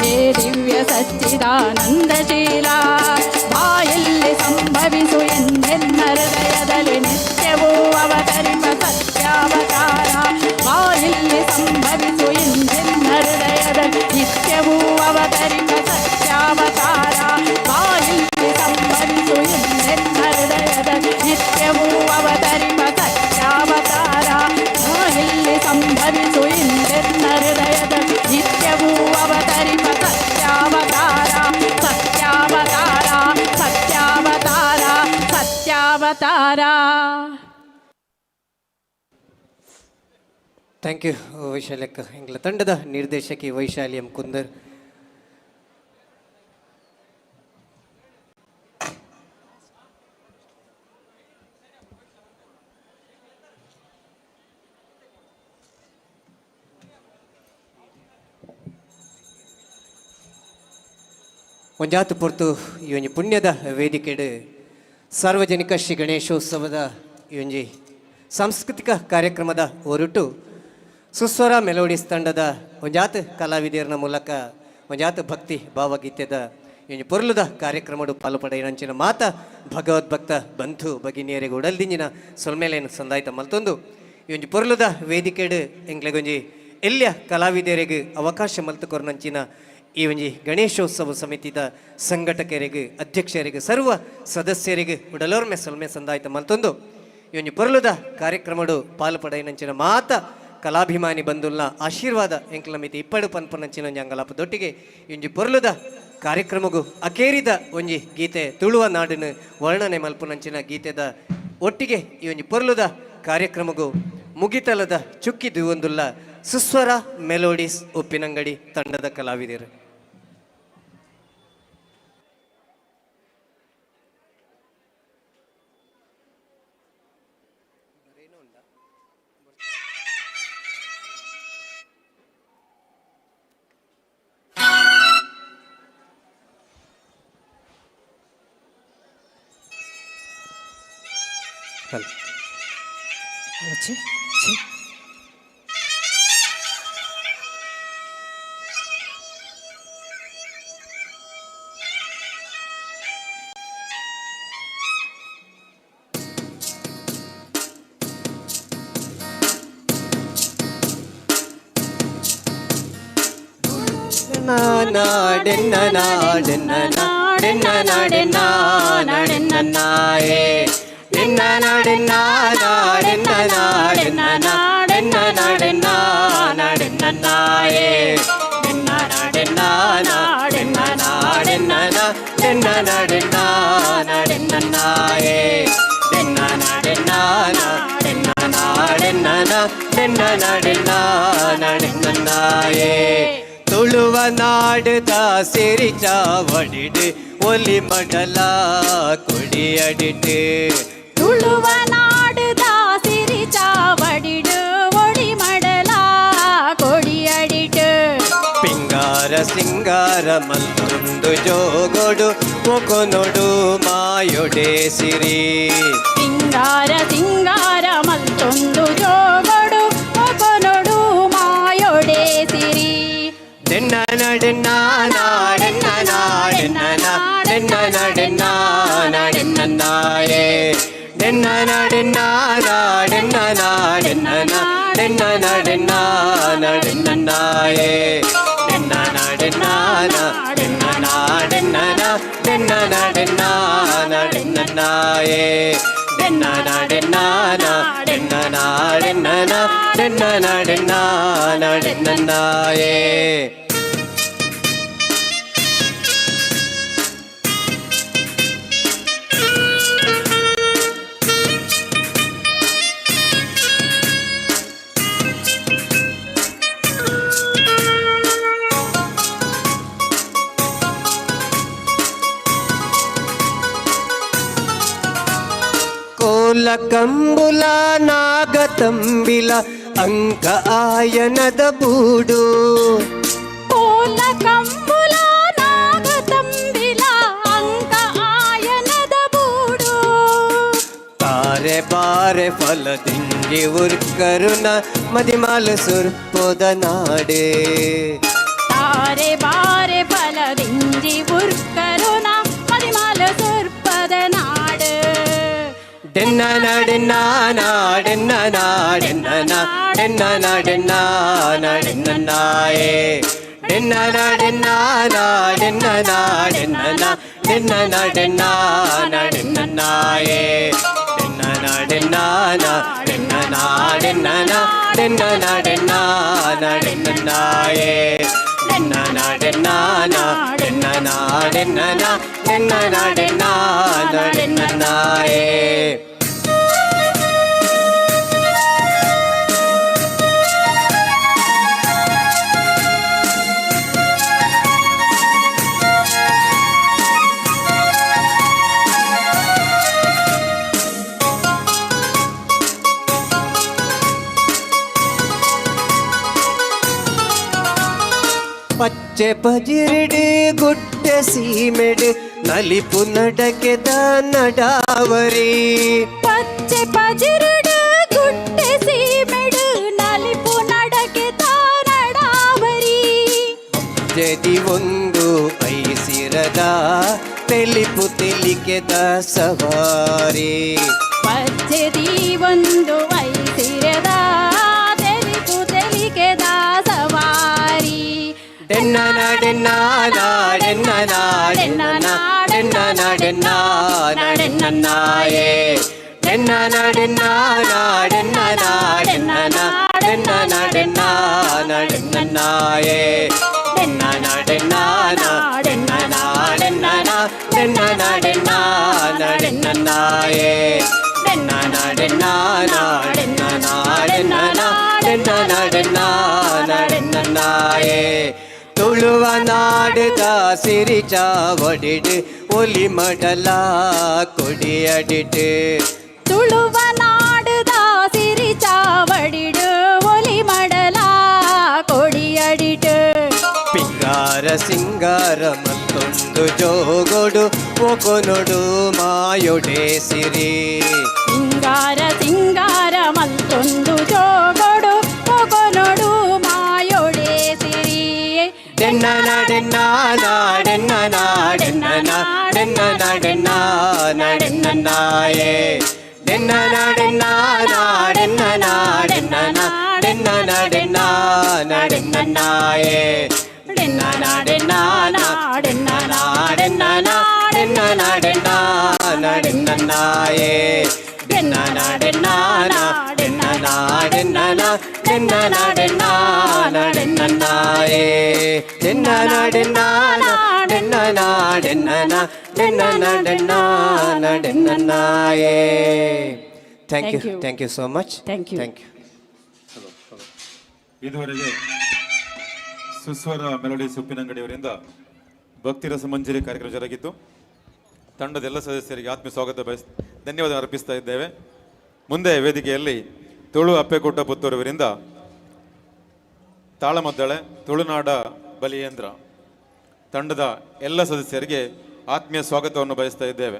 ಹೇ ದಿವ್ಯ ಸಚ್ಚಿದಾನಂದಶೀಲ. ಬಾಯಲ್ಲಿ ಸಂಭವಿಸು ಎಂದೆನ್ನ ಹೃದಯದಲ್ಲಿ ನಿತ್ಯವೂ ಅವತರಿಪ ಸತ್ಯಾವತಾರ. ಬಾಯಲ್ಲಿ ಸಂಭವಿಸು ಎಂದೆನ್ನ ಹೃದಯದಲ್ಲಿ ನಿತ್ಯವೂ ಅವತರಿಪ ಸತ್ಯಾವತಾರ. ಬಾಯಲ್ಲಿ ಸಂಭವಿಸು ಎಂದೆನ್ನ ಹೃದಯದಲ್ಲಿ ನಿತ್ಯವೂ ಅವತರಿಪ ಸತ್ಯಾವತಾರ. ಬಾಯಲ್ಲಿ ಸಂಭವಿಸು ಎಂದೆನ್ನ ಹೃದಯದಲ್ಲಿ ನಿತ್ಯವೂ ಅವತರಿಪ ಸತ್ಯಾವತಾರ. ಸತ್ಯಾವತಾರ, ಸತ್ಯಾವತಾರ, ಸತ್ಯಾವತಾರ. Thank you ವೈಶಾಲ್ಯಕ್ಕ. ಎಂಗ್ಲ ತಂಡದ ನಿರ್ದೇಶಕಿ ವೈಶಾಲಿ ಎಂ ಕುಂದರ್. ಒಂಜಾತು ಪೊರ್ತು ಈ ಒಂಜಿ ಪುಣ್ಯದ ವೇದಿಕೆಡ್ ಸಾರ್ವಜನಿಕ ಶ್ರೀ ಗಣೇಶೋತ್ಸವದ ಈ ಒಂಜಿ ಸಾಂಸ್ಕೃತಿಕ ಕಾರ್ಯಕ್ರಮದ ಹೊರಟು ಸುಸ್ವರ ಮೆಲೋಡಿಸ್ ತಂಡದ ಒಂಜಾತ್ ಕಲಾವಿದೆಯರ್ನ ಮೂಲಕ ಒಂಜಾತ್ ಭಕ್ತಿ ಭಾವಗೀತೆದ ಈ ಒಂಜಿ ಪೊರ್ಲುದ ಕಾರ್ಯಕ್ರಮಡು ಪಾಲು ಮಾತ ಭಗವದ್ಭಕ್ತ ಬಂಧು ಭಗಿನಿಯರಿಗೆ ಉಡಲ್ದಿಂಜಿನ ಸೊಲ್ಮೇಲೇನು ಸಂದಾಯ್ತ ಮಲ್ತೊಂದು ಈ ಒಂಜಿ ಪೊರ್ಲುದ ವೇದಿಕೆಡ್ ಎಂಕ್ಲೆಗೊಂಜಿ ಎಲ್ಯ ಕಲಾವಿದರಿಗೆ ಅವಕಾಶ ಮಲ್ತು ಕೊರ್ನಂಚಿನ ಈ ಒಂಜಿ ಗಣೇಶೋತ್ಸವ ಸಮಿತಿದ ಸಂಘಟಕರಿಗೆ, ಅಧ್ಯಕ್ಷರಿಗೆ, ಸರ್ವ ಸದಸ್ಯರಿಗೆ ಉಡಲೋರ್ಮೆ ಸೊಲ್ಮೆ ಸಂದಾಯ್ತ ಮಲ್ತೊಂದು ಈ ಒಂಜಿ ಪೊರ್ಲುದ ಕಾರ್ಯಕ್ರಮಡು ಪಾಲು ಪಡೆಯಿನಂಚಿನ ಮಾತ ಕಲಾಭಿಮಾನಿ ಬಂದುಲ್ಲ ಆಶೀರ್ವಾದ ಎಂಕ್ಲ ಮಿತಿ ಇಪ್ಪಡು ಪನ್ಪನಂಚಿನ ಒಂಜಿ ಅಂಗಲಾಪ ದೊಟ್ಟಿಗೆ ಈ ಒಂಜಿ ಪೊರ್ಲುದ ಕಾರ್ಯಕ್ರಮಗು ಅಕೇರಿದ ಒಂಜಿ ಗೀತೆ, ತುಳುವ ನಾಡಿನ ವರ್ಣನೆ ಮಲ್ಪುನಂಚಿನ ಗೀತೆದ ಒಟ್ಟಿಗೆ ಈ ಒಂಜಿ ಪೊರ್ಲುದ ಕಾರ್ಯಕ್ರಮಗು ಮುಗಿತಲದ ಚುಕ್ಕಿ ದಿವೊಂದುಲ್ಲ ಸುಸ್ವರ ಮೆಲೋಡಿಸ್ ಉಪ್ಪಿನಂಗಡಿ ತಂಡದ ಕಲಾವಿದರು. ಹಲೋ. ಛೆ ಛೆ. ನಾಡೆನ್ನ ನಾಡೆನ್ನ ನಾಡೆನ್ನ ನಾಡೆನ್ನ ನಾಡೆನ್ನ ನಾಯೇ ನಿನ್ನ ನಾಡೆನ್ನ ನಾಡೆನ್ನ ನಾಡೆನ್ನ ನಾಡೆನ್ನ ನಾಡೆನ್ನ ನಾಡೆನ್ನ ನಾಯೇ ನಿನ್ನ ನಾಡೆನ್ನ ನಾಡೆನ್ನ ನಾಡೆನ್ನ ನಾಡೆನ್ನ ನಾಡೆನ್ನ ನಾಡೆನ್ನ ನಾಯೇ ನಿನ್ನ ನಾಡೆನ್ನ ನಾಡೆನ್ನ ನಾಡೆನ್ನ ನಾಡೆನ್ನ ನಾಡೆನ್ನ ನಾಡೆನ್ನ ನಾಯೇ. ತುಳುವ ನಾಡುದ ಸಿರಿ ಚಾವಡಿಡು ಒಲಿ ಮಡಲ ಕೊಡಿಯಡಿಟು. ತುಳುವ ನಾಡುದ ಸಿರಿ ಚಾವಡಿಡು ಒಡಿ ಮಡಲ ಕೊಡಿಯಡಿಟು. ಪಿಂಗಾರ ಸಿಂಗಾರ ಮಲ್ಲೊಂದು ಜೋಗೊಡು ಮೊಕೊನೊಡು ಮಾಯೊಡೆ ಸಿರಿ. ಸಿಂಗಾರ ಸಿಂಗಾರ ಮತ್ತೊಂದು ಜೋಗೊಡು ಮೊಕೊನೊಡು ಮಾಯೊಡೆ ಸಿರಿ. ಡೆನ್ನ ನಾಡೆನ್ನ ನಾಡೆನ್ನ ನಾಡೆನ್ನ ನಾಡೆನ್ನ ನಾಡೆನ್ನ ನಾಡೆನ್ನ ನಾಯೇ ಡೆನ್ನ ನಾಡೆನ್ನ ನಾಡೆನ್ನ ನಾಡೆನ್ನ ನಾಡೆನ್ನ ನಾಡೆನ್ನ ನಾಡೆನ್ನ ನಾಯೇ ಡೆನ್ನ ನಾಡೆನ್ನ ನಾಡೆನ್ನ ನಾಡೆನ್ನ ನಾಡೆನ್ನ ನಾಡೆನ್ನ ನಾಡೆನ್ನ ನಾಯೇ ಡೆನ್ನ ನಾಡೆನ್ನ ನಾಡೆನ್ನ ನಾಡೆನ್ನ ನಾಡೆನ್ನ ನಾಡೆನ್ನ ನಾಡೆನ್ನ ನಾಯೇ. ಕೋಲ ಕಂಬುಲ ನಾಗತಂಬಿಲ ಅಂಕ ಆಯನದ ಬೂಡು. ಕೋಲ ಕಂಬುಲ ನಾಗತಂಬಿಲ ಅಂಕ ಆಯನದ ಬೂಡು. ತಾರೆ ಬಾರೆ ಫಲದಿಂಜಿ ಉರ್ಕರುಣ ಮದಿಮಾಲ ಸುರ್ಪೊದ ನಾಡೆ. ಬಾರೆ ಬಾರೆ ಫಲದಿಂಜಿ ಉರ್ಕರುನ ಮದಿಮಾಲ ಸುರ್ಪದ ನಾಡು. ಡೆನ್ನ ನಾಡೆನ್ನ ನಾಡೆನ್ನ ನಾಡೆನ್ನ ನಾಡೆನ್ನ ನಾಡೆನ್ನ ನಾಡೆನ್ನ ನಾಯೇ ಡೆನ್ನ ನಾಡೆನ್ನ ನಾಡೆನ್ನ ನಾಡೆನ್ನ ನಾಡೆನ್ನ ನಾಡೆನ್ನ ನಾಡೆನ್ನ ನಾಯೇ ಡೆನ್ನ ನಾಡೆನ್ನ ನಾಡೆನ್ನ ನಾಡೆನ್ನ ನಾಡೆನ್ನ ನಾಡೆನ್ನ ನಾಡೆನ್ನ ನಾಯೇ ಡೆನ್ನ ನಾಡೆನ್ನ ನಾಡೆನ್ನ ನಾಡೆನ್ನ ನಾಡೆನ್ನ ನಾಡೆನ್ನ ನಾಡೆನ್ನ ನಾಯೇ. ಪಚ್ಚೆ ಪಜಿರಿಡು ಗುಡ್ಡೆ ಸೀಮೆಡು ನಲಿಪು ನಡಕೆದ ನಡಾವರಿ. ಪಚ್ಚೆ ಪಜಿರುಡು ಗುಡ್ಡೆ ಸೀಮೆಡು ನಲಿಪು ನಡಕೆದ ನಡಾವರಿ. ಜದಿ ಒಂದು ಐಸಿರದ ತೆಲಿಪು ತೆಲಿಕೆದ ಸವಾರಿ. ಪಚ್ಚೆದಿ ಒಂದು ಐಸಿರದ ತೆಲಿಪು ತೆಲಿಕೆದ ಸವಾರಿ. ಡೆನ್ನ ನಾಡೆನ್ನ ನಾಡೆನ್ನ ನಾಡೆನ್ನ ನಾಡೆನ್ನ ನಾಡೆನ್ನ ನಾಡೆನ್ನ ನಾಯೇ ಡೆನ್ನ ನಾಡೆನ್ನ ನಾಡೆನ್ನ ನಾಡೆನ್ನ ನಾಡೆನ್ನ ನಾಡೆನ್ನ ನಾಡೆನ್ನ ನಾಯೇ ಡೆನ್ನ ನಾಡೆನ್ನ ನಾಡೆನ್ನ ನಾಡೆನ್ನ ನಾಡೆನ್ನ ನಾಡೆನ್ನ ನಾಡೆನ್ನ ನಾಯೇ ಡೆನ್ನ ನಾಡೆನ್ನ ನಾಡೆನ್ನ ನಾಡೆನ್ನ ನಾಡೆನ್ನ ನಾಡೆನ್ನ ನಾಡೆನ್ನ ನಾಯೇ. ತುಳುವ ನಾಡದ ಸಿರಿ ಚಾವಡಿಡು ಒಲಿ ಮಡಲ ಕೊಡಿಯಡಿಟು. ತುಳುವ ನಾಡುದ ಸಿರಿ ಚಾವಡಿಡು ಒಲಿ ಮಡಲ ಕೊಡಿಯಡಿಟು. ಪಿಂಗಾರ ಸಿಂಗಾರ ಮತ್ತೊಂದು ಜೋಗೊಡು ಒಕೊನೊಡು ಮಾಯೊಡೆ ಸಿರಿ. ಸಿಂಗಾರ ಸಿಂಗಾರ ಮತ್ತೊಂದು ಜೋಗೊಡು ಒಕೊನೊಡು ಮಾಯೊಡೆ ಸಿರಿ. ಡೆನ್ನ ನಾಡೆನ್ನ ನಾಡೆನ್ನ ನಾಡೆನ್ನ ನಾಡೆನ್ನ ನಾಡೆನ್ನ ನಾಡೆನ್ನ ನಾಯೇ ಡೆನ್ನ ನಾಡೆನ್ನ ನಾಡೆನ್ನ ನಾಡೆನ್ನ ನಾಡೆನ್ನ ನಾಡೆನ್ನ ನಾಡೆನ್ನ ನಾಯೇ ಡೆನ್ನ ನಾಡೆನ್ನ ನಾಡೆನ್ನ ನಾಡೆನ್ನ ನಾಡೆನ್ನ ನಾಡೆನ್ನ ನಾಡೆನ್ನ ನಾಯೇ ಡೆನ್ನ ನಾಡೆನ್ನ ನಾಡೆನ್ನ ನಾಡೆನ್ನ ನಾಡೆನ್ನ ನಾಡೆನ್ನ ನಾಡೆನ್ನ ನಾಯೇ ಡೆನ್ನ ನಾಡೆನ್ನ ನಾಡೆನ್ನ ನಾಡೆನ್ನ ನಾಡೆನ್ನ ನಾಡೆನ್ನ ನಾಡೆನ್ನ ನಾಯೇ. Thank you. Thank you so much. Thank you. Thank you. ಇದುವರೆಗೆ ಸುಸ್ವರ ಮೆಲೋಡಿ ಉಪ್ಪಿನಂಗಡಿಯವರಿಂದ ಭಕ್ತಿ ರಸಮಂಜರಿ ಕಾರ್ಯಕ್ರಮ ಜರುಗಿತ್ತು. ತಂಡದ ಎಲ್ಲ ಸದಸ್ಯರಿಗೆ ಆತ್ಮೀಯ ಸ್ವಾಗತ ಬಯಸ್ ಧನ್ಯವಾದ ಅರ್ಪಿಸ್ತಾ ಇದ್ದೇವೆ. ಮುಂದೆ ವೇದಿಕೆಯಲ್ಲಿ ತುಳು ಅಪ್ಪೆಕೂಟ ಪುತ್ತೂರವರಿಂದ ತಾಳಮದ್ದಳೆ ತುಳುನಾಡ ಬಲಿಯೇಂದ್ರ ತಂಡದ ಎಲ್ಲ ಸದಸ್ಯರಿಗೆ ಆತ್ಮೀಯ ಸ್ವಾಗತವನ್ನು ಬಯಸ್ತಾ ಇದ್ದೇವೆ.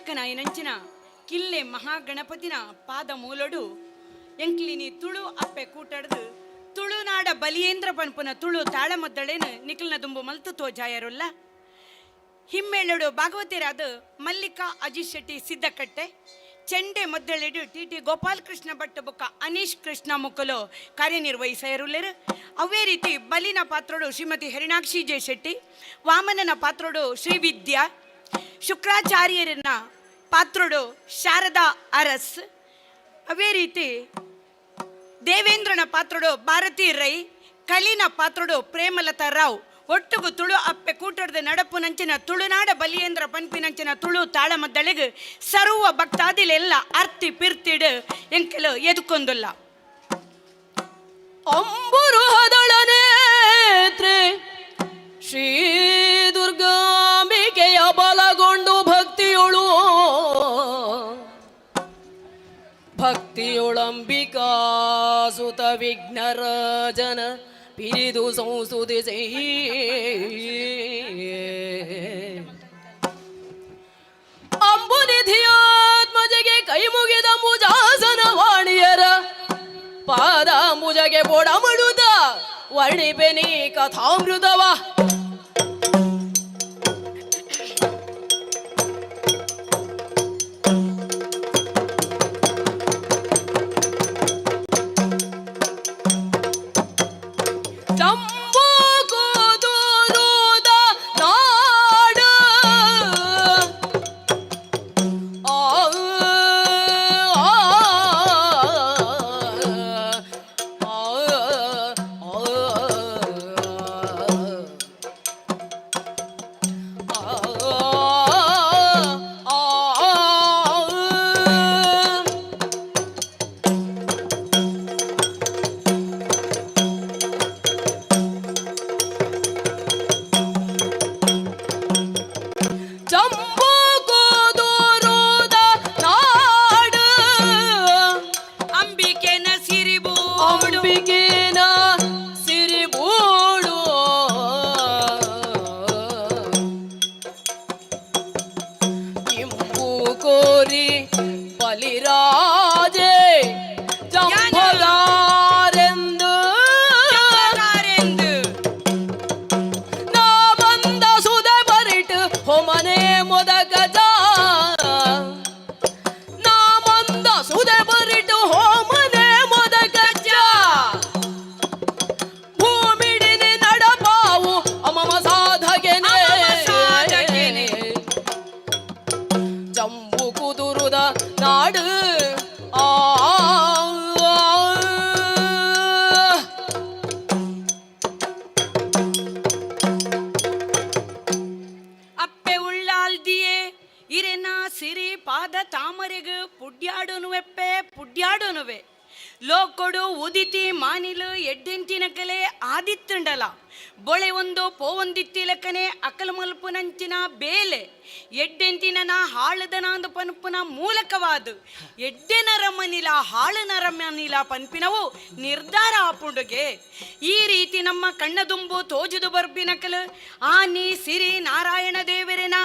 ರಕ್ಷಕನಾಯಿನಂಚಿನ ಕಿಲ್ಲೆ ಮಹಾಗಣಪತಿನ ಪಾದ ಮೂಲೊಡು ಎಂಕ್ಲಿನಿ ತುಳು ಅಪ್ಪೆ ಕೂಟಡ್ದು ತುಳುನಾಡ ಬಲಿಯೇಂದ್ರ ಪನ್ಪುನ ತುಳು ತಾಳಮದ್ದಳೇನು ನಿಖಲ್ನ ದುಂಬು ಮಲ್ತು ತೋಜಾಯರುಲ್ಲ. ಹಿಮ್ಮೇಳಡು ಭಾಗವತಿರಾದ ಮಲ್ಲಿಕಾ ಅಜಿತ್ ಶೆಟ್ಟಿ ಸಿದ್ದಕಟ್ಟೆ, ಚೆಂಡೆ ಮದ್ದಳೆಡು ಟಿ ಟಿ ಗೋಪಾಲಕೃಷ್ಣ ಭಟ್ ಬೊಕ್ಕ ಅನೀಶ್ ಕೃಷ್ಣ ಮುಕ್ಕಲು ಕಾರ್ಯನಿರ್ವಹಿಸರುಲ್ಲೆರು. ಅವೇ ರೀತಿ ಬಲಿನ ಪಾತ್ರಡು ಶ್ರೀಮತಿ ಹರಿಣಾಕ್ಷಿ ಜೆ ಶೆಟ್ಟಿ, ವಾಮನನ ಪಾತ್ರಡು ಶ್ರೀವಿದ್ಯಾ, ಶುಕ್ರಾಚಾರ್ಯರನ್ನ ಪಾತ್ರಡು ಶಾರದಾ ಅರಸ್, ಅವೇ ರೀತಿ ದೇವೇಂದ್ರನ ಪಾತ್ರಡು ಭಾರತಿ ರೈ, ಕಲಿನ ಪಾತ್ರಡು ಪ್ರೇಮಲತಾ ರಾವ್. ಒಟ್ಟುಗು ತುಳು ಅಪ್ಪೆ ಕೂಟದ ನಡಪುನಂಚಿನ ತುಳುನಾಡ ಬಲಿಯೇಂದ್ರ ಪನ್ಪಿನಂಚಿನ ತುಳು ತಾಳಮದ್ದಳೆಗು ಸರ್ವ ಭಕ್ತಾದಿಲೆಲ್ಲ ಅರ್ತಿ ಪಿರ್ತಿಡು ಎಂಕೆಲು ಎದುಕೊಂದುಲ್ಲ. ಅಂಬುರುಹದಳನೇತ್ರೆ ಶ್ರೀ ದುರ್ಗಾಂಬಿಕೆಯ ಬಲಗೊಂಡು ಭಕ್ತಿಯೊಳು ಭಕ್ತಿಯೊಳಂಬಿಕಾ ಸುತ ವಿಘ್ನರಾಜನ ಪಿರಿದು ಸಂಸ್ತುತಿಸಿ ಅಂಬುನಿಧಿಯಾತ್ಮಜಗೆ ಕೈ ಮುಗಿದ ಮುಜಾಸನ ವಾಣಿಯರ ಪಾದ ಮುಜಗೆ ಪೊಡಮಡುದ ವರ್ಣಿಪೆನಿ ಕಥಾಮೃತವ. ಪುಡ್ಯಾಡುನುವೆ ಲೋಕೊಡು ಉದಿತಿ ಮಾನಿಲು ಎಡ್ಡೆಂತಿನಕಲೆ ಆದಿತ್ತುಂಡಲ ಬೊಳೆ ಒಂದು ಪೋವೊಂದಿತ್ತಿಲಕನೆ ಅಕಲ್ ಮಲ್ಪುನಂಚಿನ ಬೇಲೆ ಎಡ್ಡೆಂತಿನ ಹಾಳದನಾಂದು ಪನ್ಪುನ ಮೂಲಕವಾದು ಎಡ್ಡೆ ನರಮನಿಲ ಹಾಳು ನರಮನಿಲ ಪನ್ಪಿನವು ನಿರ್ಧಾರ ಆಪುಂಡುಗೆ. ಈ ರೀತಿ ನಮ್ಮ ಕಣ್ಣದುಂಬು ತೋಜುದು ಬರ್ಪಿನಕಲು ಆನಿ ಸಿರಿ ನಾರಾಯಣ ದೇವರೇನ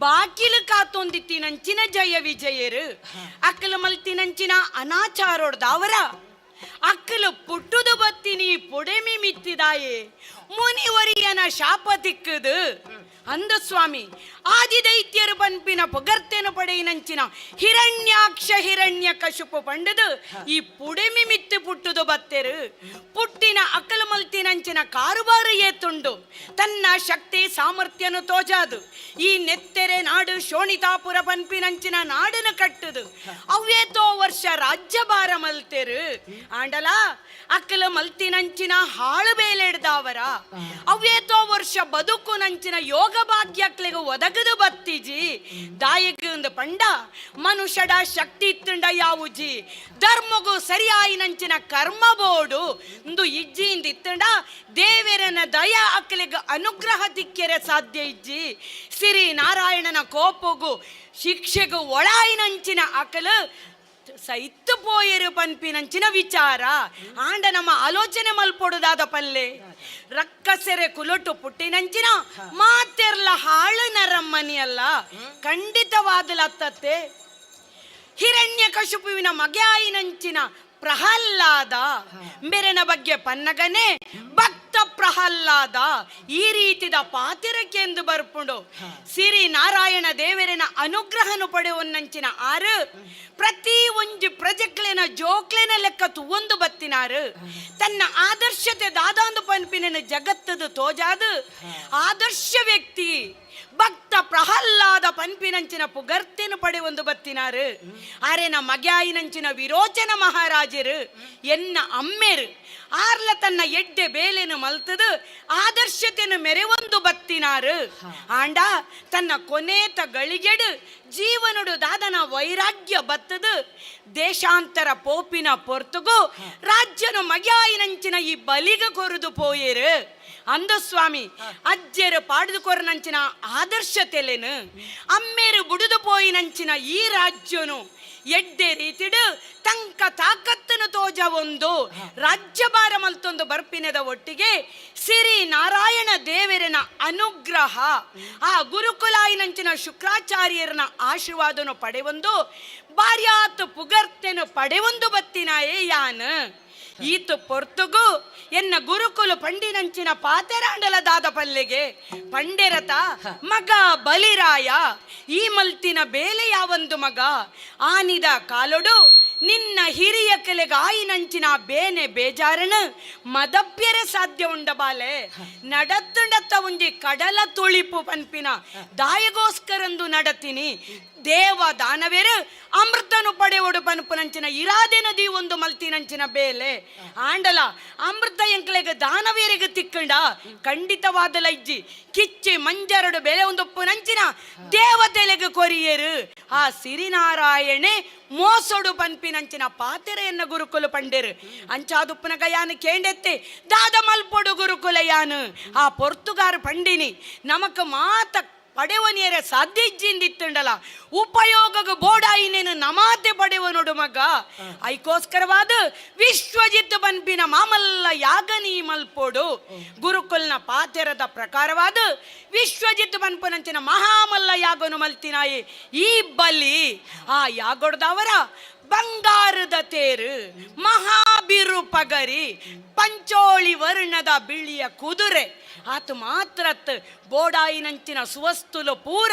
ಬಾಕಿಲು ಕಾತೊಂದಿತ್ತಿನಂಚಿನ ಜಯ ವಿಜಯರು ಅಕ್ಕಲು ಮಲ್ತಿನಂಚಿನ ಅನಾಚಾರೋಡ್ದಾವರ ಅಕ್ಕಲು ಪುಟ್ಟುದು ಬತ್ತಿನಿ ಪೊಡೆಮಿ ಮಿತ್ತಿದಾಯೆ ಮುನಿವರಿಯನ ಶಾಪ ತಿಕ್ಕದು ಅಂದ ಸ್ವಾಮಿ. ಆದಿದೈತ್ಯರು ಪನ್ಪಿನ ಪೊಗರ್ತೇನು ಪಡೆಯಿನಂಚಿನ ಹಿರಣ್ಯಾಕ್ಷ ಹಿರಣ್ಯ ಕಶುಪು ಪಂಡದು ಈ ಪುಡೆಮಿ ಮಿತ್ತು ಪುಟ್ಟುದು ಬತ್ತೆರು ಪುಟ್ಟಿನ ಅಕ್ಕಲು ಮಲ್ತಿನಂಚಿನ ಕಾರುಬಾರು ಏತುಂಡು ತನ್ನ ಶಕ್ತಿ ಸಾಮರ್ಥ್ಯನು ತೋಜಾದು ಈ ನೆತ್ತೆರೆ ನಾಡು ಶೋಣಿತಾಪುರ ಪನ್ಪಿನಂಚಿನ ನಾಡನು ಕಟ್ಟುದು ಅವ್ವೇತೋ ವರ್ಷ ರಾಜ್ಯಭಾರ ಮಲ್ತೆರು ಆಂಡಲ ಅಕ್ಕಲು ಮಲ್ತಿನಂಚಿನ ಹಾಳು ಬೇಲೆಡ್ದಾವರ ಅವ್ವೇತೋ ವರ್ಷ ಬದುಕು ನಂಚಿನ ಯೋಗ ಭಾಗ್ಯಕ್ಲೆಗು ಒದಗದು ಬತ್ತಿಜಿ ದಾಯಗಂದ ಪಂಡ ಮನುಷ್ಯಡ ಶಕ್ತಿ ಇತ್ತುಂಡ ಯಾವುಜಿ ಧರ್ಮಗು ಸರಿಯಾಯಿನಂಚಿನ ಕರ್ಮ ಬೋಡು ಇಂದು ಇಜ್ಜಿ ಇತ್ತುಂಡ ದೇವರನ ದಯ ಅಕ್ಕಲಿಗ ಅನುಗ್ರಹ ದಿಕ್ಕೆರೆ ಸಾಧ್ಯ ಇಜ್ಜಿ. ಸಿರಿ ನಾರಾಯಣನ ಕೋಪಗು ಶಿಕ್ಷೆಗು ಒಳಾಯಿನಂಚಿನ ಅಕಲು ಸೈತ್ತು ಪೋಯೆರು ಪನ್ಪಿನಂಚಿನ ವಿಚಾರ. ಆಂಡ ನಮ್ಮ ಆಲೋಚನೆ ಮಲ್ಪೊಡುದಾದ ಪಲ್ಲೆ ರಕ್ಕಸೆರೆ ಕುಲೊಟ್ಟು ಪುಟ್ಟಿನಂಚಿನ ಮಾತೆರ್ಲ ಹಾಳು ನರಮ್ಮನಿಯಲ್ಲ ಖಂಡಿತವಾದಲತ್ತತ್ತೆ. ಹಿರಣ್ಯ ಕಶುಪುವಿನ ಮಗೆಯಾಯಿನಂಚಿನ ಪ್ರಹ್ಲಾದ ಮೆರೆನ ಬಗ್ಗೆ ಪನ್ನಗನೆ ಭಕ್ತ ಪ್ರಹ್ಲಾದ ಈ ರೀತಿದ ಪಾತಿರಕ್ಕೆಂದು ಬರ್ಪುಂಡು. ಸಿರಿ ನಾರಾಯಣ ದೇವರಿನ ಅನುಗ್ರಹನು ಪಡೆಯುವನ್ನಂಚಿನ ಆರು ಪ್ರತಿ ಒಂಜಿ ಪ್ರಜೆಕ್ಲೆನ ಜೋಕ್ಲೆನ ಲೆಕ್ಕ ತುವೊಂದು ಬತ್ತಿನಾರು. ತನ್ನ ಆದರ್ಶತೆ ದಾದಾಂದು ಪನ್ಪಿನ ಜಗತ್ತದು ತೋಜಾದು ಆದರ್ಶ ವ್ಯಕ್ತಿ ಭಕ್ತ ಪ್ರಹ್ಲಾದ ಪನ್ಪಿನಂಚಿನ ಪುಗರ್ತೆನು ಪಡೆಯೊಂದು ಬತ್ತಿನಾರು. ಆರೇನ ಮಗ್ಯಾಯಿನಂಚಿನ ವಿರೋಚನ ಮಹಾರಾಜರು ಎನ್ನ ಅಮ್ಮೇರು ಆರ್ಲ ತನ್ನ ಎಡ್ಡೆ ಬೇಲೆನು ಮಲ್ತದು ಆದರ್ಶತೆನು ಮೆರೆವೊಂದು ಬತ್ತಿನಾರು. ಆಂಡ ತನ್ನ ಕೊನೇತ ಗಳಿಗೆಡು ಜೀವನುಡು ದಾದನ ವೈರಾಗ್ಯ ಬತ್ತದು ದೇಶಾಂತರ ಪೋಪಿನ ಪೊರ್ತುಗು ರಾಜ್ಯನು ಮಗ್ಯಾಯಿನಂಚಿನ ಈ ಬಲಿಗ ಕೊರುದು ಪೋಯೇರು. ಅಂದು ಸ್ವಾಮಿ ಅಜ್ಜೆರು ಪಾಡುದು ಕೊರನಂಚಿನ ಆದರ್ಶ ತೆಲೆನು ಅಮ್ಮೇರು ಬುಡುದು ಪೋಯಿನಂಚಿನ ಈ ರಾಜ್ಯನು ಎಡ್ಡೆ ರೀತಿಡು ತಂಕ ತಾಕತ್ತನು ತೋಜ ಒಂದು ರಾಜ್ಯಭಾರ ಮಲ್ತೊಂದು ಬರ್ಪಿನದ ಒಟ್ಟಿಗೆ ಸಿರಿ ನಾರಾಯಣ ದೇವರನ ಅನುಗ್ರಹ ಆ ಗುರುಕುಲಾಯಿನಂಚಿನ ಶುಕ್ರಾಚಾರ್ಯರನ ಆಶೀರ್ವಾದನು ಪಡೆವೊಂದು ಬಾರ್ಯಾತು ಪುಗರ್ತೆನು ಪಡೆವೊಂದು ಬತ್ತಿನಾಯೇ ಯಾನ್. ಈತು ಪೊರ್ತುಗು ಎನ್ನ ಗುರುಕುಲು ಪಂಡಿನಂಚಿನ ಪಾತೆರಾಂಡಲದಾದ ಪಲ್ಲೆಗೆ ಪಂಡೆರತ ಮಗ ಬಲಿರಾಯ ಈ ಮಲ್ತಿನ ಬೇಲೆ ಯಾವೊಂದು ಮಗ ಆನಿದ ಕಾಲೊಡು ನಿನ್ನ ಹಿರಿಯ ಕೆಲೆಗಾಯಿನಂಚಿನ ಬೇನೆ ಬೇಜಾರನ ಮದಪ್ಯರೆ ಸಾಧ್ಯ ಉಂಡ ಬಾಲೆ ನಡತ್ತುಂಡತ್ತ ಒಂಜಿ ಕಡಲ ತುಳಿಪು ಪನ್ಪಿನ ದಾಯಗೋಸ್ಕರಂದು ನಡತಿನಿ ದೇವ ದಾನವೇರು ಅಮೃತನು ಪಡೆಯೋಡು ಪನ್ಪುನಂಚಿನ ಇರಾದೆ ನದಿ ಒಂದು ಮಲ್ತಿನಂಚಿನ ಬೇಲೆ ಆಂಡಲ ಅಮೃತ ಎಂಕ್ಲೆಗ ದಾನವೇರಿಗೆ ತಿಕ್ಕಂಡ ಖಂಡಿತವಾದ ಲೈಜ್ಜಿ ಕಿಚ್ಚಿ ಮಂಜರಡು ಬೆಲೆ ಒಂದು ನಂಚಿನ ದೇವತೆಲೆಗ ಕೊರಿಯರು ಆ ಸಿರಿನಾರಾಯಣೆ ಮೋಸೊಡು ಪನ್ಪಿನಂಚಿನ ಪಾತೆರೆಯನ್ನ ಗುರುಕುಲು ಪಂಡೇರು. ಅಂಚಾದುಪ್ಪನ ಗಯಾನು ಕೇಂಡೆತ್ತೆ ದಾದ ಮಲ್ಪೊಡು ಗುರುಕುಲ ಯಾನು ಆ ಪೊರ್ತುಗಾರ ಪಂಡಿನಿ ನಮಕ್ ಮಾತ ಪಡೆವನಿಯರ ಸಾಧ್ಯ ಇಜ್ಜಿಂದಿತ್ತುಂಡಲ ಉಪಯೋಗಗ ಬೋಡಾಯಿನೇನು ನಮಾತೆ ಪಡೆವನೊಡು ಮಗ ಐಕೋಸ್ಕರವಾದ ವಿಶ್ವಜಿತ್ ಬನ್ಪಿನ ಮಾಮಲ್ಲ ಯಾಗನೀ ಮಲ್ಪೋಡು ಗುರುಕುಲ್ನ ಪಾತೆರದ ಪ್ರಕಾರವಾದ ವಿಶ್ವಜಿತ್ ಬನ್ಪನಂಚಿನ ಮಹಾಮಲ್ಲ ಯಾಗನು ಮಲ್ತಿನಾಯಿ ಈ ಬಲಿ ಆ ಯಾಗೊಡ್ದವರ ಬಂಗಾರದ ತೇರು ಮಹಾಬಿರು ಪಗರಿ ಪಂಚೋಳಿ ವರ್ಣದ ಬಿಳಿಯ ಕುದುರೆ ಆತು ಮಾತ್ರತ್ ಬೋಡಾಯಿನಂಚಿನ ಸುವಸ್ತುಲು ಪೂರ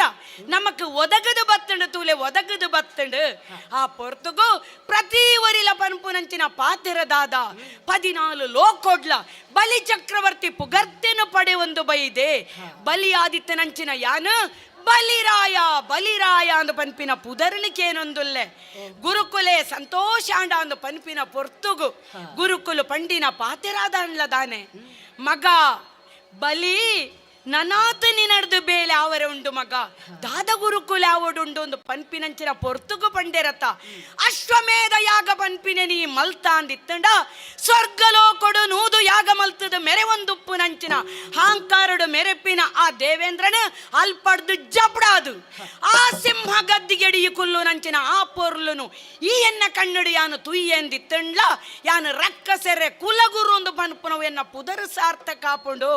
ನಮಕ್ ಒದಗದು ಬತ್ತಂಡು ತೂಲೆ ಒದಗದು ಬತ್ತಂಡು ಆ ಪೊರ್ತುಗು ಪ್ರತಿ ಒರಿಲ ಪನ್ಪುನಂಚಿನ ಪಾತಿರದಾದ 14 ಲೋಕೊಡ್ಲ ಬಲಿ ಚಕ್ರವರ್ತಿ ಪುಗರ್ತೆನು ಪಡೆಯೊಂದು ಬೈದೆ ಬಲಿಯಾದಿತ್ತನಂಚಿನ ಯಾನು ಬಲಿರಾಯ ಬಲಿರಾಯ ಅಂದು ಪನ್ಪಿನ ಪುದರ್ನಿಕೇನೊಂದುಲ್ಲೆ ಗುರುಕುಲೆ ಸಂತೋಷಾಂಡ ಅಂದು ಪನ್ಪಿನ ಪೊರ್ತುಗು ಗುರುಕುಲು ಪಂಡಿನ ಪಾತಿರಾದ ಮಗ ಬಲಿ ನನಾತ ನಿನಡ್ದು ಬೇಲೆ ಆವರೆ ಉಂಡು ಮಗ ದಾದ ಗುರುಕುಲ ಆವಡುಂಡು ಒಂದು ಪನ್ಪಿನಂಚಿನ ಪೊರ್ತುಗು ಪಂಡೆರತ ಅಶ್ವಮೇಧ ಯಾಗ ಪನ್ಪಿನ ನೀ ಮಲ್ತಾಂದಿತ್ತಂಡ ಸ್ವರ್ಗಲೋಕೊಡು ನೂದು ಯಾಗ ಮಲ್ತದ ಮೆರೆ ಒಂದುಪ್ಪು ನಂಚಿನ ಹಾಂಕಾರಡು ಮೆರೆಪಿನ ಆ ದೇವೇಂದ್ರನ ಅಲ್ಪಡ್ದು ಜಬಡಾದು ಆ ಸಿಂಹ ಗದ್ದಿಗೆಡಿಯ ಕುಲ್ಲು ನಂಚಿನ ಆ ಪೊರ್ಲುನು ಈ ಎನ್ನ ಕಣ್ಣಡು ಯಾನು ತುಯ್ಯೆಂದಿತ್ತಂಡ್ಲ ಯಾನು ರಕ್ಕಸೆರೆ ಕುಲಗುರು ಒಂದು ಪನ್ಪುನವು ಎನ್ನ ಪುದರು ಸಾರ್ಥಕ ಕಾಪುಂಡು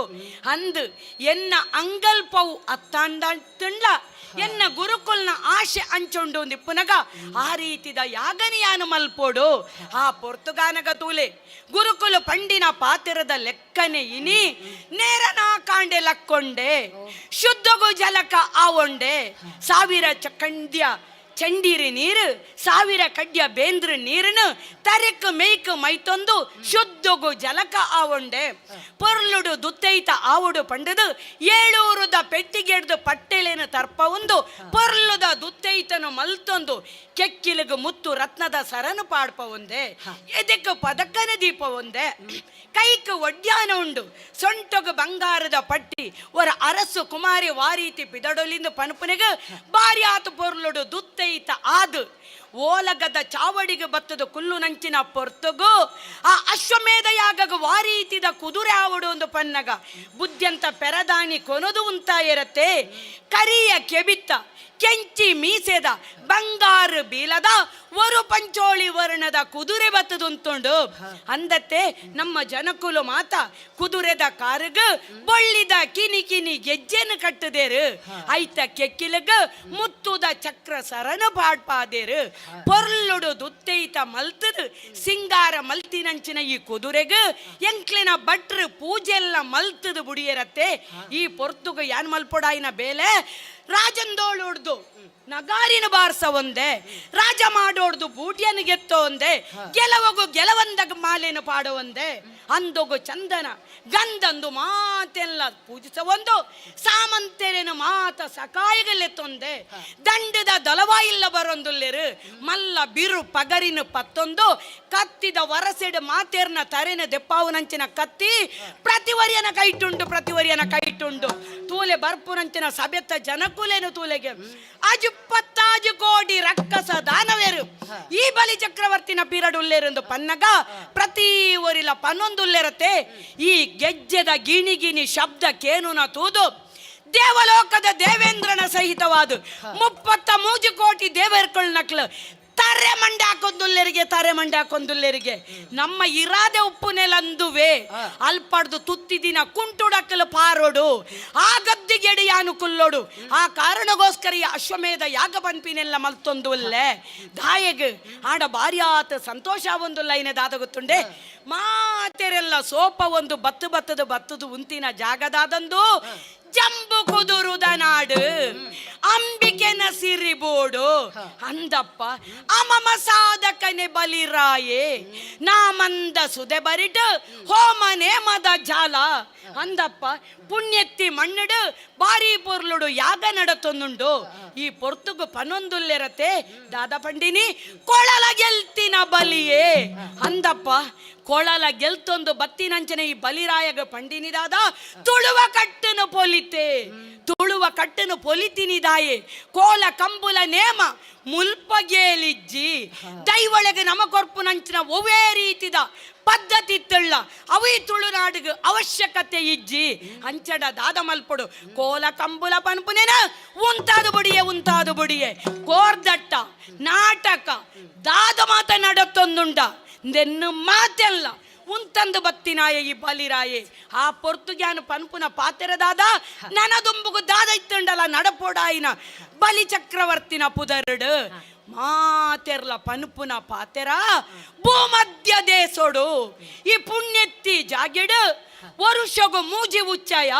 ಅಂದು ಎನ್ನ ಅಂಗಲ್ಪವು ಅತ್ತಾಂಡಂಡ ಎನ್ನ ಗುರುಕುಲ್ನ ಆಶೆ ಅಂಚೊಂಡು ನಿಪ್ಪುನಗ ಆ ರೀತಿದ ಯಾಗನಿಯಾನು ಮಲ್ಪೋಡು ಆ ಪೊರ್ತುಗಾನಗ ತೂಲೆ ಗುರುಕುಲು ಪಂಡಿನ ಪಾತಿರದ ಲೆಕ್ಕನೆ ಇನಿ ನೇರನ ಕಾಂಡೆ ಲಕ್ಕೊಂಡೆ ಶುದ್ಧಗು ಜಲಕ ಆವೊಂಡೆ ಸಾವಿರ ಚಕಂಡ್ಯ ಚಂಡೀರಿ ನೀರು ಸಾವಿರ ಕಡ್ಯ ಬೇಂದ್ರ ನೀರನ್ನು ತರೆಕ್ ಮೇಯ್ಕ್ ಮೈತೊಂದು ಶುದ್ಧಗು ಜಲಕ ಆವೊಂಡೆ ಪೊರ್ಲುಡು ದುತ್ತೈತ ಆವುಡು ಪಂಡದು ಏಳೂರುದ ಪೆಟ್ಟಿಗೆಡ್ದು ಪಟ್ಟೆಲೇನು ತರ್ಪ ಒಂದು ಪೊರ್ಲುದ ದುತ್ತೈತನು ಮಲ್ತೊಂದು ಕೆಕ್ಕಿಲಗು ಮುತ್ತು ರತ್ನದ ಸರನು ಪಾಡ್ಪ ಒಂದೆ ಎದಕ್ಕೆ ಪದಕನ ದೀಪ ಒಂದೆ ಕೈಕ್ ಒಡ್ಯಾನ ಉಂಡು ಸೊಂಟಗು ಬಂಗಾರದ ಪಟ್ಟಿ ಒರ ಅರಸು ಕುಮಾರಿ ವಾರೀತಿ ಪಿದಡೊಲಿಂದು ಪನುಪುನೆಗ ಬಾರಿ ಆತು ಪೊರ್ಲುಡು ದುತ್ತೈತ ಆದು ಓಲಗದ ಚಾವಡಿಗೆ ಬತ್ತದ ಕುಲ್ಲು ನಂಚಿನ ಪೊರ್ತುಗು ಆ ಅಶ್ವಮೇಧ ಯಾಗಗ ವಾರೀತಿದ ಕುದುರೆ ಆವಡು ಒಂದು ಪನ್ನಗ ಬುದ್ಧಿಯಂತ ಪೆರದಾನಿ ಕೊನದು ಉಂತಾಯಿರತ್ತೆ. ಕರಿಯ ಕೆಬಿತ್ತ ಕೆಂಚಿ ಮೀಸೆದ ಬಂಗಾರು ಬೀಲದ ಒರು ಪಂಚೋಳಿ ವರ್ಣದ ಕುದುರೆ ಬತ್ತದುಂತುಂಡು. ಅಂದತ್ತೆ ನಮ್ಮ ಜನಕುಲು ಮಾತ ಕುದುರೆದ ಕಾರುಗ ಬೊಳ್ಳಿದ ಕಿನಿ ಕಿನಿ ಗೆಜ್ಜೆನು ಕಟ್ಟದೇರು, ಐತ ಕೆಕ್ಕಿಲಗ ಮುತ್ತುದ ಚಕ್ರ ಸರನು ಪಾಡ್ಪಾದೇರು, ಪೊರ್ಲುಡು ದುತ್ತೈತ ಮಲ್ತದು ಸಿಂಗಾರ ಮಲ್ತಿನಂಚಿನ ಈ ಕುದುರೆಗ ಎಂಕ್ಲಿನ ಭಟ್ರು ಪೂಜೆಲ್ಲ ಮಲ್ತದು ಬುಡಿಯರತ್ತೆ. ಈ ಪೊರ್ತುಗ ಯಾನ್ ಮಲ್ಪೊಡಾಯಿನ ಬೇಲೆ ರಾಜಂದೋಳುಡ್ದು ನಗಾರಿನ ಬಾರ್ಸ ಒಂದೆ, ರಾಜ ಮಾಡೋಡ್ದು ಬೂಟಿಯನ್ನು ಗೆತ್ತೋ ಒಂದೆ, ಗೆಲವಗು ಗೆಲವಂದಾಗ ಮಾಲೇನು ಪಾಡೋ ಒಂದೆ, ಅಂದೊಗು ಚಂದನ ಗಂಧಂದು ಮಾತೆಲ್ಲ ಪೂಜಿಸ ಒಂದು, ಸಾಮಂತೆರೇನು ಮಾತ ಸಕಾಯಗಲೆತ್ತೊಂದೆ, ದಂಡದ ದಳವಾಯಿಲ್ಲ ಬರೊಂದುಲ್ಲೇರು, ಮಲ್ಲ ಬಿರು ಪಗರಿನ ಪತ್ತೊಂದು, ಕತ್ತಿದ ವರಸೆಡು ಮಾತೇರ್ನ ತರೆನ ದೆಪ್ಪಾವುನಂಚಿನ ಕತ್ತಿ ಪ್ರತಿವರಿಯನ ಕೈಟುಂಡು, ಪ್ರತಿವರಿಯನ ಕೈಟುಂಡು, ತೂಲೆ ಬರ್ಪುನಂಚಿನ ಸಭೆತ್ತ ಜನಕುಲೇನು ತೂಲೆಗೆ ಅಜುಪ್ಪತ್ತಾಜು ಕೋಟಿ ರಕ್ಕಸ ದಾನವೇರು ಈ ಬಲಿ ಚಕ್ರವರ್ತಿನ ಪೀರಡುಲ್ಲೇರೆಂದು ಪನ್ನಗ ಪ್ರತಿ ಒರಿಲ ಪನ್ನೊಂದುಲ್ಲೇರತ್ತೆ. ಈ ಗೆಜ್ಜೆದ ಗಿಣಿ ಗಿಣಿ ಶಬ್ದ ಕೇನುನ ತೂದು ದೇವಲೋಕದ ದೇವೇಂದ್ರನ ಸಹಿತವಾದ 33 ಕೋಟಿ ದೇವರ್ಕಳ್ ನಕ್ಲು ತಾರೆ ಮಂಡೆ ಹಾಕೊಂದುಲ್ಲೇರಿಗೆ, ತಾರೆ ಮಂಡೆ ಹಾಕೊಂದುಲ್ಲೇರಿಗೆ ನಮ್ಮ ಇರಾದೆ ಉಪ್ಪು ನೆಲಂದುವೆ ಅಲ್ಪಡ್ದು ತುತ್ತಿದಿನ ಕುಂಟುಡಕ್ಕಲು ಪಾರೋಡು ಆ ಗದ್ದಿಗೆಡಿಯಾನು ಕುಲ್ಲೋಡು. ಆ ಕಾರಣಗೋಸ್ಕರ ಈ ಅಶ್ವಮೇಧ ಯಾಗ ಪನ್ಪಿನೆಲ್ಲ ಮಲ್ತೊಂದು ಅಲ್ಲೇ ದಾಯಗ್ ಆಡ ಭಾರ್ಯಾತ ಸಂತೋಷ ಒಂದು ಲೈನ ದಾದ ಗೊತ್ತುಂಡೆ. ಮಾತೆರೆಲ್ಲ ಸೋಪ ಒಂದು ಬತ್ತು ಬತ್ತದು ಬತ್ತದು ಉಂತಿನ ಜಾಗದಾದಂದು ಜಂಬು ಕುದುರುದ ನಾಡು ಅಂಬಿಕೆನ ಸಿರಿಬೋಡು ಅಂದಪ್ಪ ಅಮಮ ಸಾಧಕನೆ ಬಲಿರಾಯೇ ನಾಮಂದ ಸುದೆ ಬರಿಟ್ ಹೋಮ ನೇಮದ ಜಾಲ ಅಂದಪ್ಪ ಪುಣ್ಯತ್ತಿ ಮಣ್ಣುಡು ಬಾರಿ ಪೊರ್ಲುಡು ಯಾಗ ನಡತೊಂದುಂಡು. ಈ ಪೊರ್ತುಗು ಪನೊಂದುಲ್ಲೆರತೆ ದಾದ ಪಂಡಿನಿ ಕೊಳಲ ಗೆಲ್ತಿನ ಬಲಿಯೇ ಅಂದಪ್ಪ ಕೊಳಲ ಗೆಲ್ತೊಂದು ಬತ್ತಿನಂಚನೆ ಈ ಬಲಿರಾಯಗ ಪಂಡಿನಿ ದಾದ ತುಳುವ ಕಟ್ಟನು ಪೊಲಿತೆ, ತುಳುವ ಕಟ್ಟನು ಪೊಲಿತಿನಿ ದಾಯೆ ಕೋಲ ಕಂಬುಲ ನೇಮ ಮುಲ್ಪ ಗೇಲಿಜ್ಜಿ ದೈವೊಳಗೆ ನಮ ಕೊರ್ಪುನಂಚಿನ ಒವೇ ರೀತಿದ ಪದ್ಧತಿ ತಿಳ್ಳ ಅವೇ ತುಳುನಾಡಿಗೆ ಅವಶ್ಯಕತೆ ಇಜ್ಜಿ ಅಂಚಡ ದಾದ ಮಲ್ಪಡು ಕೋಲ ಕಂಬುಲ ಪನ್ಪುನೇನ ಉಂತಾದು ಬುಡಿಯೆ, ಉಂತಾದು ಬುಡಿಯೆ ಕೋರ್ದಟ್ಟ ನಾಟಕ ದಾದ ಮಾತ ನಡತ್ತೊಂದುಂಡ ದೆನ್ನು ಮಾತೆಲ್ಲ ಉಂತಂದು ಬತ್ತಿನಾಯ ಈ ಬಲಿರಾಯೆ. ಆ ಪೊರ್ತುಗ್ಯಾನು ಪನ್ಪುನ ಪಾತೆರದಾದ ನನದುಂಬುಗು ದಾದ ಇತ್ತುಂಡಲ ನಡಪೋಡಾಯಿನ ಬಲಿ ಚಕ್ರವರ್ತಿನ ಪುದರುಡು ಮಾತೆರ್ಲ ಪನ್ಪುನ ಪಾತೆರ ಭೂಮಧ್ಯ ದೇಸೋಡು ಈ ಪುಣ್ಯತ್ತಿ ಜಾಗೆಡು ವರುಷಗು ಮೂಜಿ ಉಚ್ಚಯ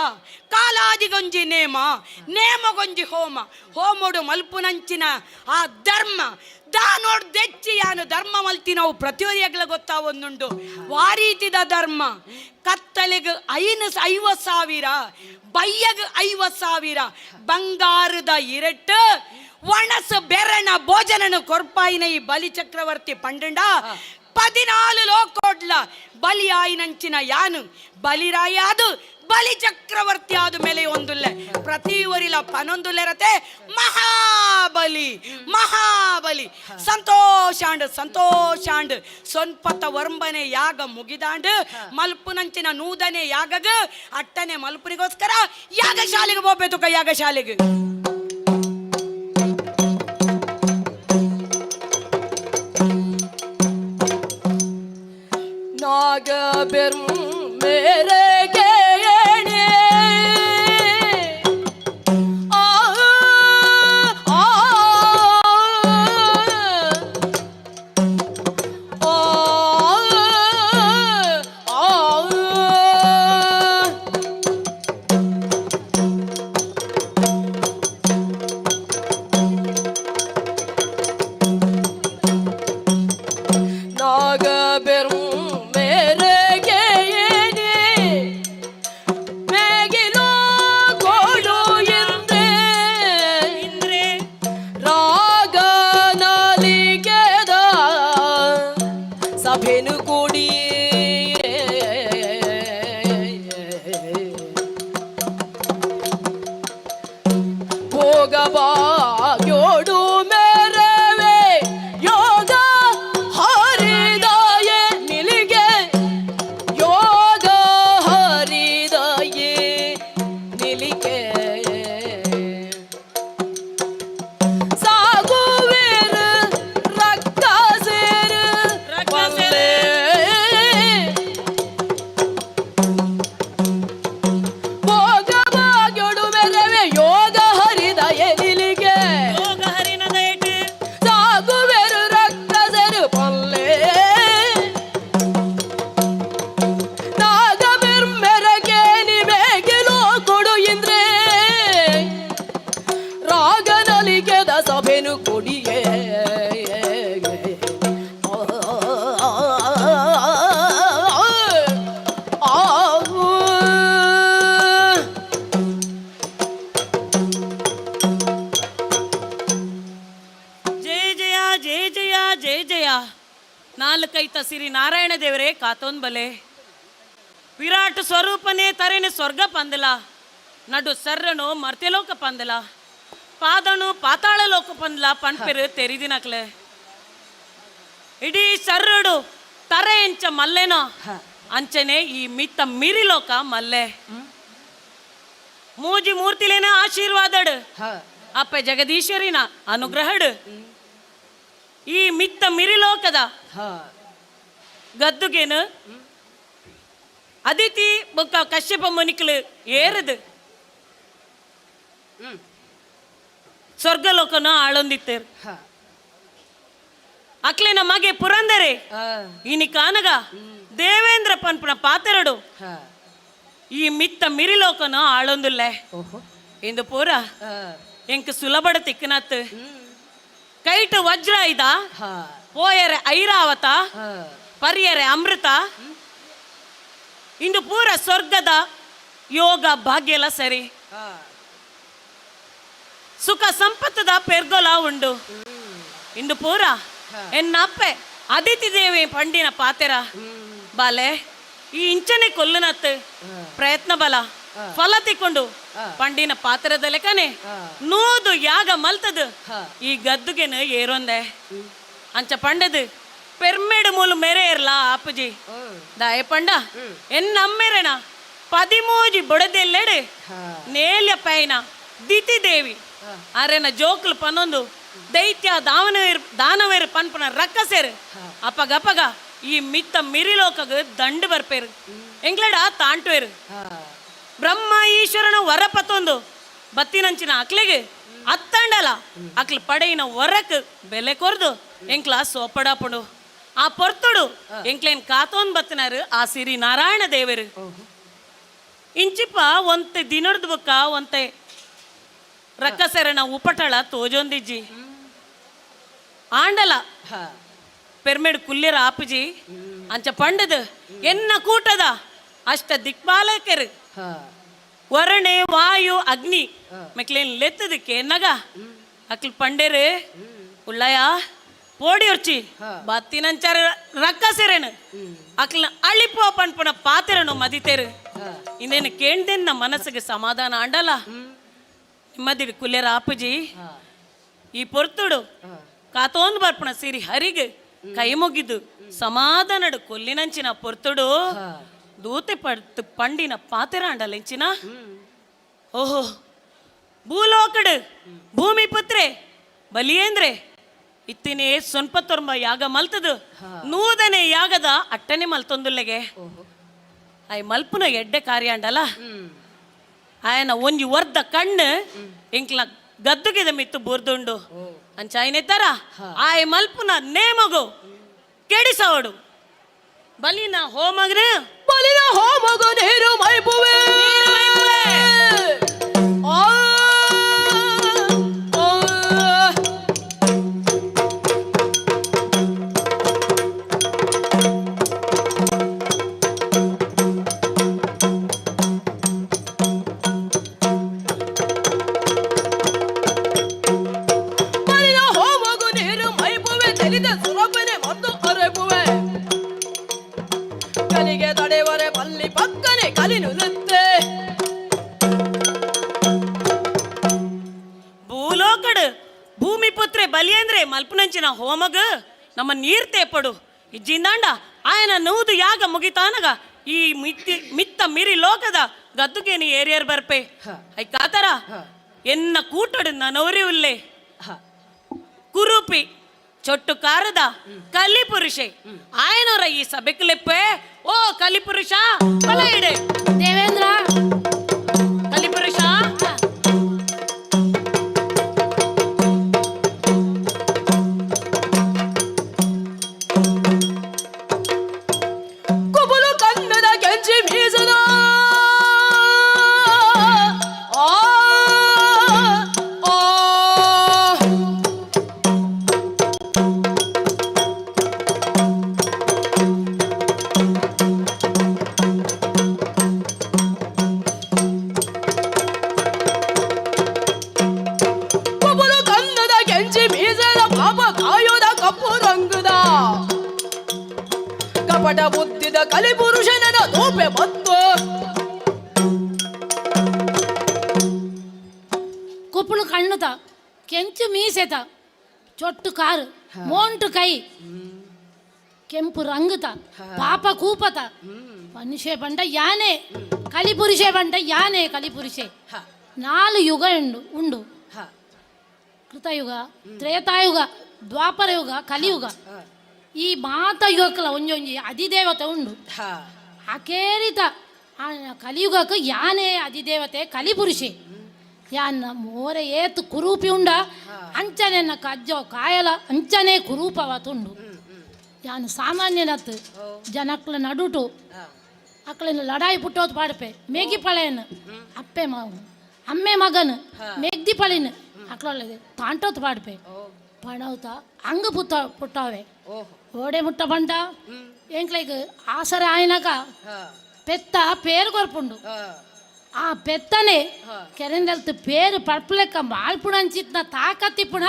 ಕಾಲಾದಿಗೊಂಜಿ ನೇಮ ನೇಮಗೊಂಜಿ ಹೋಮ ಹೋಮೋಡು ಮಲ್ಪುನಂಚಿನ ಆ ಧರ್ಮ ದಾನೋಡ್ ದೆಚ್ಚಿ ಯಾನು ಧರ್ಮ ಮಲ್ತಿನವು ಪ್ರತಿಯೊರಿಯಗ್ಲ ಗೊತ್ತಾವೊಂದುಂಡು. ವಾರೀತಿದ ಧರ್ಮ ಕತ್ತಲೆಗೆ 50,000 ಬಯ್ಯಗ 50,000 ಬಂಗಾರದ ಇರಟ್ಟು ಒಣಸು ಬೆರಣ ಭೋಜನನು ಕೊರ್ಪಾಯಿನ ಈ ಬಲಿ ಚಕ್ರವರ್ತಿ ಪಂಡಂಡ 14 ಲೋಕೋಡ್ಲ ಬಲಿಯಾಯಿನಂಚಿನ ಯಾನು ಬಲಿರಾಯಾದು ಬಲಿ ಚಕ್ರವರ್ತಿ ಆದ ಮೇಲೆ ಒಂದುಲ್ಲೆ ಪ್ರತಿ ಒರಿಲ ಪನೊಂದುಲ್ಲೆರತೆ ಮಹಾಬಲಿ ಮಹಾಬಲಿ ಸಂತೋಷಾಂಡ್ ಸಂತೋಷಾಂಡ್ ಸೊನ್ಪತ್ತ ವರ್ಂಬನೆ ಯಾಗ ಮುಗಿದಾಂಡ್ ಮಲ್ಪುನಂಚಿನ ನೂದನೆ ಯಾಗಗ ಅಟ್ಟನೆ ಮಲ್ಪುನಿಗೋಸ್ಕರ ಯಾಗಶಾಲೆಗೆ ಹೋಗ್ಬೇಕು ಯಾಗಶಾಲೆಗೆ. ನಾಗ ಬೆರ್ಮ ಮೇರೆ ಕೇಣೆ ಆ ಆ ಆ ಆ ನಾಗ ಬೆರ್ಮ ಮೇರೆ ಕೇಣೆ ಮೇಗಿಲೋ ಕೋಡು ಇಂದ್ರೆ ಇಂದ್ರೆ ರಾಗ ನಾಲಿಗೆದ ಸಭೆನು ಕೂಡಿ ಭೋಗಬಾಗ್ಯೋಡು ಮೇರವೆ ಜಯ ಜಯ. ನಾಲ್ಕೈತ ಸಿರಿ ನಾರಾಯಣ ದೇವರೇ ಕಾತೋನ್ ಬಲೆ. ವಿರಾಟ್ ಸ್ವರೂಪನೇ ತರೇನು ಸ್ವರ್ಗ ಪಂದಲ, ನಡು ಸರ್ರನು ಮರ್ತ್ಯಲೋಕ ಪಂದಲ, ಪಾದನು ಪಾತಾಳ ಲೋಕ ಪಂದಲ ಪನ್ಪೆರು ತೆರಿದಿನಕ್ಲೆ. ಇಡೀ ಸರ್ರುಡು ತರೆ ಎಂಚ ಮಲ್ಲೆನೋ ಅಂಚನೆ ಈ ಮಿತ್ತ ಮಿರಿಲೋಕ ಮಲ್ಲೆ. ಮೂಜಿ ಮೂರ್ತಿಲೇನ ಆಶೀರ್ವಾದಡು, ಅಪ್ಪ ಜಗದೀಶ್ವರಿನ ಅನುಗ್ರಹಡು ಈ ಮಿತ್ತ ಮಿರಿಲೋಕದ ಗದ್ದುಗೇನು ಅದಿತಿ ಬೊಕ್ಕ ಕಶ್ಯಪ ಮುನಿಕ್ಲು ಏರದು ಸ್ವರ್ಗಲೋಕನ ಆಳೊಂದಿತ್ತೇರು. ಅಕ್ಲೆನ ಮಗೆ ಪುರಂದರೆ ಇನಿ ಕಾನಗ ದೇವೇಂದ್ರ ಪನ್ಪುನ ಪಾತೆರಡು ಈ ಮಿತ್ತ ಮಿರಿಲೋಕನ ಆಳೊಂದುಲ್ಲೆ. ಇಂದು ಪೂರ ಎಂಕ್ ಸುಲಭಡ ತಿಕ್ಕನತ್ ಕೈಟು ವಜ್ರ ಇದ ಪೋಯರೆ ಐರಾವತ ಪರಿಯರೆ ಅಮೃತ. ಇಂದು ಪೂರ ಸ್ವರ್ಗದ ಯೋಗ ಭಾಗ್ಯ ಎಲ್ಲ ಸರಿ, ಸುಖ ಸಂಪತ್ತದ ಪೆರ್ಗೊಲ ಉಂಡು. ಇಂದು ಪೂರ ಎನ್ನಪ್ಪೆ ಅದಿತಿ ದೇವಿ ಪಂಡಿನ ಪಾತೆರ ಬಾಲೆ ಈ ಇಂಚನೆ ಕೊಲ್ಲುನತ್ ಪ್ರಯತ್ನ ಬಲ ಫಲ ತಿಕ್ಕೊಂಡು ಪಂಡಿನ ಪಾತ್ರದ ಲೆಕ್ಕನೆ ನೂದು ಯಾಗ ಮಲ್ತದು ಈ ಗದ್ದುಗೆನು ಏರೊಂದೆ ಅಂಚ ಪಂಡದು ಪೆರ್ಮೆಡು ಮೂಲು ಮೇರೆ ಇರ್ಲಾ ಆಪುಜಿ ದಾಯ ಪಂಡ ಎನ್ನಮ್ಮೆರೆನ ಪದಿಮೂಜಿ ಬೊಡದೆಲ್ಲೆಡು ನೇಲ್ಯ ಪೈನ ದಿತಿ ದೇವಿ ಅರೆನ ಜೋಕ್ಲು ಪನ್ನೊಂದು ದೈತ್ಯ ದಾವನವೇರು ದಾನವೇರು ಪನ್ಪನ ರಕ್ಕಸೇರು ಅಪಗಪಗ ಈ ಮಿತ್ತ ಮಿರಿಲೋಕಗ ದಂಡು ಬರ್ಪೇರು ಎಂಗ್ಲಡ ತಾಂಟುವೇರು. ಬ್ರಹ್ಮ ಈಶ್ವರನ ವರ ಪತ್ತೊಂದು ಬತ್ತಿನಂಚಿನ ಅಕ್ಲಿಗೆ ಅತ್ತಂಡಲ ಅಕ್ಲು ಪಡೆಯಿನ ವರಕ್ ಬೆಲೆ ಕೊರ್ದು ಎಂಕ್ಲ ಸೋಪಡಾಪಡು ಆ ಪೊರ್ತುಡು ಎಂಕ್ಲೇನ್ ಕಾತೋನ್ ಬತ್ತಿನಾರು ಆ ಸಿರಿ ನಾರಾಯಣ ದೇವರು. ಇಂಚಿಪ ಒಂತೆ ದಿನರ್ದು ಬೊಕ್ಕ ಒಂತೆ ರಕ್ಕಸೆರನ ಉಪಟಳ ತೋಜೊಂದಿಜ್ಜಿ ಆಂಡಲ ಪೆರ್ಮೆಡ್ ಕುಲ್ಯರ ಆಪುಜಿ ಅಂಚ ಪಂಡದು ಎನ್ನ ಕೂಟದ ಅಷ್ಟ ದಿಕ್ಪಾಲಕರು ವರಣೆ ವಾಯು ಅಗ್ನಿ ಮೆಕ್ಲೇನ್ ಲೆತ್ತದಕ್ಕೆ ಎನ್ನಗ ಅಕ್ಲು ಪಂಡೇರು ಉಳ್ಳಯ ಪೋಡಿ ಒರ್ಚಿ ಬತ್ತಿನಂಚಾರ ರಕ್ಕಸೆರೇನು ಅಕ್ಲನ ಅಳಿಪೋ ಪನ್ಪುನ ಪಾತೆರನು ಮದಿತೇರು. ಇನ್ನೇನು ಕೇಳ್ದೆನ್ನ ಮನಸ್ಸಿಗೆ ಸಮಾಧಾನ ಆಂಡಲ ನಿಮ್ಮದಿಡಿ ಕುಲ್ಯರ ಆಪುಜಿ ಈ ಪೊರ್ತುಡು ಕಾತೋಂದು ಬರ್ಪಣ ಸಿರಿ ಹರಿಗೆ ಕೈ ಮುಗಿದು ಸಮಾಧಾನಡು ಕೊಲ್ಲಿನಂಚಿನ ಪೊರ್ತುಡು ದೂತೆ ಪಡ್ತು ಪಂಡಿನ ಪಾತೆರಾಂಡಲೆಂಚಿನ ಓಹೋ ಭೂಲೋಕಡು ಭೂಮಿ ಪುತ್ರೆ ಬಲಿಯೇಂದ್ರೆ ಇತ್ತಿನೇ ಸೊನ್ಪತ್ತೊರ್ಂಬ ಯಾಗ ಮಲ್ತದು ನೂದನೆ ಯಾಗದ ಅಟ್ಟನೆ ಮಲ್ತೊಂದುಲ್ಲೆಗೆ ಆಯ್ ಮಲ್ಪುನ ಎಡ್ಡೆ ಕಾರ್ಯಾಂಡಲ ಆಯನ ಒಂಜಿ ವರ್ಧ ಕಣ್ಣು ಎಂಕ್ಲ ಗದ್ದುಗೆದ ಮಿತ್ತು ಬುರ್ದುಂಡು ಅಂಚಾಯನೆತ್ತಾರ ಆಯ್ ಮಲ್ಪುನ ನೇಮಗು ಕೆಡಿಸವಡು ಬಲಿನ ಹೋಮಗ್ನ ಬಲಿನ ಹೋಮಗು ನೀರು ಮೈಪುವೆ ಬಲಿನ ಹೋಮಗು ನೀರು ಮೈಪುವೆ ತಿಳಿದ ಸುರಪನೆ ಮತ್ತು ಅರೆಪುವೆ ಕಲಿಗೆ ತಡೆವರೆ ಬಲ್ಲಿ ಪಕ್ಕನೆ ಕಲಿ ನುಲುತ್ತೆ. ಭೂಲೋಕಡು ಭೂಮಿ ಪುತ್ರೆ ಬಲಿಯಂದ್ರೆ ಮಲ್ಪನಂಚಿನ ಹೋಮಗ ನಮ್ಮ ನೀರ್ ತೇಪಡು ಇಜ್ಜಿಂದಾಂಡ ಆಯನ ನೂದು ಯಾಗ ಮುಗಿತಾನಗ ಈ ಮಿತ್ತಿ ಮಿತ್ತ ಮಿರಿ ಲೋಕದ ಗದ್ದುಗೇನಿ ಏರಿಯರ್ ಬರ್ಪೆ I ಕಾತರ ಎನ್ನ ಕೂಟಡು ನನವರಿ ಉಲ್ಲೆ ಕುರುಪಿ ಚೊಟ್ಟು ಕಾರದ ಕಲಿಪುರುಷೆ ಆಯನವರ ಈ ಸಭೆಕ್ಲೆಪ್ಪೆ ಓ ಕಲಿಪುರುಷ ಬಲ ಇಡೆ ದೇವೇಂದ್ರ ಕಲಿಪುರುಷ ಕುಬುಲು ಕನ್ನಡ ಕೆಂಚಿ ಮೀಸದ ಆ ಆ ಕಪಟ ಬುದ್ಧಿದ ಕಲಿಪುರುಷನ ತೂಪೆ ಬತ್ತು ಕುಪ್ಪಳು ಕಣ್ಣುತ ಕೆಂಚು ಮೀಸೆತ ಚೊಟ್ಟು ಕಾರು ಮೋಂಟು ಕೈ ಕೆಂಪು ರಂಗುತ ಪಾಪ ಕೂಪತ ಮನುಷ್ಯ ಬಂಡ ಯಾನೆ ಕಲಿಪುರುಷೆ ಬಂಡ ಯಾನೆ ಕಲಿಪುರುಷೆ ನಾಲು ಯುಗ ಉಂಡು ಉಂಡು ಕೃತಯುಗ ತ್ರೇತಾಯುಗ ದ್ವಾಪರ ಯುಗ ಕಲಿಯುಗ ಈ ಮಾತ ಯುಗಕ್ಕಲ ಒಂಜೊಂಜಿ ಅಧಿದೇವತೆ ಉಂಡು ಅಕೇರಿತ ಕಲಿಯುಗಕ್ಕೆ ಯಾನೆ ಅಧಿದೇವತೆ ಕಲಿಪುರುಷೆ ಯಾನ್ನ ಮೋರೆ ಏತು ಕುರೂಪಿ ಉಂಡ ಅಂಚನೆ ಕಜ್ಜೋ ಕಾಯಲ ಅಂಚನೆ ಕುರೂಪವತುಂಡು ಯಾನ್ ಸಾಮಾನ್ಯನತ್ತು ಜನಕ್ಲ ನಡುಟು ಅಕ್ಳಿನ ಲಡಾಯಿ ಪುಟ್ಟೋದು ಪಾಡ್ಪೆ ಮೇಗಿ ಪಳೆಯನು ಅಪ್ಪೆ ಮಾವು ಅಮ್ಮೆ ಮಗನು ಮೇಗ್ದಿ ಪಳಿನ ಅಕ್ಲೊಳ್ಳೆ ತಾಂಟೋತ್ ಪಾಡ್ಪೆ ಪಣೌತ ಅಂಗ ಪುತ್ತ ಪುಟ್ಟಾವೆ ಓಡೆ ಮುಟ್ಟ ಬಂಡ ಎಂಕ್ಲೈಗ್ ಆಸರೆ ಆಯ್ನಾಗ ಪೆತ್ತ ಪೇರು ಕೊರ್ಪುಂಡು ಆ ಪೆತ್ತನೆ ಕೆರೆಂದಲ್ತು ಪೇರು ಪರ್ಪುಲೆಕ್ಕ ಮಾಲ್ಪುಣ ಅಂಚಿತ್ನ ತಾಕತ್ತಿಪ್ಪುಣ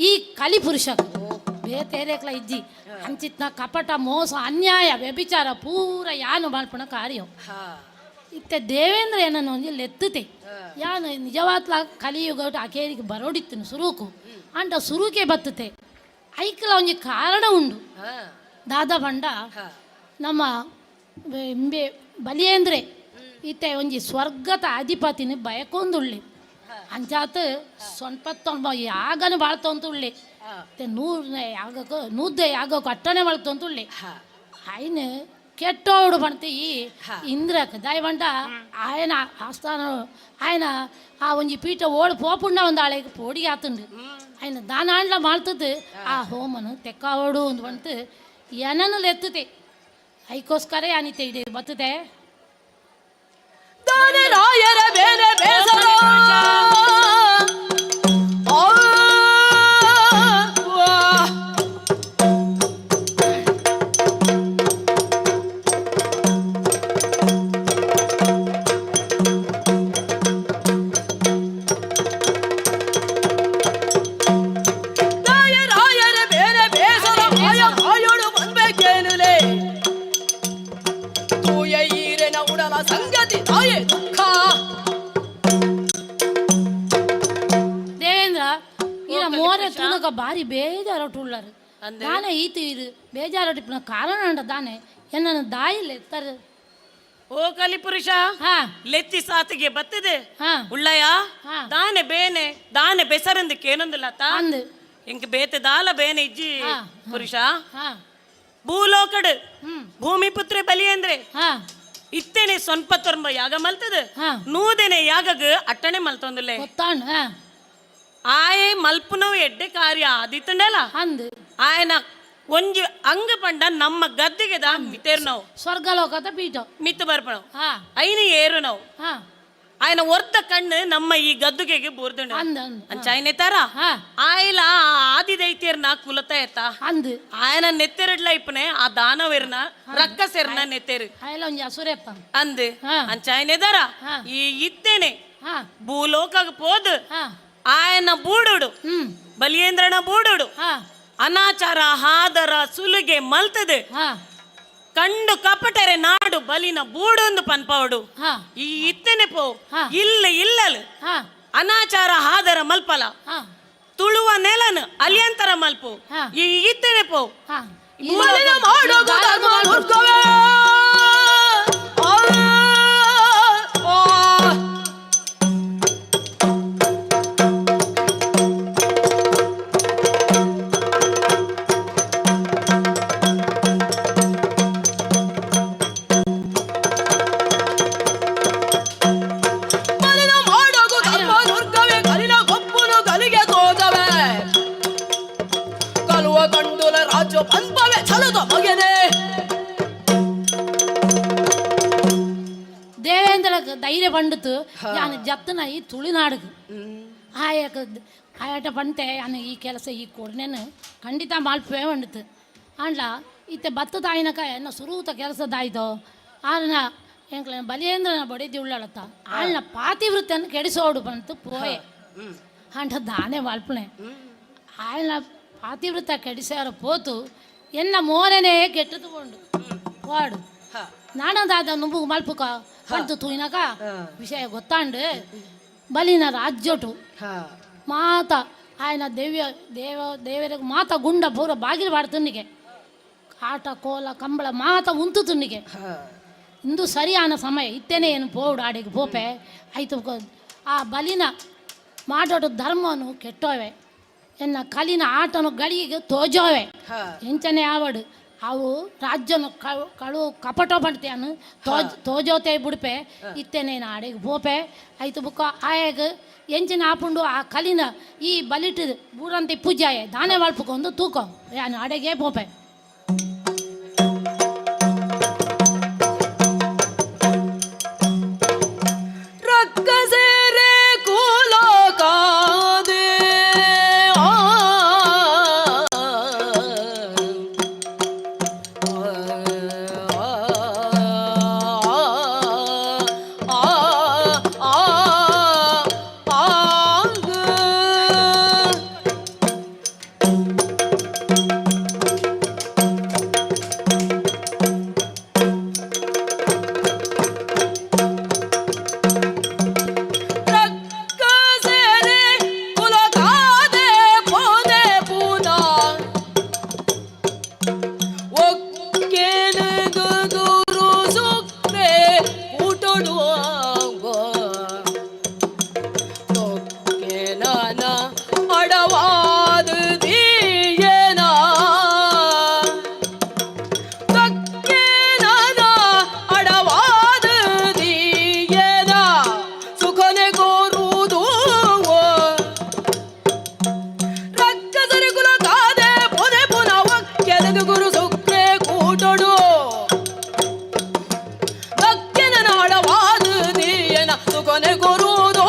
ಈ ಕಲಿಪುರುಷ ಬೇತೇರೇಕ್ಲ ಇಜ್ಜಿ ಅಂಚಿತ್ನ ಕಪಟ ಮೋಸ ಅನ್ಯಾಯ ವ್ಯಭಿಚಾರ ಪೂರ ಯಾನು ಮಾಲ್ಪುಣ ಕಾರ್ಯ ಇತ್ತೆ ದೇವೇಂದ್ರ ಏನನ್ನು ಒಂಜಿ ಲೆತ್ತುತೆ ಯಾನು ನಿಜವಾತ್ಲ ಕಲಿಯುಗ ಅಕೇರಿಗೆ ಬರೋಡಿತ್ತನು ಸುರುಕು ಅಂಡ ಸುರುಕೆ ಬತ್ತುತೆ ಐಕ್ಲ ಒಂಜಿ ಕಾರಣ ಉಂಡು ದಾದಾ ಬಂಡ ನಮ್ಮ ಇಂಬೆ ಬಲಿಯೇಂದ್ರೆ ಇತ್ತೆ ಒಂಜಿ ಸ್ವರ್ಗದ ಅಧಿಪತಿನ ಬಯಕೊಂದುಳ್ಳಿ ಅಂಚಾತ್ ಸೊನ್ಪತ್ತೊಂಬ ಯಾಗನು ಬಾಳ್ತೊಂತುಳ್ಳಿ ಇತ್ತೆ ನೂರನೇ ಯಾಗಕ್ಕೂ ನೂದ್ದೆ ಯಾಗಕ್ಕೂ ಅಟ್ಟನೆ ಬಾಳ್ತೊಂತುಳ್ಳಿ ಆಯ್ನ ಕೆಟ್ಟೋಡು ಬಣ್ತಿ ಈ ಇಂದ್ರಕ್ಕೆ ದಯವಂಡ ఆయన ಆಸ್ಥಾನ ఆయన ಆ ಒಂಜಿ ಪೀಠ ಓಳು ಪೋಪುಂಡ ಒಂದು ಆಳೆಗೆ ಪೋಡಿ ಆತುಂಡು ఆయన ದಾನಾಂಡ್ಲ ಮಾಡ್ತದ್ದು ಆ ಹೋಮನು ತೆಕ್ಕಾವಡು ಒಂದು ಬಂತು ಏನನ್ನು ಲೆತ್ತುತೆ ಐಕೋಸ್ಕರ ಅನಿತೆ ಇದೆ ಬರ್ತದೆ ರಾಯರ ಬೇರೆ ಬೇಸರ ರಾಯರ ಬೇರೆ ಬೇಸರ ಮಾಯ ಮಾಯೋಡು ಬಂದ್ಬೇಕೇನುಲೇ ತೂಯ ಈರೆನ ಉಡಲ ಸಂಗತಿ ತಾಯೇ ದುಃಖ. ದೇವೇಂದ್ರ ಈರ ಮೋರೆ ತೂನಕ ಬಾರಿ ಬೇಜಾರೊಟ್ಟು ಉಳ್ಳರು ದಾನೆ ಈತು ಇರು ಬೇಜಾರೊಟ್ಟಿಪ್ಪನ ಕಾರಣ ಉಂಡ ದಾನೆ ಎನ್ನನ್ನು ದಾಯಿಲ್ಲ ಎತ್ತಾರೆ. ಓ ಕಲಿಪುರುಷ, ಲೆತ್ತಿ ಸಾತಿಗೆ ಬತ್ತದೆ ಉಳ್ಳಯ ದಾನೆ ಬೇನೆ ದಾನೆ ಬೆಸರಂದು ಕೇನೊಂದುಲತ್ತ ಇಂಕ ಬೇತೆ ದಾಲ ಬೇನೆ ಇಜ್ಜಿ ಪುರುಷ. ಭೂಲೋಕಡು ಭೂಮಿ ಪುತ್ರೆ ಬಲಿ ಅಂದ್ರೆ ಇತ್ತೇನೆ ಸ್ವಂಪ ತೊರಂಬ ಯಾಗ ಮಲ್ತದ ನೂದೆನೆ ಯಾಗಗ ಅಟ್ಟಣೆ ಮಲ್ತೊಂದುಲ್ಲೆ. ಆಯೆ ಮಲ್ಪುನವು ಎಡ್ಡೆ ಕಾರ್ಯ ಆದಿತ್ತಂಡಲ ಆಯನ ಒಂಜಿ ಅಂಗ ಪಂಡ ನಮ್ಮ ಗದ್ದೆಗೆ ದಾ ಮಿತೇರು ನಾವು ಸ್ವರ್ಗಲೋಕದ ಪೀಠ ಮಿತ್ತು ಬರ್ಪಣವು ಐನ ಏರು ನಾವು ఆయన ಒರ್ದ ಕಣ್ಣು ನಮ್ಮ ಈ ಗದ್ದುಗೆಗೆ ಬೋರ್ದುಂಡು ಅಂಚಾಯನೆ ತರ ಆಯ್ಲ ಆದಿ ದೈತ್ಯರ್ನ ಕುಲತ ಎತ್ತ ಅಂದು ఆయన ನೆತ್ತೆರಡ್ಲ ಇಪ್ಪನೆ ಆ ದಾನವೆರ್ನ ರಕ್ಕಸೆರ್ನ ನೆತ್ತೆರು ಆಯ್ಲ ಒಂಜಿ ಅಸುರೆಪ್ಪ ಅಂದು ಅಂಚಾಯನೆ ದರ ಈ ಇತ್ತೇನೆ ಭೂಲೋಕಗ ಪೋದು ఆయన ಬೂಡುಡು ಬಲಿಯೇಂದ್ರನ ಬೂಡುಡು ಅನಾಚಾರ ಹಾದರ ಸುಲುಗೆ ಮಲ್ತದೆ ಕಂಡು ಕಪಟರೆ ನಾಡು ಬಲಿನ ಬೂಡೊಂದು ಪನ್ಪವಡು ಈ ಇತ್ತನೆ ಪೋ ಇಲ್ಲ ಇಲ್ಲಲ್ ಅನಾಚಾರ ಹಾದರ ಮಲ್ಪಲ ತುಳುವ ನೆಲನು ಅಲಿಯಂತರ ಮಲ್ಪು ಈ ಇತ್ತನೆ ಪೋ. ಮಲಿನ ಮಾಡೋದು ಧರ್ಮ ದುರ್ಗವೇ. ಆ, ಆ. ಮಲಿನ ಮಾಡೋದು ಧರ್ಮ ದುರ್ಗವೇ ಕಲಿನ ಗೊಪ್ಪುನು ಗಲಿಗೆ ತೋಜವೆ ಕಲುವ ಕಂಡುಲ ರಾಜ್ಯ ಪಂಪವೆ ಛಲದ ಮಗನೇ. ದೇವೇಂದ್ರ ಧೈರ್ಯ ಬಂಡಿತು ಯಾನು ಜತ್ತನ ಈ ತುಳಿನಾಡುಗು ಆಯಕ ಆಯಟ ಬಂತೆ ಯಾನು ಈ ಕೆಲಸ ಈ ಕೊಡ್ನೇನು ಖಂಡಿತ ಮಾಲ್ಪೇ ಬಂಡಿತು ಆಂಡ್ಲ ಇತ್ತೆ ಭತ್ತದ ಆಯ್ನಕ ಎನ್ನ ಸುರೂತ ಕೆಲಸದಾಯ್ತು ಆನ ಎಂಕ್ಲ ಬಲಿಯೇಂದ್ರನ ಬಡಿದಿ ಉಳ್ಳಳತ್ತ ಆಳ್ನ ಪಾತಿವೃತ್ತನ್ನು ಕೆಡಿಸೋಡು ಬಂತು ಪೋಯೆ ಅಂಡ ದಾನೆ ವಾಲ್ಪಣೆ ಆಯ್ನ ಪಾತಿವೃತ್ತ ಕೆಡಿಸ್ಯಾರ ಪೋತು ಎನ್ನ ಮೋರನೇ ಕೆಟ್ಟದು ಕೊಂಡು ವಾಡು ನಾನದಾದ ನುಂಬು ಮಲ್ಪುಕ ಪಂತು ತೂಯಿನಾಕ ವಿಷಯ ಗೊತ್ತಾಂಡು. ಬಲಿನ ರಾಜ್ಯೋಟು ಮಾತ ఆయన ದೇವ್ಯ ದೇವ ದೇವರಿಗೆ ಮಾತ ಗುಂಡ ಪೂರ ಬಾಗಿಲು ಬಾಡ್ತುನ್ನಿಗೆ ಆಟ ಕೋಲ ಕಂಬಳ ಮಾತ ಉಂತು ತುನ್ನಿಗೆ ಇಂದು ಸರಿಯಾನ ಸಮಯ ಇತ್ತೇನೆ ಏನು ಪೋಡು ಆಡಿಗೆ ಪೋಪೆ ಆಯ್ತು. ಆ ಬಲಿನ ಮಾಡೋಡು ಧರ್ಮನು ಕೆಟ್ಟೋವೆ, ಎನ್ನ ಕಲಿನ ಆಟನು ಗಳಿಗೆ ತೋಜೋವೆ. ಎಂಚನೆ ಆವಡು ಅವು ರಾಜ್ಯನು ಕಳು ಕಪಟೋ ಪಡ್ತೇನು ತೋಜೋತೆ ಬುಡ್ಪೆ. ಇತ್ತೇನೆ ಆಡಿಗೆ ಪೋಪೆ ಆಯ್ತು ಬುಕ್ಕ ಆಯಾಗ ಎಂಚಿನ ಆಪುಂಡು ಆ ಕಲಿನ ಈ ಬಲಿಟ್ ಬೂರಂತಿ ಪೂಜಾಯ ದಾನೆ ವಾಳ್ಪುಕೊಂಡು ತೂಕೋ ಯಾನು ಅಡೆಗೆ ಪೋಪೆ. ರಕ್ಕಸೆರೆ ಕುಲಕಾದೆ ಆ ಆ ಆ ಆ. ರಕ್ಕಸೆರೆ ಕುಲಕಾದೆ ಪೋನೆ ಪುನಾ ಒಕ್ಕೆನದು ಗುರು ಸುಕ್ರೆ ಕೂಟೊಡುವಾಗ ತೊಕ್ಕೆನನ ಅಡವಾದ ದೀಯನ ತಕ್ಕೆನನ ಅಡವಾದ ದೀಯನ ಸುಖನೆ ಕೋರುವುದು. ರಕ್ಕಸರಿ ಕುಲಕಾದೆ ಪುನೆ ಪುನಃ ಒಕ್ಕೆನದು ಗುರು ಸುಕ್ರೆ ಕೂಟೊಡು ಒಕ್ಕೆನನ ಅಡವಾದ ದೀಯನ ಸುಖನೆ ಕೋರುವುದು.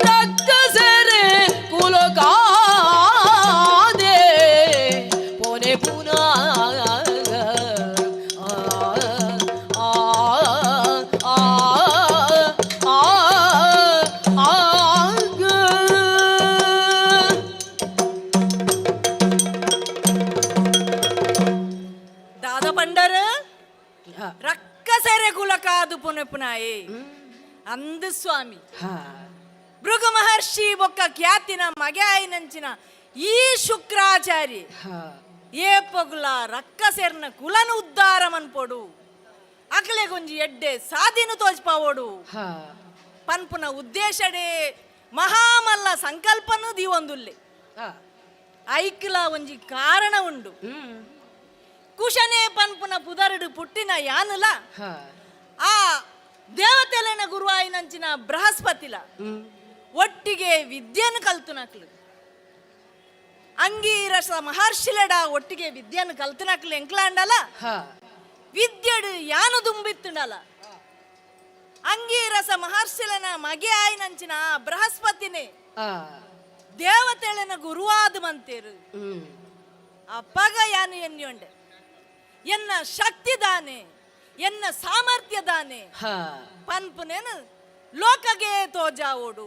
ರಕ್ಕಸರೆ ಕುಲಕಾದೆ ಪುನೆ ಪುನಃ ಆ ಆ ಆ ಆ. ದಾದ ಪಂಡರ ರಕ್ಕಸೆರೆ ಕುಲಕಾದು ಪುನಃ ಪುನಾಯೇ ಅಂದು ಸ್ವಾಮಿ ಭೃಗು ಮಹರ್ಷಿ ಬೊಕ್ಕ ಖ್ಯಾತಿನ ಮಗೆ ಆಯಿನಂಚಿನ ಈ ಶುಕ್ರಾಚಾರಿ ಏ ಪೊಗುಲ ರಕ್ಕಸೆರ್ನ ಕುಲನು ಉದ್ಧಾರ ಮನ್ಪೊಡು, ಅಕಲೆ ಗುಂಜಿ ಎಡ್ಡೆ ಸಾದಿನು ತೋಜ್ಪಾವೋಡು ಪನ್ಪುನ ಉದ್ದೇಶಡೇ ಮಹಾಮಲ್ಲ ಸಂಕಲ್ಪನು ದೀವೊಂದುಲ್ಲೆ. ಐಕ್ಲ ಒಂಜಿ ಕಾರಣ ಉಂಡು. ಕುಶನೇ ಪನ್ಪುನ ಪುದರುಡು ಪುಟ್ಟಿನ ಯಾನುಲ ಆ ದೇವತೆಲೆನ ಗುರುವಾಯಿನಂಚಿನ ಬೃಹಸ್ಪತಿಲ ಒಟ್ಟಿಗೆ ವಿದ್ಯೆಯನ್ನು ಕಲ್ತುನಕ್ಲು. ಅಂಗೀರಸ ಮಹರ್ಷಿಲಡ ಒಟ್ಟಿಗೆ ವಿದ್ಯೆಯನ್ನು ಕಲ್ತುನಕ್ಲು ಎಂಕ್ಲಾಂಡಲ ವಿದ್ಯೆಡು ಯಾನು ದುಂಬಿತ್ತುಂಡಲ. ಅಂಗೀರಸ ಮಹರ್ಷಿಲನ ಮಗೆ ಆಯಿನಂಚಿನ ಆ ಬೃಹಸ್ಪತಿನೇ ದೇವತೆಳೆನ ಗುರುವಾದ ಮಂತೇರು. ಅಪ್ಪಗ ಯಾನು ಎನ್ಯೊಂಡೆ ಎನ್ನ ಶಕ್ತಿ ದಾನೆ ಎನ್ನ ಸಾಮರ್ಥ್ಯ ದಾನೆ ಪನ್ಪುನೇನು ಲೋಕಗೆ ತೋಜಾವೋಡು.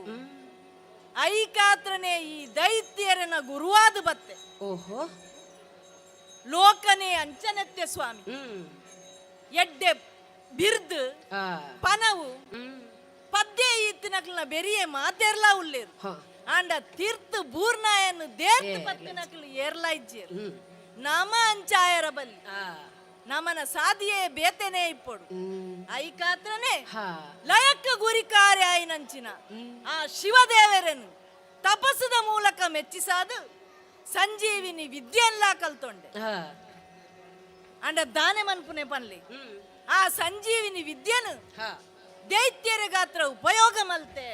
ಐಕಾತ್ರನೇ ಈ ದೈತ್ಯರನ ಗುರುವಾದ ಬತ್ತೆ. ಓಹೋ. ಲೋಕನೇ ಅಂಚನೆತ್ತೆ ಸ್ವಾಮಿ. ಎಡ್ಡೆ ಬಿರ್ದು ಪನವು ಪದ್ಯ ಈತ್ತಿನಕ್ಲನ ಬೆರಿಯೆ ಮಾತೇರ್ಲಾ ಉಲ್ಲೇರು. ಆಂಡ ತೀರ್ಥ ಬೂರ್ನಾಯನ್ ದೇರ್ತು ಪತ್ತಿನಕ್ಲು ಏರ್ಲಾ ಇಜ್ಜೇರು. ನಮ ಅಂಚಾಯರ ಬಲ್ಲಿ ನಮನ ಸಾದಿಯೇ ಬೇತೆನೆ ಇಪ್ಪೊಡು. ಐಕಾತ್ರನೇ ಲಯಕ್ಕ ಗುರಿ ಕಾರ್ಯ ಆ ಶಿವದೇವರನ್ನು ತಪಸ್ಸದ ಮೂಲಕ ಮೆಚ್ಚಿಸಾದು ಸಂಜೀವಿನಿ ವಿದ್ಯೆಲ್ಲ ಕಲ್ತೊಂಡೆ. ಅಂಡ ದಾನೆ ಮನ್ಪುನೆ ಪನ್ಲಿ ಆ ಸಂಜೀವಿನಿ ವಿದ್ಯೆನು ದೈತ್ಯರ ಗಾತ್ರ ಉಪಯೋಗ ಮಲ್ತೆ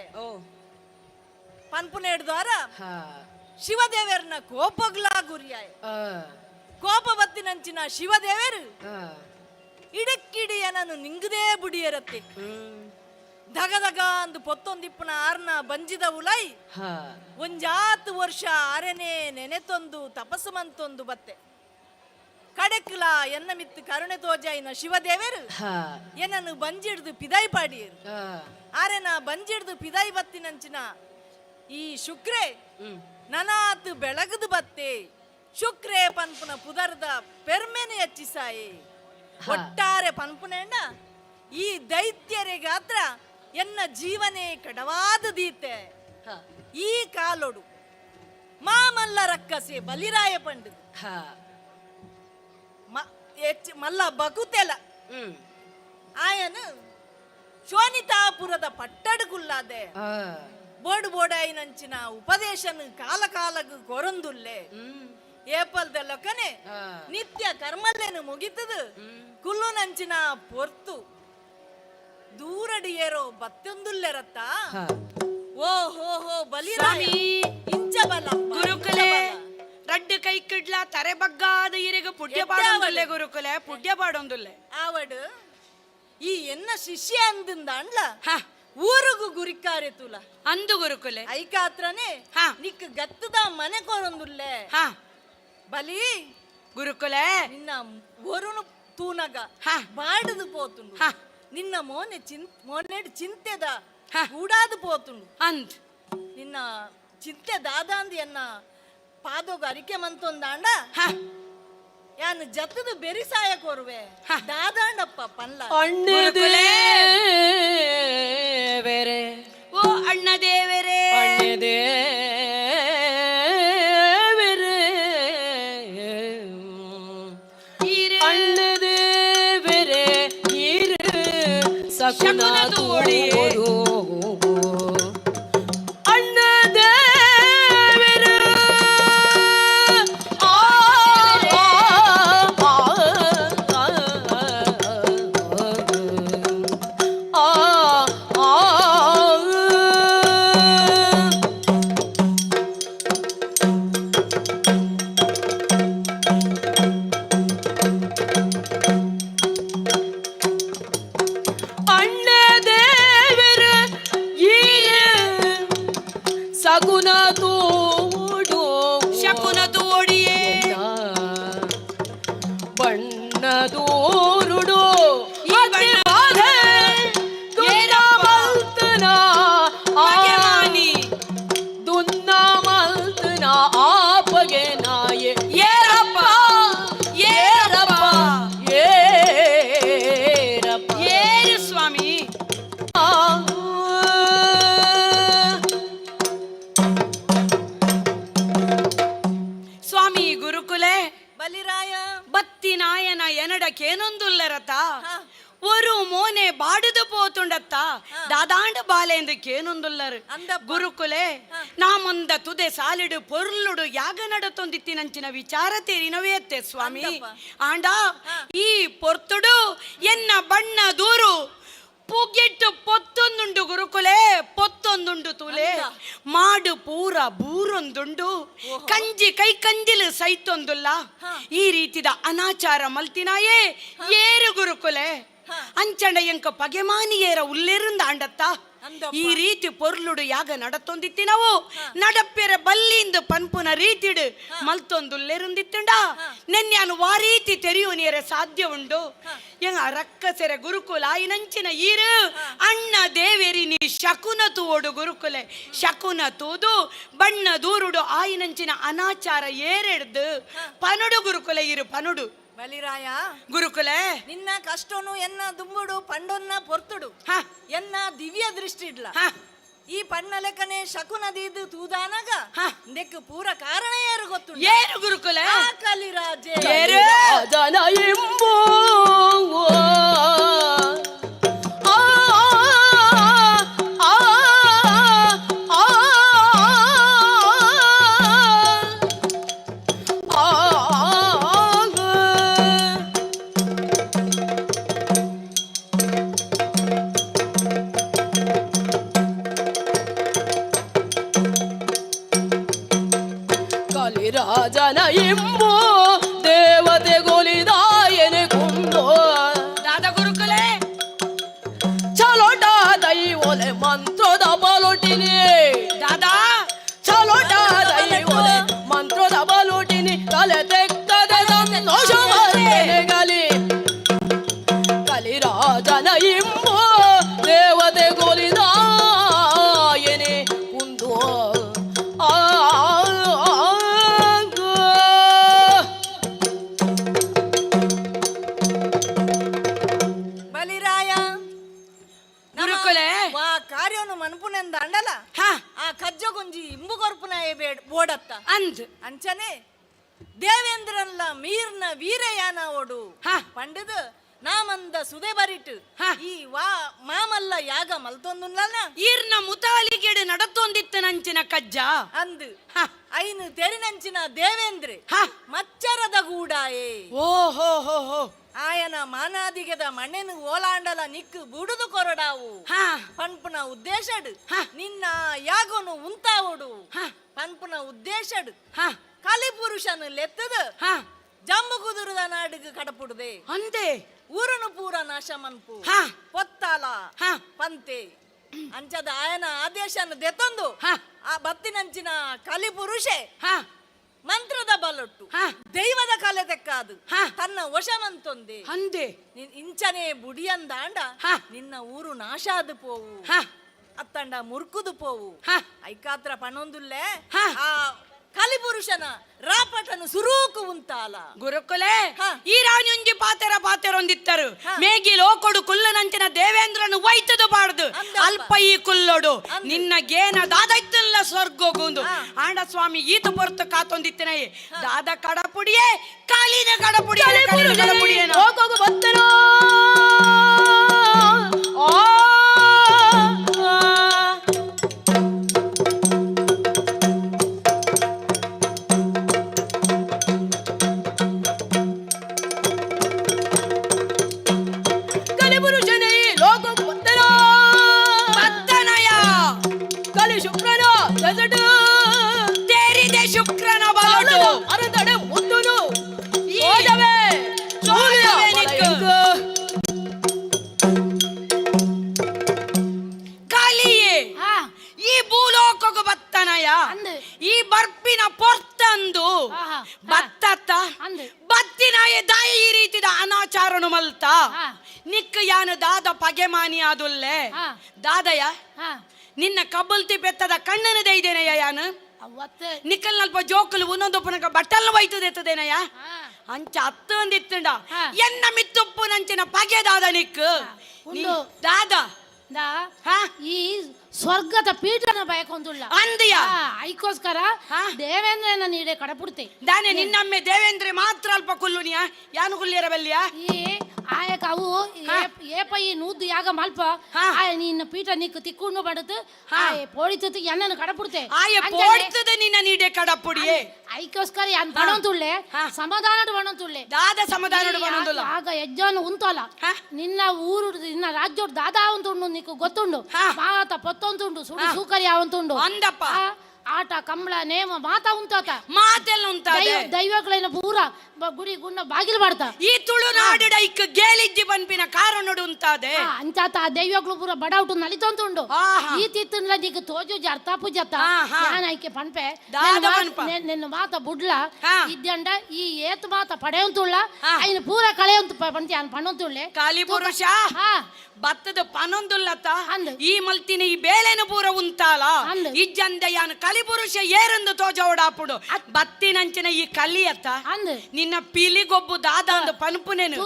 ಪನ್ಪುನೆ ದ್ವಾರ ಶಿವದೇವರನ ಕೋಪಗ್ಲಾ ಗುರಿಯಾಯ. ಕೋಪ ಬತ್ತಿನಂಚಿನ ಶಿವದೇವರು ಇಡಕ್ಕಿಡಿಯ ನಾನು ನಿಂಗದೇ ಬುಡಿಯರತ್ತೆ. ಧಗಧಗ ಅಂದು ಪೊತ್ತೊಂದಿಪ್ಪನ ಆರ್ನ ಬಂಜಿದ ಉಲೈ ಒಂಜಾತು ವರ್ಷ ಅರೆನೆ ನೆನೆತೊಂದು ತಪಸ್ಸು ಮಂತೊಂದು ಬತ್ತೆ. ಕಡೆಕ್ಲ ಎನ್ನ ಮಿತ್ತು ಕರುಣೆ ತೋಜಾಯಿನ ಶಿವದೇವರು ಏನನ್ನು ಬಂಜಿಡ್ದು ಪಿದಾಯಿ ಪಾಡಿಯರು. ಆರೆನ ಬಂಜಿಡ್ದು ಪಿದಾಯಿ ಬತ್ತಿನಂಚಿನ ಈ ಶುಕ್ರೆ ನನಾತು ಬೆಳಗದು ಬತ್ತೆ. ಶುಕ್ರೆ ಪನ್ಪುನ ಪುದರ್ದ ಪೆರ್ಮೆನೆ ಹೆಚ್ಚಿಸಾಯಿ. ಒಟ್ಟಾರೆ ಪನ್ಪುನೇಂಡ ಈ ದೈತ್ಯರಿಗಾತ್ರ ಎನ್ನ ಜೀವನೇ ಕಡವಾದ ದೀತೆ. ಈ ಕಾಲೊಡು ಮಾಮಲ್ಲ ರಕ್ಕಸೆ ಬಲಿರಾಯ ಪಂಡು ಮಲ್ಲ ಬಕುತೆಲ ಆಯನ ಶೋನಿತಾಪುರದ ಪಟ್ಟಡುಗುಲ್ಲಾದೆ ಬೋಡು ಬೋಡಾಯಿನಂಚಿನ ಉಪದೇಶನ ಕಾಲ ಕಾಲಗು ಕೊರಂದುಲ್ಲೆ. ಏಪಲ್ದ ಲೊಕನೆ ನಿತ್ಯ ಕರ್ಮಲ್ಲೇನು ಮುಗಿತದು ಕುಲ್ಲುನಂಚಿನ ಪೊರ್ತು ದೂರಡಿ ಏರೋ ಬತ್ತೊಂದುಲ್ಲೆರತ್ತ. ಓ ಹೋ ಹೋ ಬಲಿರಾಯ ಇಂಚ ಬಲ ಗುರುಕುಲೆ ರಡ್ಡು ಕೈ ಕಿಡ್ಲ ತರೆ ಬಗ್ಗಾದ ಇರೆಗ ಪುಡ್ಯ ಪಾಡೊಂದುಲ್ಲೆ ಗುರುಕುಲೆ ಪುಡ್ಯ ಪಾಡೊಂದುಲ್ಲೆ. ಆವಡು ಈ ಎನ್ನ ಶಿಷ್ಯ ಅಂದಿಂದ ಅಂಡ್ಲ ಊರುಗು ಗುರಿಕಾರೆ ತುಲ ಅಂದು ಗುರುಕುಲೆ ಐಕಾತ್ರನೆ ನಿಕ್ ಗತ್ತದ ಮನೆ ಕೊರೊಂದುಲ್ಲೆ. ಬಲಿ ಗುರುಕುಲೆ ನಿನ್ನ ಒರುನು ತೂನಗ ಬಾಡದು ಪೋತುಂಡು. ನಿನ್ನ ಮೋನೆ ಮೋನೆಡ್ ಚಿಂತೆದ ಗೂಡಾದು ಪೋತುಂಡು. ಅಂದ್ ನಿನ್ನ ಚಿಂತೆ ದಾದಾಂದಿ ಎನ್ನ ಪಾದೋಗ ಅರಿಕೆ ಮಂತೊಂದಾಂಡ ಯಾನು ಜತ್ತದ ಬೆರಿಸಾಯ ಕೋರುವೆ ದಾದಾಂಡಪ್ಪ ಪನ್ಲ. ಅಣ್ಣದೇವರೇ ಓ ಅಣ್ಣದೇವರೇ ಅಣ್ಣದೇವರೇ ಅಣ್ಣದೇವರೇ ಇರು ಸಕುನ ತೋಡಿಯರು ಅಣ್ಣದೇವರು ಆ ಆ ಆ ಅಣ್ಣದೇವರ ಸಗುನ ತೋಡು ಶಕುನ ತೋಡಿಯೇ ಬಣ್ಣದೋರುಡು ಬಾಧೆ ದುನ್ನ ಪಗೆಮಾನಿ. ದುನ್ನ ಮಲ್ತನ ಆಪಗೆ ನಾಯೆ ಏರಪ್ಪ ಏರಪ್ಪ ಏರಪ್ಪ ಏರು ಸ್ವಾಮಿ. ಸ್ವಾಮಿ ಗುರುಕುಲೆ ಬಲಿರಾಯ ಬತ್ತಿ ನಾಯನ ಎನಡಕೇನೊಂದುಲ್ಲರತ ஒரு ಮೋನೆ ಬಾಡುದು ಪೋತುಂಡತ್ತ ದಾದಾಂಡ ಬಾಲೆಂದು ಕೇನೊಂದುಲ್ಲರು ಗುರುಕುಲೆ ನಾಮೊಂದ ತುದೆ ಸಾಲಿಡು ಪೊರ್ಲುಡು ಯಾಗ ನಡತೊಂದಿತ್ತಿನಂಚಿನ ವಿಚಾರ ತೇರಿನವೇತ್ತೆ ಸ್ವಾಮಿ. ಆಂಡ ಈ ಪೊರ್ತುಡು ಎನ್ನ ಬಣ್ಣ ದೂರು ಪುಗೆಟ್ಟು ಪೊತ್ತೊಂದುಂಡು ಗುರುಕುಲೆ ಪೊತ್ತೊಂದುಂಡು ತುಲೆ ಮಾಡು ಪೂರ ಬೂರೊಂದುಂಡು ಕಂಜಿ ಕೈ ಕಂಜಿಲು ಸೈತೊಂದುಲ್ಲ. ಈ ರೀತಿದ ಅನಾಚಾರ ಮಲ್ತಿನಾಯೇ ಏರು ಗುರುಕುಲೆ ಅಂಚಂಡ ಎಂಕ ಪಗೆಮಾನಿಯೇರ ಉಲ್ಲೆರುಂದ ಆಂಡತ್ತ. ಈ ರೀತಿ ಪೊರ್ಲುಡು ಯಾಗ ನಡತೊಂದಿತ್ತಿನವು ನಡಪ್ಪೆರ ಬಲ್ಲಿಂದು ಪನ್ಪುನ ರೀತಿಡು ಮಲ್ತೊಂದುಲ್ಲೆರುಂದಿತ್ತುಂಡ ನೆನ್ಯಾನು ವಾ ರೀತಿ ತೆರೆಯುವನಿಯರೆ ಸಾಧ್ಯ ಉಂಡು. ಎಂಗ ರಕ್ಕಸೆರೆ ಗುರುಕುಲ ಆಯಿನಂಚಿನ ಈರು ಅಣ್ಣ ದೇವೇರಿ ನೀ ಶಕುನ ತೂವೋಡು ಗುರುಕುಲೆ ಶಕುನ ತೂದು ಬಣ್ಣ ದೂರುಡು ಆಯಿನಂಚಿನ ಅನಾಚಾರ ಏರೆಡ್ದು ಪನುಡು ಗುರುಕುಲೆ ಇರು ಪನುಡು. ಬಲಿರಾಯ ಗುರುಕುಲೆ ನಿನ್ನ ಕಷ್ಟನು ಎನ್ನ ದುಂಬುಡು ಪಂಡೊನ್ನ ಪೊರ್ತುಡು ಎನ್ನ ದಿವ್ಯ ದೃಷ್ಟಿ ಇಡ್ಲ ಈ ಪಣ್ಣ ಲೆಕ್ಕನೆ ಶಕುನ ದೀದು ತೂದಾನಗ ನೆಕ್ ಪೂರ ಕಾರಣ ಯಾರು ಗೊತ್ತು ಏನು ಗುರುಕುಲೆ ಕಲಿರಾಜೆ ರಾಜನ ಎಂಬೋ ಆ ಆ ಆ ಆ ಕಲಿರಾಜನ ಇಂಬೋ ದೇವತೆ ಗೊಲಿದಾಯನೆ ಕುಂದೋ. ದಾದ ಅಂದ್ ಅಂಚನೆ ದೇವೇಂದ್ರನ್ಲ ಮೀರ್ನ ವೀರಯಾನ ಓಡು ಪಂಡದು ನಾಮಂದ ಸುದೆ ಬರಿಟು ಈ ವಾ ಮಾಮಲ್ಲ ಯಾಗ ಮಲ್ತೊಂದುಲ್ಲ ಈರ್ನ ಮುತಾಲಿಗೆಡು ನಡತೊಂದಿತ್ತ ನಂಚಿನ ಕಜ್ಜ ಅಂದು ಐನು ತೆರಿನಂಚಿನ ದೇವೇಂದ್ರೆ ಮಚ್ಚರದ ಗೂಡಾಯೇ. ಓ ಹೋ ಹೋ ಹೋ. ಆಯನ ಮಾನಾದಿಗೆದ ಮಣ್ಣೆನು ಓಲಾಂಡಲ ನಿಕ್ಕು ಬುಡುದು ಕೊರಡಾವು ಪನ್ಪುನ ಉದ್ದೇಶಡು ನಿನ್ನ ಯಾಗೋನು ಉಂತಾವೋಡು ಪನ್ಪುನ ಉದ್ದೇಶಡು ಕಲಿಪುರುಷನು ಲೆತ್ತದ ಜಂಬು ಕುದುರದ ನಾಡಿಗೆ ಕಡಪುಡುದೆ ಅಂದೆ ಊರನು ಪೂರ ನಾಶ ಮನ್ಪು ಪೊತ್ತಾಲ ಪಂತೆ ಅಂಚದ ಆಯನ ಆದೇಶನ ದೆತ್ತೊಂದು ಆ ಬತ್ತಿನಂಚಿನ ಕಲಿಪುರುಷೆ ಮಂತ್ರದ ಬಲೊಟ್ಟು ದೈವದ ಕಲೆ ತೆಕ್ಕಾದು ತನ್ನ ವಶಮಂತೊಂದೆ ಅಂದೆ ಇಂಚನೆ ಬುಡಿಯಂದಾಂಡ ನಿನ್ನ ಊರು ನಾಶಾದು ಪೋವು ಅತ್ತಂಡ ಮುರ್ಕುದು ಪೋವು ಐಕಾತ್ರ ಪಣೊಂದುಲ್ಲೆ ಆ ಕಲಿಪುರುಷನ ರಾಪಟನು ಸುರೂಕು ಉಂತಾಲ. ಗುರುಕುಲೆ ಈ ರಾಣಿಯೊಂಜಿ ಪಾತೆರ ಪಾತೆರೊಂದಿತ್ತರು ಮೇಗಿ ಲೋಕೊಡು ಕುಲ್ಲನಂಚಿನ ದೇವೇಂದ್ರನು ವೈತದು ಬಾರ್ದು ಅಲ್ಪ ಈ ಕುಲ್ಲೊಡು ನಿನ್ನ ಗೇನ ದಾದೈತಲ್ಲ ಸ್ವರ್ಗೋಗುಂದು ಆಂಡ ಸ್ವಾಮಿ ಈತ ಪೊರ್ತು ಕಾತೊಂದಿತ್ತನೇ ದಾದ ಕಡಪುಡಿಯೇ ಕಾಲಿನ ಕಡಪುಡಿಯೇ ಕಾಲಿನ ಕಡಪುಡಿಯೇ ಲೋಕಗು ಬತ್ತನೋ ಆ ಕಲಿಪುರುಷನೇ ಲೋಕಗು ಬತ್ತನೋ ಬತ್ತನಯ ಕಲಿ ಶುಕ್ರನ ದಸಟು ತೇರಿದೆ ಶುಕ್ರನ ಬಲಡು ಅರದಡೆ ಮುದ್ದುನು ಸೋಜವೇ ಸೋಜವೇ ನಿಕ್ಕು. ಕಾಲಿಯೇ ಈ ಭೂಲೋಕಗು ಬತ್ತನಯ ಈ ಬರ್ಪಿನ ಪೊರ್ತಂದು ಬತ್ತತ್ತ ಬತ್ತಿನಾಯ ದಾಯ ಈ ರೀತಿದ ಅನಾಚಾರನು ಮಲ್ತ ನಿಕ್ಕ ಯಾನು ದಾದ ಪಗೆಮಾನಿ ಆದುಲ್ಲೆ ದಾದಯ ನಿನ್ನ ಕಬ್ಬಲ್ತಿ ಬೆತ್ತದ ಕಣ್ಣನ ದೈದೇನಯ್ಯ ಯಾನು ನಿಕ್ಕಲ್ ನಲ್ಪ ಜೋಕುಲು ಒಂದೊಂದು ಪುನಕ ಬಟ್ಟಲ್ನ ಒಯ್ತದೆತ್ತದೇನಯ್ಯ ಅಂಚ ಅತ್ತೊಂದಿತ್ತುಂಡ ಎನ್ನ ಮಿತ್ತುಪ್ಪು ನಂಚಿನ ಪಗೆ ದಾದ ನಿಕ್ಕು ಉಂಡು. ದಾದ ಈ ಸ್ವರ್ಗದ ಪೀಠನ ಬಯಕೊಂದುಳ್ಳ ಅಂದ್ಯ? ಐಕೋಸ್ಕರ ದೇವೇಂದ್ರನ ನೀಡೆ ಕಡಪುಡ್ತೆ ದಾನೆ ನಿನ್ನಮ್ಮೆ ದೇವೇಂದ್ರೆ ಮಾತ್ರ ಅಲ್ಪ ಕುಲ್ಲುನಿಯ ಯಾನು ಕುಲ್ಲಿಯರ ಬಲ್ಲಿಯ ಈ ಆಯಕ ಅವು ಏಪ ಈ ನೂದ್ದು ಯಾಗ ಮಲ್ಪ ಆಯ ನಿನ್ನ ಪೀಠ ನಿಕ್ಕು ತಿಕ್ಕೊಂಡು ಬಡತು ಆಯ ಪೋಡಿತತ್ತು ಎನ್ನನ್ನು ಕಡಪುಡ್ತೆ ಆಯ ಪೋಡಿತದ ನಿನ್ನ ನೀಡೆ ಕಡಪುಡಿಯೇ ಐಕೋಸ್ಕರ ಯಾನ್ ಪಣೊಂತುಳ್ಳೆ ಸಮಾಧಾನಡು ಪಣೊಂತುಳ್ಳೆ ದಾದ ಸಮಾಧಾನಡು ಪಣೊಂದುಲ್ಲ. ಆಗ ಯಜ್ಜಾನು ಉಂತಲ್ಲ ನಿನ್ನ ಊರು ನಿನ್ನ ರಾಜ್ಯೋಡು ದಾದಾ ಉಂಟುಂಡು ನಿಕ್ಕು ಗೊತ್ತುಂಡು ಮಾತ ಪೊತ್ತೊಂತುಂಡು ಸುಡು ಸೂಕರಿ ಅವಂತುಂಡು ಅಂದಪ್ಪ ಆಟ ಕಂಬಳ ನೇಮ ಮಾತಾ ಉಂತಾತ ಮಾತೆಲ್ಲ ಉಂತಾದೆ. ದೈವಗಳೇನ ಪೂರ ಗುಡಿ ಗುಂಡ ಬಾಗಿಲು ಮಾಡ್ತಾ ಈ ತುಳುನಾಡು ಐಕ್ ಗೇಲಿಜ್ಜಿ ಪನ್ಪಿನ ಕಾರಣಡು ಉಂತಾದೆ ಅಂಚಾತ ಆ ದೈವಗಳು ಪೂರ ಬಡೌಟು ನಲಿತೊಂತುಂಡು ಈ ತಿತ್ತುಂಡ್ಲ ನಿಕ್ ತೋಜು ಅರ್ಥ ಪೂಜತ್ತ ಯಾನ್ ಐಕೆ ಪನ್ಪೆ ದಾದ ಪನ್ಪ. ನಿನ್ನ ಮಾತ ಬುಡ್ಲ ಇದ್ದಂಡ ಈ ಏತ್ ಮಾತ ಪಡೆಯಂತುಳ್ಳ ಐನ ಪೂರ ಕಳೆಯಂತು ಪಂತಿ ಯಾನ್ ಪಣೊಂತುಳ್ಳೆ ಕಾಲಿ ಪುರುಷ ಭತ್ತದ ಪನೊಂದುಲ್ಲತ ಈ ಮಲ್ತಿನ ಈ ಬೇಳೆನ ಪೂರ ಉಂತಾಲ ಇಜ್ಜಂದ ಯಾನ್ ಕಲಿಪುರುಷ ಏರಂದು ತೋಜೋಡಾಪುಡು ಬತ್ತಿನಂಚಿನ ಈ ಕಲಿಯತ್ತ ನಿನ್ನ ಪಿಲಿಗೊಬ್ಬು ದಾದ ಅಂದು ಪನ್ಪುನೇನು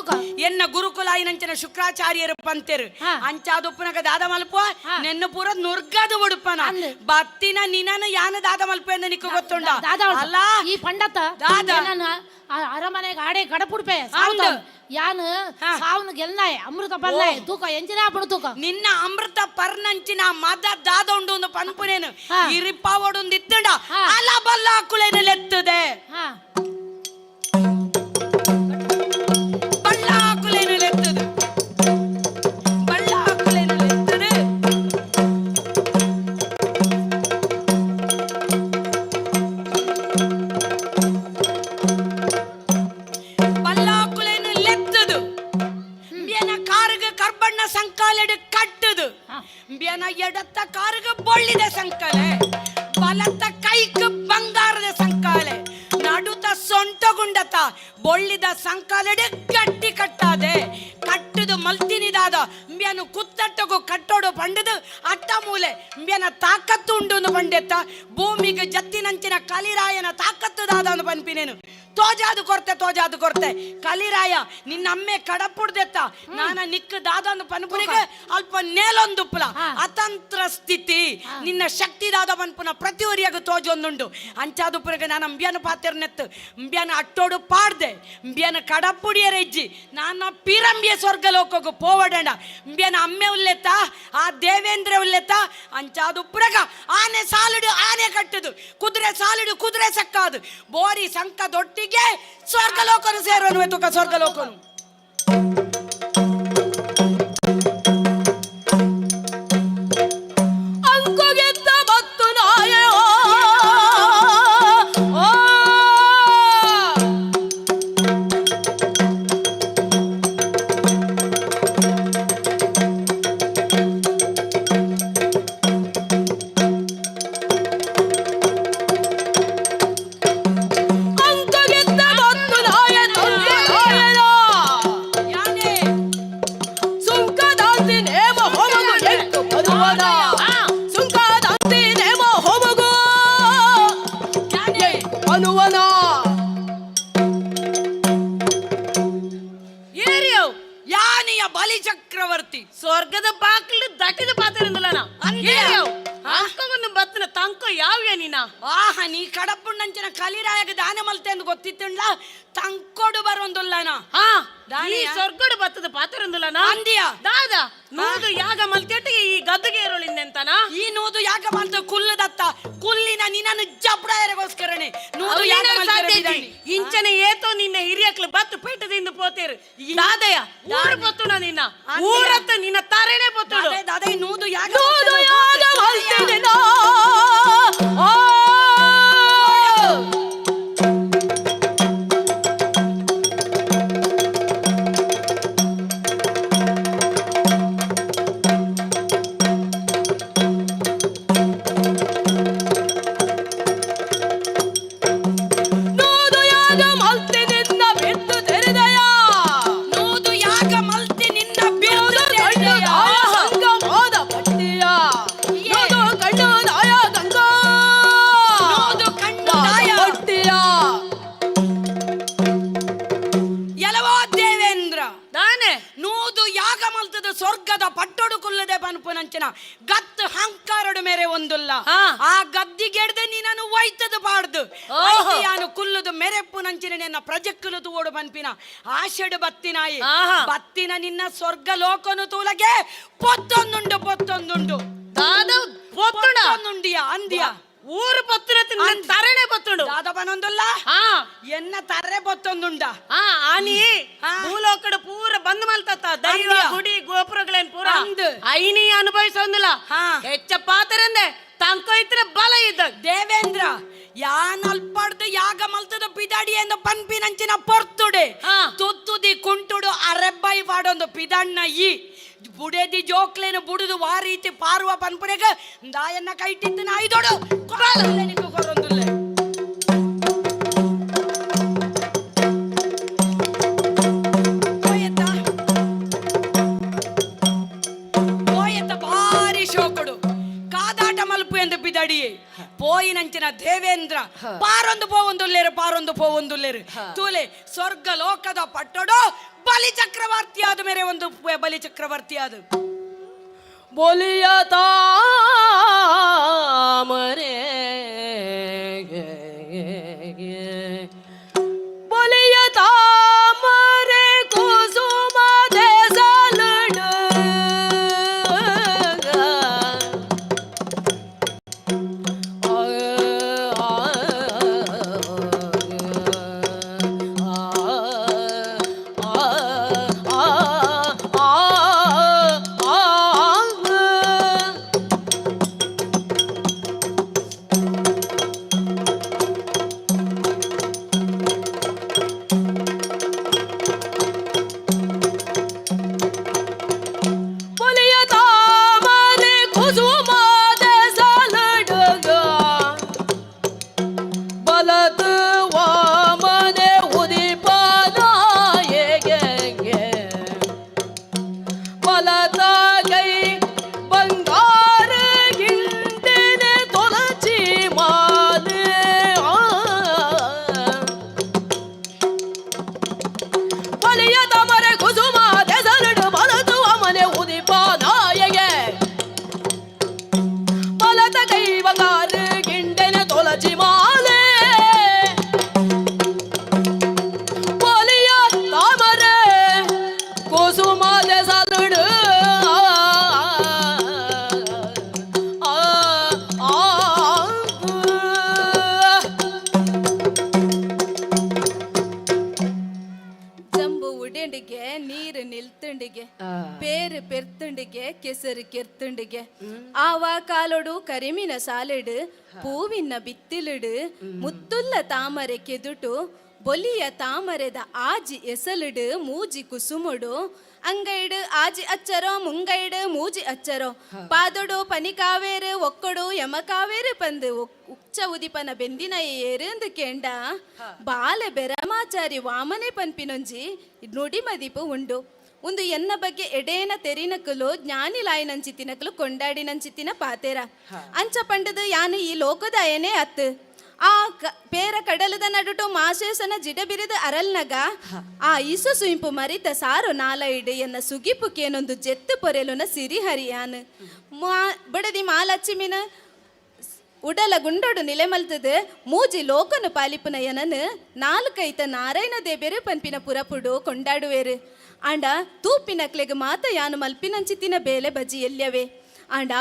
ಎನ್ನ ಗುರುಕುಲಾಯಿನಂಚಿನ ಶುಕ್ರಾಚಾರ್ಯರು ಪಂತೆರು ಅಂಚಾದುಪ್ಪುನಗ ದಾದ ಮಲ್ಪುವ ನೆನ್ನ ಪೂರ ನುರ್ಗದು ಉಡುಪನ ಬತ್ತಿನ ನಿನನ ಯಾನ ದಾದ ಮಲ್ಪ ಎಂದು ನಿಕ್ಕು ಗೊತ್ತುಂಡ ದಾದ ಅಲ್ಲ ಈ ಪಂಡತ ದಾದ. ನನ್ನ ಅರಮನೆಗೆ ಆಡೆ ಕಡಪುಡ್ಪೆ ಅಂದ್. ಯಾನ್ ಸಾವನು ಗೆಲ್ನಾಯ್ ಅಮೃತ ಪರ್ನಾಯ್ ತೂಕ ಎಂಚಿನ ಪಡು ತೂಕ ನಿನ್ನ ಅಮೃತ ಪರ್ನಂಚಿನ ಮದ ದಾದ ಉಂಡು ಒಂದು ಪನ್ಪುನೇನು ಇರಿಪಾವೊಡೊಂದು ಇತ್ತುಂಡ ಅಲ ಬಲ್ಲ ಕುಳೆನಲೆತ್ತದೆ ಬಳ್ಳ ಕುಲೆನಲೆತ್ತದೆ ಬಳ್ಳ ಕುಲೆನಲೆತ್ತದೆ ಬಲ್ಲಾಕುಲೆನು ಲೆತ್ತದು ಬೇನ ಕಾರುಗ ಕರ್ಬಣ್ಣ ಸಂಕಾಲೆಡು ಕಟ್ಟದು ಬೇನ ಎಡತ್ತ ಕಾರುಗ ಬೊಳ್ಳಿದ ಸಂಕಾಲೆ ಬಲತ್ತ ಕೈಕ್ ಬಂಗಾರದ ಸಂಕಾಲೆ ನಡುತ ಸೊಂಟಗುಂಡತ ಬೊಳ್ಳಿದ ಸಂಕಾಲೆಡು ಗಟ್ಟಿ ಕಟ್ಟಾದೆ ಕಟ್ಟದು ಮಲ್ತಿನಿದಾದ ಇಂಬ್ಯಾನು ಕುತ್ತಟ್ಟಗು ಕಟ್ಟೋಡು ಪಂಡದು ಅಟ್ಟ ಮೂಲೆ ಇಂಬ್ಯಾನ ತಾಕತ್ತು ಉಂಡು ಪಂಡೆತ್ತ ಭೂಮಿಗೆ ಜತ್ತಿನಂಚಿನ ಕಲಿರಾಯನ ತಾಕತ್ತು ದಾದ ಅಂದು ಪನ್ಪಿನೇನು ತೋಜಾದು ಕೊರ್ತೆ ತೋಜಾದು ಕೊರ್ತೆ ಕಲಿರಾಯ ನಿನ್ನ ಅಮ್ಮೆ ಕಡಪುಡ್ದೆತ್ತ ನಾನ ನಿಕ್ಕ ದಾದೊಂದು ಪನ್ಪುನಿಗೆ ಅಲ್ಪ ನೇಲೊಂದುಪ್ಪಲ ಅತಂತ್ರ ಸ್ಥಿತಿ ನಿನ್ನ ಶಕ್ತಿ ದಾದ ಪನ್ಪುನ ಪ್ರತಿಯೊರಿಯಾಗ ತೋಜೊಂದುಂಡು ಅಂಚಾದುಪ್ಪುನಗ ನಾನು ಅಂಬ್ಯಾನ ಪಾತೆರ್ನೆತ್ತು ಅಂಬ್ಯಾನ ಅಟ್ಟೋಡು ಪಾಡ್ದೆ ಅಂಬ್ಯಾನ ಕಡಪುಡಿಯರ ಇಜ್ಜಿ ನಾನ ಪೀರಂಬಿಯ ಸ್ವರ್ಗ ಲೋಕಗು ಪೋವಡಂಡ ಅಂಬ್ಯಾನ ಅಮ್ಮೆ ಉಲ್ಲೆತ್ತ ಆ ದೇವೇಂದ್ರ ಉಲ್ಲೆತ್ತ ಅಂಚಾದುಪ್ಪುನಗ ಆನೆ ಸಾಲುಡು ಆನೆ ಕಟ್ಟುದು ಕುದುರೆ ಸಾಲುಡು ಕುದುರೆ ಸಕ್ಕಾದು ಬೋರಿ ಸಂಕ ದೊಟ್ಟಿಗೆ ಸ್ವರ್ಗ ಲೋಕನು ಸೇರುವನು ತುಕ ಸ್ವರ್ಗ ಲೋಕನು ಅಂಕುಗೆದ್ದ ಮತ್ತು ನಾಯೋ ಅಂಕುಗೆದ್ದ ಮತ್ತು ನಾಯ ನಾಯನ ಸುಂಕದಾಂತಿ ನೇಮ ಹೋಮಗು ಎಂಟು ಬರುವದ ಸುಂಕದಾಂತಿ ನೇಮ ಹೋಮಗು ಅನುವನ ಏರಿಯೋ ಯಾನಿಯ ಬಲಿ ಚಕ್ರವರ್ತಿ ಸ್ವರ್ಗದ ಬಾಗಿಲು ದಟಿದ ಪಾತ್ರಿಂದಲನ ಅಂಕವನ್ನು ಬತ್ತಿನ ತಂಕ ಯಾವ್ಯ ನೀನ ಆಹ ನೀ ಕಡಪುಣ್ಣಂಚಿನ ಕಲಿರಾಯಗ ದಾನ ಮಲ್ತೆ ಎಂದು ಗೊತ್ತಿತ್ತುಂಡ್ಲ ತಂಕೊಡು ಬರೋಂದುಲ್ಲನ ಈ ಸ್ವರ್ಗಡು ಬತ್ತದ ಪಾತ್ರಂದುಲನ ಅಂದಿಯ ದಾದ ನೂದು ಯಾಗ ಮಲ್ತೆಟ್ಟಿಗೆ ಈ ಗದ್ದುಗೆ ಏರೋಳಿಂದೆಂತನ ಈ ನೂದು ಯಾಗ ಮಲ್ತ ಕುಲ್ಲದತ್ತ ಕುಲ್ಲಿನ ನಿನ್ನನ್ನು ಜಬ್ಡಾಯರಗೋಸ್ಕರನೇ ನೂದು ಯಾಗ ಮಲ್ತೆರೆ ಬಿದಾಣಿ. ಇಂಚನೆ ಏತೋ ನಿನ್ನ ಹಿರಿಯಕ್ಲು ಬತ್ತು ಪೀಠದಿಂದ ಪೋತೇರು ದಾದಯ ಊರು ಪೊತ್ತುಣ ನಿನ್ನ ಊರತ್ತ ನಿನ್ನ ತಾರೇನೆ ಪೊತ್ತುಡು ದಾದೆ, ದಾದೆ, ನೂದು ಯಾಗ ನೂದು ಯಾಗ ಮಲ್ತಿದಿನ ಆ ನೂದು ಯಾಗ ಮಲ್ತಿ ನಿನ್ನ ಬಿಟ್ಟು ತೆರೆದಯ ನೂದು ಯಾಗ ಮಲ್ತಿ ನಿನ್ನ ಬಿರುದು ಕಣ್ಣು ತೆರೆದೆಯ. ದಾಯ ಸಂಗಮದ ಪಟ್ಟಿಯ ನೂದು ಕಣ್ಣು ದಾಯ ಗಂಗಾ ನೂದು ಕಣ್ಣು ದಾಯ. ಪಟ್ಟಿಯ ಎಲವೋ ದೇವೇಂದ್ರ ದಾನೆ ನೂದು ಯಾಗ ಮಲ್ತದ ಸ್ವರ್ಗದ ಪಟ್ಟೊಡು ಕುಲ್ಲದೆ ಪನ್ಪುನಂಚಿನ ಗತ್ತು ಹಂಕಾರಡು ಮೇರೆ ಒಂದುಲ್ಲ ಆ ಗದ್ದಿಗೆಡ್ದೆ ನೀನನ್ನು ಒಯ್ತದ ಬಾಡ್ದು ಓಹೋ. ಯಾನು ಕುಲ್ಲುದು ಮೆರೆಪ್ಪುನಂಚಿನ ನಿನ್ನ ಪ್ರಜಕ್ಕುಲು ತೂಡು ಪನ್ಪಿನ ಆಶೆಡು ಬತ್ತಿನಾಯಿ ಆಹಾ. ಬತ್ತಿನ ನಿನ್ನ ಸ್ವರ್ಗ ಲೋಕನು ತೂಲಗೆ ಪೊತ್ತೊಂದುಂಡು ಪೊತ್ತೊಂದುಂಡು ದಾದ ಪೊತ್ತುಣ ಪೊತ್ತೊಂದುಂಡಿಯ ಅಂದಿಯ ಊರು ಪೊತ್ತುನ ತರಣೆ ಪೊತ್ತುಂಡು ದಾದ ಪನೊಂದುಲ್ಲ ಎನ್ನ ತರ್ರೆ ಪೊತ್ತೊಂದುಂಡ ಆ ಆನಿ ಭೂಲೋಕಡು ಪೂರ ಬಂದ್ ಮಲ್ತತ್ತ ದೈವ ಅಂದ್ಯ. ಗುಡಿ ಗೋಪುರಗಳೇನ್ ಪೂರ ಅಂದ್. ಐನಿ ಅನುಭವಿಸೊಂದಿಲ್ಲ ಹೆಚ್ಚ ಪಾತರಂದೆ ತಂಕ ಇದ್ರೆ ಬಲ ಇದ್ದ ದೇವೇಂದ್ರ ಯಾನಲ್ಪಡ್ದು ಯಾಗ ಮಲ್ತದ ಪಿದಾಡಿ ಎಂದು ಪನ್ಪಿನಂಚಿನ ಪೊರ್ತುಡೆ ತುತ್ತುದಿ ಕುಂಟುಡು ಅರೆಬ್ಬೈ ಪಾಡೊಂದು ಪಿದಣ್ಣ ಈ ಬುಡೆದಿ ಜೋಕ್ಲೇನು ಬುಡುದು ವಾರೀತಿ ಪಾರುವ ಪನ್ಪುನೆಗ ದಾಯನ್ನ ಕೈಟಿತ್ತು ನಾಯಿದೊಡು ಕೊರೊಂದುಲ್ಲೆ ನಿಕ್ಕು ಕೊರೊಂದುಲ್ಲೆ ಪೋಯೆತ್ತ ಪೋಯೆತ್ತ ಭಾರಿ ಶೋಕುಡು ಕಾದಾಟ ಮಲ್ಪು ಎಂದು ಬಿದಡಿಯೇ ಪೋಯಿನಂಚಿನ ದೇವೇಂದ್ರ ಪಾರೊಂದು ಪೋವೊಂದುಲ್ಲೇರು ಪಾರೊಂದು ಪೋವೊಂದುಲ್ಲೇರು ತೂಲೆ ಸ್ವರ್ಗ ಲೋಕದ ಪಟ್ಟೊಡು ಬಲಿ ಚಕ್ರವರ್ತಿ ಆದ ಮೇರೆ ಒಂದು ಬಲಿ ಚಕ್ರವರ್ತಿ ಆದ ಬೋಲಿಯ ತಾಮರೆ ಬೋಲಿಯ ತಾಮರೆ ಕುಸುಮ ದೇಸಲಡ ಆ ಆ ಆ ಆ. ಬೈದಂಡಿಗೆ ನೀರು ನಿಲ್ತಂಡಿಗೆ, ಪೇರು ಪೆರ್ತಂಡಿಗೆ, ಕೆಸರು ಕೆರ್ತಂಡಿಗೆ. ಆವ ಕಾಲೊಡು ಕರಿಮಿನ ಸಾಲೆಡು, ಪೂವಿನ ಬಿತ್ತಿಲಿಡು, ಮುತ್ತುಲ್ಲ ತಾಮರೆ ಕೆದುಟು, ಬೊಲಿಯ ತಾಮರೆದ ಆಜಿ ಎಸಲಿಡು, ಮೂಜಿ ಕುಸುಮುಡು, ಅಂಗೈಡು ಆಜಿ ಅಚ್ಚರೋ, ಮುಂಗೈಡು ಮೂಜಿ ಅಚ್ಚರೋ, ಪಾದೊಡು ಪನಿಕಾವೇರು, ಒಕ್ಕಡು ಯಮಕಾವೇರು ಪಂದು ಉಚ್ಚ ಉದಿಪನ ಬೆಂದಿನ ಏರು ಕೇಂಡ ಬಾಲೆ ಬೆರಮಾಚಾರಿ ವಾಮನೆ ಪನ್ಪಿನೊಂಜಿ ನುಡಿ ಮದಿಪು ಉಂಡು. ಒಂದು ಎನ್ನ ಬಗ್ಗೆ ಎಡೇನ ತೆರಿನಕಲು ಜ್ಞಾನಿ ಲಾಯನಂಚಿತಿನಕಲು ಕೊಂಡಾಡಿನಂಚಿತಿನ ಪಾತೇರ ಅಂಚ ಪಂಡದು ಯಾನು ಈ ಲೋಕದ ಅಯನೇ ಅತ್ತು. ಆ ಪೇರ ಕಡಲದ ನಡುಟು ಮಾಶೇಸನ ಜಿಡ ಬಿರಿದ ಅರಲ್ನಗ ಆ ಇಸು ಸುಯಿಂಪು ಮರಿತ ಸಾರು ನಾಲೈಡು ಎನ್ನ ಸುಗಿಪು ಕೇನೊಂದು ಜೆತ್ತು ಪೊರೆಲುನ ಸಿರಿಹರಿಯಾನು ಮಾ ಬಡದಿ ಮಾಲಚ್ಚಿಮಿನ ಉಡಲ ಗುಂಡೊಡು ನಿಲೆಮಲ್ತದು ಮೂಜಿ ಲೋಕನು ಪಾಲಿಪುನ ಎನನು ನಾಲ್ಕೈತ ನಾರಾಯಣ ದೇಬೇರು ಪನ್ಪಿನ ಪುರಪುಡು ಕೊಂಡಾಡುವೇರು. ಆಂಡ ತೂಪಿನಕ್ಲೆಗ್ ಮಾತ ಯಾನು ಮಲ್ಪಿನಂಚಿತಿನ ಬೇಲೆ ಬಜಿ ಎಲ್ಯವೆ. ಆಂಡ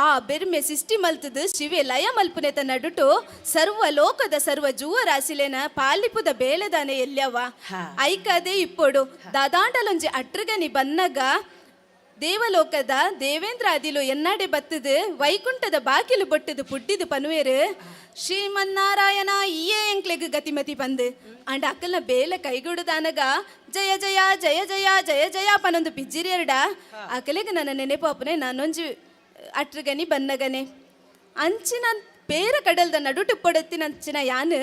ಆ ಬೆರ್ಮೆ ಸಿಷ್ಟಿ ಮಲ್ತದು ಶಿವೆ ಲಯ ಮಲ್ಪುನೆತ ನಡುಟು ಸರ್ವ ಲೋಕದ ಸರ್ವ ಜೂವರಾಶಿಲೇನ ಪಾಲಿಪುದ ಬೇಲೆದಾನೆ ಎಲ್ಯವ ಐಕದೆ ಇಪ್ಪೊಡು. ದಾದಾಂಡಲೊಂಜಿ ಅಟ್ರಗನಿ ಬನ್ನಗ ದೇವಲೋಕದ ದೇವೇಂದ್ರ ಅದಿಲು ಎನ್ನಾಡೆ ಬತ್ತದು ವೈಕುಂಠದ ಬಾಕಿಲು ಬೊಟ್ಟದು ಪುಟ್ಟಿದು ಪನುವೇರು ಶ್ರೀಮನ್ನಾರಾಯಣ ಈಯೇ ಎಂಕ್ಲೆಗ್ ಗತಿಮತಿ ಪಂದು. ಅಂಡ ಅಕ್ಕಲ್ನ ಬೇಲೆ ಕೈಗೂಡುದಾನಗ ಜಯ ಜಯ ಜಯ ಜಯ ಜಯ ಜಯ ಪನೊಂದು ಪಿಜ್ಜಿರಿಯರ್ಡ ಅಕಲೆಗ್ ನನ್ನ ನೆನೆಪಾಪನೆ ನಾನೊಂಜಿ ಅಟ್ರಗನಿ ಬನ್ನಗನೆ ಅಂಚಿನ ಪೇರ ಕಡಲ್ದ ನಡುಟು ಪೊಡತ್ತಿನಂಚಿನ ಯಾನು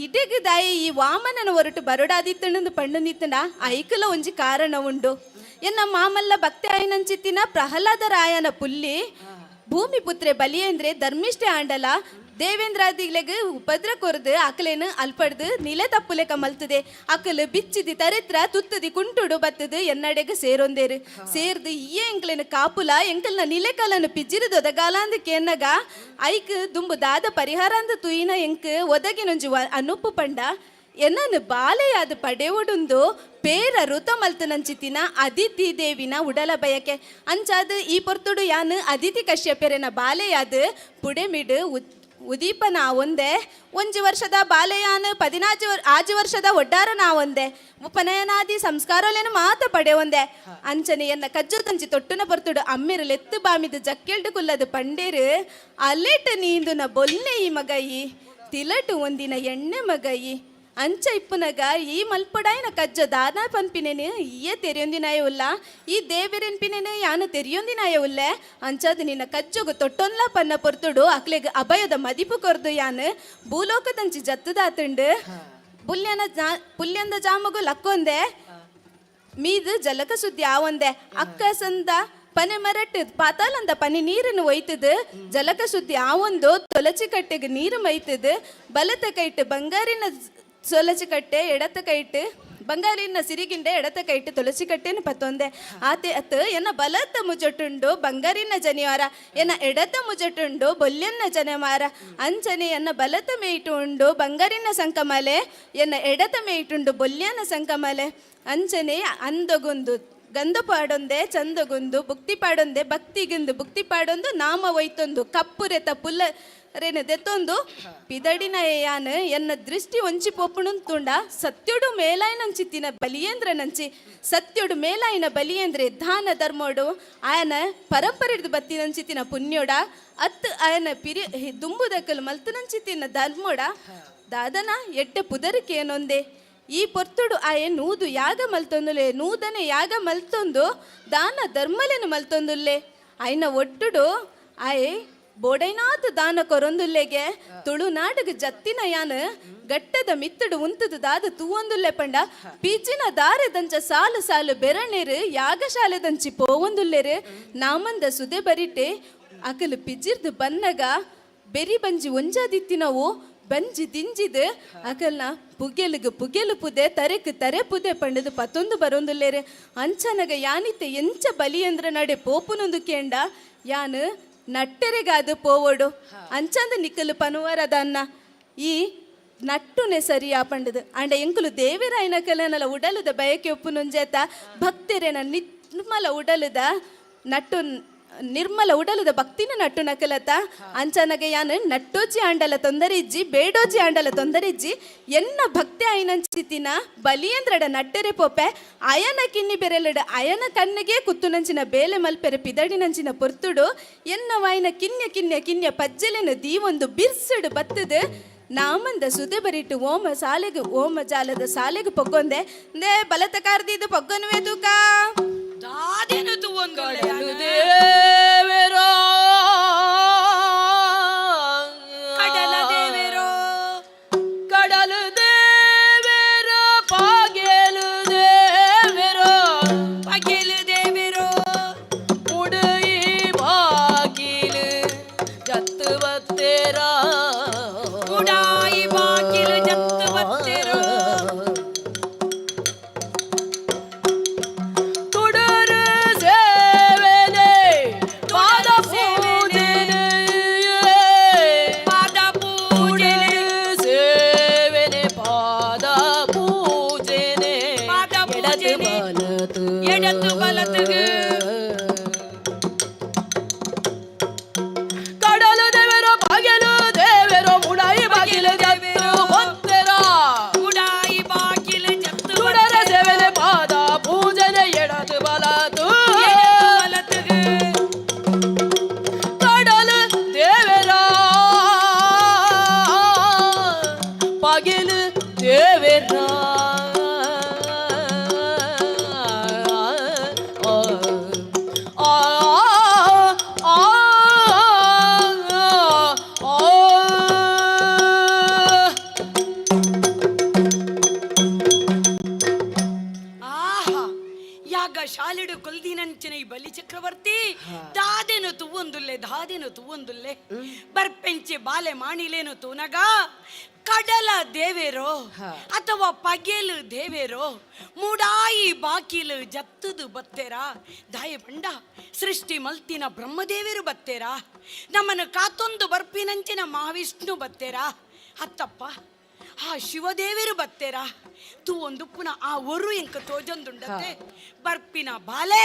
ಇಡೆಗ್ ದಾಯಿ ಈ ವಾಮನನ ಹೊರಟು ಬರೋಡಾದಿತ್ತಣಂದು ಪಣ್ಣು ನಿತ್ತಂಡ ಐಕಲ ಒಂಜಿ ಕಾರಣ ಉಂಡು. ಎನ್ನ ಮಾಮಲ್ಲ ಭಕ್ತಿ ಆಯನಂಚಿತ್ತಿನ ಪ್ರಹ್ಲಾದ ರಾಯನ ಪುಲ್ಲಿ ಭೂಮಿ ಪುತ್ರೆ ಬಲಿಯೇಂದ್ರೆ ಧರ್ಮಿಷ್ಠೆ ಆಂಡಲ ದೇವೇಂದ್ರಾದಿಲೆಗ್ ಉಪದ್ರ ಕೊರ್ದು ಅಕಲೇನು ಅಲ್ಪಡ್ದು ನಿಲೆ ತಪ್ಪುಲೆ ಕಮಲ್ತದೆ ಅಕಲು ಬಿಚ್ಚಿದಿ ತರಿತ್ರ ತುತ್ತದಿ ಕುಂಟುಡು ಬತ್ತದು ಎನ್ನಡೆಗ್ ಸೇರೊಂದೇರು ಸೇರ್ದು ಈಯೇ ಎಂಕ್ಲೇನು ಕಾಪುಲ ಎಂಕಲ್ನ ನಿಲೆ ಕಲನು ಪಿಜ್ಜಿರಿದ ಒದಗಾಲ ಅಂದ್ ಕೇನ್ನಗ ಐಕ್ ದುಂಬು ದಾದ ಪರಿಹಾರ ಅಂದ್ ತುಯಿನ ಎಂಕ್ ಒದಗಿನೊಂಜಿ ಅನುಪ್ಪು ಪಂಡ ಎನ್ನನು ಬಾಲೆಯಾದ ಪಡೆವುಡುಂದು ಪೇರ ಋತ ಮಲ್ತನಂಚಿತಿನ ಅದಿತಿ ದೇವಿನ ಉಡಲ ಬಯಕೆ ಅಂಚಾದ ಈ ಪೊರ್ತುಡು ಯಾನು ಅದಿತಿ ಕಶ್ಯಪೆರೆನ ಬಾಲೆಯಾದ ಪುಡೆಮಿಡು ಉದೀಪನ ಒಂದೆ ಒಂಜಿ ವರ್ಷದ ಬಾಲೆಯಾನು ಪದಿನಾಜು ಆಜು ವರ್ಷದ ಒಡ್ಡಾರ ನಾ ಒಂದೆ ಉಪನಯನಾದಿ ಸಂಸ್ಕಾರಲೇನು ಮಾತ ಪಡೆ ಒಂದೆ ಅಂಚನೆ ಎನ್ನ ಕಜ್ಜು ತಂಚಿ ತೊಟ್ಟುನ ಪೊರ್ತುಡು ಅಮ್ಮಿರು ಲೆತ್ತು ಬಾಮಿದು ಜಕ್ಕೆಲ್ಡು ಕುಲ್ಲದು ಪಂಡೇರು ಅಲೆಟ ನೀಂದುನ ಬೊಲ್ನೆ ಈ ಮಗಯಿ ತಿಲಟು ಒಂದಿನ ಎಣ್ಣೆ ಮಗಯಿ ಅಂಚ ಇಪ್ಪುನಗ ಈ ಮಲ್ಪಡಾಯಿನ ಕಜ್ಜ ದಾದಾ ಪನ್ಪಿನೇನು ಈಯೇ ತೆರೆಯೊಂದಿನಾಯ ಉಲ್ಲ ಈ ದೇವೆರೆನ್ಪಿನೇನು ಯಾನು ತೆರೆಯೊಂದಿನಾಯ ಉಲ್ಲೆ ಅಂಚಾದ ನಿನ್ನ ಕಜ್ಜೊಗು ತೊಟ್ಟೊನ್ಲ ಪನ್ನ ಪೊರ್ತುಡು ಅಕ್ಲೆಗ್ ಅಭಯದ ಮದಿಪು ಕೊರ್ದು ಯಾನು ಭೂಲೋಕದಂಚಿ ಜತ್ತುದಾತುಂಡು ಪುಲ್ಯನ ಪುಲ್ಯಂದ ಜಾಮಗು ಲಕ್ಕೊಂದೆ ಮೀದು ಜಲಕ ಸುದ್ದಿ ಆವೊಂದೆ ಅಕ್ಕ ಸಂದ ಪನೆ ಮರಟ್ಟು ಪಾತಾಲಂದ ಪನಿ ನೀರನ್ನು ಒಯ್ತದು ಜಲಕ ಸುದ್ದಿ ಆವೊಂದು ತೊಲಚಿ ಕಟ್ಟೆಗೆ ನೀರು ಮೈತದು ಬಲತ ಕೈಟ್ ಬಂಗಾರಿನ ಸೊಲಚಿ ಕಟ್ಟೆ ಎಡತ ಕೈಟ್ ಬಂಗಾರಿನ ಸಿರಿಗಿಂಡೆ ಎಡತ ಕೈಟ್ ತುಳಸಿ ಕಟ್ಟೆನ ಪತ್ತೊಂದೆ ಆತೆ ಅತ್ ಎನ್ನ ಬಲತ ಮುಜಟುಂಡು ಬಂಗಾರಿನ ಜನಿವಾರ ಎನ್ನ ಎಡತ ಮುಜಟುಂಡು ಬೊಲ್ಯನ್ನ ಜನವಾರ ಅಂಚನೆ ಎನ್ನ ಬಲತ ಮೇಯ್ಟು ಉಂಡು ಬಂಗಾರಿನ ಸಂಕಮಲೆ ಎನ್ನ ಎಡತ ಮೇಯ್ಟುಂಡು ಬೊಲ್ಯನ ಸಂಕಮಲೆ ಅಂಚನೆ ಅಂದಗೊಂದು ಗಂಧ ಪಾಡೊಂದೆ ಚಂದಗೊಂದು ಭಕ್ತಿ ಪಾಡೊಂದೆ ಭಕ್ತಿಗಿಂದು ಭಕ್ತಿ ಪಾಡೊಂದು ನಾಮ ಒಯ್ತೊಂದು ಕಪ್ಪುರೆತ ಪುಲ್ಲ ರೇನ ದೆತ್ತೊಂದು ಪಿದಡಿನ ಯಾನ್ ಎನ್ನ ದೃಷ್ಟಿ ಒಂಚಿ ಪೋಪುಣುಂತುಂಡ ಸತ್ಯುಡು ಮೇಲಾಯಿನಂಚಿತ್ತಿನ ಬಲಿಯೇಂದ್ರನಂಚಿ ಸತ್ಯುಡು ಮೇಲಾಯಿನ ಬಲಿಯೇಂದ್ರೆ ದಾನ ಧರ್ಮೋಡು ಆಯನ ಪರಂಪರೆಡ್ದು ಬತ್ತಿನಂಚಿತ್ತಿನ ಪುಣ್ಯೋಡ ಅತ್ ಆಯನ ಪಿರಿ ದುಂಬುದಕ್ಕಲು ಮಲ್ತನಂಚಿತ್ತಿನ ಧರ್ಮೋಡ ದಾದನ ಎಡ್ಡೆ ಪುದರಿಕೇನೊಂದೆ ಈ ಪೊರ್ತುಡು ಆಯೆ ನೂದು ಯಾಗ ಮಲ್ತೊಂದುಲೆ ನೂದನೆ ಯಾಗ ಮಲ್ತೊಂದು ದಾನ ಧರ್ಮಲೇನು ಮಲ್ತೊಂದುಲ್ಲೆ ಆಯ್ನ ಒಟ್ಟುಡು ಆಯೆ ಬೋಡೈನಾಥ ದಾನ ಕೊರೊಂದುಲ್ಲೆಗೆ ತುಳುನಾಡಗ ಜತ್ತಿನ ಯಾನ್ ಗಟ್ಟದ ಮಿತ್ತಡು ಉಂತದು ದಾದ ತೂವೊಂದುಲ್ಲೆ ಪಂಡ ಪೀಚಿನ ದಾರೆದಂಚ ಸಾಲು ಸಾಲು ಬೆರಣೆರು ಯಾಗಶಾಲೆದಂಚಿ ಪೋವೊಂದುಲ್ಲೆರು ನಾಮಂದ ಸುದೆ ಬರಿಟೆ ಅಕಲು ಪಿಜಿರ್ದು ಬನ್ನಗ ಬೆರಿ ಬಂಜಿ ಒಂಜಾದಿತ್ತಿನವು ಬಂಜಿ ದಿಂಜಿದ್ ಅಕಲ್ನ ಪುಗೆಲುಗು ಪುಗೆಲು ಪುದೆ ತರೆಕ್ ತರೆ ಪುದೆ ಪಂಡದು ಪತ್ತೊಂದು ಬರೊಂದುಲ್ಲೇರೆ ಅಂಚನಗ ಯಾನಿತ್ತೆ ಎಂಚ ಬಲಿಯಂದ್ರ ನಡೆ ಪೋಪುನೊಂದು ಕೇಂಡ ಯಾನು ನಟ್ಟೆರೆಗಾದು ಪೋವೋಡು ಅಂಚಂದ ನಿಕ್ಕಲು ಪನುವರದನ್ನ ಈ ನಟ್ಟುನೆ ಸರಿಯಾ ಪಂಡದು ಅಂಡ ಎಂಕುಲು ದೇವಿರಾಯನ ಕಲನಲ ಉಡಲದ ಬಯಕೆ ಒಪ್ಪುನೊಂಜೇತ ಭಕ್ತರೆನ ನಿರ್ಮಲ ಉಡಲದ ನಟ್ಟು ನಿರ್ಮಲ ಉಡಲದ ಭಕ್ತಿನ ನಟ್ಟು ನಕಲತ ಅಂಚನಗೆ ಯಾನ್ ನಟ್ಟೋಜಿ ಆಂಡಲ ತೊಂದರೆ ಇಜ್ಜಿ, ಬೇಡೋಜಿ ಆಂಡಲ ತೊಂದರೆ ಇಜ್ಜಿ, ಎನ್ನ ಭಕ್ತಿ ಆಯಿನಂಚಿತಿನ ಬಲಿಯಂದ್ರಡ ನಟ್ಟೆರೆ ಪೋಪೆ ಅಯನ ಕಿನ್ನಿ ಬೆರೆಲಡ ಅಯನ ಕಣ್ಣಿಗೆ ಕುತ್ತುನಂಚಿನ ಬೇಲೆ ಮಲ್ಪೆರೆ ಪಿದಡಿನಂಚಿನ ಪೊರ್ತುಡು ಎನ್ನ ವಾಯಿನ ಕಿನ್ಯ ಕಿನ್ಯ ಕಿನ್ಯ ಪಜ್ಜೆಲೆನ ದೀವೊಂದು ಬಿರ್ಸಡು ಬತ್ತದು ನಾಮಂದ ಸುದೆ ಬರಿಟ್ಟು ಓಮ ಸಾಲೆಗು ಓಮ ಜಾಲದ ಸಾಲೆಗು ಪೊಕ್ಕೊಂದೆ ನೇ ಬಲತ ಕಾರ್ದಿದ್ದು ಪೊಗ್ಗನುವೆ ತೂಕ. ದಾದೇನು ತೂವೊಂದುಲ್ಲೆ ಯಾನ್? ದೇವೆರೋ. ಕಡಲ ದೇವೆರೋ. ಕಡಲು ದೇವೆರೋ, ಪಾಗೇಲು ದೇವೆರೋ. ಪಗೆಲು ದೇವೆರೋ. ಉಡಯಿ ಬಾಗಿಲು ಜತ್ತು ಬತ್ತೇರ. ಉಡಾಯಿ ಬಾಗಿಲು ಜತ್ತು ಬತ್ತೇರೋ. ತುಡರು ಸೇವೆನೆ ಪಾದ ಪೂಜೆನೆ. ಪಾದ ಪೂಜೆನೆ. ಸೇವೆನೆ ಪಾದ ಪೂಜೆನೆ. ಪಾದ ಪೂಜೆನೆ. ಎಡತು ಬಲತು. ಎಡತು ಬಲತುಗು. ಕಡಲು ದೇವೆರೋ ಬಾಗಿಲು ದೇವೆರೋ ಉಡಾಯಿ ಬಾಗಿಲು ಜತ್ತು ಬತ್ತೆರ. ಉಡಾಯಿ ಬಾಗಿಲು ಜತ್ತು ತುಡರ ಸೇವೆನೆ ಪಾದ ಪೂಜೆನೆ ಎಡತು ಬಲತು. ಎಡತು ಬಲತುಗು. ಕಡಲು ದೇವರ ಪಗಿಲು ದೇವರ. ಆ ಆ ಆ ಆ. ಆಹಾ, ಯಾಗ ಶಾಲೆಡು ಕೊಲ್ದಿನಂಚಿನ ಈ ಬಲಿ ಚಕ್ರವರ್ತಿ ದಾದೆನು ತುವ್ವೊಂದುಲ್ಲೆ, ದಾದೆನು ತುವ್ವೊಂದುಲ್ಲೆ. ಬರ್ಪೆಂಚಿ ಬಾಲೆ ಮಾಣಿಲೇನು ತೂನಗ ಕಡಲ ದೇವೇರೋ ಅಥವಾ ಪಗೆಲು ದೇವೇರೋ ಮೂಡಾಯಿ ಬಾಕಿಲು ಜತ್ತುದು ಬತ್ತೇರಾ? ದಾಯ ಬಂಡ ಸೃಷ್ಟಿ ಮಲ್ತಿನ ಬ್ರಹ್ಮದೇವರು ಬತ್ತೇರಾ? ನಮ್ಮನ್ನು ಕಾತೊಂದು ಬರ್ಪಿನಂಚಿನ ಮಹಾವಿಷ್ಣು ಬತ್ತೇರಾ? ಅತ್ತಪ್ಪ ಆ ಶಿವದೇವರು ಬತ್ತೇರಾ? ತೂ ಒಂದು ಪುನಃ ಆ ಒರು ಎಂಕ ತೋಜೊಂದುಂಡತೆ. ಬರ್ಪಿನ ಬಾಲೆ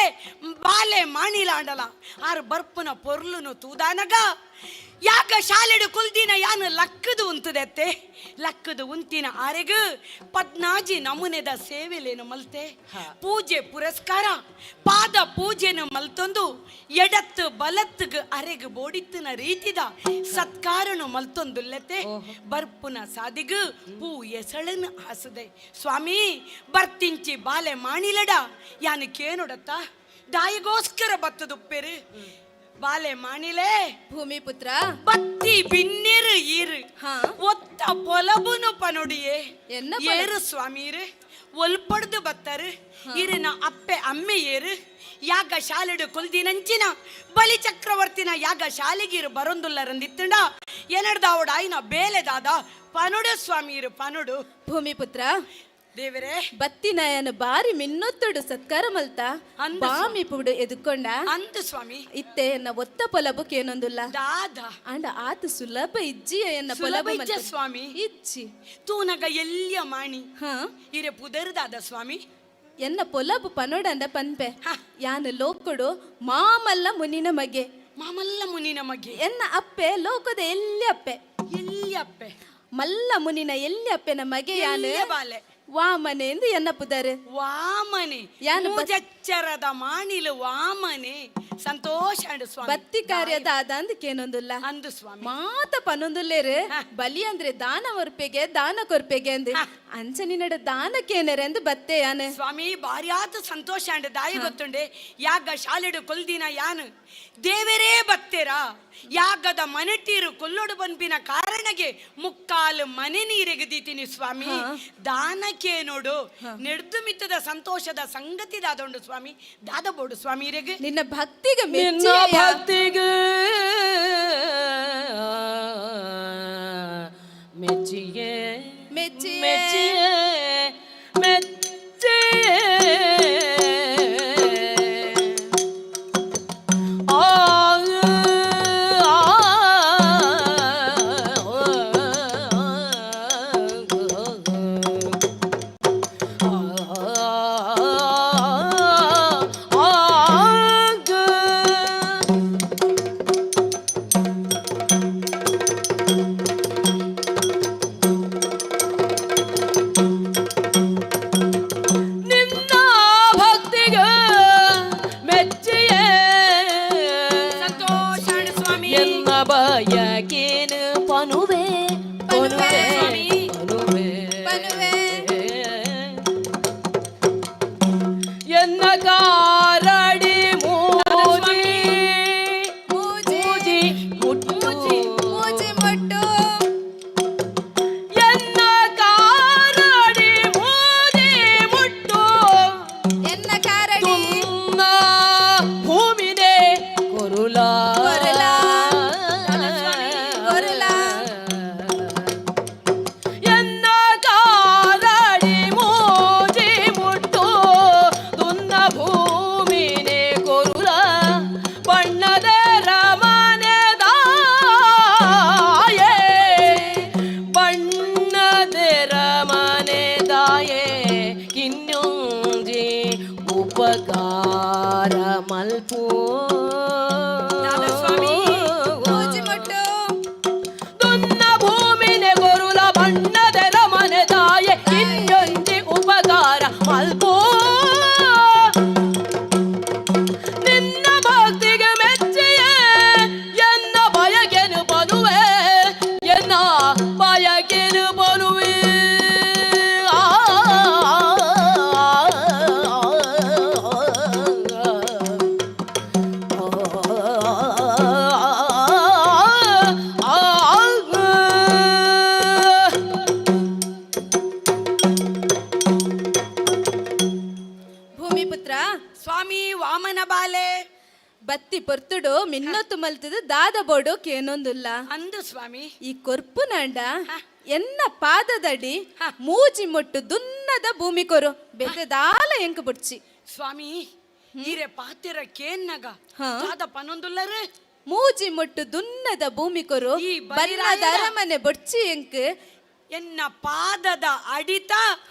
ಬಾಲೆ ಮಾಣಿಲಾಂಡಲ ಆರು ಬರ್ಪುನ ಪೊರ್ಲುನು ತೂದಾನಗ ಯಾಕ ಶಾಲೆಡು ಕುಲ್ದಿನ ಯಾನು ಲಕ್ಕದು ಉಂತದೆತ್ತೆ. ಲಕ್ಕದು ಉಂತಿನ ಆರೆಗು ಪದ್ನಾಜಿ ನಮೂನೆದ ಸೇವೆಲೇನು ಮಲ್ತೆ, ಪೂಜೆ ಪುರಸ್ಕಾರ ಪಾದ ಪೂಜೆನು ಮಲ್ತೊಂದು ಎಡತ್ತು ಬಲತ್ತುಗ್ ಅರೆಗ್ ಬೋಡಿತ್ತಿನ ರೀತಿದ ಸತ್ಕಾರನು ಮಲ್ತೊಂದುಲ್ಲೆತೆ. ಬರ್ಪುನ ಸಾದಿಗು ಪೂ ಎಸಳನು ಆಸದೆ. ಸ್ವಾಮಿ, ಬರ್ತಿಂಚಿ ಬಾಲೆ ಮಾಣಿಲಡ ಯಾನು ಕೇನೊಡತ್ತ ದಾಯಿಗೋಸ್ಕರ ಬತ್ತದುಪ್ಪೆರು ಬಾಲೆ ಮಾಣಿಲೆ. ಭೂಮಿಪುತ್ರ. ಬತ್ತಿ ಬಿನ್ನಿರು ಈರು ಒತ್ತ ಪೊಲಬುನು ಪನೊಡಿಯೇ. ಎನ್ನ? ಏರು ಸ್ವಾಮೀರು, ಒಲ್ಪಡ್ದು ಬತ್ತರು? ಇರಿನ ಅಪ್ಪೆ ಅಮ್ಮೆ ಏರು? ಯಾಗ ಶಾಲೆಡು ಕೊಲ್ದಿನಂಚಿನ ಬಲಿ ಚಕ್ರವರ್ತಿನ ಯಾಗ ಶಾಲೆಗೀರು ಬರೊಂದುಲ್ಲರಂದಿತ್ತಂಡ ಎನಡ್ದಾವಡ ಆಯ್ನ ಬೇಲೆದಾದ ಪನೊಡು ಸ್ವಾಮೀರು, ಪನೊಡು. ಭೂಮಿಪುತ್ರ. ದೇವರೇ. ಬತ್ತಿನಾಯನ ಬಾರಿ ಮಿನ್ನೊತ್ತುಡು ಸತ್ಕಾರ ಮಲ್ತ ಅಂದು. ಬಾಮಿ ಪುಡು ಎದುಕೊಂಡ. ಅಂದು ಸ್ವಾಮಿ. ಇತ್ತೆ ಎನ್ನ ಒತ್ತ ಪೊಲಬು ಕೇನೊಂದುಲ್ಲ. ದಾದ? ಅಂಡ ಆತ ಸುಲಭ ಇಜ್ಜಿ ಎನ್ನ ಸುಲಭ ಪೊಲಬು ಇಜ್ಜ ಸ್ವಾಮಿ. ಇಜ್ಜಿ. ತೂನಗ ಎಲ್ಲಿಯ ಮಾಣಿ ಇರೆ ಪುದರ್ದಾದ ಸ್ವಾಮಿ? ಎನ್ನ ಪೊಲಬು ಪನೊಡಂದ ಪನ್ಪೆ. ಯಾನು ಲೋಕಡು ಮಾಮಲ್ಲ ಮುನಿನ ಮಗೆ. ಮಾಮಲ್ಲ ಮುನಿನ ಮಗೆ. ಎನ್ನ ಅಪ್ಪೆ ಲೋಕದ ಎಲ್ಲಿ ಅಪ್ಪೆ. ಎಲ್ಲಿ ಅಪ್ಪೆ? ಮಲ್ಲ ಮುನಿನ ಎಲ್ಲಿ ಅಪ್ಪೆನ ಮಗೆ ಯಾನು. ಎಲ್ಲಿಯ ಬಾಲೆ? ವಾಮನೆ ಎಂದು ಎನ್ನ ಪುದರು. ವಾಮನೆ. ಯಾನು ಮೂಜಚ್ಚರದ ಮಾಣಿಲು ವಾಮನೆ. ಸಂತೋಷ ಅಂಡು ಸ್ವಾಮಿ. ಬತ್ತಿ ಕಾರ್ಯದ ಆದ ಅಂದಕ್ಕೇನೊಂದುಲ್ಲ. ಅಂದು ಸ್ವಾಮಿ. ಮಾತ ಪನೊಂದುಲ್ಲೇರು ಬಲಿ ಅಂದ್ರೆ ದಾನ ಒರ್ಪೆಗೆ ದಾನ ಕೊರ್ಪೆಗೆ ಅಂದು ಅಂಚ ನಿನ್ನಡ ದಾನಕ್ಕೇನರೆ ಅಂದು ಬತ್ತೆ ಯಾನು. ಸ್ವಾಮಿ, ಭಾರ್ಯಾತ ಸಂತೋಷ ಅಂಡು. ದಾಯಿ ಗೊತ್ತುಂಡೆ, ಯಾಗ ಶಾಲೆಡು ಕೊಲ್ದಿನ ಯಾನು ದೇವರೇ ಬತ್ತೇರಾ ಯಾಗದ ಮನೆಟೀರು ಕೊಲ್ಲೊಡು ಬನ್ಪಿನ ಕಾರಣಗೆ ಮುಕ್ಕಾಲು ಮನೆ ನೀರಿಗೆ ದೀತೀನಿ ಸ್ವಾಮಿ. ದಾನಕ್ಕೆ ನೋಡು ನೆಡ್ದು ಮಿತ್ತದ ಸಂತೋಷದ ಸಂಗತಿ ದಾದೊಂಡು ಸ್ವಾಮಿ. ದಾದಬೋಡು ಸ್ವಾಮಿ ಇರೆಗ್. ನಿನ್ನ ಭಕ್ತಿಗೆ ನಿನ್ನ ಮೆಚ್ಚಿಯ. ಭಕ್ತಿಗೆ ಮೆಚ್ಚಿಯೇ. ಮೆಚ್ಚಿಯೇ. ಮೆಚ್ಚಿಯೇ ಮೆಚ್ಚಿಯೇ. ಆ ಆ ಆ. ಕಾರಡಿ ಮೂಜಿ ಮೂಜಿ ಮುಟ್ಟು ಮೂಜಿ ಮುಟ್ಟು ಎನ್ನ ಕಾರಡಿ ಮೂಜಿ ಮುಟ್ಟು ಎನ್ನ ಕಾರಡಿ ತುನ್ನ ಭೂಮಿನೇ ಕೊರುಲ ಕೊರುಲ. ಕೊರುಲ. ಎನ್ನ ಕಾರಡಿ ಮೂಜಿ ಮುಟ್ಟು ತುನ್ನ ಭೂಮಿನೇ ಕೊರುಲ ಬಣ್ಣದ ರಮನೆದಾಯೇ ಬಣ್ಣದ ರಮನೆದಾಯೇ ಕಿನ್ಯುಂಜಿ ಉಪಕಾರ ಮಲ್ಪು ಸ್ವಾಮಿ ಮೂಜಿ ಮುಟ್ಟು ದುನ್ನ ಭೂಮಿನೆ ಗೊರುಲ ಬಣ್ಣದ ರಮನೆ ತಾಯೆ ಇನ್ನೊಂಜಿ ಉಪಕಾರ ಮಲ್ಪು ನಿನ್ನ ಭಕ್ತಿಗೆ ಮೆಚ್ಚಿಯೇ ಎನ್ನ ಬಯಕೆನು ಬನುವೆ ಎನ್ನ ಬಯಕೆನು ಬನುವೆ ಆ ಭೂಮಿಪುತ್ರ ಸ್ವಾಮಿ ವಾಮನ ಬಾಲೆ ಬತ್ತಿ ಪೊರ್ತುಡು ಮಿನ್ನೊತ್ತು ಮಲ್ತದು ದಾದ ಬೋಡು ಕೇನೊಂದುಲ್ಲ ಅಂದು ಸ್ವಾಮಿ ಈ ಕೊರ್ಪು ನಾಂಡ ಎನ್ನ ಪಾದದಡಿ ಮೂಜಿ ಮೊಟ್ಟು ದುನ್ನದ ಭೂಮಿ ಕೊರು ಬೆದೆದಾಲ ಎಂಕು ಬುಡ್ಚಿ ಸ್ವಾಮಿ ಈರೆ ಪಾತಿರ ಕೇನ್ನಗ ದಾದ ಪನೊಂದುಲ್ಲರು ಮೂಜಿ ಮೊಟ್ಟು ದುನ್ನದ ಭೂಮಿ ಕೊರು ಈ ಬನ್ನದ ಬಲಿರಾಯನ- ಅರಮನೆ ಬೊಡ್ಚಿ ಎಂಕ್ ಎನ್ನ ಪಾದದ ಅಡಿತ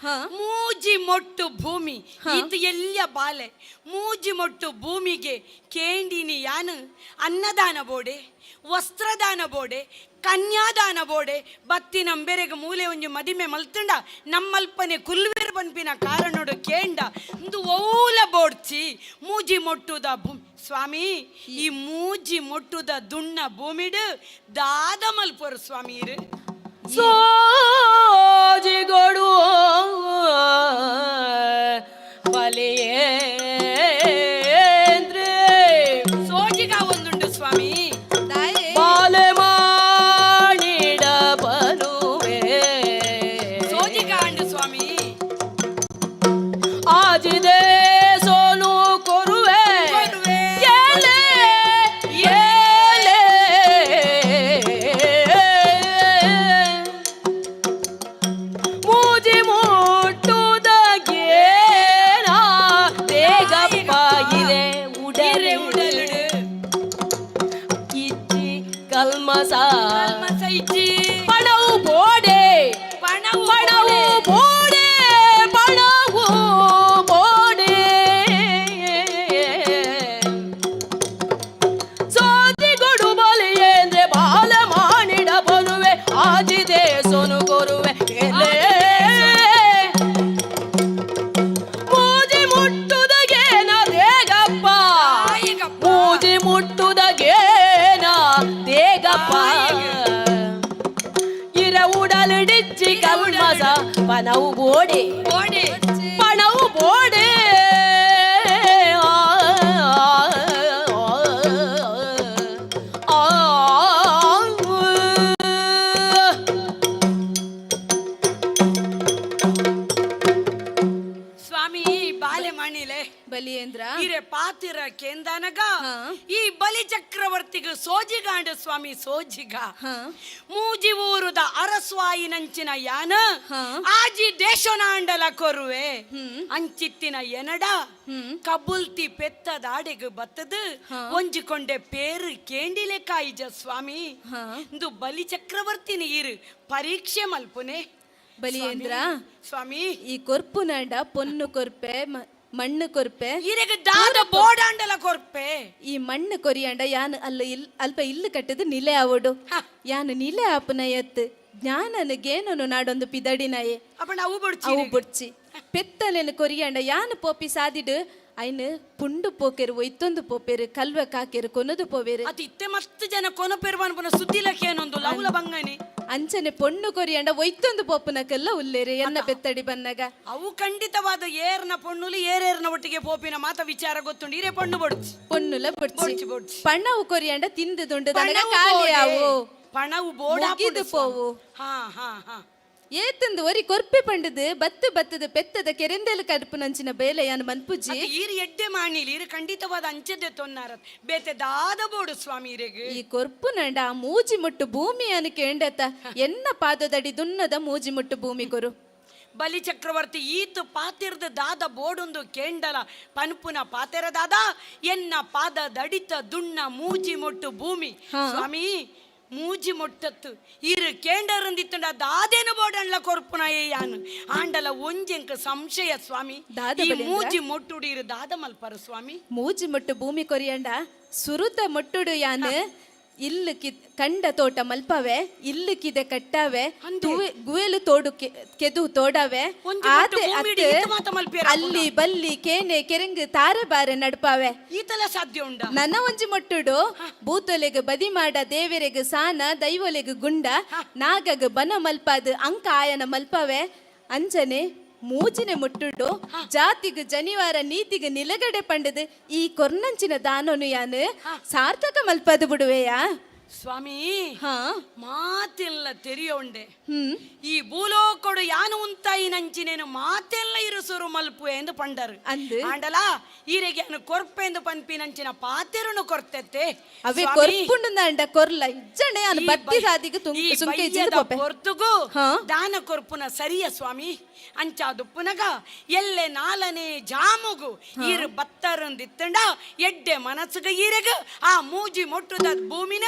ಮೂಜಿ ಮೊಟ್ಟು ಭೂಮಿ ಇದು ಎಲ್ಲಿಯ ಬಾಲೆ ಮೂಜಿ ಮೊಟ್ಟು ಭೂಮಿಗೆ ಕೇಂಡಿನಿ ಯಾನು ಅನ್ನದಾನ ಬೋಡೆ ವಸ್ತ್ರದಾನ ಬೋಡೆ ಕನ್ಯಾದಾನ ಬೋಡೆ ಬತ್ತಿ ನಂಬೆರೆಗೆ ಮೂಲೆ ಒಂಜಿ ಮದಿಮೆ ಮಲ್ತುಂಡ ನಮ್ಮಲ್ಪನೆ ಕುಲ್ವೇರ್ ಪನ್ಪಿನ ಕಾರಣೋಡು ಕೇಂಡ ಇಂದು ಓಲ ಬೋಡ್ಚಿ ಮೂಜಿ ಮೊಟ್ಟುದ ಭೂಮಿ ಸ್ವಾಮಿ ಈ ಮೂಜಿ ಮೊಟ್ಟುದ ದುಣ್ಣ ಭೂಮಿಡು ದಾದ ಮಲ್ಪರು ಸ್ವಾಮಿ ಇರು ಸೋಜಿಗೊಡು ಬಲಿಯೇಂದ್ರೆ ಸೋಜಿಗ ಒಂದುಂಡು ಸ್ವಾಮಿ ಬಾಲೆ ಮಾಡಿಡ ಬರುವೆ ಸೋಜಿಗ ಅಂಡು ಸ್ವಾಮಿ ಆಜಿದೆ ಸೋನು ಕೊರುವೆ ಏಲೆ ಏಲೆ ಮೂಜಿ ಮುಟ್ಟುದ ಗೇನ ತೇಗಪ್ಪ ಇರೆ ಉಡಲೆ ಉಡಲುಡು ಇಚ್ಚಿ ಕಲ್ಮಸ ಕಲ್ಮಸ ಇಚ್ಚಿ ಪಣವು ಬೋಡೆ ಪಣವು ಪಣವು ಬೋಡೆ ಪಣವು ಬೋಡೆ ಸೋತಿಗೊಡು ಬಲಿಯೇಂದ್ರೆ ಬಾಲ ಮಾಡಿಡ ಬರುವೆ ಆಜಿದೆ ಸೊನು ಕೊರುವೆ ಎಲೆ ಮೂಜಿ ಮುಟ್ಟುದಗೇನ ದೇಗಪ್ಪ ಮೂಜಿ ಮುಟ್ಟುದಗೇನ ದೇಗಪ್ಪ ಇರ ಉಡಲಿಡಿಚ್ಚಿ ಕಲ್ಮಸ ಪನವು ಬೋಡೆ ಬೋಡೆ ಪಣವು ಬೋಡೆ ಆ, ಆ, ಆ, ಆ. ಸ್ವಾಮಿ ಬಾಲೆ ಮಣಿಲೆ ಬಲಿಯೇಂದ್ರ ಹಿರೆ ಪಾತಿರ ಕೇಂದನಗ ಈ ಬಲಿ ಚಕ್ರವರ್ತಿಗೆ ಸೋಜಿಗಾಂಡ ಸ್ವಾಮಿ ಸೋಜಿಗ ಮೂಜಿ ಊರುದ ಅರಸ್ವಾಯಿನಂಚಿನ ಯಾನ ಆಜಿ ದೇಶನಾಂಡಲ ಕೊರುವೆ ಅಂಚಿತ್ತಿನ ಎನಡ ಕಬುಲ್ತಿ ಪೆತ್ತದಾಡೆಗ್ ಬತ್ತದು ಒಂಜಿಕೊಂಡೆ ಪೇರು ಕೇಂಡಿಲೆ ಕಾಯಿಜ ಸ್ವಾಮಿ ಇಂದು ಬಲಿ ಚಕ್ರವರ್ತಿನ ಇರು ಪರೀಕ್ಷೆ ಮಲ್ಪುನೆ ಬಲಿಯೇಂದ್ರ ಸ್ವಾಮಿ ಈ ಕೊರ್ಪು ನಾಂಡ ಪೊನ್ನು ಕೊರ್ಪೆ ಮಣ್ಣು ಕೊರ್ಪೆ ಇರೆಗ್ ದಾದ ಬೋಡಾಂಡಲ ಕೊರ್ಪೆ ಈ ಮಣ್ಣು ಕೊರಿಯಾಂಡ ಯಾನ್ ಅಲ್ಲ ಇಲ್ ಅಲ್ಪ ಇಲ್ಲು ಕಟ್ಟದು ನಿಲೆ ಆವೋಡು ಯಾನ್ ನಿಲೆ ಆಪುನ ಎತ್ತು ಜ್ಞಾನನು ಗೇನನು ನಾಡೊಂದು ಪಿದಡಿನಾಯೆ ಅಪ್ಪಣ ಅವು ಬುಡ್ಚಿ ಅವು ಬುಡ್ಚಿ ಪೆತ್ತಲೆನು ಕೊರಿಯಾಂಡ ಯಾನ್ ಪೋಪಿ ಸಾದಿಡು ಐನ್ ಪುಂಡು ಪೋಕೆರು ಒಯ್ತೊಂದು ಪೋಪೆರು ಕಲ್ವ ಕಾಕೆರು ಕೊನದು ಪೋವೆರು. ಅದು ಇತ್ತೆ ಮಸ್ತ್ ಜನ ಕೊನಪೆರು ಪನ್ಪುನ ಸುದ್ದಿಲಕ್ಕೆ ಏನೊಂದು ಲೌಲ ಬಂಗನಿ. ಅಂಚನೆ ಪೊಣ್ಣು ಕೊರಿಯಂಡ ಒಯ್ತೊಂದು ಪೋಪುನಕ್ಕೆಲ್ಲ ಉಲ್ಲೇರು ಎನ್ನ ಬೆತ್ತಡಿ ಬನ್ನಗ. ಅವು ಖಂಡಿತವಾದ ಏರ್ನ ಪೊಣ್ಣುಲು ಏರೇರ್ನ ಒಟ್ಟಿಗೆ ಪೋಪಿನ ಮಾತ ವಿಚಾರ ಗೊತ್ತುಂಡು, ಇರೇ ಪೊಣ್ಣು ಬೊಡ್ಚಿ. ಪೊಣ್ಣುಲ ಬೊಡ್ಚಿ. ಪಣ್ಣವು ಕೊರಿಯಂಡ ತಿಂದು ದುಂಡು ದನಗ ಖಾಲಿ ಆವು. ಪಣವು ಬೋಡ ಮುಗಿದು ಪೋವು. ಹಾ ಹಾ ಹಾ. ಏತಂದು ಒರಿ ಕೊರ್ಪೆ ಪಂಡದು ಬತ್ತು ಬತ್ತದ ಪೆತ್ತದ ಕೆರೆಂದೆಲು ಕಡುಪುನಂಚಿನ ಬೇಲೆ ಯಾನು ಮನ್ಪುಜಿ. ಈರು ಎಡ್ಡೆ ಮಾಣಿಲಿ ಈರು ಖಂಡಿತವಾದ ಅಂಚದೆ ತೊನ್ನಾರ ಬೇತೆ ದಾದ ಬೋಡು ಸ್ವಾಮಿ ಇರೆಗ್. ಈ ಕೊರ್ಪು ನಂಡ ಆ ಮೂಜಿ ಮುಟ್ಟು ಭೂಮಿಯನ್ನು ಕೇಂಡತ ಎನ್ನ ಪಾದದಡಿ ದುನ್ನದ ಮೂಜಿ ಮುಟ್ಟು ಭೂಮಿ ಕೊರು. ಬಲಿ ಚಕ್ರವರ್ತಿ ಈತು ಪಾತಿರ್ದ ದಾದ ಬೋಡುಂದು ಕೇಂಡಲ ಪನ್ಪುನ ಪಾತೆರ ದಾದ ಎನ್ನ ಪಾದದಡಿತ ದುಣ್ಣ ಮೂಜಿ ಮುಟ್ಟು ಭೂಮಿ. ಸ್ವಾಮಿ ಮೂಜಿ ಮೊಟ್ಟತ್ತು ಇರು ಕೇಂಡರಂದಿತ್ತಂಡ ದಾದೇನು ಬೋಡಂಡ್ಲ ಕೊರ್ಪುನ ಯಾನು ಆಂಡಲ ಒಂಜೆಂಕ ಸಂಶಯ ಸ್ವಾಮಿ. ದಾದ ಈ ಬಲಿಂದ್ರ? ಮೂಜಿ ಮೊಟ್ಟುಡು ಇರು ದಾದ ಮಲ್ಪರು ಸ್ವಾಮಿ. ಮೂಜಿ ಮೊಟ್ಟು ಭೂಮಿ ಕೊರಿಯಂಡ ಸುರುತ ಮೊಟ್ಟುಡು ಯಾನು ಇಲ್ಲು ಕಿ ಕಂಡ ತೋಟ ಮಲ್ಪವೆ, ಇಲ್ಲು ಕಿದೆ ಕಟ್ಟಾವೆ, ಗುವೆಲು ತೋಡು ಕೆದು ತೋಡವೆ, ಒಂಜಿ ಮೊಟ್ಟು ಆತೆ ಭೂಮಿಡು ಅತ್ತೆ ಈತ ಮಾತ ಮಲ್ಪಿಯರ ಅಲ್ಲಿ ಬಲ್ಲಿ ಕೇನೆ ಕೆರೆಂಗ್ ತಾರೆ ಬಾರೆ ನಡ್ಪಾವೆ. ಈತಲ ಸಾಧ್ಯ ಉಂಡ? ನನ್ನ ಒಂಜಿ ಮೊಟ್ಟುಡು ಭೂತೊಲೆಗ್ ಬದಿ ಮಾಡ ದೇವೆರೆಗ್ ಸಾನ ದೈವೊಲೆಗ್ ಗುಂಡ ನಾಗಗ್ ಬನ ಮಲ್ಪಾದ್ ಅಂಕ ಆಯನ ಮಲ್ಪವೆ. ಅಂಜನೆ ಮೂಜಿನೆ ಮುಟ್ಟುಡು ಜಾತಿಗ್ ಜನಿವಾರ ನೀತಿಗ್ ನಿಲಗಡೆ ಪಂಡದು ಈ ಕೊರ್ನಂಚಿನ ದಾನೋನು ಯಾನು ಸಾರ್ಥಕ ಮಲ್ಪದು ಬಿಡುವೆಯಾ ಸ್ವಾಮಿ. ಹಾ. ಮಾತೆಲ್ಲ ತೆರಿಯೋಂಡೆ ಈ ಭೂಲೋಕೊಡು ಯಾನು ಉಂತಾಯಿ ನಂಚಿನೇನು ಮಾತೆಲ್ಲ ಇರುಸುರು ಮಲ್ಪು ಎಂದು ಪಂಡರು ಅಂದು ಆಂಡಲ ಈರೆಗೆ ಅನು ಕೊರ್ಪೆಂದು ಪನ್ಪಿನಂಚಿನ ಪಾತೆರುನು ಕೊರ್ತೆತ್ತೆ ಅವೇ ಸ್ವಾಮಿ, ಕೊರ್ಪುಂಡು ಅಂಡ ಕೊರ್ಲ ಇಜ್ಜಣೆ ಅನು ಈ ಬತ್ತಿ ಸಾದಿಗೆ ಈ ಸುಂಕೆ ಬಯ್ಯದ ಪೋಪೆ. ಪೊರ್ತುಗು ದಾನ ಕೊರ್ಪುನ ಸರಿಯ ಸ್ವಾಮಿ. ಅಂಚಾದುಪ್ಪುನಗ ಎಲ್ಲೆ ನಾಲನೆ ಜಾಮುಗು ಈರು ಬತ್ತರಂದಿತ್ತಂಡ ಎಡ್ಡೆ ಮನಸ್ಸುಗ ಈರೆಗ ಆ ಮೂಜಿ ಮೊಟ್ಟುದ ಭೂಮಿನ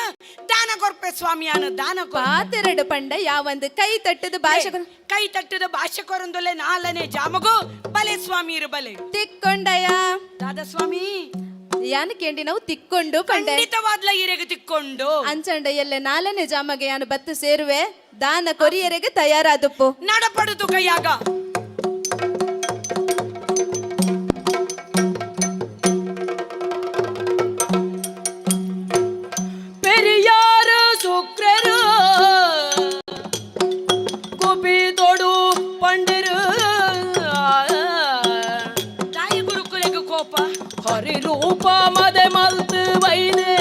ದಾನ ಕೊರ್ಪೆ ಸ್ವಾಮಿಯಾನು ದಾನ ಪಾತೆರಡು ಪಂಡ ಯಾವಂದು ಕೈ ತಟ್ಟದ ಭಾಷೆ ಕೈ ತಟ್ಟದ ಭಾಷೆ ಕೊರಂದೊಲ್ಲೆ ನಾಲನೆ ಜಾಮುಗು ಬಲೆ ಸ್ವಾಮಿ ಇರು ಬಲೆ ತಿಕ್ಕೊಂಡಯ ದಾದ ಸ್ವಾಮಿ ಯಾನು ಕೇಂಡಿ ನಾವು ತಿಕ್ಕೊಂಡು ಪಂಡೆ ಖಂಡಿತವಾದ್ಲ ಈರೆಗೆ ತಿಕ್ಕೊಂಡು ಅಂಚಂಡ ಎಲ್ಲೆ ನಾಲನೆ ಜಾಮಗೆ ಯಾನು ಬತ್ತು ಸೇರುವೆ ದಾನ ಕೊರಿಯರೆಗೆ ತಯಾರಾದಪ್ಪು ನಡಪಡುದು ಕೈಯಾಗ. ಪೆರಿಯಾರ ಶುಕ್ರರು ಕುಪಿತೊಡು ಪಂಡಿರು ತಾಯಿ ಗುರುಕುಲೆಗೆ ಕೋಪ ಹರಿ ರೂಪ ಮದೆ ಮಲ್ತು ಬೈದೆ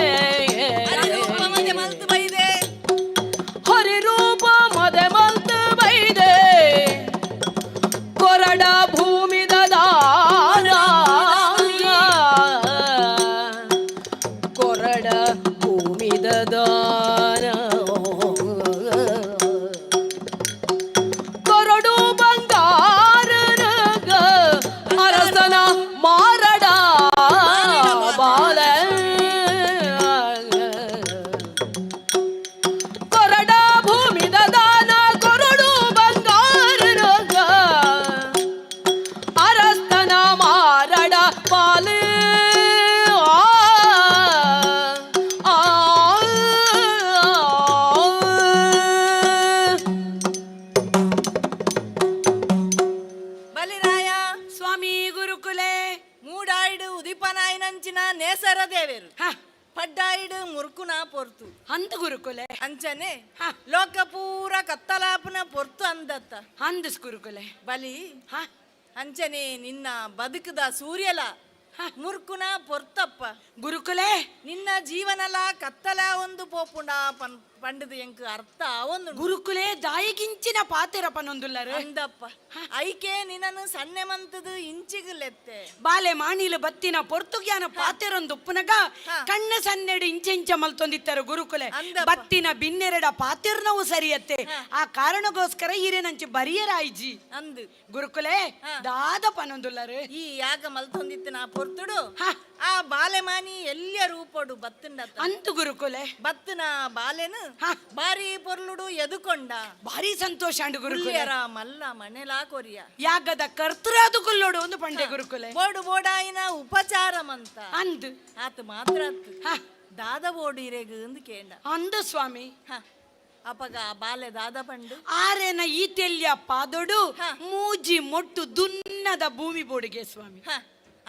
ಮದೆ ಮಲ್ತು ಬೈದೆ ಹರಿ ರೂಪ ಮದೆ ಮಲ್ತು ಬೈದೆ ಕೊರಡ ಭೂಮಿದ ದಾನ ಕೊರಡ ಭೂಮಿದ ದಾನ ಕೊರಡು ಬಂಗಾರ ಅರಸನ ಮಾರಡ ಬಾಲ ಕೊರಡ ಭೂಮಿದ ದಾನ ಕೊರಡು ಬಂಗಾರ ಅರಸ್ತನ ಮಾರಡ ಪಾಲು ಆ, ಆ, ಆ. ಬಲಿರಾಯ ಸ್ವಾಮಿ ಗುರುಕುಲೆ ಮೂಡಾಯಿಡು ಉದಿಪನಾಯಿನಂಚಿನ ನೇಸರ ದೇವೇರು ಪಡ್ಡಾಯಿಡು ಮುರುಕುನ ಪೊರ್ತು ಅಂದ ಗುರುಕುಲೆ ಅಂಚನೆ ಲೋಕ ಪೂರ ಕತ್ತಲಾಪನ ಪೊರ್ತು ಅಂದತ್ತ ಅಂದಸ್ ಗುರುಕುಲೆ ಬಲಿ ಅಂಚನೆ ನಿನ್ನ ಬದುಕದ ಸೂರ್ಯಲ ಮುರುಕುನ ಪೊರ್ತಪ್ಪ ಗುರುಕುಲೆ ನಿನ್ನ ಜೀವನಲ ಕತ್ತಲ ಒಂದು ಪೋಪುಂಡ ಪಂಡದು ಎಂಕ್ ಅರ್ಥ ಒಂದು ಗುರುಕುಲೆ ದಾಯಿಗಿಂಚಿನ ಪಾತೆರ ಪನೊಂದುಲ್ಲರು ಅಂದಪ್ಪ ಐಕೆ ನಿನ್ನನ್ನು ಸಣ್ಣೆ ಮಂತದು ಇಂಚಿಗುಲೆತ್ತೆ ಬಾಲೆ ಮಾಣಿಲು ಬತ್ತಿನ ಪೊರ್ತುಗ್ಯಾನ ಪಾತೆರೊಂದು ಉಪ್ಪುನಗ ಕಣ್ಣ ಸನ್ನೆಡು ಇಂಚೆ ಇಂಚ ಮಲ್ತೊಂದಿತ್ತರು ಗುರುಕುಲೆ. ಬತ್ತಿನ ಬಿನ್ನೆರಡ ಪಾತೆರ್ನವು ಸರಿಯತ್ತೆ, ಆ ಕಾರಣಗೋಸ್ಕರ ಈರೇನಂಚೆ ಬರಿಯರಾಯ್ಜಿ ಅಂದು ಗುರುಕುಲೆ ದಾದ ಪನೊಂದುಲ್ಲರು. ಈ ಯಾಗ ಮಲ್ತೊಂದಿತ್ತು ನಾ ಪೊರ್ತುಡು ಆ ಬಾಲೆಮಾನಿ ಎಲ್ಲಿಯ ರೂಪಡು ಬತ್ತುಂಡ ಅಂತು ಗುರುಕುಲೆ ಬತ್ತುನ ಬಾಲೆನು ಬಾರಿ ಪೊರ್ಲುಡು ಎದುಕೊಂಡ ಭಾರಿ ಸಂತೋಷ ಅಂಡು ಗುರುಕುಲೆ. ಹುಲ್ಲಿಯರ ಮಲ್ಲ ಮನೆಲಾ ಕೊರಿಯ ಯಾಗದ ಕರ್ತರಾದು ಕುಲ್ಲೋಡು ಒಂದು ಪಂಡೆ ಗುರುಕುಲೆ. ಬೋಡು ಬೋಡಾಯಿನ ಉಪಚಾರ ಮಂತ ಅಂದು ಆತ ಮಾತ್ರ ಅತ್ತು ದಾದ ಬೋಡು ಇರೆಗು ಅಂದು ಕೇಂಡ ಅಂದು ಸ್ವಾಮಿ. ಅಪಗ ಆ ಬಾಲೆ ದಾದ ಪಂಡು ಆರೇನ ಈ ತೆಲ್ಯ ಪಾದೊಡು ಮೂಜಿ ಮೊಟ್ಟು ದುನ್ನದ ಭೂಮಿ ಬೋಡಿಗೆ ಸ್ವಾಮಿ.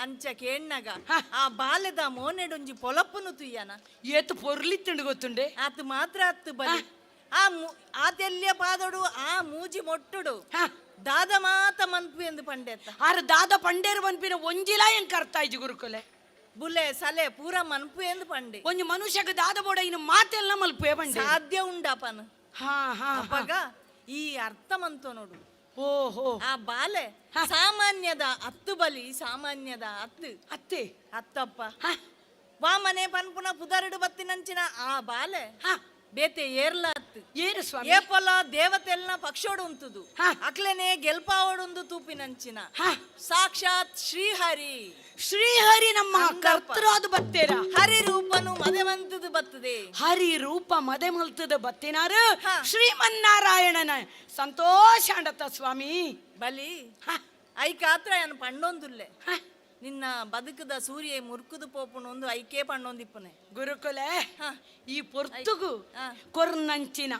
ಅಂಚ ಕೇಣ್ಣಗ ಆ ಬಾಲೆದ ಮೋನೆಡೊಂಜಿ ಪೊಲಪ್ಪುನು ತುಯ್ಯನ. ಏತ್ ಪೊರ್ಲಿತ್ತುಂಡು ಗೊತ್ತುಂಡೆ. ಆತ್ ಮಾತ್ರ ಅತ್ತು ಬಲಿ, ಆ ಆತೆಲ್ಯ ಪಾದೊಡು ಆ ಮೂಜಿ ಮೊಟ್ಟುಡು ದಾದ ಮಾತ ಮನ್ಪು ಎಂದು ಪಂಡೆತ್ತ. ಆರು ದಾದ ಪಂಡೇರು ಪನ್ಪಿನ ಒಂಜಿಲಾ ಎಂಕ್ ಅರ್ಥ ಆಯ್ಜಿ ಗುರುಕುಲೆ. ಬುಲೆ ಸಲೆ ಪೂರ ಮನ್ಪು ಎಂದು ಪಂಡೆ. ಒಂಜಿ ಮನುಷ್ಯಗ ದಾದ ಬೋಡ ಇನ್ನು ಮಾತೆಲ್ಲ ಮಲ್ಪುವೆ ಪಂಡೆ. ಸಾಧ್ಯ ಉಂಡಪನ ಹಾ ಹಾ. ಅಪಗ ಈ ಅರ್ಥ ಮಂತೋ ನೋಡು. ಓಹೋ. ಆ ಬಾಲೆ ಸಾಮಾನ್ಯದ ಅತ್ತು ಬಲಿ, ಸಾಮಾನ್ಯದ ಅತ್ತು ಅತ್ತೆ ಅತ್ತಪ್ಪ. ವಾಮನೆ ಪನ್ಪುನ ಪುದರಡು ಬತ್ತಿನಂಚಿನ ಆ ಬಾಲೆ ಬೇತೆ ಏರ್ಲ ಅತ್ತು. ಏರು ಸ್ವಾಮಿ? ಏಪಲ ದೇವತೆಲ್ನ ಪಕ್ಷೋಡು ಉಂತುದು ಅಕ್ಲೆನೆ ಗೆಲ್ಪಾವಡುಂದು ತೂಪಿನಂಚಿನ ಸಾಕ್ಷಾತ್ ಶ್ರೀಹರಿ. ಶ್ರೀಹರಿ ನಮ್ಮ ಕರ್ತರಾದ ಬತ್ತೇರ. ಹರಿ ರೂಪನು ಮದೆ ಮಂತದು ಬತ್ತದೆ. ಹರಿ ರೂಪ ಮದೆ ಮಲ್ತದ ಬತ್ತಿನಾರು ಶ್ರೀಮನ್ನಾರಾಯಣನ ಸಂತೋಷ ಅಂಡತ್ತ ಸ್ವಾಮಿ. ಬಲಿ ಐಕಾತ್ರ ಏನು ಪಣ್ಣೊಂದುಲ್ಲೆ. ನಿನ್ನ ಬದುಕದ ಸೂರ್ಯ ಮುರುಕುದು ಪೋಪುನೊಂದು ಐಕೆ ಪಣ್ಣೊಂದಿಪ್ಪನೆ. ಗುರುಕುಲೆ ಈ ಪೊರ್ತುಗು ಕೊರ್ನಂಚಿನ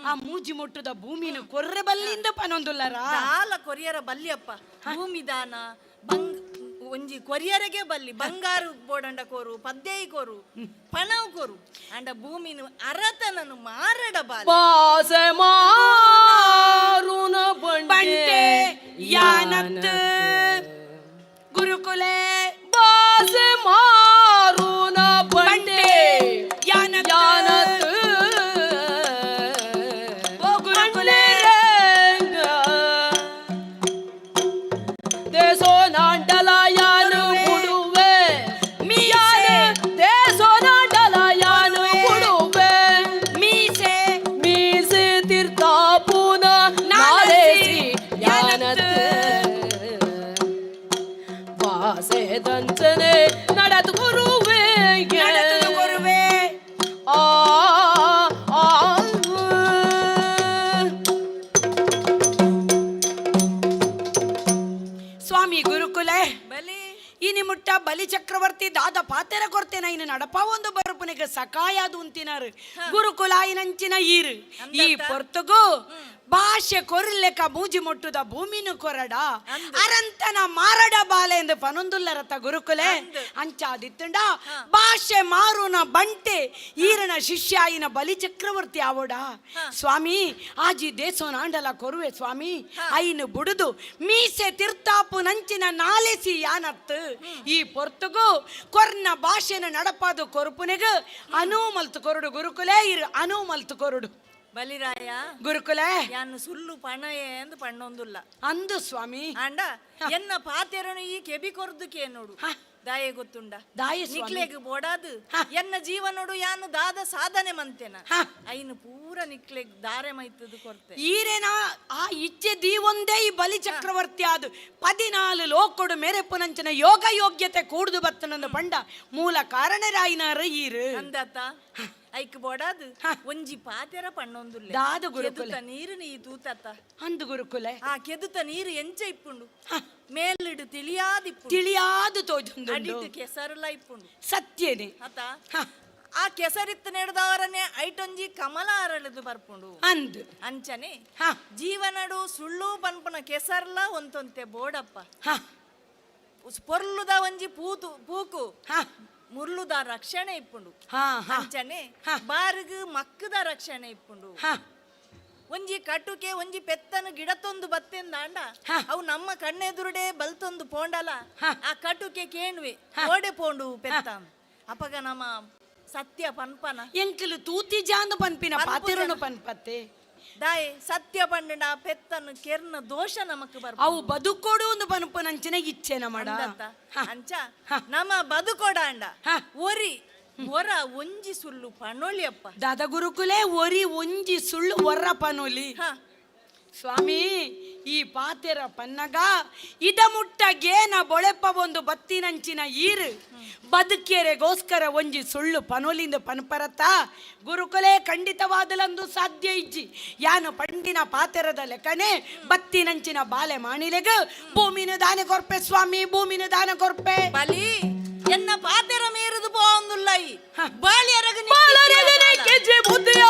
ಆ ಮೂಜಿ ಮುಟ್ಟುದ ಭೂಮಿನ ಕೊರ್ರೆ ಬಲ್ಲಿಂದ ಪನೊಂದುಲ್ಲರ. ದಾಲ ಕೊರಿಯರ ಬಲ್ಲಿಯಪ್ಪ. ಭೂಮಿ ದಾನ ಬಂಗ್ ಒಂಜಿ ಕೊರಿಯರಿಗೆ ಬಲ್ಲಿ ಬಂಗಾರು ಬೋಡಂಡ ಕೋರು ಪದ್ದೇಯಿ ಕೋರು ಪಣವು ಕೋರು ಅಂಡ ಭೂಮಿನು ಅರತನನು ಮಾರಡ ಬಾಲೆ. ಬಾಸೆ ಮಾರುನ ಬಂಟೆ ಯಾನತ್ ಗುರುಕುಲೆ. ಬಾಸೆ ಮಾರುನ ಬಂಟೆ ಯಾನತ್ ಯಾನತ್ ಓ ಗುರುಕುಲೆ. ದೇಸೋ ನಾಂಡಲ ಯಾನು ಗುಡುವೆ ಮೀಸೆ ದೇಸೋ ನಾಂಡಲ ಯಾನು ಗುಡುವೆ ಮೀಸೆ ಮೀಸೆ ತೀರ್ಥಾಪುನ ನಾಲೇಸಿ ಯಾನತ್ ವಾಸೆ ದಂಚನೆ ನಡೆದು ಗುರುವೆ ನಡೆದು ಗುರುವೆ. ಆ ಆ ಸ್ವಾಮಿ ಗುರುಕುಲೆ ಬಲಿ ಇನಿ ಮುಟ್ಟ ಬಲಿ ಚಕ್ರವರ್ತಿ ದಾದ ಪಾತೆರ ಕೊರ್ತೇನ ಇನ್ನು ನಡಪ ಒಂದು ಬರುಪುನಿಗೆ ಸಕಾಯದು ಅಂತಿನಾರು ಗುರುಕುಲ ಇನಂಚಿನ ಈರು ಈ ಪೊರ್ತುಗು ಭಾಷೆ ಕೊರ್ಲೆಕ ಮೂಜಿ ಮುಟ್ಟುದ ಭೂಮಿನು ಕೊರಡ ಅರಂತನ ಮಾರಡ ಬಾಲೆ ಎಂದು ಪನೊಂದುಲ್ಲರತ ಗುರುಕುಲೆ. ಅಂಚಾದಿತ್ತುಂಡ ಭಾಷೆ ಮಾರುನ ಬಂಟೆ ಈರನ ಶಿಷ್ಯ ಇನ ಬಲಿ ಚಕ್ರವರ್ತಿ ಆವೋಡ ಸ್ವಾಮಿ. ಆಜಿ ದೇಸೋನಾಂಡಲ ಕೊರುವೆ ಸ್ವಾಮಿ. ಐನು ಬುಡುದು ಮೀಸೆ ತಿರ್ತಾಪು ನಂಚಿನ ನಾಲೆಸಿ ಯಾನತ್ತು ಈ ಪೊರ್ತುಗು ಕೊರ್ನ ಭಾಷೆನ ನಡಪಾದು ಕೊರುಪುನೆಗು ಅನು ಮಲ್ತು ಕೊರುಡು ಗುರುಕುಲೆ. ಇರು ಅನು ಮಲ್ತು ಕೊರುಡು ಬಲಿರಾಯ ಗುರುಕುಲೆ. ಯಾನು ಸುಳ್ಳು ಪಣಯೇ ಎಂದು ಪಣ್ಣೊಂದುಲ್ಲ ಅಂದು ಸ್ವಾಮಿ. ಅಂಡ ಎನ್ನ ಪಾತೆರನು ಈ ಕೆಬಿ ಕೊರ್ದುಕೆ ನೋಡು. ದಾಯೆ ಗೊತ್ತುಂಡ ದಾಯೆ ಸ್ವಾಮಿ. ನಿಕ್ಲೆಗ್ ಬೋಡಾದು ಎನ್ನ ಜೀವನೋಡು ಯಾನು ದಾದ ಸಾಧನೆ ಮಂತೇನ ಐನು ಪೂರ ನಿಕ್ಲೆಗ್ ದಾರೆ ಮೈತದು ಕೊರ್ತೆ. ಈರೇನ ಆ ಇಚ್ಛೆ ದೀವೊಂದೇ ಈ ಬಲಿ ಚಕ್ರವರ್ತಿ ಆದು 14 ಲೋಕೊಡು ಮೇರೆಪ್ಪುನಂಚಿನ ಯೋಗ ಯೋಗ್ಯತೆ ಕೂಡುದು ಬತ್ತನಂದು ಪಂಡ ಮೂಲ ಕಾರಣರಾಯಿನಾರ ಈರು. ಅಂದತ್ತ ಐಕ್ ಬೋಡಾದು ಒಂಜಿ ಪಾತೆರ ಪಣ್ಣೊಂದುಲ್ಲೆ. ದಾದ ಗುರುಕುಲೆ. ಕೆದುತ ನೀರು ನೀ ತೂತತ್ತ ಅಂದು ಗುರುಕುಲೆ. ಆ ಕೆದುತ ನೀರು ಎಂಚ ಇಪ್ಪುಂಡು ಮೇಲಿಡು ತಿಳಿಯಾದಿಪ್ಪುಂಡು ತಿಳಿಯಾದು ತೋಜೊಂದುಂಡು. ಅಡಿಟ್ ಕೆಸರುಲ ಇಪ್ಪುಂಡು ಸತ್ಯನೇ ಅತ. ಆ ಕೆಸರಿತ್ತು ನೆಡ್ದವರನ್ನೇ ಐಟೊಂಜಿ ಕಮಲ ಅರಳದು ಬರ್ಪುಂಡು ಅಂದು ಅಂಚನೆ ಜೀವನಡು ಸುಳ್ಳು ಪನ್ಪುನ ಕೆಸರ್ಲ ಒಂತೊಂತೆ ಬೋಡಪ್ಪ. ಪೊರ್ಲುದ ಒಂಜಿ ಪೂತು ಪೂಕು ಮುರ್ಲುದ ರಕ್ಷಣೆ ಇಪ್ಪುಂಡು ಅಂಚನೆ ಬಾರಿಗು ಮಕ್ಕದ ರಕ್ಷಣೆ ಇಪ್ಪುಂಡು. ಒಂಜಿ ಕಟುಕೆ ಒಂಜಿ ಪೆತ್ತನು ಗಿಡತೊಂದು ಬತ್ತೆಂದಾಂಡ ಅವು ನಮ್ಮ ಕಣ್ಣೆದುರುಡೆ ಬಲ್ತೊಂದು ಪೋಂಡಲ ಆ ಕಟುಕೆ ಕೇಣುವೆ ಓಡೆ ಪೋಂಡು ಪೆತ್ತ ಅಪಗ ನಮ್ಮ ಸತ್ಯ ಪನ್ಪನ ಎಂಕಲು ತೂತಿ ಜಾಂದು ಪನ್ಪಿನ ಪಾತಿರನು ಪನ್ಪತ್ತೆ ದಾಯೆ ಸತ್ಯ ಪಂಡ ಪೆತ್ತನು ಕೆರ್ನ ದೋಷ ನಮಕ್ ಬರ್ ಅವು ಬದುಕೋಡು ಒಂದು ಪನ್ಪುನಂಚಿನ ಇಚ್ಛೆ ನಮಡ ಅಂಚ ನಮ್ಮ ಬದುಕೋಡಾಂಡ ಒರಿ ಒರ ಒಂಜಿ ಸುಳ್ಳು ಪಣೋಲಿಯಪ್ಪ ದಾದ ಗುರುಕುಲೆ ಒರಿ ಒಂಜಿ ಸುಳ್ಳು ಒರ್ರ ಪನೋಲಿ ಸ್ವಾಮಿ ಈ ಪಾತೆರ ಪನ್ನಗ ಇದ ಮುಟ್ಟ ಗೇನ ಬೊಳೆಪ್ಪ ಒಂದು ಬತ್ತಿನಂಚಿನ ಈರು ಬದುಕೇರೆಗೋಸ್ಕರ ಒಂಜಿ ಸುಳ್ಳು ಪನೋಲಿಂದ ಪನ್ಪರತ್ತ ಗುರುಕುಲೆ ಖಂಡಿತವಾದಲಂದು ಸಾಧ್ಯ ಇಜ್ಜಿ ಯಾನು ಪಂಡಿನ ಪಾತೆರದ ಲೆಕ್ಕನೆ ಬತ್ತಿನಂಚಿನ ಬಾಲೆ ಮಾಣಿಲೆಗ ಭೂಮಿನ ದಾನ ಕೊರ್ಪೆ ಸ್ವಾಮಿ ಭೂಮಿನ ದಾನ ಕೊರ್ಪೆ ಬಲಿ ಎನ್ನ ಪಾತೆರ ಮೀರದು ಪೋಂದುಲ್ಲೈ ಬಾಳಿಯರಗನೆ ಕೆಜೆ ಬುದ್ಧಿಯ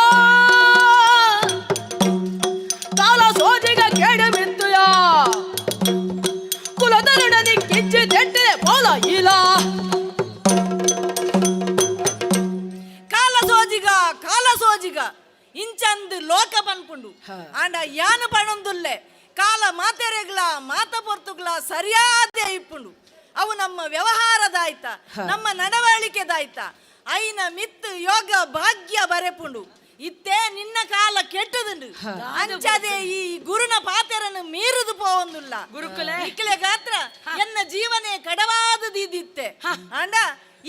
ಕಾಲ ಸೋಜಿಗ ಕೇಡು ಬಿತ್ತುಯ ಕುಲದರುಡನಿ ಕಿಚ್ಚಿ ತೆಟ್ಟರೆ ಪೋಲ ಓಲ ಇಲ ಕಾಲ ಸೋಜಿಗ ಕಾಲ ಸೋಜಿಗ ಇಂಚಂದು ಲೋಕ ಪನ್ಪುಂಡು ಆಂಡ ಯಾನು ಪಣೊಂದುಲ್ಲೆ ಕಾಲ ಮಾತೆರೆಗ್ಲ ಮಾತ ಪೊರ್ತುಗ್ಲ ಸರಿಯಾದ ಇಪ್ಪುಂಡು. ಅವು ನಮ್ಮ ವ್ಯವಹಾರದಾಯ್ತ, ನಮ್ಮ ನಡವಳಿಕೆದಾಯ್ತ. ಐನ ಮಿತ್ ಯೋಗ ಭಾಗ್ಯ ಬರೆಪುಂಡು. ಇತ್ತೇ ನಿನ್ನ ಕಾಲ ಕೆಟ್ಟದುಂಡು. ಅಂಚದೆ ಈ ಗುರುನ ಪಾತೆರನ್ನು ಮೀರುದು ಪೋವೊಂದುಲ್ಲ. ಗುರುಕುಲೆ ಇಕ್ಲೆ ಗಾತ್ರ ಎನ್ನ ಜೀವನೇ ಕಡವಾದ ದೀದಿತ್ತೆ. ಆಂಡ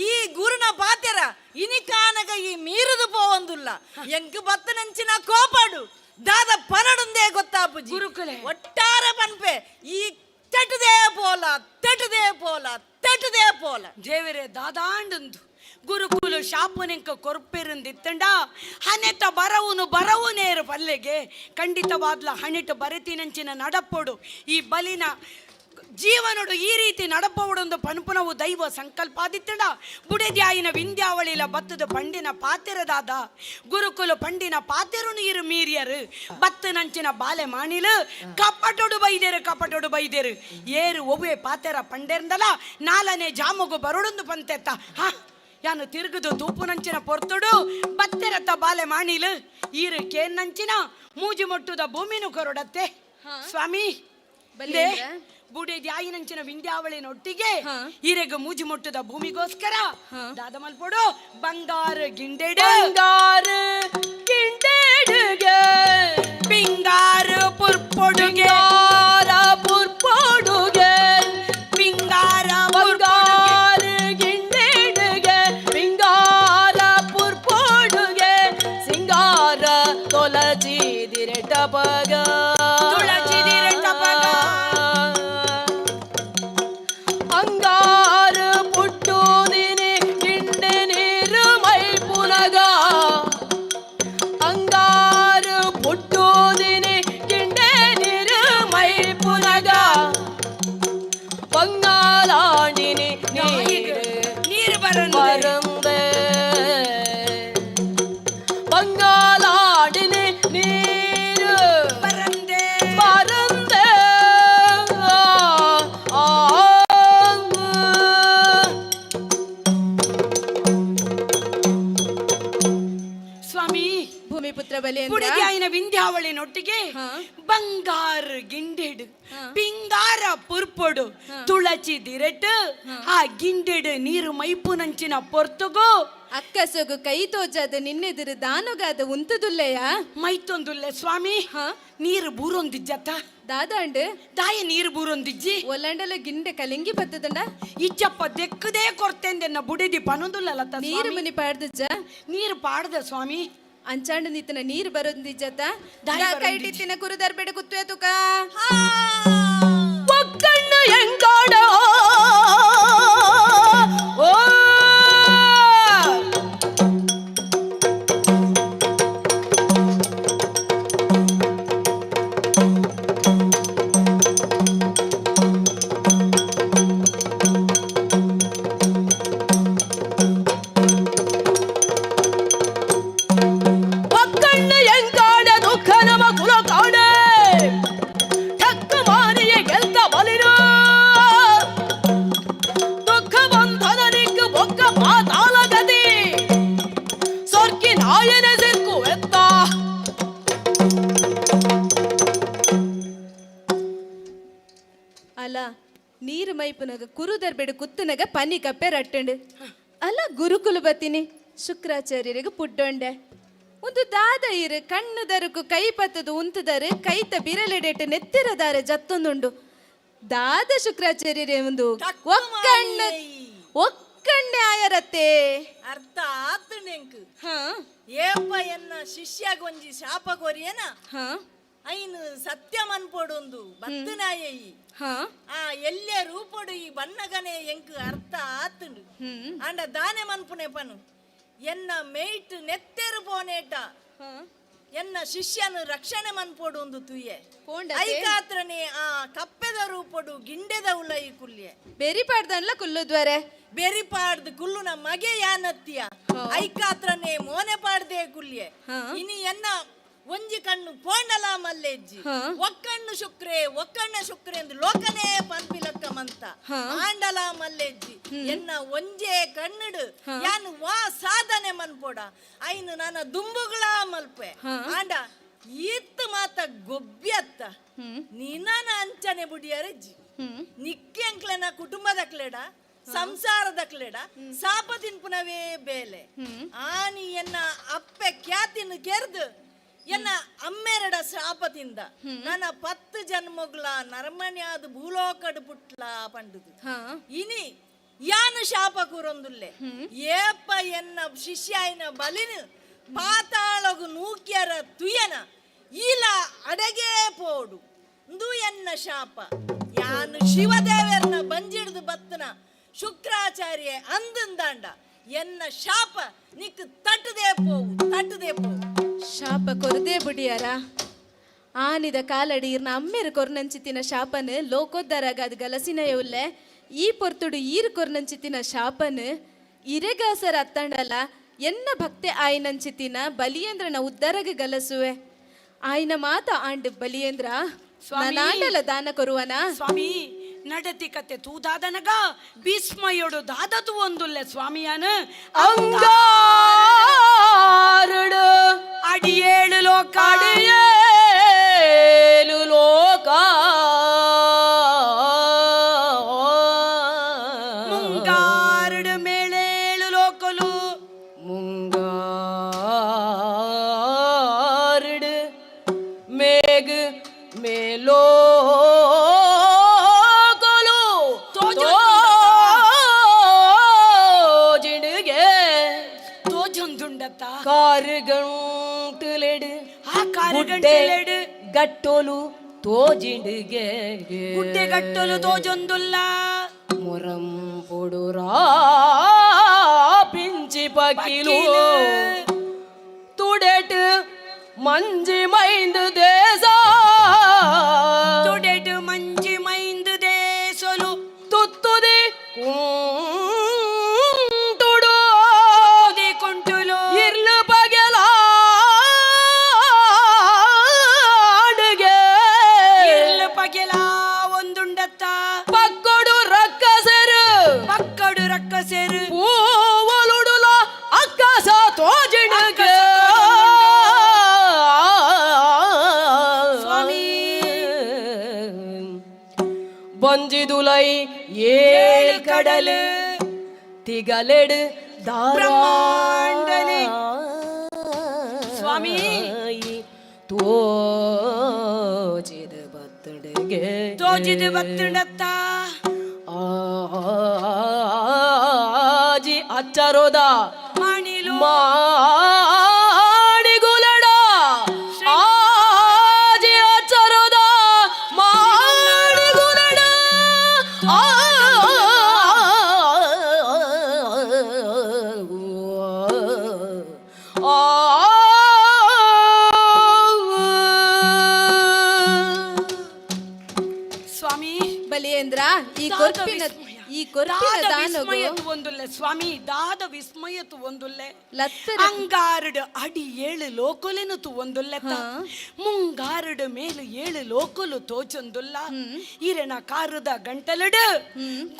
ಈ ಗುರುನ ಪಾತೆರ ಇನಿಕಾನಗ ಈ ಮೀರುದು ಪೋವೊಂದುಲ್ಲ. ಎಂಕ್ ಬತ್ತನಂಚಿನ ಕೋಪಾಡು ದಾದ ಪನಡುಂದೇ ಗೊತ್ತಾಪುಜಿ. ಗುರುಕುಲೆ ಒಟ್ಟಾರೆ ಪನ್ಪೆ ಈ ತೆಟುದೇ ಪೋಲ ತೆಟುದೇ ಪೋಲ ತೆಟುದೇ ಪೋಲ. ದೇವರೇ ದಾದಾಂಡಂದು ಗುರುಕುಲು ಶಾಪನೆಂಕ ಕೊರ್ಪೆರುಂದಿತ್ತಂಡ ಹಣೆತ ಬರವುನು ಬರವು ನೇರು ಪಲ್ಲೆಗೆ ಖಂಡಿತವಾದ್ಲ ಹಣೆಟ ಬರೆತಿನಂಚಿನ ನಡಪೋಡು ಈ ಬಲಿನ ಜೀವನೋಡು ಈ ರೀತಿ ನಡಪೋಡೊಂದು ಪನ್ಪುನವು ದೈವ ಸಂಕಲ್ಪಾದಿತ್ತಂಡ ಬುಡೆದ್ಯಾಯಿನ ವಿಂಧ್ಯಾವಳಿಲ ಬತ್ತದ ಪಂಡಿನ ಪಾತೆರದಾದ ಗುರುಕುಲು ಪಂಡಿನ ಪಾತೆರುನು ಇರು ಮೀರಿಯರು ಬತ್ತನಂಚಿನ ಬಾಲೆ ಮಾಣಿಲು ಕಪಟೊಡು ಬೈದೇರು ಕಪಟೊಡು ಬೈದೇರು ಏರು ಒವ್ವೆ ಪಾತೆರ ಪಂಡೆರ್ದಲ ನಾಲನೆ ಜಾಮಗು ಬರೋಡೊಂದು ಪಂತೆತ್ತ. ಹಾ ಯಾನು ತಿರುಗುದು ತೂಪುನಂಚಿನ ಪೊರ್ತುಡು ಬತ್ತೆರತ್ತ ಬಾಲೆ ಮಾಣಿಲು ಈರು ಕೇನ್ನಂಚಿನ ಮೂಜಿ ಮೊಟ್ಟುದ ಭೂಮಿನು ಕೊರಡತ್ತೆ. ಸ್ವಾಮಿ ಬುಡೆ ದ್ಯಾಯಿನಂಚಿನ ವಿಂಧ್ಯಾವಳಿನೊಟ್ಟಿಗೆ ಈರೆಗ ಮೂಜಿ ಮೊಟ್ಟದ ಭೂಮಿಗೋಸ್ಕರ ದಾದ ಮಲ್ಪೊಡು ಬಂಗಾರ ಗಿಂಡೆಡು ಬಂಗಾರ ಗಿಂಡೆಡುಗೆ ಪಿಂಗಾರ ಪುರ್ಪೊಡುಗೆ ಪಿಂಗಾರ ಪುರ್ಪೊಡುಗೆ ಪಿಂಗಾರ ಬಂಗಾರ ಗಿಂಡೆಡುಗೆ ಪಿಂಗಾರ ಪುರ್ಪೊಡುಗೆ ಸಿಂಗಾರ ತೊಲಚಿದಿರೆ ಟಪಗ ತುಳಚಿದಿರೆ ಟಪಗ. ಅಂಗಾರ ಪುಟ್ಟುದಿನಿ ಗಿಂಡೆ ನೀರು ಮೈ ಪುನಗ ಅಂಗಾರ ಪುಟ್ಟುದಿನಿ ಗಿಂಡೆ ನೀರು ಮೈ ಪುನಗ ಬಂಗಾಲಾಂಡಿನಿ ನೀರು ನೀರು ಬರಂದೆ ಬರಂದೆ ಬಂಗಾಲಾಡಿನಿ ನೀರು ಬರಂದೆ ಬರಂದೆ ಆ, ಆ, ಸ್ವಾಮಿ ಭೂಮಿಪುತ್ರ ಬಲಿಯೇಂದ್ರ ಬುಡಿದ್ಯಾಯಿನ ವಿಂಧ್ಯಾವಳಿನೊಟ್ಟಿಗೆ ಬಂಗಾರ ಗಿಂಡೆಡು ಪಿಂಗಾರ ಪುರ್ಪೊಡು ತುಳಚಿ ದಿರೆಟ್ ಆ ಗಿಂಡೆಡು ನೀರು ಮೈಪುನಂಚಿನ ಪೊರ್ತುಗು ಅಕ್ಕಸೊಗು ಕೈ ತೋಜಾದ ನಿನ್ನೆದುರು ದಾನುಗಾದ ಉಂತುದುಲ್ಲೆಯ ಮೈತೊಂದುಲ್ಲೆ ಸ್ವಾಮಿ. ನೀರು ಬೂರೊಂದಿಜ್ಜತ್ತ ದಾದಾಂಡ್ ದಾಯ ನೀರು ಬೂರೊಂದಿಜ್ಜಿ ಒಲ್ಲಂಡಲ ಗಿಂಡೆ ಕಲಿಂಗಿ ಬತ್ತದಂಡ ಇಜ್ಜಪ್ಪ ದೆಕ್ಕದೇ ಕೊರ್ತೆಂದೆನ್ನ ಬುಡಿದಿ ಪನೊಂದುಲ್ಲಲತ್ತ ನೀರು ಮುನಿ ಪಾಡ್ದಜ್ಜ ನೀರು ಪಾಡ್ದ ಸ್ವಾಮಿ. ಅಂಚಾಂಡ ನಿತನ ನೀರು ಬರೋದಿಜ್ಜತ್ತ ದಾಯಿ ಬರೋಂದಿಜ್ಜಿ. ಕೈಟಿತ್ತಿನ ಕುರುದರ್ಬೇಡ ಕುತ್ತುವೆ ತುಕ ಒಕ್ಕಣ್ಣು ಎಂಗಾಡ ಓ ಒಕ್ಕಣ್ಣು ಎಂಗಾಡ ದುಃಖ ನಮ ಕುಲ ಕಾಡೆ ಠಕ್ಕ ಮಾರಿಯ ಗೆಲ್ತ ಬಲಿರು ದುಃಖ ಬಂಧನನಿಕ್ ಬೊಕ್ಕ ಪಾತಾಳ ಗತಿ ಸೊರ್ಕಿ ನಾಯನ ಸಿಕ್ಕು ಎತ್ತ ಅಲ್ಲ ನೀರು ಮೈಪುನಗ ಕುರುದರ್ಬೇಡ ಕುತ್ತುನಗ ಪನಿ ಕಪ್ಪೆ ರಟ್ಟಂಡು ಅಲ್ಲ ಗುರುಕುಲು ಬತ್ತೀನಿ ಶುಕ್ರಾಚಾರ್ಯರಿಗೆ ಪುಡ್ಡೊಂಡೆ ಒಂದು ದಾದ ಇರು ಕಣ್ಣು ದರುಕು ಕೈ ಪತ್ತದು ಉಂತುದರು ಕೈತ ಬಿರಲೆಡೆಟ್ ನೆತ್ತಿರದಾರೆ ಜತ್ತೊಂದುಂಡು ದಾದ ಶುಕ್ರಾಚಾರ್ಯರೇ ಒಂದು ಒಕ್ಕಣ್ಣು ಒಕ್ಕಣ್ಣೆ ಆಯರತ್ತೆ. ಅರ್ಥ ಆತು ನೆಂಕ್. ಏಪ ಎನ್ನ ಶಿಷ್ಯಗೊಂಜಿ ಶಾಪ ಕೊರಿಯನ ಐನು ಸತ್ಯ ಮನ್ಪೊಡೊಂದು ಬತ್ತನಾಯಯಿ ಆ ಎಲ್ಲೆ ರೂಪೊಡು ಈ ಬನ್ನಗನೆ ಎಂಕ್ ಅರ್ಥ ಆತುಂಡು. ಆಂಡ ದಾನೆ ಮನ್ಪುನೆ ಪನು ಎನ್ನ ಮೇಯ್ಟ್ ನೆತ್ತೆರು ಪೋನೇಟ ಎನ್ನ ಶಿಷ್ಯನು ರಕ್ಷಣೆ ಮನ್ಪೊಡು ಒಂದು ತುಯ್ಯೆ. ಪೋಂಡತೆ? ಐಕಾತ್ರನೆ ಆ ಕಪ್ಪೆದ ರೂಪೊಡು ಗಿಂಡೆದ ಉಲೈ ಕುಲ್ಯೆ ಬೆರಿ ಪಾಡ್ದನ್ಲ ಕುಲ್ಲುದ್ವರೆ ಬೆರಿ ಪಾಡ್ದು ಕುಲ್ಲುನ ಮಗೆ ಯಾನತ್ತಿಯ ಐಕಾತ್ರನೆ ಮೋನೆ ಪಾಡ್ದೆ ಕುಲ್ಯೆ. ಇನಿ ಎನ್ನ ಒಂಜಿ ಕಣ್ಣು ಪೋಂಡಲ ಮಲ್ಲೆಜ್ಜಿ ಒಕ್ಕಣ್ಣು ಶುಕ್ರೆ ಒಕ್ಕಣ್ಣ ಶುಕ್ರೆ ಎಂದು ಲೋಕನೇ ಪನ್ಪಿಲಕ್ಕ ಮಂತ ಆಂಡಲ ಮಲ್ಲೆಜ್ಜಿ ಎನ್ನ ಒಂಜೇ ಕಣ್ಣುಡು ಯಾನು ವಾ ಸಾಧನೆ ಮನ್ಪೋಡ ಐನು ನನ್ನ ದುಂಬುಗಳ ಮಲ್ಪೆ ಆಂಡ ಈತ್ ಮಾತ ಗೊಬ್ಬ್ಯತ್ತ ನಿನ್ನ ಅಂಚನೆ ಬುಡಿಯರಜ್ಜಿ ನಿಕ್ಕೆಂಕ್ಲೆನ ಕುಟುಂಬದ ಕ್ಲೆಡ ಸಂಸಾರದ ಕ್ಲೆಡ ಸಾಪ ತಿನ್ಪುನವೇ ಬೇಲೆ ಆನಿ ಎನ್ನ ಅಪ್ಪೆ ಖ್ಯಾತಿನ ಕೆರ್ದು ಎನ್ನ ಅಮ್ಮೆರಡ ಶಾಪದಿಂದ ನನ್ನ 10 ಜನ್ಮಗಳ ನರಮನ್ಯಾದ ಭೂಲೋಕಡು ಪುಟ್ಲ ಪಂಡುದು ಇನಿ ಯಾನು ಶಾಪ ಕೂರೊಂದುಲ್ಲೆ ಏಪ್ಪ ಎನ್ನ ಶಿಷ್ಯಾಯಿನ ಬಲಿನ ಪಾತಾಳಗು ನೂಕ್ಯರ ತುಯನ ಈಲ ಅಡಗೆ ಪೋಡು ಇಂದು ಎನ್ನ ಶಾಪ ಯಾನು ಶಿವದೇವರನ್ನ ಬಂಜಿಡ್ದು ಬತ್ತನ ಶುಕ್ರಾಚಾರ್ಯ ಅಂದಂದಾಂಡ ಎನ್ನ ಶಾಪ ನಿಕ್ ತಟ್ಟದೆ ಪೋವು ತಟ್ಟದೆ ಪೋವು. ಶಾಪ ಕೊರದೆ ಬುಡಿಯಾರ ಆನಿದ ಕಾಲಡಿ ಇರ್ನ ಅಮ್ಮೆರು ಕೊರ್ನಂಚಿತ್ತಿನ ಶಾಪನು ಲೋಕೋದ್ದರಾಗ ಅದು ಗಲಸಿನ ಉಲ್ಲೆ ಈ ಪೊರ್ತುಡು ಈರು ಕೊರ್ನಂಚಿತ್ತಿನ ಶಾಪನು ಇರೆಗಾಸರ ಅತ್ತಂಡಲ ಎನ್ನ ಭಕ್ತೆ ಆಯ್ನಂಚಿತ್ತಿನ ಬಲಿಯೇಂದ್ರನ ಉದ್ದರಗ ಗಲಸುವೆ ಆಯ್ನ ಮಾತ ಆಂಡ್ ಬಲಿಯೇಂದ್ರ ನಾನಾಂಡಲ ದಾನ ಕೊರುವನ ಸ್ವಾಮಿ ನಡತಿ ಕತೆ ತೂದಾದನಗ ಭೀಷ್ಮಯೋಡು ದಾದತು ಒಂದುಲ್ಲೆ ಸ್ವಾಮಿಯಾನ ಅಂಗಾರಡು ಅಡಿಯೇಳು ಲೋಕ ಅಡಿಯೇಳು ಲೋಕ ಮುಂಗಾರಡು ಮೇಳೇಳು ಲೋಕಲು ಮುಂಗಾರಡು ಮೇಘ ಮೇಲೋ ತೋಜಿಡುಗೆ ತೋಜೊಂದುಂಡತ್ತ ಕಾರುಗಂಟುಲೆಡು ಆ ಕಾರುಗಂಟುಲೆಡು ಗಟ್ಟೋಲು ತೋಜಿಡುಗೆ ಗುಡ್ಡೆ ಗಟ್ಟೋಲು ತೋಜೊಂದುಲ್ಲ ಮೊರಂಪೊಡುರಾ ಪಿಂಚಿ ಪಕ್ಕಿಲು ತುಡೆಟ್ ಮಂಜಿ ಮೈಂದು ದೇಸ ತುಡೆಟ್ ಮಂಜಿ ಮೈಂದು ದೇಸಲು ತುತ್ತುದಿ ಕುಂಟುಡು ಕುಂಟುಲು ಇರ್ಲು ಪಗೆಲ ಅಡುಗೆ ಇರ್ಲು ಪಗೆಲ ಒಂದುಂಡತ್ತ ಪಕ್ಕಡು ರಕ್ಕಸರು ಪಕ್ಕಡು ರಕ್ಕಸರು ಪೂವಲುಡುಲ ಅಕ್ಕಸ ತೋಜಿಡುಗೆ ಸ್ವಾಮಿ ಬಂಜಿದುಲೈ ಏಳು ಕಡಲು ತಿಗಲೆಡು ಬ್ರಹ್ಮಾಂಡನೆ ಸ್ವಾಮಿ ತೋಜಿದ ಬತ್ತುಡುಗೆ ತೋಜಿದ ಬತ್ತುಡತ್ತ ಆಜಿ ಅಚ್ಚರೋದ ಮಾಣಿಲು ಮಾಣಿಗುಲಡ ಆಜಿ ಅಚ್ಚರೋದ ಮಾಣಿಗುಲಡ ಆ ಸ್ವಾಮಿ ಬಲಿಯೇಂದ್ರ ಈ ಕೊರ್ಪಿನ ಈ ಕೊರ್ಪಿನ ದಾದ ದಾನಗು ವಿಸ್ಮಯತು ಒಂದುಲ್ಲೆ ಸ್ವಾಮಿ ದಾದ ವಿಸ್ಮಯತು ಒಂದುಲ್ಲೆ ಲತ್ತರ ಅಂಗಾರಡು ಅಡಿ ಏಳು ಲೋಕೊಲೆನು ತುವೊಂದುಲ್ಲೆ ಮುಂಗಾರಡು ಮೇಲು ಏಳು ಲೋಕೊಲು ತೋಚೊಂದುಲ್ಲ ಇರೆನ ಕಾರುದ ಗಂಟಲಡು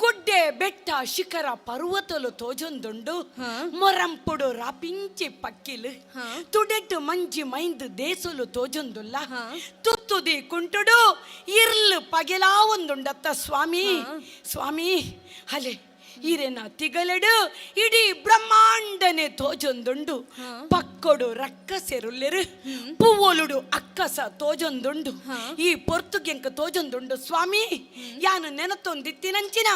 ಗುಡ್ಡೆ ಬೆಟ್ಟ ಶಿಖರ ಪರ್ವತಲು ತೋಜೊಂದುಂಡು ಮೊರಂಪುಡು ರಾಪಿಂಚಿ ಪಕ್ಕಿಲು ತುಡೆಟ್ಟು ಮಂಜಿ ಮೈಂದು ದೇಸಲು ತೋಜೊಂದುಲ್ಲ ತುತ್ತುದಿ ಕುಂಟುಡು ಇರ್ಲು ಪಗೆಲಾ ಒಂದುಂಡತ್ತ ಸ್ವಾಮಿ ಸ್ವಾಮಿ ಅಲೆ ಈರೆನ ತಿಗಲೆಡು ಇಡೀ ಬ್ರಹ್ಮಾಂಡನೆ ತೋಜೊಂದುಂಡು ಪಕ್ಕೊಡು ರಕ್ಕಸೆರುಲ್ಲೆರು ಪೂವೊಲುಡು ಅಕ್ಕಸ ತೋಜೊಂದುಂಡು ಈ ಪೊರ್ತುಗೆಂಕ ತೋಜೊಂದುಂಡು ಸ್ವಾಮಿ ಯಾನು ನೆನತೊಂದಿತ್ತಿನಂಚಿನ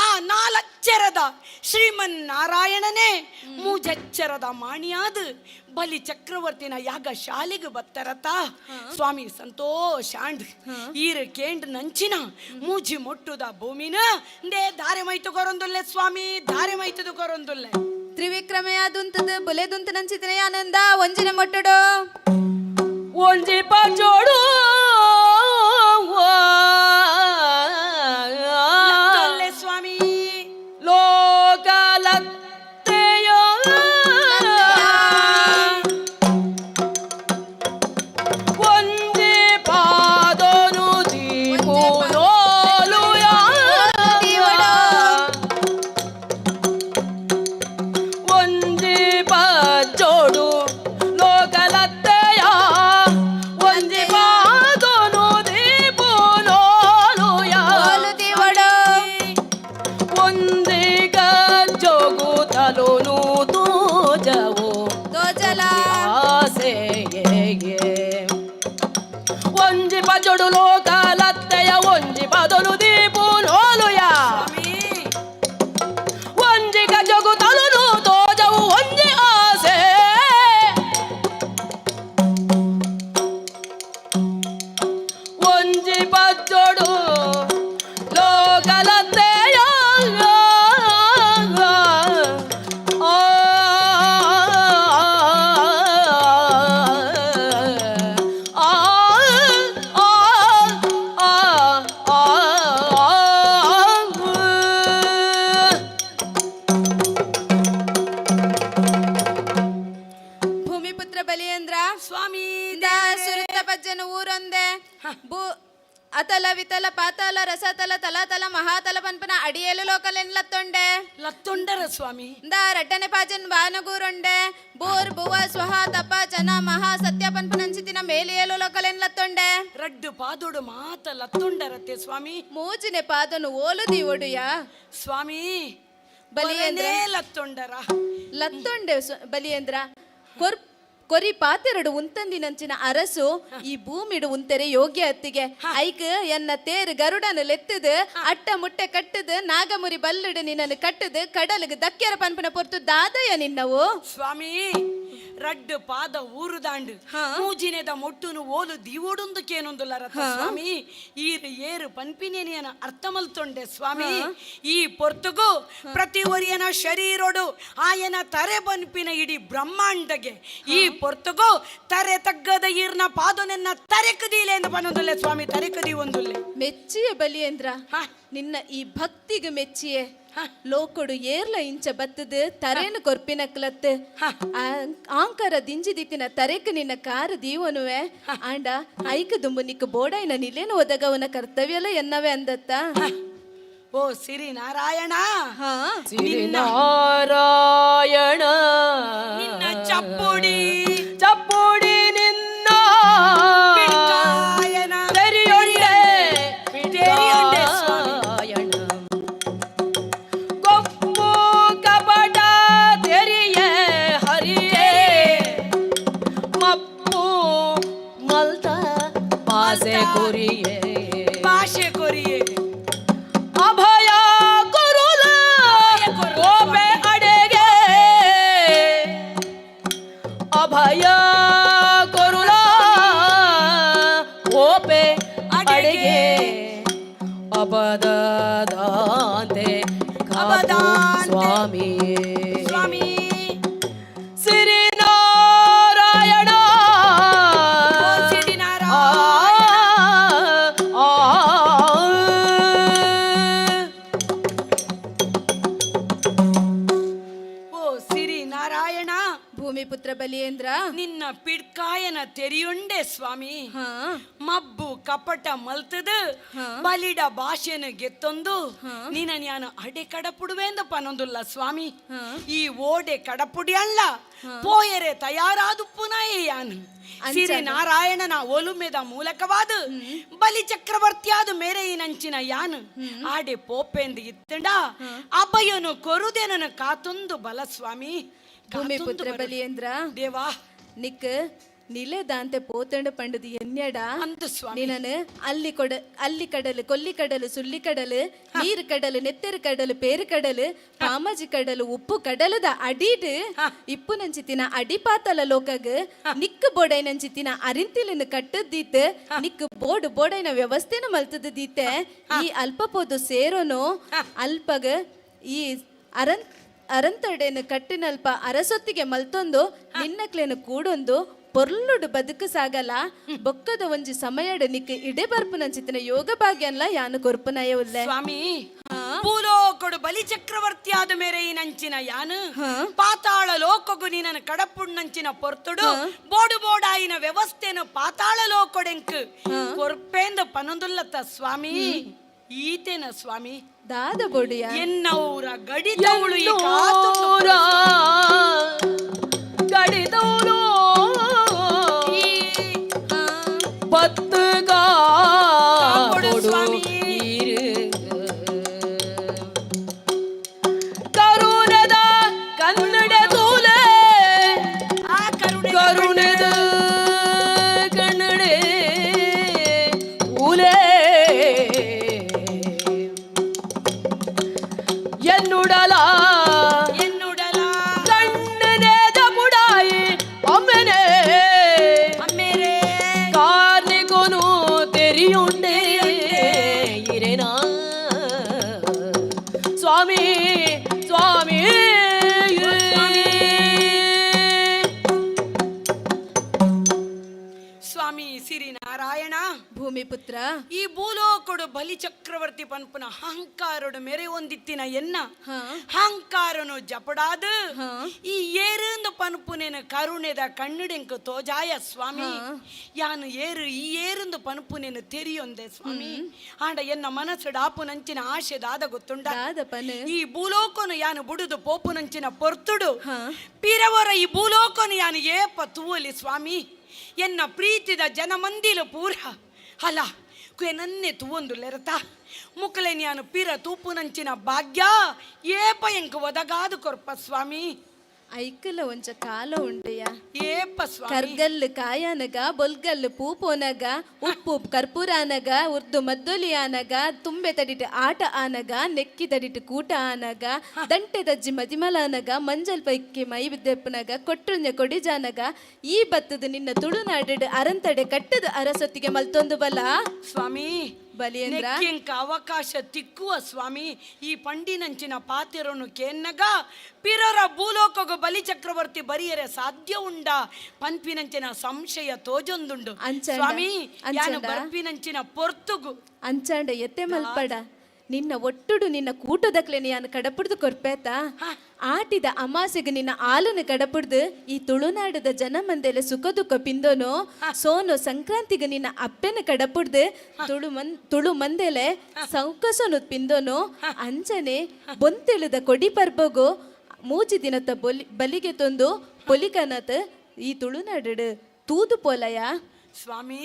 ಆ ನಾಲಚ್ಚರದ ಶ್ರೀಮನ್ ನಾರಾಯಣನೇ ಮೂಜಚ್ಚರದ ಮಾಣಿಯಾದ ಬಲಿ ಚಕ್ರವರ್ತಿನ ಯಾಗ ಶಾಲೆಗೆ ಬತ್ತರತ ಸ್ವಾಮಿ ಸಂತೋಷಾಂಡ್ ಈರು ಕೇಂಡ್ ನಂಚಿನ ಮೂಜಿ ಮೊಟ್ಟುದ ಭೂಮಿನ they ಧಾರೆ ಮೈತು ಕೊರೊಂದುಲ್ಲೆ ಸ್ವಾಮಿ ಧಾರೆ ಮೈತದು ಕೊರೊಂದುಲ್ಲೆ ತ್ರಿವಿಕ್ರಮೆಯ ದುಂತದ ಬುಲೆ ದುಂತ ನಂಚಿತನೆ ಆನಂದ ಒಂಜಿನ ಮೊಟ್ಟಡು ಒಂಜಿ ಪಚೋಡು ಲತ್ತೊಲ್ಲೆ ಸ್ವಾಮಿ ಲೋಕಲತ್ತೆಯ ವಿತಲ ಪಾತಾಲ ರಸತಲ ತಲಾತಲ ಮಹಾತಲ ಪನ್ಪನ ಅಡಿಯೇಲು ಲೋಕಲೆನ್ ಲತ್ತೊಂಡೆ. ಲತ್ತೊಂಡರ ಸ್ವಾಮಿ. ಇಂದ ರಡ್ಡನೆ ಪಾಜನ್ ಬಾನಗೂರೊಂಡೆ. ಬೂರ್ ಬುವ ಸ್ವಹ ತಪ ಜನ ಮಹಾ ಸತ್ಯ ಪನ್ಪನಂಚಿತಿನ ಮೇಲಿಯೇಲು ಲೋಕಲೆನ್ ಲತ್ತೊಂಡೆ. ರಡ್ಡು ಪಾದೋಡು ಮಾತ ಲತ್ತೊಂಡರತ್ತೆ ಸ್ವಾಮಿ. ಮೂಜಿನೆ ಪಾದನು ಓಲು ದೀವೊಡುಯ ಸ್ವಾಮಿ. ಬಲಿಯೇಂದ್ರ. ಒರನೇ ಲತ್ತೊಂಡರ. ಲತ್ತೊಂಡೆ ಬಲಿಯೇಂದ್ರ, ಕೊರ್ ಕೊರಿ ಪಾತೆರಡು ಉಂತಂದಿನಂಚಿನ ಅರಸು ಈ ಭೂಮಿಡು ಉಂತೆರೆ ಯೋಗ್ಯ ಅತ್ತಿಗೆ. ಐಕ್ ಎನ್ನ ತೇರು ಗರುಡನ ಲೆತ್ತದು, ಅಟ್ಟ ಮುಟ್ಟೆ ಕಟ್ಟದು, ನಾಗಮುರಿ ಬಲ್ಲುಡು ನಿನ್ನನ್ನು ಕಟ್ಟದು, ಕಡಲಿಗೆ ದಕ್ಕೆರ ಪನ್ಪನ ಪೊರ್ತು ದಾದಯ ನಿನ್ನವು. ಸ್ವಾಮಿ, ರಡ್ಡು ಪಾದ ಊರುದಾಂಡು ಮೂಜಿನೆದ ಮೊಟ್ಟುನು ಓಲು ದೀವೋಡುಂದು ಕೇನೊಂದುಲ್ಲ ರಥ. ಸ್ವಾಮಿ, ಈರು ಏರು ಪನ್ಪಿನೇನಿಯನ ಅರ್ಥ ಮಲ್ತೊಂಡೆ ಸ್ವಾಮಿ. ಈ ಪೊರ್ತುಗು ಪ್ರತಿ ಒರಿಯನ ಶರೀರೊಡು ಆಯನ ತರೆ ಪನ್ಪಿನ ಇಡೀ ಬ್ರಹ್ಮಾಂಡಗೆ ಈ ಪೊರ್ತುಗು ತರೆ ತಗ್ಗದ ಈರ್ನ ಪಾದನೆನ್ನ ತರೆ ಕದೀಲೆ ಎಂದು ಪನ್ನೊಂದುಲ್ಲೆ ಸ್ವಾಮಿ, ತರೆ ಕದಿ ಒಂದುಲ್ಲೆ. ಮೆಚ್ಚಿಯ ಬಲಿಯೇಂದ್ರ, ನಿನ್ನ ಈ ಭಕ್ತಿಗೆ ಮೆಚ್ಚಿಯೆ. ಲೋಕೊಡು ಏರ್ಲ ಇಂಚ ಬತ್ತದು ತರೇನು ಕೊರ್ಪಿನಕ್ಲತ್ತು ಆಂಕರ ದಿಂಜಿದಿತ್ತಿನ ತರೆಕ್ ನಿನ್ನ ಕಾರ ದೀವನುವೆ. ಆಂಡ ಐಕ ದುಂಬು ನಿಕ್ಕ ಬೋಡೈನ ನಿಲೇನು ಒದಗವನ ಕರ್ತವ್ಯಲ ಎನ್ನವೇ ಅಂದತ್ತ. ಓ ಸಿರಿ ನಾರಾಯಣ, ಸಿರಿ ನಾರಾಯಣ, ನಿನ್ನ ಚಪ್ಪುಡಿ ಚಪ್ಪುಡಿ ನಿನ್ನ ಪಿಡ್ಕಾಯನ ತೆರಿಯೊಂಡೆ ತೆರಿಯೊಂಡೆ ಸ್ವಾಮಿ. ಪಿಡ್ಕಾಯಣ. ಕೊಪ್ಪು ಕಪಟ ತೆರಿಯೆ ಹರಿಯೇ ಮಪ್ಪು ಮಲ್ತ ಪಾಸೆ ಕೊರಿಯೇ ಭಾಷೆ ಕೊರಿಯೇ. ಅಭಯ ಗುರುಲ ಕೋಪೆ ಅಡೆಗೆ ಅಭಯ ಗುರುಲ ಕೋಪೆ ಅಡೆಗೆ ಅಬದಾಂತೆ ಕಾದು ಸ್ವಾಮಿ ಸ್ವಾಮಿ. ಸಿರಿ ನಾರಾಯಣ. ಓ ಸಿರಿ ನಾರಾಯಣ. ಆ, ಆ. ಓ ಸಿರಿ ನಾರಾಯಣ. ಭೂಮಿಪುತ್ರ ಬಲಿಯೇಂದ್ರ, ನಿನ್ನ ಪಿಡ್ಕಾಯನ ತೆರಿಯುಂಡೆ ಸ್ವಾಮಿ. ಮಬ್ಬು ಕಪಟ ಮಲ್ತದ ಬಲಿಡ ಭಾಷೆನ ಗೆತ್ತೊಂದು ನಿನ್ನ ನಾನು ಅಡೆ ಕಡಪುಡುವೆಂದು ಪನೊಂದುಲ್ಲ ಸ್ವಾಮಿ. ಈ ಓಡೆ ಕಡಪುಡಿ ಅಲ್ಲ ಪೋಯರೆ ತಯಾರಾದುಪ್ಪುನಾಯೇ ಯಾನು ಸಿರಿ ನಾರಾಯಣನ ಒಲುಮೆದ ಮೂಲಕವಾದ ಬಲಿ ಚಕ್ರವರ್ತಿಯಾದ ಮೇರೆಯಿನಂಚಿನ ಯಾನು ಆಡೆ ಪೋಪೆಂದು ಇತ್ತಂಡ ಅಭಯನು ಕೊರುದೆನನು ಕಾತೊಂದು ಬಲ ಸ್ವಾಮಿ. ಭೂಮಿಪುತ್ರ ಬಲಿಯೇಂದ್ರ, ದೇವಾ, ನಿಕ್ ನಿಲೆದಾಂತೆ ಪೋತಂಡ ಪಂಡದು ಎನ್ಯಡ ಅಂದು ಸ್ವಾಮಿ. ನಿನನು ಅಲ್ಲಿ ಕೊಡ ಅಲ್ಲಿ ಕಡಲು ಕೊಲ್ಲಿ ಕಡಲು ಸುಳ್ಳಿ ಕಡಲು ನೀರು ಕಡಲು ನೆತ್ತೆರು ಕಡಲು ಪೇರು ಕಡಲು ಪಾಮಜಿ ಕಡಲು ಉಪ್ಪು ಕಡಲದ ಅಡಿಡು ಇಪ್ಪು ನಂಚಿತಿನ ಅಡಿಪಾತಲ ಲೋಕಗ್ ನಿಕ್ ಬೋಡೈನಂಚಿತಿನ ಅರಿಂತಿಲಿನ ಕಟ್ಟದ್ದೀತ್ ನಿಕ್ ಬೋಡು ಬೋಡೈನ ವ್ಯವಸ್ಥೆನ ಮಲ್ತದ ದೀತೆ. ಈ ಅಲ್ಪ ಪೋದು ಸೇರೋನು ಅಲ್ಪಗ ಈ ಅರಂತಡೆನು ಕಟ್ಟಿನಲ್ಪ ಅರಸೊತ್ತಿಗೆ ಮಲ್ತೊಂದು ನಿನ್ನಕ್ಲೇನು ಕೂಡೊಂದು ಪೊರ್ಲುಡು ಬದುಕು ಸಾಗಲ. ಬೊಕ್ಕದ ಒಂಜಿ ಸಮಯಡ್ ನಿಕ್ ಇಡೆ ಬರ್ಪುನಂಚಿತ್ತಿನ ಯೋಗ ಭಾಗ್ಯನ್ಲ ಯಾನು ಕೊರ್ಪುನಯ ಉಲ್ಲೆ. ಸ್ವಾಮಿ, ಭೂಲೋಕಡು ಬಲಿ ಚಕ್ರವರ್ತಿಯಾದ ಮೇರೆ ಈ ನಂಚಿನ ಯಾನು ಪಾತಾಳ ಲೋಕಗು ನಿನ್ನ ಕಡಪುಣ್ಣಂಚಿನ ಪೊರ್ತುಡು ಬೋಡು ಬೋಡಾಯಿನ ವ್ಯವಸ್ಥೆನು ಪಾತಾಳ ಲೋಕೊಡೆಂಕ್ ಕೊರ್ಪೇಂದ ಪನೊಂದುಲ್ಲತ್ತ ಸ್ವಾಮಿ. ಈತೇನ ಸ್ವಾಮಿ ದಾದ ಬೋಡಿಯ ಎನ್ನೌರ ಗಡಿತವಳು ಈ ಕಾತೊಂದು ಎನ್ನೂರ ಗಡಿದವಳು ಪತ್ತು ಕಾಪೊಡು ಕಾಪೊಡು ಸ್ವಾಮಿ. ಕರುಣದ ಕನ್ನಡ ತೂಲೆ ಆ ಕರುಣೆ ಕರುಣದ ಕನ್ನಡೆ ತೂಲೆ ಎನ್ನುಡಲ ಎನ್ನುಡಲ ಕಣ್ಣನೇದ ಪುಡಾಯಿ ಅಮ್ಮನೆ ಅಮ್ಮೇರೆ ಕಾರ್ನಿಕೊನು ತೆರಿಯುಂಡೆ ಇರೇನಾ ಸ್ವಾಮಿ ಸ್ವಾಮಿ. ಸ್ವಾಮಿ ಸಿರಿ ನಾರಾಯಣ. ಭೂಮಿಪುತ್ರ ಭೂಮಿಪುತ್ರ. ಈ ಭೂಲೋಕಡು ಬಲಿ ಚಕ್ರವರ್ತಿ ಪನ್ಪುನ ಅಹಂಕಾರಡು ಮೆರೆ ಹೊಂದಿತ್ತಿನ ಎನ್ನ ಅಹಂಕಾರನು ಜಪಡಾದ ಈ ಏರಂದು ಪನ್ಪುನೇನ ಕರುಣೆದ ಕಣ್ಣುಡೆಂಕು ತೋಜಾಯ ಸ್ವಾಮಿ. ಯಾನು ಏರು ಈ ಏರಂದು ಪನ್ಪುನೇನು ತೆರಿಯೊಂದೆ ಸ್ವಾಮಿ. ಆಂಡ ಎನ್ನ ಮನಸ್ಸು ಡಾಪುನಂಚಿನ ಆಶೆ ದಾದ ಗೊತ್ತುಂಡ? ಈ ಭೂಲೋಕನು ಯಾನು ಬುಡುದು ಪೋಪುನಂಚಿನ ಪೊರ್ತುಡು ಪಿರವರ ಈ ಭೂಲೋಕನು ಯಾನು ಏಪ ತೂವಲಿ ಸ್ವಾಮಿ. ಎನ್ನ ಪ್ರೀತಿದ ಜನಮಂದಿಲು ಪೂರ ಅಲ್ಲ ನನ್ನೆ ತೂವೊಂದು ಲೆರತ ಮುಕ್ಕಲೆ ಯಾನು ಪಿರ ತೂಪುನಂಚಿನ ಭಾಗ್ಯ ಏಪ ಎಂಕ ಒದಗಾದು ಕೊರ್ಪ ಸ್ವಾಮಿ. ಐಕಲ ಒಂಚ ಕಾಲ ಉಂಡೆಯ. ಏಪ ಸ್ವಾಮಿ. ಕರ್ಗಲ್ಲು ಕಾಯನಗ, ಬೊಲ್ಗಲ್ಲು ಪೂಪೋನಗ, ಉಪ್ಪು ಕರ್ಪೂರ ಆನಗ, ಉರ್ದು ಮದ್ದೊಲಿ ಆನಗ, ತುಂಬೆ ತಡಿಟ್ಟು ಆಟ ಆನಗ, ನೆಕ್ಕಿ ತಡಿಟ್ಟು ಕೂಟ ಆನಗ, ದಂಟೆ ದಜ್ಜಿ ಮದಿಮಲ ಆನಗ, ಮಂಜಲ್ ಪೈಕಿ ಮೈ ಬಿದ್ದೆಪ್ಪನಗ, ಕೊಟ್ಟುಂಜ ಕೊಡಿಜಾನಗ, ಈ ಬತ್ತದ ನಿನ್ನ ತುಳುನಾಡು ಅರಂತಡೆ ಕಟ್ಟದ ಅರಸೊತ್ತಿಗೆ ಮಲ್ತೊಂದು ಬಲ ಸ್ವಾಮಿ. ಬಲಿಯೇಂದ್ರ. ನೆಕ್ಕಿಂಕ ಅವಕಾಶ ತಿಕ್ಕುವ ಸ್ವಾಮಿ. ಈ ಪಂಡಿನಂಚಿನ ಪಾತಿರನು ಕೇನ್ನಗ ಪಿರರ ಭೂಲೋಕಗು ಬಲಿ ಚಕ್ರವರ್ತಿ ಬರಿಯರೆ ಸಾಧ್ಯ ಉಂಡ ಪನ್ಪಿನಂಚಿನ ಸಂಶಯ ತೋಜೊಂದುಂಡು ಸ್ವಾಮಿ. ಯಾನು ಬರ್ಪಿನಂಚಿನ ಪೊರ್ತುಗು ಅಂಚಾಂಡ ಎತ್ತೆ ಮಲ್ಪಡ. ನಿನ್ನ ಒಟ್ಟುಡು ನಿನ್ನ ಕೂಟದಕ್ಲೆ ಯಾನು ಕಡಪುಡ್ದು ಕೊರ್ಪೇತ. ಆಟಿದ ಅಮಾಸೆಗೆ ನಿನ್ನ ಆಲನ್ನು ಕಡಪುಡ್ದು ಈ ತುಳುನಾಡದ ಜನ ಮಂದೆಲೆ ಸುಖ ದುಃಖ ಪಿಂದೋನು. ಸೋನು ಸಂಕ್ರಾಂತಿಗೆ ನಿನ್ನ ಅಪ್ಪೆನ ಕಡಪುಡ್ದು ತುಳು ಮಂದೆಲೆ ಸೌಕಸನು ಪಿಂದೋನು. ಅಂಚನೆ ಬೊಂತೆಲದ ಕೊಡಿ ಪರ್ಬಗು ಮೂಜಿ ದಿನದ ಬಲಿಗೆ ತಂದು ಪೊಲಿಕನತ್ ಈ ತುಳುನಾಡು ತೂದು ಪೋಲಯ ಸ್ವಾಮಿ.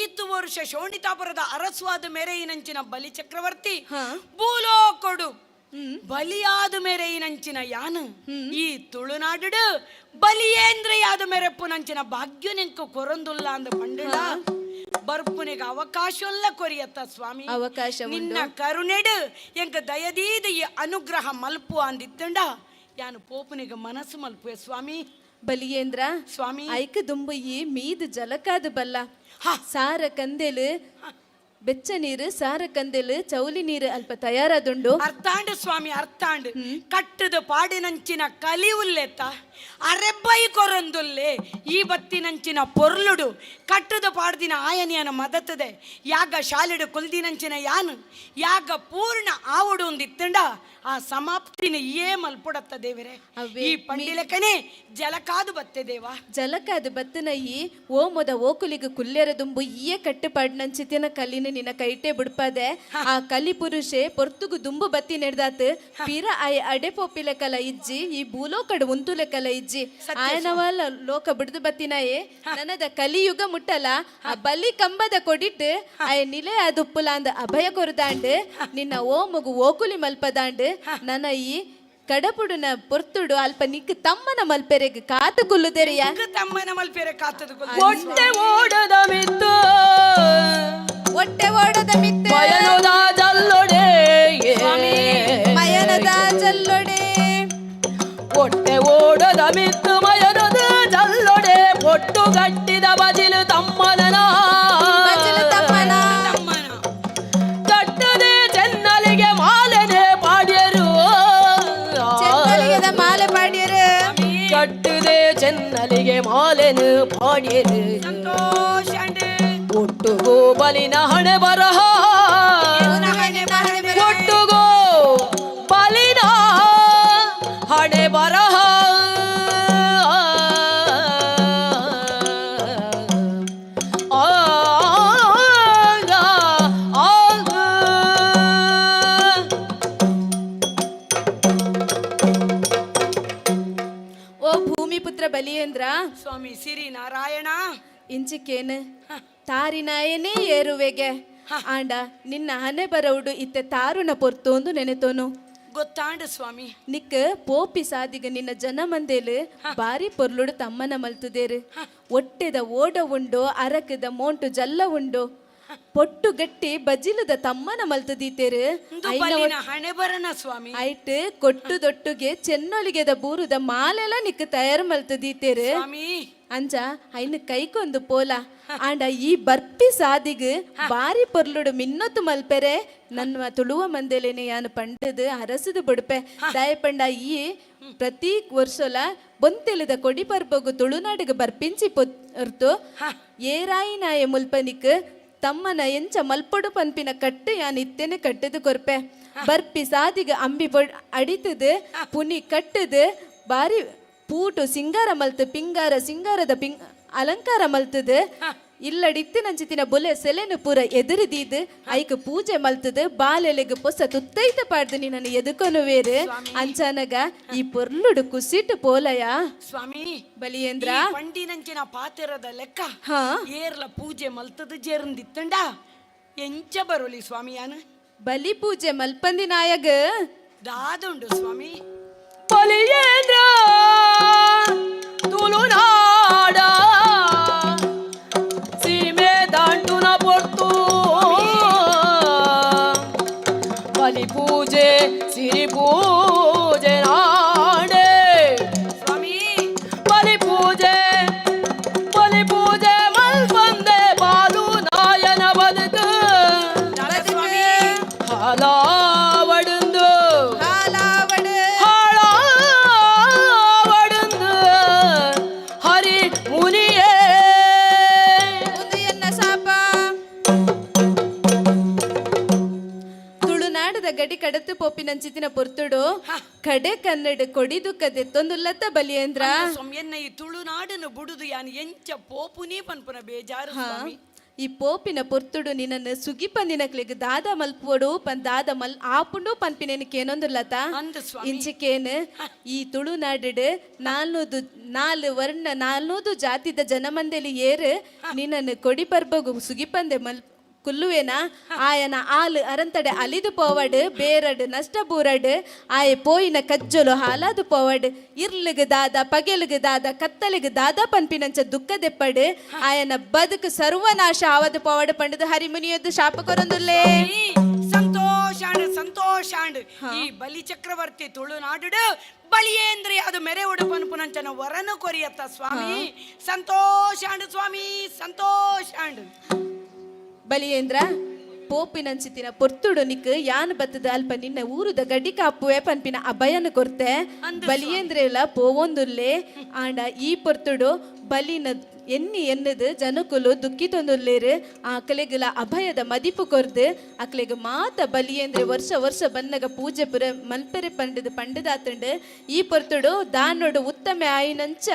ಈತು ವರ್ಷ ಶೋಣಿತಾಪುರದ ಅರಸುವಾದ ಮೇರೆಯಿನಂಚಿನ ಬಲಿ ಚಕ್ರವರ್ತಿ ಭೂಲೋಕೊಡು ಬಲಿಯಾದ ಮೇರೆಯಿನಂಚಿನ ಯಾನು ಈ ತುಳುನಾಡು ಬಲಿಯೇಂದ್ರೆಯಾದ ಮೇರೆಪ್ಪುನಂಚಿನ ಭಾಗ್ಯನೆಂಕು ಕೊರಂದುಲ್ಲ ಅಂದ ಪಂಡಿಡ ಬರ್ಪುನಿಗೆ ಅವಕಾಶಲ್ಲ ಕೊರಿಯತ್ತ ಸ್ವಾಮಿ. ಅವಕಾಶ ನಿನ್ನ ಕರುಣೆಡು ಎಂಕ ದಯದೀದ ಈ ಅನುಗ್ರಹ ಮಲ್ಪು ಅಂದಿತ್ತಂಡ ಯಾನು ಪೋಪುನಿಗೆ ಮನಸ್ಸು ಮಲ್ಪುವೆ ಸ್ವಾಮಿ. ಬಲಿಯೇಂದ್ರ ಸ್ವಾಮಿ. ಐಕ ದುಂಬು ಈ ಮೀದು ಜಲಕಾದ ಬಲ್ಲ ಸಾರ ಕಂದೆಲು ಬೆಚ್ಚ ನೀರು, ಸಾರ ಕಂದೆಲು ಚೌಲಿ ನೀರು ಅಲ್ಪ ತಯಾರಾದುಂಡು. ಅರ್ಥಾಂಡು ಸ್ವಾಮಿ, ಅರ್ಥಾಂಡು. ಕಟ್ಟದ ಪಾಡಿನಂಚಿನ ಕಲಿ ಉಲ್ಲೆತ್ತ ಅರೆಬ್ಬೈ ಕೊರೊಂದುಲ್ಲೆ ಈ ಬತ್ತಿನಂಚಿನ ಪೊರ್ಲುಡು ಕಟ್ಟದ ಪಾಡ್ದಿನ ಆಯನಿಯನ ಮದತದೆ ಯಾಗ ಶಾಲೆಡು ಕುಲ್ದಿನಂಚಿನ ಯಾನು ಯಾಗ ಪೂರ್ಣ ಆವುಡು ಒಂದಿತ್ತಂಡ ಆ ಸಮಾಪ್ತಿನ ಏ ಮಲ್ಪುಡತ್ತ ದೇವರೇ. ಈ ಪಂಡಿಲಕನೇ ಜಲಕಾದು ಬತ್ತೆ ದೇವ. ಜಲಕಾದು ಬತ್ತನ ಈ ಓಮದ ಓಕುಲಿಗೆ ಕುಲ್ಲೆರ ದುಂಬು ಈಯೇ ಕಟ್ಟುಪಾಡಿನಂಚಿತಿನ ಕಲಿನ ನಿನ್ನ ಕೈಟೆ ಬುಡ್ಪದೆ. ಆ ಕಲಿ ಪುರುಷೆ ಪೊರ್ತುಗು ದುಂಬು ಬತ್ತಿ ನೆಡ್ದಾತ್ ಪಿರ ಆಯ್ ಅಡೆ ಪೋಪಿಲೆ ಕಲ ಇಜ್ಜಿ ಈ ಭೂಲೋಕಡು ಉಂತುಲೆ ಕಲ ಇಜ್ಜಿ ಆಯನವಲ್ಲ ಲೋಕ ಬಿಡ್ದು ಬತ್ತಿನಾಯೇ ನನದ ಕಲಿಯುಗ ಮುಟ್ಟಲ ಆ ಬಲಿ ಕಂಬದ ಕೊಡಿಟ್ಟು ಆಯ ನಿಲೆ ಅದುಪ್ಪುಲ ಅಂದ ಅಭಯ ಕೊರದಾಂಡ್ ನಿನ್ನ ಓಮಗು ಓಕುಲಿ ಮಲ್ಪದಾಂಡ್ ನನ್ನ ಈ ಕಡಪುಡುನ ಪೊರ್ತುಡು ಅಲ್ಪ ನಿಕ್ ತಮ್ಮನ ಮಲ್ಪೆರೆಗ್ ಕಾತು ಕುಲ್ಲುದೆರೆಯ ತಮ್ಮನ ಮಲ್ಪೆರೆ ಕಾತದು. ಒಟ್ಟೆ ಓಡದ ಮಿತ್ತು ಒಟ್ಟೆ ಓಡದ ಮಿತ್ತು ಮಯನದ ಜಲ್ಲೊಡೆ ಮಯನದ ಜಲ್ಲೊಡೆ ಒಟ್ಟೆ ಓಡದ ಮಿತ್ತು ಮಯನದ ಜಲ್ಲೊಡೆ ಒಟ್ಟು ಗಟ್ಟಿದ ಬಜಿಲು ತಮ್ಮನ ಬಜಿಲು ತಮ್ಮನ ಕಟ್ಟದೆ ಚೆನ್ನಲಿಗೆ ಮಾಲೆನೆ ಪಾಡ್ಯರು ಚೆನ್ನಲಿಗೆದ ಮಾಲೆ ಪಾಡ್ಯರು ಕಟ್ಟದೆ ಚೆನ್ನಲಿಗೆ ಮಾಲೆನು ಪಾಡ್ಯರು ಒಟ್ಟುಗೋ ಬಲಿನ ಹಣೆ ಬರಹ ಒಟ್ಟುಗೋ ಬಲಿನ ಹಣೆ ಬರಹ ಆ ಆ ಓ ಭೂಮಿಪುತ್ರ ಬಲಿಯೇಂದ್ರ ಸ್ವಾಮಿ ಸಿರಿ ನಾರಾಯಣ. ಇಂಚಿಕೇನು ತಾರಿನಾಯನೇ ಏರುವೆಗೆ ಆಂಡ ನಿನ್ನ ಹಣೆ ಬರವುಡು ಇತ್ತೆ ತಾರುನ ಪೊರ್ತೋಂದು ನೆನೆತೋನು. ಗೊತ್ತಾಂಡು ಸ್ವಾಮಿ. ನಿಕ್ ಪೋಪಿ ಸಾದಿಗ ನಿನ್ನ ಜನ ಮಂದೇಲು ಬಾರಿ ಪೊರ್ಲುಡು ತಮ್ಮನ ಮಲ್ತುದೇರು. ಒಟ್ಟೆದ ಓಡ ಉಂಡು, ಅರಕದ ಮೋಂಟು ಜಲ್ಲ ಉಂಡು, ಪೊಟ್ಟು ಗಟ್ಟಿ ಬಜಿಲದ ತಮ್ಮನ ಮಲ್ತದೀತೇರು. ಹಣೆ ಬರನ ಸ್ವಾಮಿ. ಐಟ್ ಕೊಟ್ಟು ದೊಟ್ಟುಗೆ ಚೆನ್ನೊಲಿಗೆದ ಬೂರುದ ಮಾಲೆಲ್ಲ ನಿಕ್ ತಯಾರು ಮಲ್ತದೀತೇರು. ಅಂಚ ಐನ ಕೈಕೊಂದು ಪೋಲ ಆಂಡ ಈ ಬರ್ಪಿ ಸಾದಿಗ್ ಬಾರಿ ಪೊರ್ಲುಡು ಮಿನ್ನೊತ್ತು ಮಲ್ಪೆರೆ ನನ್ನ ತುಳುವ ಮಂದೆಲೇನೆ ಯಾನು ಪಂಡದು ಅರಸುದು ಬುಡ್ಪೆ. ದಯಪಂಡ ಈ ಪ್ರತಿ ವರ್ಷಲ ಬೊಂತೆಲದ ಕೊಡಿ ಪರ್ಬಗು ತುಳುನಾಡಿಗೆ ಬರ್ಪಿಂಚಿ ಪೊರ್ತು ಏರಾಯಿನಾಯ ಮುಲ್ಪನಿಕ್ ತಮ್ಮನ ಎಂಚ ಮಲ್ಪೊಡು ಪನ್ಪಿನ ಕಟ್ಟು ಯಾನ್ ಇತ್ತೇನೆ ಕಟ್ಟದು ಕೊರ್ಪೆ. ಬರ್ಪಿ ಸಾದಿಗ ಅಂಬಿ ಅಡಿತದು ಪುನಿ ಕಟ್ಟದು ಬಾರಿ ಪೂಟು ಸಿಂಗಾರ ಮಲ್ತು ಪಿಂಗಾರ ಸಿಂಗಾರದ ಪಿಂಗ್ ಅಲಂಕಾರ ಮಲ್ತದು ಇಲ್ಲಡಿತ್ತಿನಂಚಿತಿನ ಬೊಲೆ ಸೆಲೆನು ಪೂರ ಎದುರಿದೀದು ಐಕ್ ಪೂಜೆ ಮಲ್ತದು ಬಾಲೆಲೆಗ್ ಪೊಸ ತುತ್ತೈತ ಪಾಡ್ದು ನಿನ್ನನ್ನು ಎದುಕೊನುವೇರು ಅಂಚಾನಗ ಈ ಪೊರ್ಲುಡು ಕುಸಿಟ್ಟು ಪೋಲಯ. ಸ್ವಾಮಿ, ಬಲಿಯೇಂದ್ರ, ಈ ಪಂಡಿನಂಚಿನ ಪಾತೆರದ ಲೆಕ್ಕ ಏರ್ಲ ಪೂಜೆ ಮಲ್ತದು ಜೇರಂದಿತ್ತಂಡ ಎಂಚ ಬರೋಲಿ ಸ್ವಾಮಿ ಯಾನು? ಬಲಿ ಪೂಜೆ ಮಲ್ಪಂದಿ ನಾಯಗ ದಾದುಂಡು ಸ್ವಾಮಿ. ಬಲಿಯೇಂದ್ರ ತುಳುನಾಡ ಸೀಮೆ ದಾಂಟುನ ಪೊರ್ತು ಬಲಿ ಪೂಜೆ ಸಿರಿ ಪೂಜೆ ನಾಡೆ. ಸ್ವಾಮಿ, ಬಲಿ ಪೂಜೆ ಬಲಿ ಪೂಜೆ ಮಲ್ಪಂದೆ ಬಾಲು ನಾಯನ ಬದುಕು ಹಾಲಾವಡುಂದು ಹಾಳಾವಡುಂದು ಹರಿ ಮುನಿಯೇ. ಎನ್ನ ಶಾಪ ತುಳುನಾಡದ ಗಡಿ ಕಡತು ಪೋಪಿನಂಚಿತಿನ ಪೊರ್ತುಡು ಕಡೆ ಕನ್ನಡ ಕೊಡಿ ದುಃಖದೆತ್ತೊಂದುಲ್ಲತ್ತ ಬಲಿಯೇಂದ್ರ. ಸ್ವಾಮಿ, ಎನ್ನ ಈ ತುಳುನಾಡನ್ನು ಬುಡುದು ಯಾನು ಎಂಚ ಪೋಪುನಿ ಪನ್ಪುನ ಬೇಜಾರು ಸ್ವಾಮಿ. ಈ ಪೋಪಿನ ಪೊರ್ತುಡು ನಿನ್ನನ್ನು ಸುಗಿಪಂದಿನಕ್ಲೆಗ್ ದಾದ ಮಲ್ಪೋಡು ಪನ್ ದಾದ ಮಲ್ ಆಪುಂಡು ಪನ್ಪಿನೇನಕ್ಕೆ ಏನೊಂದುಲ್ಲತ ಇಂಚಿಕೇನು ಈ ತುಳುನಾಡು ನಾಲ್ನೂದು ನಾಲ್ ವರ್ಣ ನಾಲ್ನೂದು ಜಾತಿದ ಜನಮಂದೆಲಿ ಏರು ನಿನ್ನನ್ನು ಕೊಡಿ ಪರ್ಬಗು ಸುಗಿಪಂದೆ ಮಲ್ ಕುಲ್ಲುವೇನಾ ಆಯನ ಆಲು ಅರಂತಡೆ ಅಲಿದು ಪೋವಡ್ ಬೇರಡ್ ನಷ್ಟ ಬೂರಡ್ ಆಯೆ ಪೋಯಿನ ಕಜ್ಜೊಲು ಹಾಲಾದು ಪೋವಡ್ ಇರ್ಲಿಗ್ ದಾದ ಪಗೆಲುಗ್ ದಾದ ಕತ್ತಲಿಗ್ ದಾದ ಪನ್ಪಿನಂಚ ದುಃಖ ದೆಪ್ಪಡ್ ಆಯನ ಬದುಕು ಸರ್ವನಾಶ ಆವದು ಪೋವಡ್ ಪಂಡದು ಹರಿಮುನಿಯದ್ದು ಶಾಪ ಕೊರೊಂದುಲ್ಲೇ. ಸಂತೋಷಾಂಡ್ ಸಂತೋಷಾಂಡ್. ಈ ಬಲಿ ಚಕ್ರವರ್ತಿ ತುಳುನಾಡು ಬಲಿಯೇಂದ್ರಿ ಅದು ಮೆರೆ ಉಡುಪನ್ಪುನಂಚನ ವರನು ಕೊರಿಯತ್ತ ಸ್ವಾಮಿ. ಸಂತೋಷಾಂಡ್ ಸ್ವಾಮಿ, ಸಂತೋಷಾಂಡ್. ಬಲಿಯೇಂದ್ರ, ಪೋಪಿನಂಚಿತಿನ ಪೊರ್ತುಡು ನಿಕ್ ಯಾನ್ ಬತ್ತದ ಅಲ್ಪ ನಿನ್ನ ಊರುದ ಗಡಿ ಕಾಪುವೆ ಪನ್ಪಿನ ಅಭಯನ ಕೊರ್ತೆ. ಬಲಿಯೇಂದ್ರೆಲ ಪೋವೊಂದುಲ್ಲೆ. ಆಂಡ ಈ ಪೊರ್ತುಡು ಬಲಿನ ಎನ್ನಿ ಎನ್ನದು ಜನಕುಲು ದುಃಖಿತೊಂದುಲ್ಲೇರು. ಆಕಲೆಗುಲ ಅಭಯದ ಮದಿಪು ಕೊರ್ದು ಅಕ್ಲೆಗ್ ಮಾತ ಬಲಿಯೇಂದ್ರೆ ವರ್ಷ ವರ್ಷ ಬನ್ನಗ ಪೂಜೆ ಪುರ ಮಲ್ಪೆರೆ ಪಂಡದು ಪಂಡದಾತಂಡು. ಈ ಪೊರ್ತುಡು ದಾನೋಡು ಉತ್ತಮ ಆಯಿನಂಚ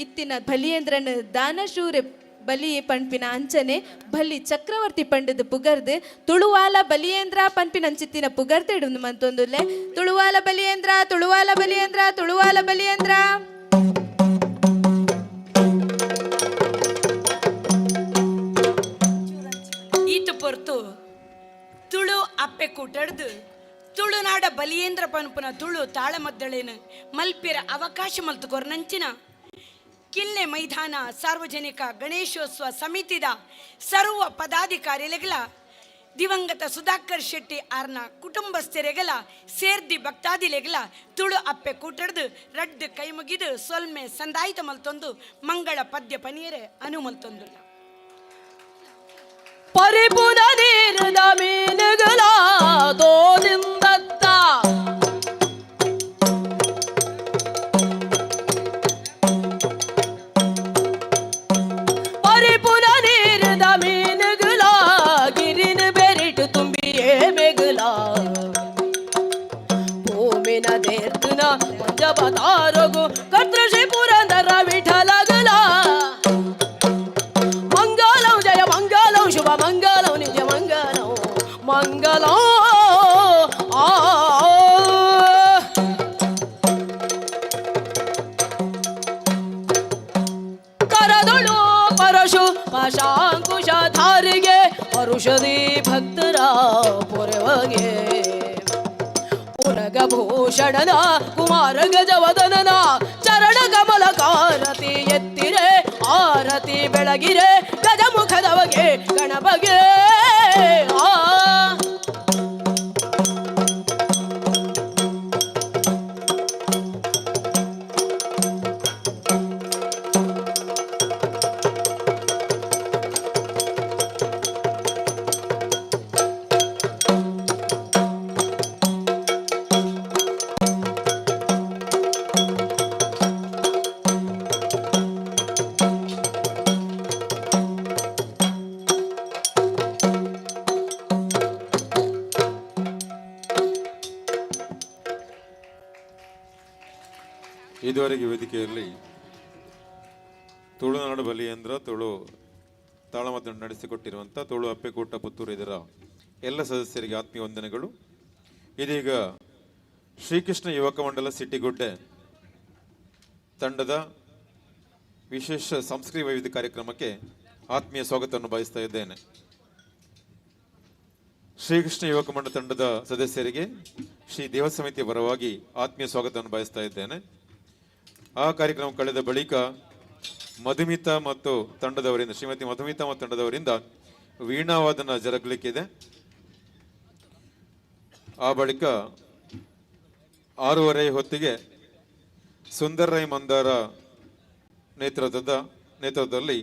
ಇತ್ತಿನ ಬಲಿಯೇಂದ್ರನ ದಾನಶೂರೆ ಬಲಿ ಪನ್ಪಿನ ಅಂಚನೆ ಬಲಿ ಚಕ್ರವರ್ತಿ ಪಂಡದ ಪುಗರ್ದು ತುಳುವಾಲ ಬಲಿಯೇಂದ್ರ ಪನ್ಪಿನ ಅಂಚಿತ್ತಿನ ಪುಗರ್ದೆ ಮಂತೊಂದುಲ್ಲೆ. ತುಳುವಾಲ ಬಲಿಯೇಂದ್ರ, ತುಳುವಾಲ ಬಲಿಯೇಂದ್ರ, ತುಳುವಾಲ ಬಲಿಯೇಂದ್ರ. ಈತ ಪೊರ್ತು ತುಳು ಅಪ್ಪೆ ಕೂಟಡ್ದು ತುಳುನಾಡ ಬಲಿಯೇಂದ್ರ ಪನ್ಪುನ ತುಳು ತಾಳಮದ್ದಳೇನು ಮಲ್ಪಿರ ಅವಕಾಶ ಮಲ್ತು ಕೊರ್ನಂಚಿನ ಕಿಲ್ಲೆ ಮೈದಾನ ಸಾರ್ವಜನಿಕ ಗಣೇಶೋತ್ಸವ ಸಮಿತಿದ ಸರ್ವ ಪದಾಧಿಕಾರಿಲೆಗಲ ದಿವಂಗತ ಸುಧಾಕರ್ ಶೆಟ್ಟಿ ಆರ್ನ ಕುಟುಂಬಸ್ಥರೆಗಲ ಸೇರ್ದಿ ಭಕ್ತಾದಿಲೆಗಲ ತುಳು ಅಪ್ಪೆ ಕೂಟಡ್ದು ರಡ್ಡು ಕೈ ಮುಗಿದು ಸೊಲ್ಮೆ ಸಂದಾಯಿತ ಮಲ್ತೊಂದು ಮಂಗಳ ಪದ್ಯ ಪನಿಯರೆ ಅನು ಮಲ್ತೊಂದುಲ್ಲ. ಪರಿಪುನ ನೀರದ ಮೀನುಗಳ ತೋಲಿಂದತ್ತ ಪರಿಪುನ ನೀರದ ಮೀನುಗಳ ಗಿರಿನ ಬೆರಿಟು ತುಂಬಿಯೇ ಮೆಗುಲ ಭೂಮಿನ ದೇರ್ತುನ ಪಂಚಬತಾರಗು ಕರ್ತೃಷಿ ಪುರಂದರ ವಿಠಲಗಲ ಮಂಗಲಂ ಜಯ ಮಂಗಲಂ ಶುಭ ಮಂಗಲಂ ನಿಜ ಮಂಗಲಂ ಮಂಗಲಂ ಆ. ಕರದೊಳು ಪರಶು ಪಾಶಾಂಕುಶ ಧಾರಿಗೆ ಪರುಷದಿ ಭಕ್ತರ ಪೊರೆವಗೆ ಉರಗಭೂಷಣನ ಕುಮಾರ ಗಜವದನನ ಚರಣ ಕಮಲ ಕಾರತಿ ಎತ್ತಿರೆ ಆರತಿ ಬೆಳಗಿರೆ ಗಜಮುಖದವಗೆ ಗಣಪಗೆ ಆ. ಇದುವರೆಗೆ ವೇದಿಕೆಯಲ್ಲಿ ತುಳುನಾಡು ಬಲಿಯೇಂದ್ರ ತುಳು ತಾಳಮದ್ದನ್ನು ನಡೆಸಿಕೊಟ್ಟಿರುವಂಥ ತುಳು ಅಪ್ಪೆಕೂಟ ಪುತ್ತೂರು ಇದರ ಎಲ್ಲ ಸದಸ್ಯರಿಗೆ ಆತ್ಮೀಯ ವಂದನೆಗಳು. ಇದೀಗ ಶ್ರೀಕೃಷ್ಣ ಯುವಕ ಮಂಡಲ ಸಿಟಿಗುಡ್ಡೆ ತಂಡದ ವಿಶೇಷ ಸಾಂಸ್ಕೃತಿಕ ವೈವಿಧ್ಯ ಕಾರ್ಯಕ್ರಮಕ್ಕೆ ಆತ್ಮೀಯ ಸ್ವಾಗತವನ್ನು ಬಯಸ್ತಾ ಇದ್ದೇನೆ. ಶ್ರೀಕೃಷ್ಣ ಯುವಕ ಮಂಡಲ ತಂಡದ ಸದಸ್ಯರಿಗೆ ಶ್ರೀ ದೇವ ಸಮಿತಿಯ ಪರವಾಗಿ ಆತ್ಮೀಯ ಸ್ವಾಗತವನ್ನು ಬಯಸ್ತಾ ಇದ್ದೇನೆ. ಆ ಕಾರ್ಯಕ್ರಮ ಕಳೆದ ಬಳಿಕ ಮಧುಮಿತಾ ಮತ್ತು ತಂಡದವರಿಂದ, ಶ್ರೀಮತಿ ಮಧುಮಿತಾ ಮತ್ತು ತಂಡದವರಿಂದ ವೀಣಾವಾದನ ಜರುಗಲಿಕ್ಕಿದೆ. ಆ ಬಳಿಕ 6:30 ಹೊತ್ತಿಗೆ ಸುಂದರ್ ರೈ ಮಂದಾರ ನೇತೃತ್ವದಲ್ಲಿ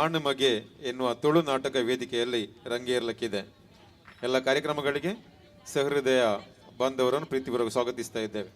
ಆಣುಮಗೆ ಎನ್ನುವ ತುಳು ನಾಟಕ ವೇದಿಕೆಯಲ್ಲಿ ರಂಗೇರಲಿಕ್ಕಿದೆ. ಎಲ್ಲ ಕಾರ್ಯಕ್ರಮಗಳಿಗೆ ಸಹೃದಯ ಬಾಂಧವರನ್ನು ಪ್ರೀತಿಪೂರ್ವಕ ಸ್ವಾಗತಿಸ್ತಾ ಇದ್ದೇವೆ.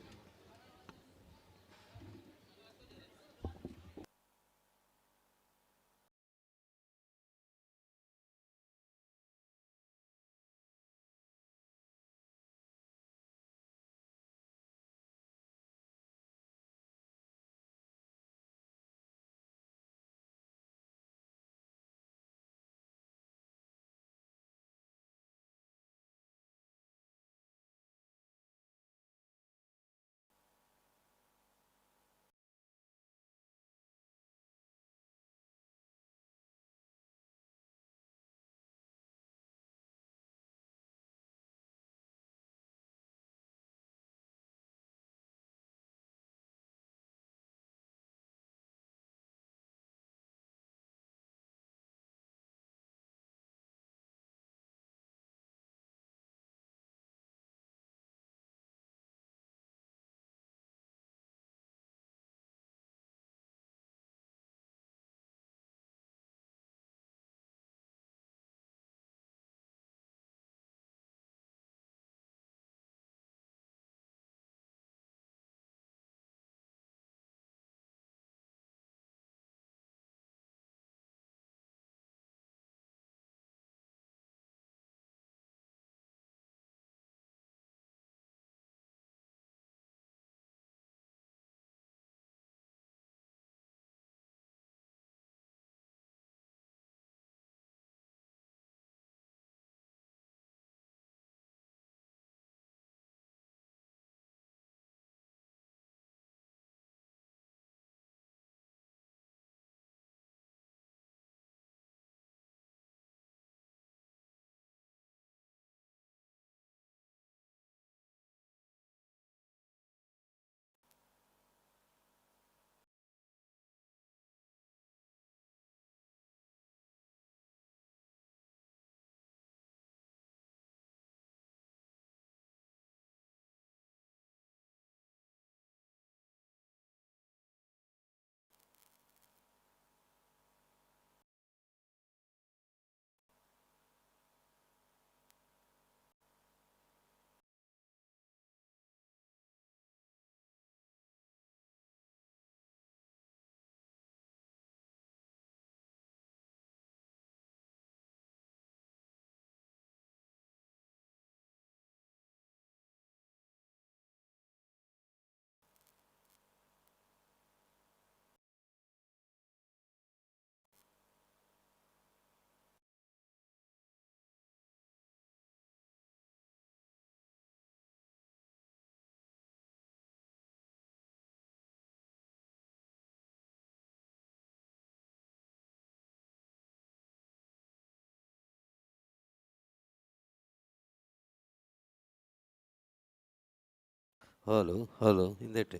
ಹಲೋ ಹಲೋ ಹಿಂದೆಟ್ಟೆ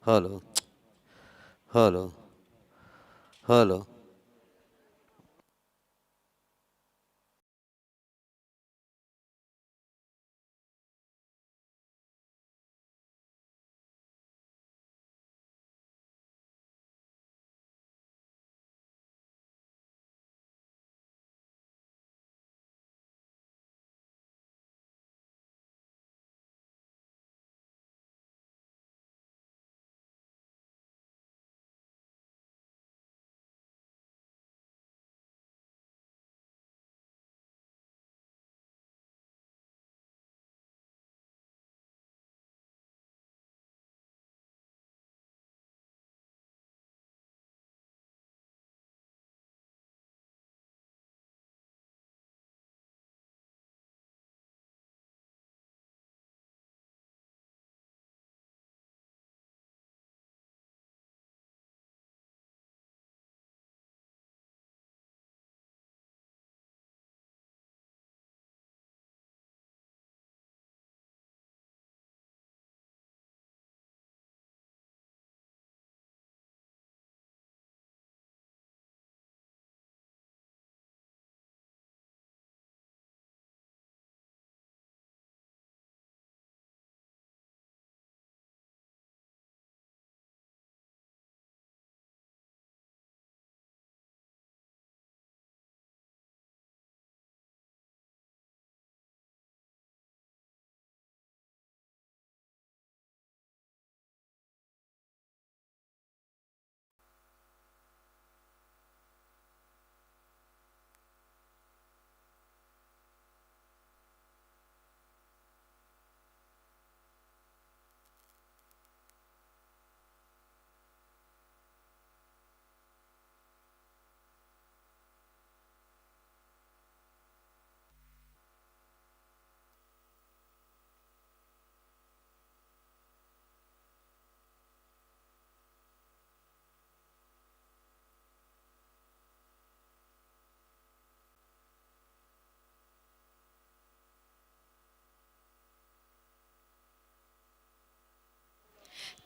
ಹಲೋ ಹಲೋ ಹಲೋ.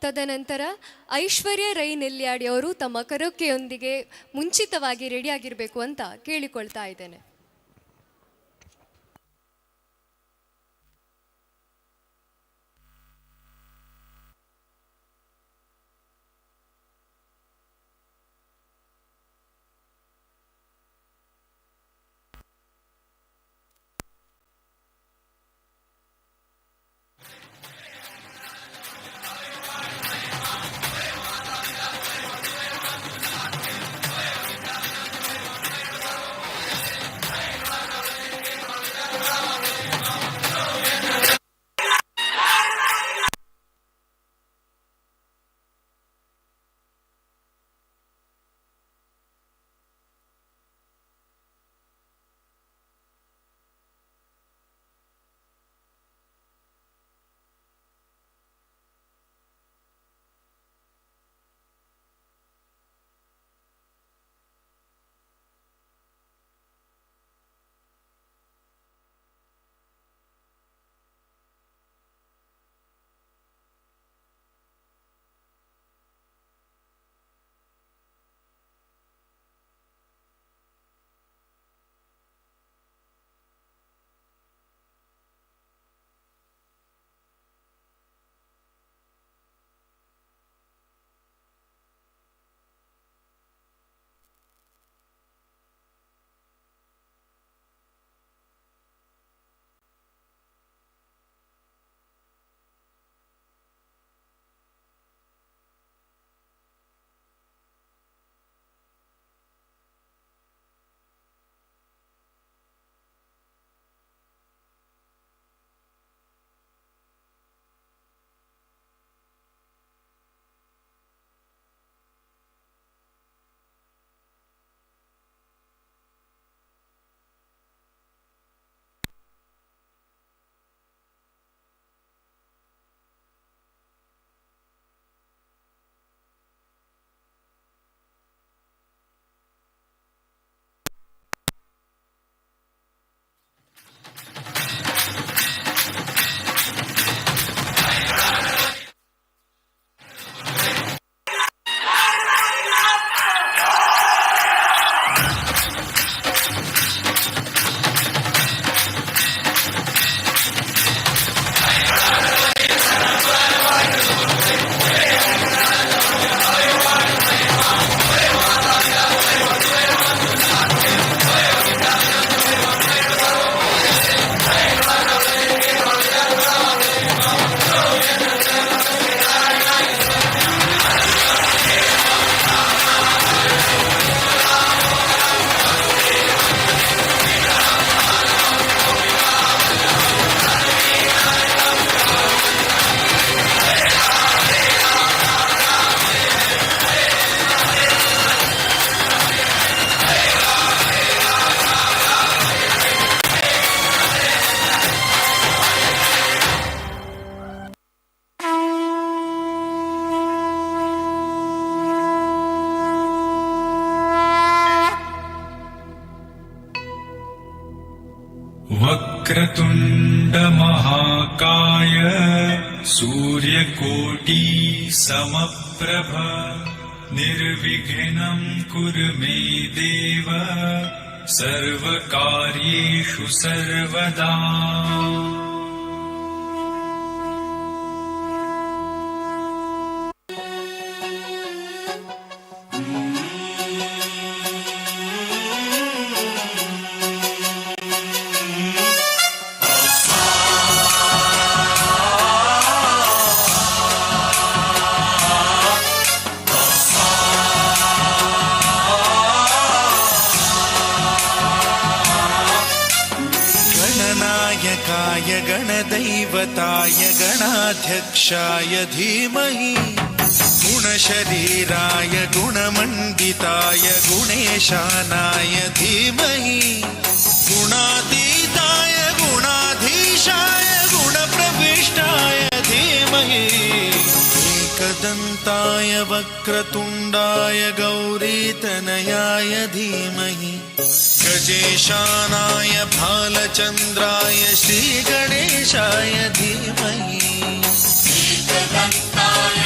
ತದನಂತರ ಐಶ್ವರ್ಯ ರೈ ನೆಲ್ಯಾಡಿ ಅವರು ತಮ್ಮ ಕರೋಕೆಯೊಂದಿಗೆ ಮುಂಚಿತವಾಗಿ ರೆಡಿಯಾಗಿರಬೇಕು ಅಂತ ಕೇಳಿಕೊಳ್ತಾ ಇದ್ದೇನೆ. वक्रतुण्डमहाकाय सूर्यकोटि समप्रभ निर्विघ्नं कुरु मे देव सर्वकार्येषु सर्वदा। गणनायकाय गणदैवताय गणाध्यक्षाय धीमहि गुणशरीराय गुणमण्डिताय गुणेशानाय धीमहि गुणातीताय गुणाधीशाय गुणप्रविष्टाय धीमहि एकदन्ताय वक्रतुण्डाय गौरीतनयाय धीमहि गजेशानाय भालचन्द्राय श्रीगणेशाय धीमहि। एकदन्ताय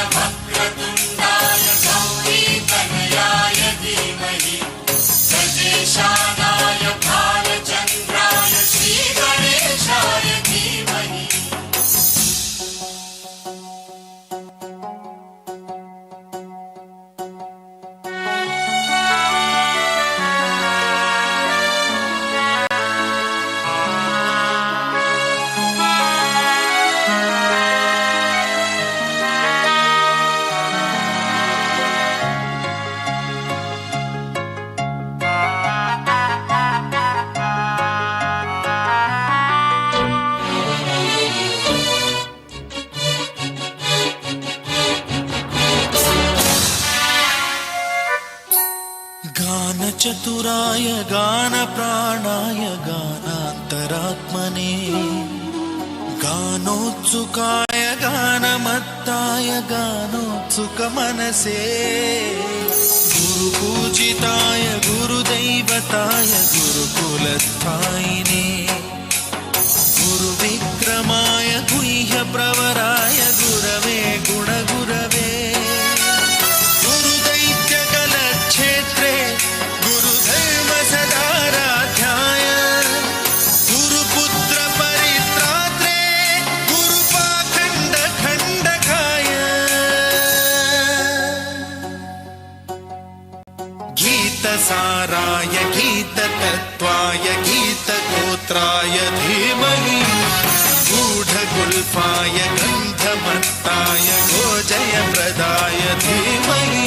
गानचतुराय गानप्राणाय गानान्तरात्मने गानोत्सुकाय गानमत्ताय गानोत्सुकमनसे गुरुपूजिताय गुरुदैवताय गुरुकुलस्थायिने गुरुविक्रमाय गुह्यप्रवराय गुरवे गुणगुरवे गुरुदैत्यकलक्षेत्रे गुरुधर्म सदाराध्याय गुरुपुत्रपरित्रात्रे गुरुपाखण्डखण्डकाय गीतसाराय गीततत्त्वाय गीतगोत्राय धीमहि गूढगुल्फाय गन्धमत्ताय गोजयप्रदाय धीमहि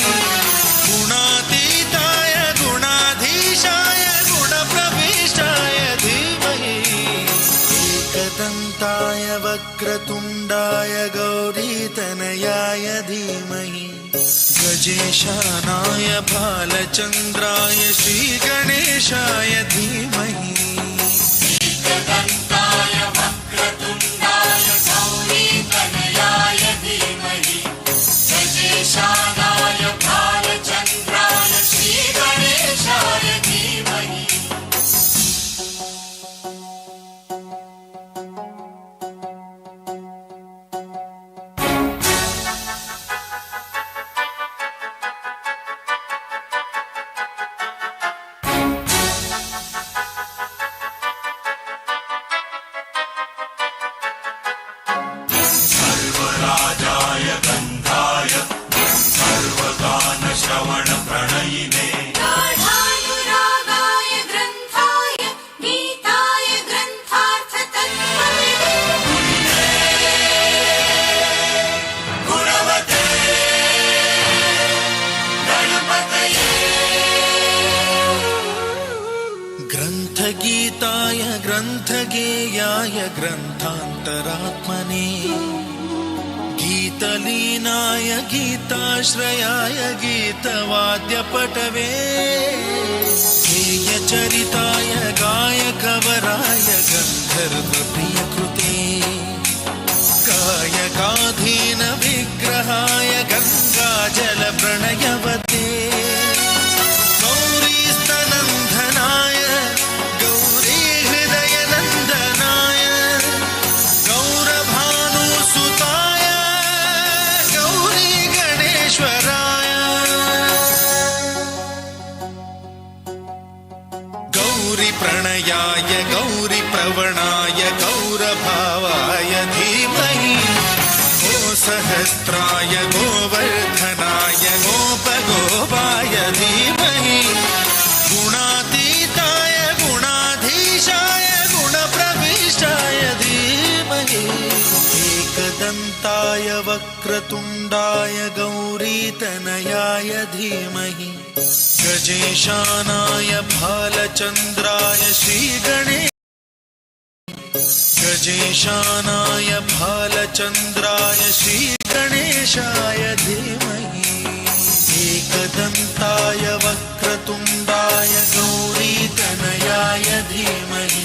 गुणातीताय गुणाधीशाय गुणप्रविष्टाय धीमहि एकदन्ताय वक्रतुण्डाय गौरीतनयाय धीमहि गजेशानाय भालचन्द्राय श्रीगणेशाय धीमहि एकदन्ताय वक्रतुण्डाय गौरीतनयाय धीमहि गजेशानाय भालचन्द्राय श्रीगणेशाय धीमहि। सर्वराजाय गन्धाय सर्वगानश्रवणप्रणयिने गाढानुरागाय ग्रन्थाय गीताय ग्रन्थार्थतत्त्वविदे गुणवते गणपतये। ग्रन्थगीताय ग्रन्थगेयाय ग्रन्थान्तरात्मने गीतलीनाय गीताश्रयाय गीतवाद्यपटवे गेयचरिताय गायकवराय गन्धर्वप्रियकृते गायकाधीनविग्रहाय गङ्गाजलप्रणयवते गौरीस्तनन्धनाय गौरीहृदयनन्दनाय गौरभानुसुताय गौरीगणेश्वराय गौरीप्रणयाय गौरीप्रवणाय गौरभावाय धीमहि गोसहस्राय गोवर्धनाय गोपगोपाय धीमहि गुणातीताय गुणाधीशाय गुणप्रविष्टाय धीमहि एकदन्ताय वक्रतुण्डाय गौरीतनयाय धीमहि गजेशानाय भालचन्द्राय श्रीगणे गजेशानाय भालचन्द्राय श्रीगणेशाय धीमहि एकदन्ताय वक्रतुण्डाय गौरीतनयाय धीमहि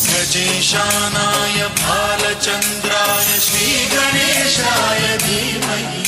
गजेशानाय भालचन्द्राय श्रीगणेशाय धीमहि।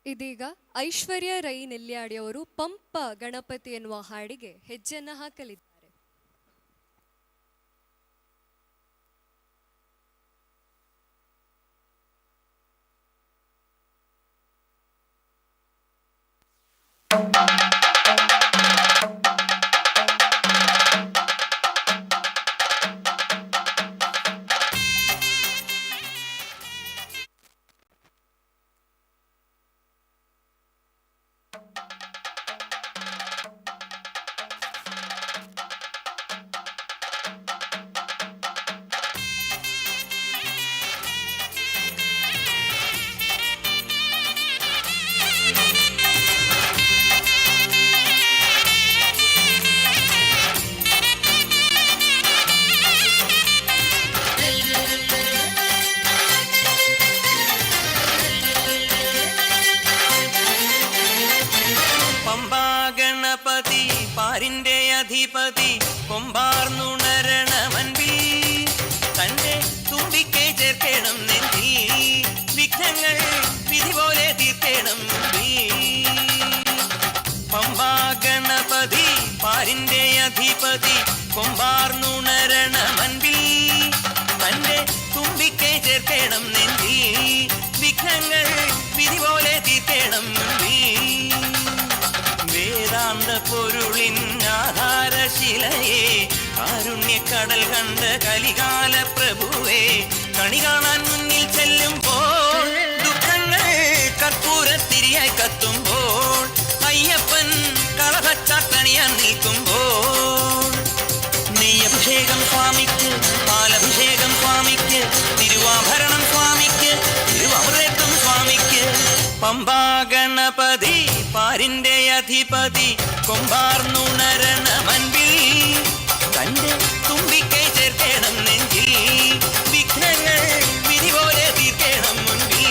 ಇದೀಗ ಐಶ್ವರ್ಯ ರೈ ನೆಲ್ಯಾಡಿಯವರು ಪಂಪ ಗಣಪತಿ ಎನ್ನುವ ಹಾಡಿಗೆ ಹೆಜ್ಜೆಯನ್ನು ಹಾಕಲಿದ್ದಾರೆ. അധിപതി കൊമ്പാർന്നുണരണമൻപിൽ തന്റെ തുമ്പിക്കൈ ചേർക്കണം നെഞ്ചിൽ വിഘ്നങ്ങൾ വിധി പോലെ തീർക്കണം മുമ്പിൽ. പമ്പാ ഗണപതി പാരിന്റെ അധിപതി കൊമ്പാർന്നുണരണമൻപിൽ തന്റെ തുമ്പിക്കൈ ചേർക്കണം നെഞ്ചിൽ വിഘ്നങ്ങൾ വിധി പോലെ തീർക്കണം മുമ്പിൽ. വേദാന്ത പൊരുളിൻ ആധാരശിലയെ കാരുണ്യക്കടൽ കണ്ട കലികാല പ്രഭുവേ, കണി കാണാൻ മുന്നിൽ ചെല്ലുമ്പോൾ ദുഃഖങ്ങൾ കർപ്പൂരത്തിരിയായി കത്തുമ്പോൾ അയ്യപ്പൻ കളഭച്ചാട്ടണിയാൻ നിൽക്കുമ്പോൾ നെയ്യഭിഷേകം സ്വാമിക്ക്, പാലഭിഷേകം സ്വാമിക്ക്, തിരുവാഭരണം സ്വാമിക്ക്, തിരുവമൃതം സ്വാമിക്ക്. പമ്പാ ഗണപതി പാരിന്റെ അധിപതി കൊമ്പാർന്നുണരണമൻപിൽ തന്റെ തുമ്പിക്കൈ ചേർക്കണം നെഞ്ചിൽ വിഘ്നങ്ങൾ വിധി പോലെ തീർക്കണം മുൻപിൽ.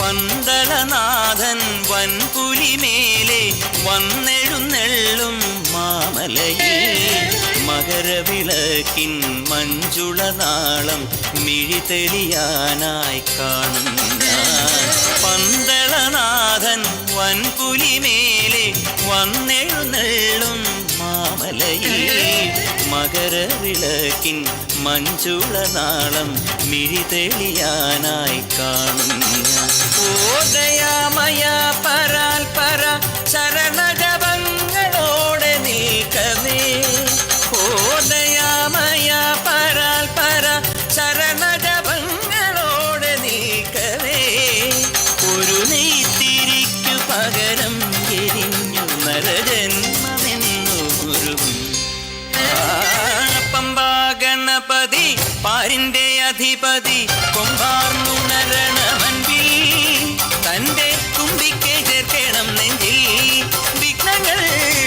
പന്തളനാഥൻ വൻപുലിമേലെ വന്നെഴുന്നെള്ളും മാമലയിൽ മകരവിളക്കിൻ മഞ്ജുളനാളം മിഴിതെളിയാനായി കാണും ഞാൻ. പന്തളനാഥൻ വൻപുലിമേലെ വന്നെഴുന്നെള്ളും മാമലയിൽ മകരവിളക്കിൻ മഞ്ജുളനാളം മിഴിതെളിയാനായി കാണും ഞാൻ. ഓ ദയാമയ പരാൽ പര ശരണജപങ്ങളോടെ നിൽക്കമേ. ഓ ദയാമയ പരാൽ പര ശരണജപങ്ങളോടെ നിൽക്കവേ. ഒരു നെയ്ത്തിരിക്കു പകരം എരിഞ്ഞു നരജന്മമെന്നു ഗുരുവും. പമ്പാ ഗണപതി പാരിന്റെ അധിപതി കൊമ്പാർന്നുണരണമൻപിൽ തന്റെ തുമ്പിക്കൈ ചേർക്കണം നെഞ്ചിൽ വിഘ്നങ്ങൾ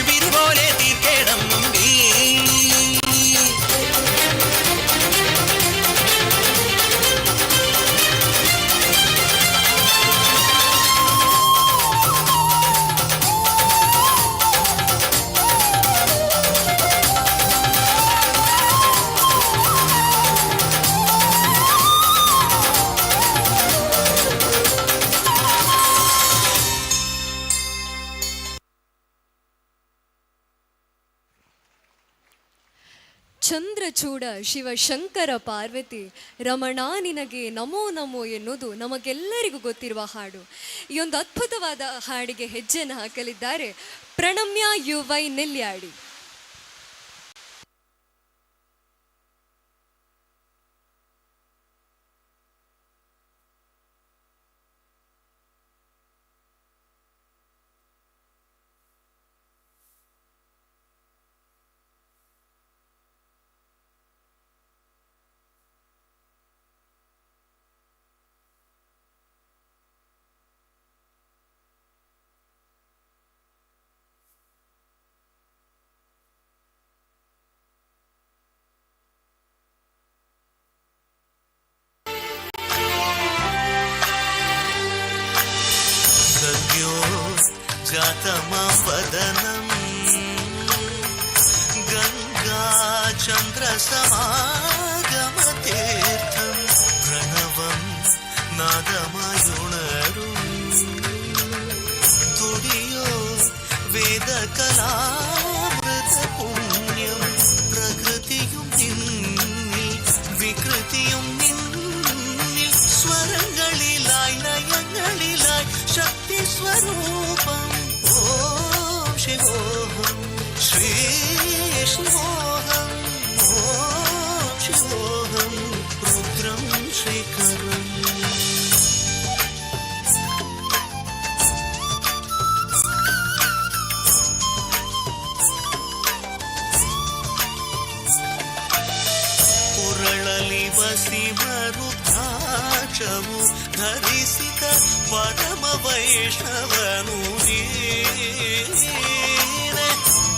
വിധി പോലെ തീർക്കണം മുമ്പിൽ. ಚಂದ್ರಚೂಡ ಶಿವಶಂಕರ ಪಾರ್ವತಿ ರಮಣ ನಿನಗೆ ನಮೋ ನಮೋ ಎನ್ನುವುದು ನಮಗೆಲ್ಲರಿಗೂ ಗೊತ್ತಿರುವ ಹಾಡು. ಈ ಒಂದು ಅದ್ಭುತವಾದ ಹಾಡಿಗೆ ಹೆಜ್ಜೆಯನ್ನು ಹಾಕಲಿದ್ದಾರೆ ಪ್ರಣಮ್ಯ ಯುವೈ ನೆಲ್ಯಾಡಿ. सद्यो जातमवदनं गङ्गाचन्द्रसमागमतीर्थं प्रणवं नादमयुणरुं तुडियो वेदकलामृतपुण्यं प्रकृतियुं निन्निൽ വികൃതിയും നിന്നിൽ സ്വരങ്ങളിലായി ലയങ്ങളിലായി ശക്തി സ്വരൂപം ഓം ശിവോഹം ശ്രീ ശിവോഹം ഓം ശിവോഹം രുദ്രം ശ്രീകരം. ನರಸಿಂಹರುದ್ರಾಕ್ಷವು ಧರಿಸಿದ ಪರಮ ವೈಷ್ಣವನು ನೀನೆ.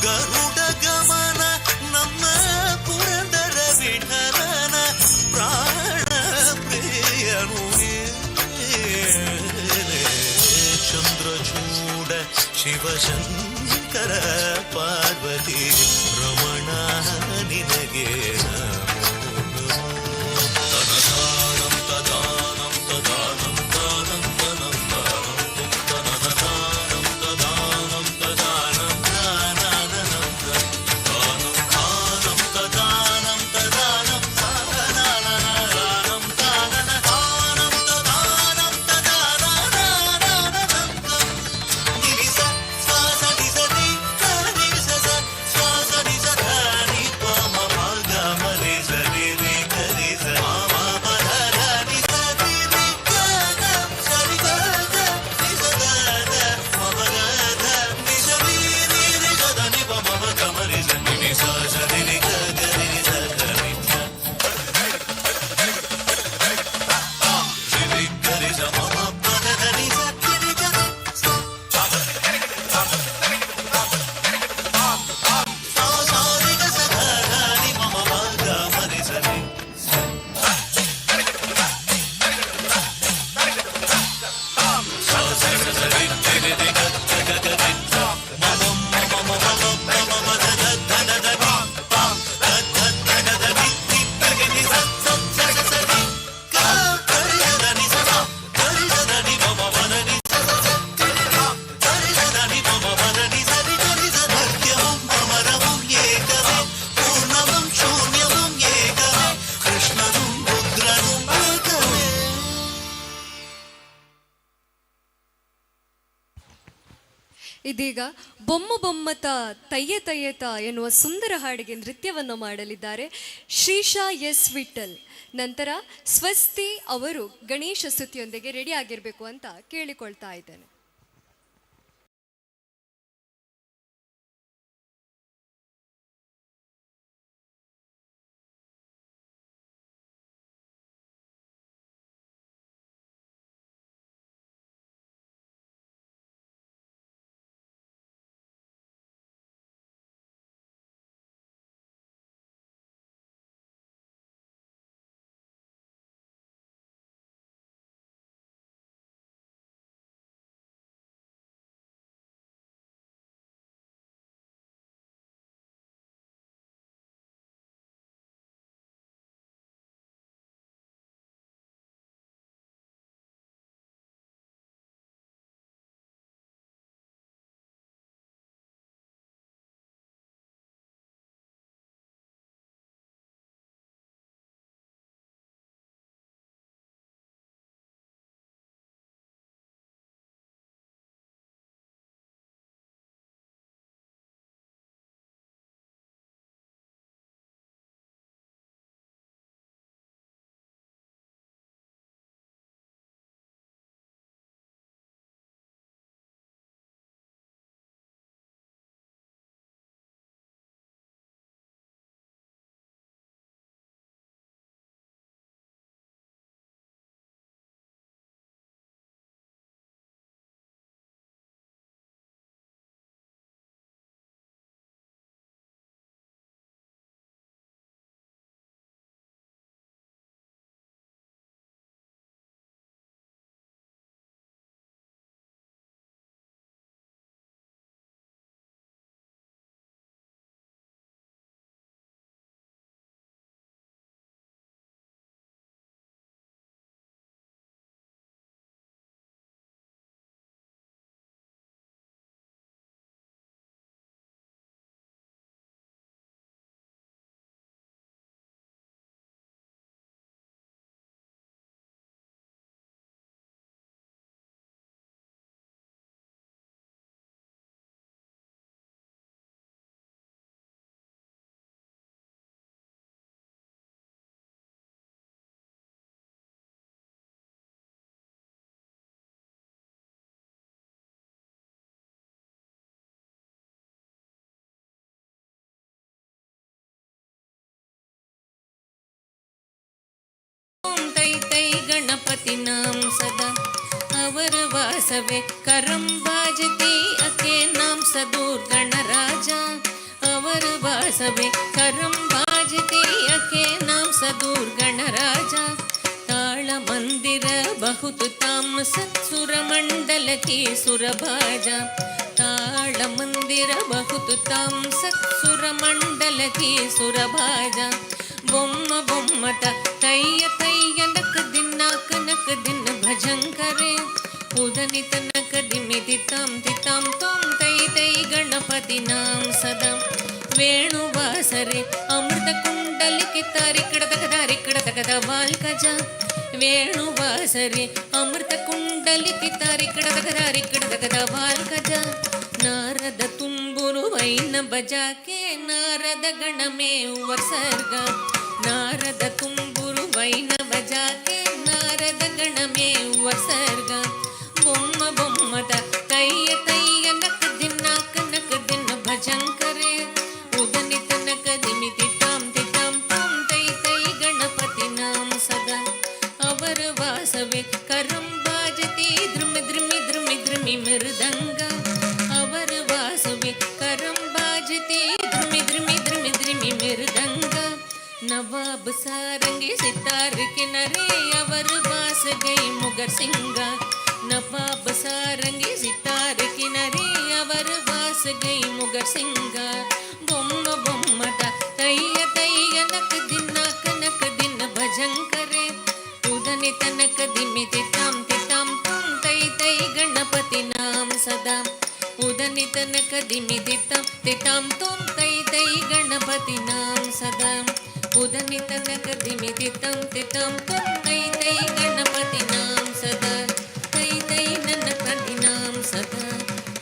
ಗರುಡ ಗಮನ ನಮ್ಮ ಪುರಂದರ ವಿಠಲನ ಪ್ರಾಣ ಪ್ರಿಯನು ನೀನೆ. ಚಂದ್ರಚೂಡ ಶಿವಶಂಕರ ಪಾರ್ವತಿ ರಮಣ ನಿನಗೆ ನಮೋ ನಮೋ. ತನದಾನಂ ತದಾನಂ ತದಾನಂ ತಾನಂ ತನಂ ತಾನಂ ತುಂ ತನದಾನಂ ತದಾನಂ ತದಾನಂ ತಾನಾನಂ ತಾನಂ ತಾನಂ ತದಾನಂ ತದಾನಂ ತಾನಾನಂ ತಾನನ ತಾನಂ ತದಾನಂ ತದಾನಾನಾನಂ ನಿರಿಸ ಸ್ವಾಸ ನಿಸ ರಿ ಗ ರಿ ಸ ಸ ಸ್ವಾಸ ನಿಸ ಧ ನಿ ಪ ಮ ಪ ಗ ಮ ರಿ ಸ ರಿ ರಿ ಗ ರಿ ಸ ಮ ಮ ಪ ಧ ಧ ನಿ ಸ ರಿ ರಿ ಗ ಗ ಸ ರಿ ಗ ಗ ನಿ ಸ ಗ ಧ ಮ ಪ ಗ ಧ ನಿ ಸ ರಿ ರಿ ರಿ ಗ ಧ ನಿ ಪ ಮ ಪ ಗ ಮ ರಿ ಸ ನಿ ನಿ ಸ ಸ ರಿ ರಿ ಗ ಗ ರಿ ರಿ ಸ ಗ ರಿ ಸ ರಿ ರಿ ಗ ರಿ ಸ ಮ ಮ ಪ ಧ ಧ ನಿ ಸ ರಿ ರಿ ಗ ರಿ ಸ. പൂർണ്ണവും ശൂന്യവും ഏകമേ കൃഷ്ണനും രുദ്രനും ഏകമേ. ಇದೀಗ ಬೊಮ್ಮ ಬೊಮ್ಮತ ತಯ್ಯ ತಯ್ಯತ ಎನ್ನುವ ಸುಂದರ ಹಾಡಿಗೆ ನೃತ್ಯವನ್ನು ಮಾಡಲಿದ್ದಾರೆ ಶ್ರೀಶಾ ಎಸ್ ವಿಠಲ್. ನಂತರ ಸ್ವಸ್ತಿ ಅವರು ಗಣೇಶ ಸ್ತುತಿಯೊಂದಿಗೆ ರೆಡಿ ಆಗಿರಬೇಕು ಅಂತ ಕೇಳಿಕೊಳ್ತಾ ಇದ್ದೇನೆ. गणपति नाम सदा अवर वासवे करम बाजते अके नाम सदूर गणराजा अवर वासवे करम बाजते अके नाम सदूर गणराजा ताळ मंदिर बहुत ताम सत्सुर मंडल की सुरभाजा ताळ मंदिर बहुत ताम सत्सुर मंडल की सुरभाजा బొమ్మ బొమ్మత తయ్య తయ్య నక దిన్నాక నక దిన్ భజం కరే ఉదని తనక దిమిది తాం తితాం తోం తై తై గణపతి నాం సదా వేణువాసరే అమృత కుండలికి తారికడ తగ దారికడ తగద వాల్కజ వేణువాసరే అమృత కుండలికి తారికడ తగ దారికడ తగద వాల్కజ నారద తుంబురు వైన బజాకే నారద గణమే ಸರ್ಗ ನಾರದ ತುಂಬುರು ವೈನ ಬಜಾಕೆ ನಾರದ ಗಣಮೇ ಸರ್ಗ ಬೊಮ್ಮ ಬೊಮ್ಮದ ತಯ್ಯ ತಯ್ಯ ನಕ ದಿನ್ನಾಕ ನಕ ದಿನ ಭಜಂ ಕರೆ ಉದನಿ ತನಕ ದಿಮಿತಿ ತಾಂ ತಿತಾಂ ತಾಂ ತೈ ತೈ ಗಣಪತಿ ನಾಮ ಸದಾ अवर वासवे करम बाजते ध्रुम ध्रुमि ध्रुमि ध्रुमि मृदंगा अवर वासवे करम बाजते ध्रुमि ध्रुमि ध्रुमि ध्रुमि मृदंगा नवाब सारंगी सितार के नरे अवर वास गई मुगर सिंगा नवाब सारंगी सितार के नरे अवर वास गई मुगर सिंगा బొమ్మ బొమ్మత తయ్య తయ్య నక దిన్నాక నక దిన భజం కరే ఉదని తనక దిమితి తాం తితాం తాం తై తై గణపతి నామ సదా ఉదని తనక దిమితి తాం తితాం తోం తై తై గణపతి నామ సదా ఉదని తనక దిమితి తాం తితాం తోం తై తై గణపతి నామ సదా తై తై గణపతి నామ సదా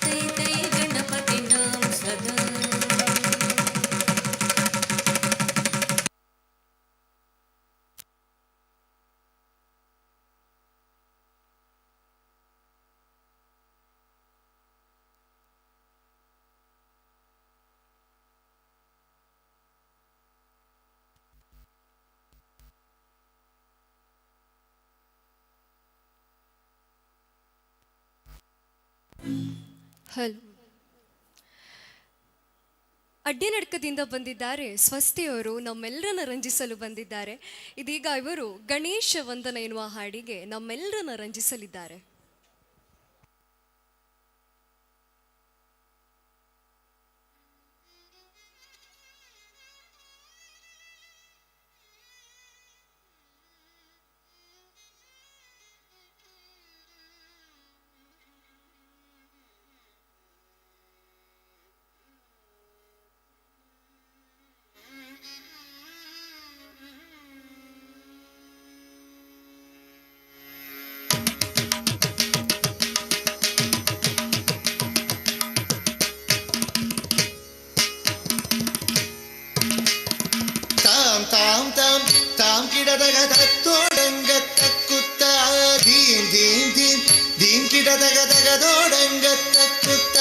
తై తై గణపతి నామ సదా. ಹಲೋ, ಅಡ್ಡಿನಡ್ಕದಿಂದ ಬಂದಿದ್ದಾರೆ ಸ್ವಸ್ತಿಯವರು, ನಮ್ಮೆಲ್ಲರನ್ನ ರಂಜಿಸಲು ಬಂದಿದ್ದಾರೆ. ಇದೀಗ ಇವರು ಗಣೇಶ ವಂದನ ಎನ್ನುವ ಹಾಡಿಗೆ ನಮ್ಮೆಲ್ಲರನ್ನ ರಂಜಿಸಲಿದ್ದಾರೆ. ತಾಂ ತಾಂ ತಾಂ ತಾಂ ಕಿಡದಗ ತತ್ತೋಡಂಗ ತಕ್ಕುತ್ತ ಧೀಂ ಧೀಂ ಧೀಂ ಧೀಂ ಕಿಡದಗ ತಗದೋಡಂಗ ತಕ್ಕುತ್ತ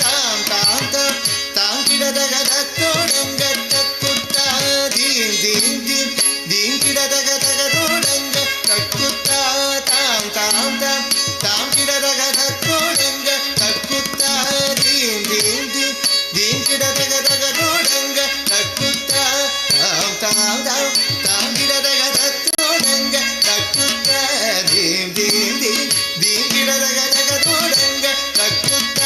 ತಾಂ ತಾಂ ತಾಂ ತಾಂ ಕಿಡದಗ ತತ್ತೋಡಂಗ ತಕ್ಕುತ್ತ ಧೀಂ ಧೀಂ ಧೀಂ ಧೀಂ ಕಿಡದಗ ತಗದೋಡಂಗ ತಕ್ಕುತ್ತ ತಾಂ ತಾಂ ತಾಂ ತಾಂ ಕಿಡದಗ ತತ್ತೋಡಂಗ ತಕ್ಕುತ್ತ ಧೀಂ ಧೀಂ ಧೀಂ ಧೀಂ ಕಿಡದಗ ತಗದೋಡಂಗ ತಕ್ಕುತ್ತ ತಾಂ ತಾಂ ತಾಂ ತಾಂ ಗಿಡದಗ ತತ್ತೋಡಂಗ ತಕ್ಕುತ್ತ ಧೀಂ ಧೀಂ ಧೀಂ ಧೀಂ ಗಿಡದಗ ತಗದೋಡಂಗ ತಕ್ಕುತ್ತ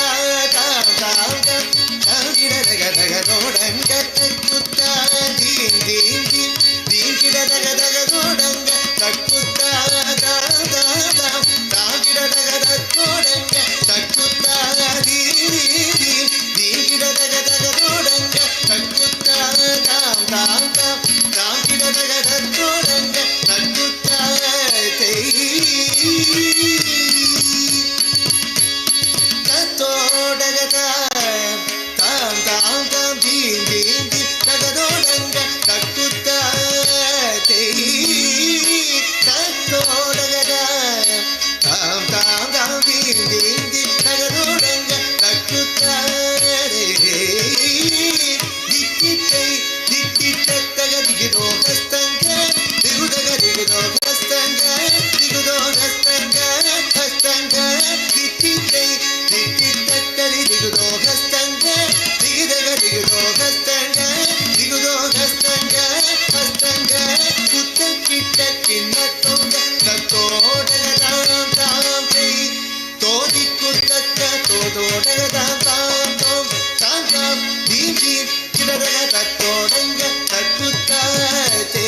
ತತ್ತೋಡಗ ತಾಂ ತಾಂ ತೋಂ ತಾಂ ತಾಂ ದೀಂ ದೀಂ ಕಿಡದಗ ತತ್ತೋಡಂಗ ತಕ್ಕುತ್ತಾತೇ.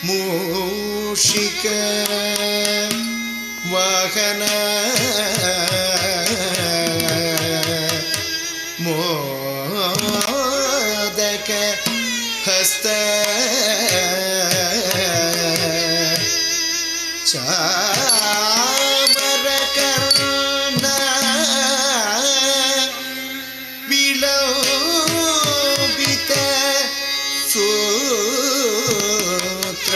ಮೂಷಿಕ ವಾಹನ ಮೋದಕ ಹಸ್ತ ಚಾಮರ ಕರ್ಣ ವಿಲೋಬಿತ ಸೂತ್ರ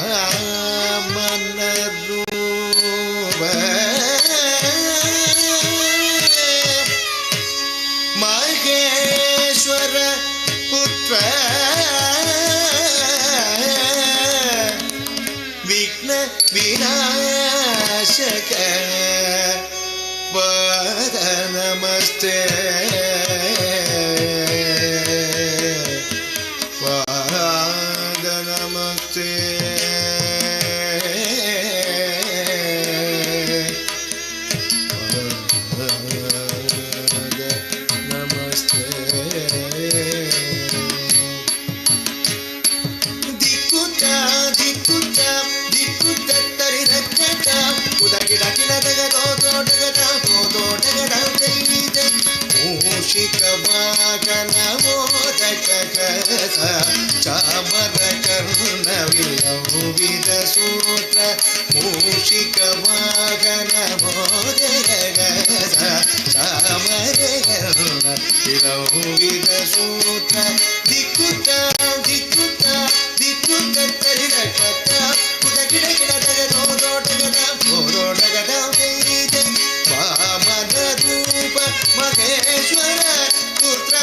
ವಾಮನ ರೂಪ ಮಹೇಶ್ವರ ಪುತ್ರ ವಿಘ್ನ ವಿನಾಶಕ ಪಾದ ನಮಸ್ತೆ ಪಾದ ನಮಸ್ತೆ ಪಾದ ನಮಸ್ತೆ. ದಿಕ್ಕುತ್ತ ದಿಕ್ಕುತ್ತ ದಿಕ್ಕುತ್ತ ತರಿ ರಕ್ಕತ ಉದಗಿಡ ಕಿಡದಗ ತೋಟಗದ ತೋಟಗದ ಕೈದ ಮೂಷಿಕ ವಾಗನ ಮೋದಕ ಕಸ ಚಾಮರ ಕರ್ಣ ವಿಲಂಬಿತ ಸೂತ್ರ ಮೂಷಿಕ ವಾಗನ ಮೋದಕ ಕಸ ಚಾಮರ ಕರ್ಣ ವಿಲಂಬಿತ ಸೂತ್ರ ದಿಕ್ಕುತ್ತ ದಿಕ್ಕುತ್ತ ದಿಕ್ಕುತ್ತ ತರಿ ರಕ್ಕತ ಉದಗಿಡ ಗಿಡದಗ ತೋಟಗದ ತೋಟಗದ ಕೈದ ವಾಮನ ರೂಪ ಮಹೇಶ್ವರ ಪುತ್ರ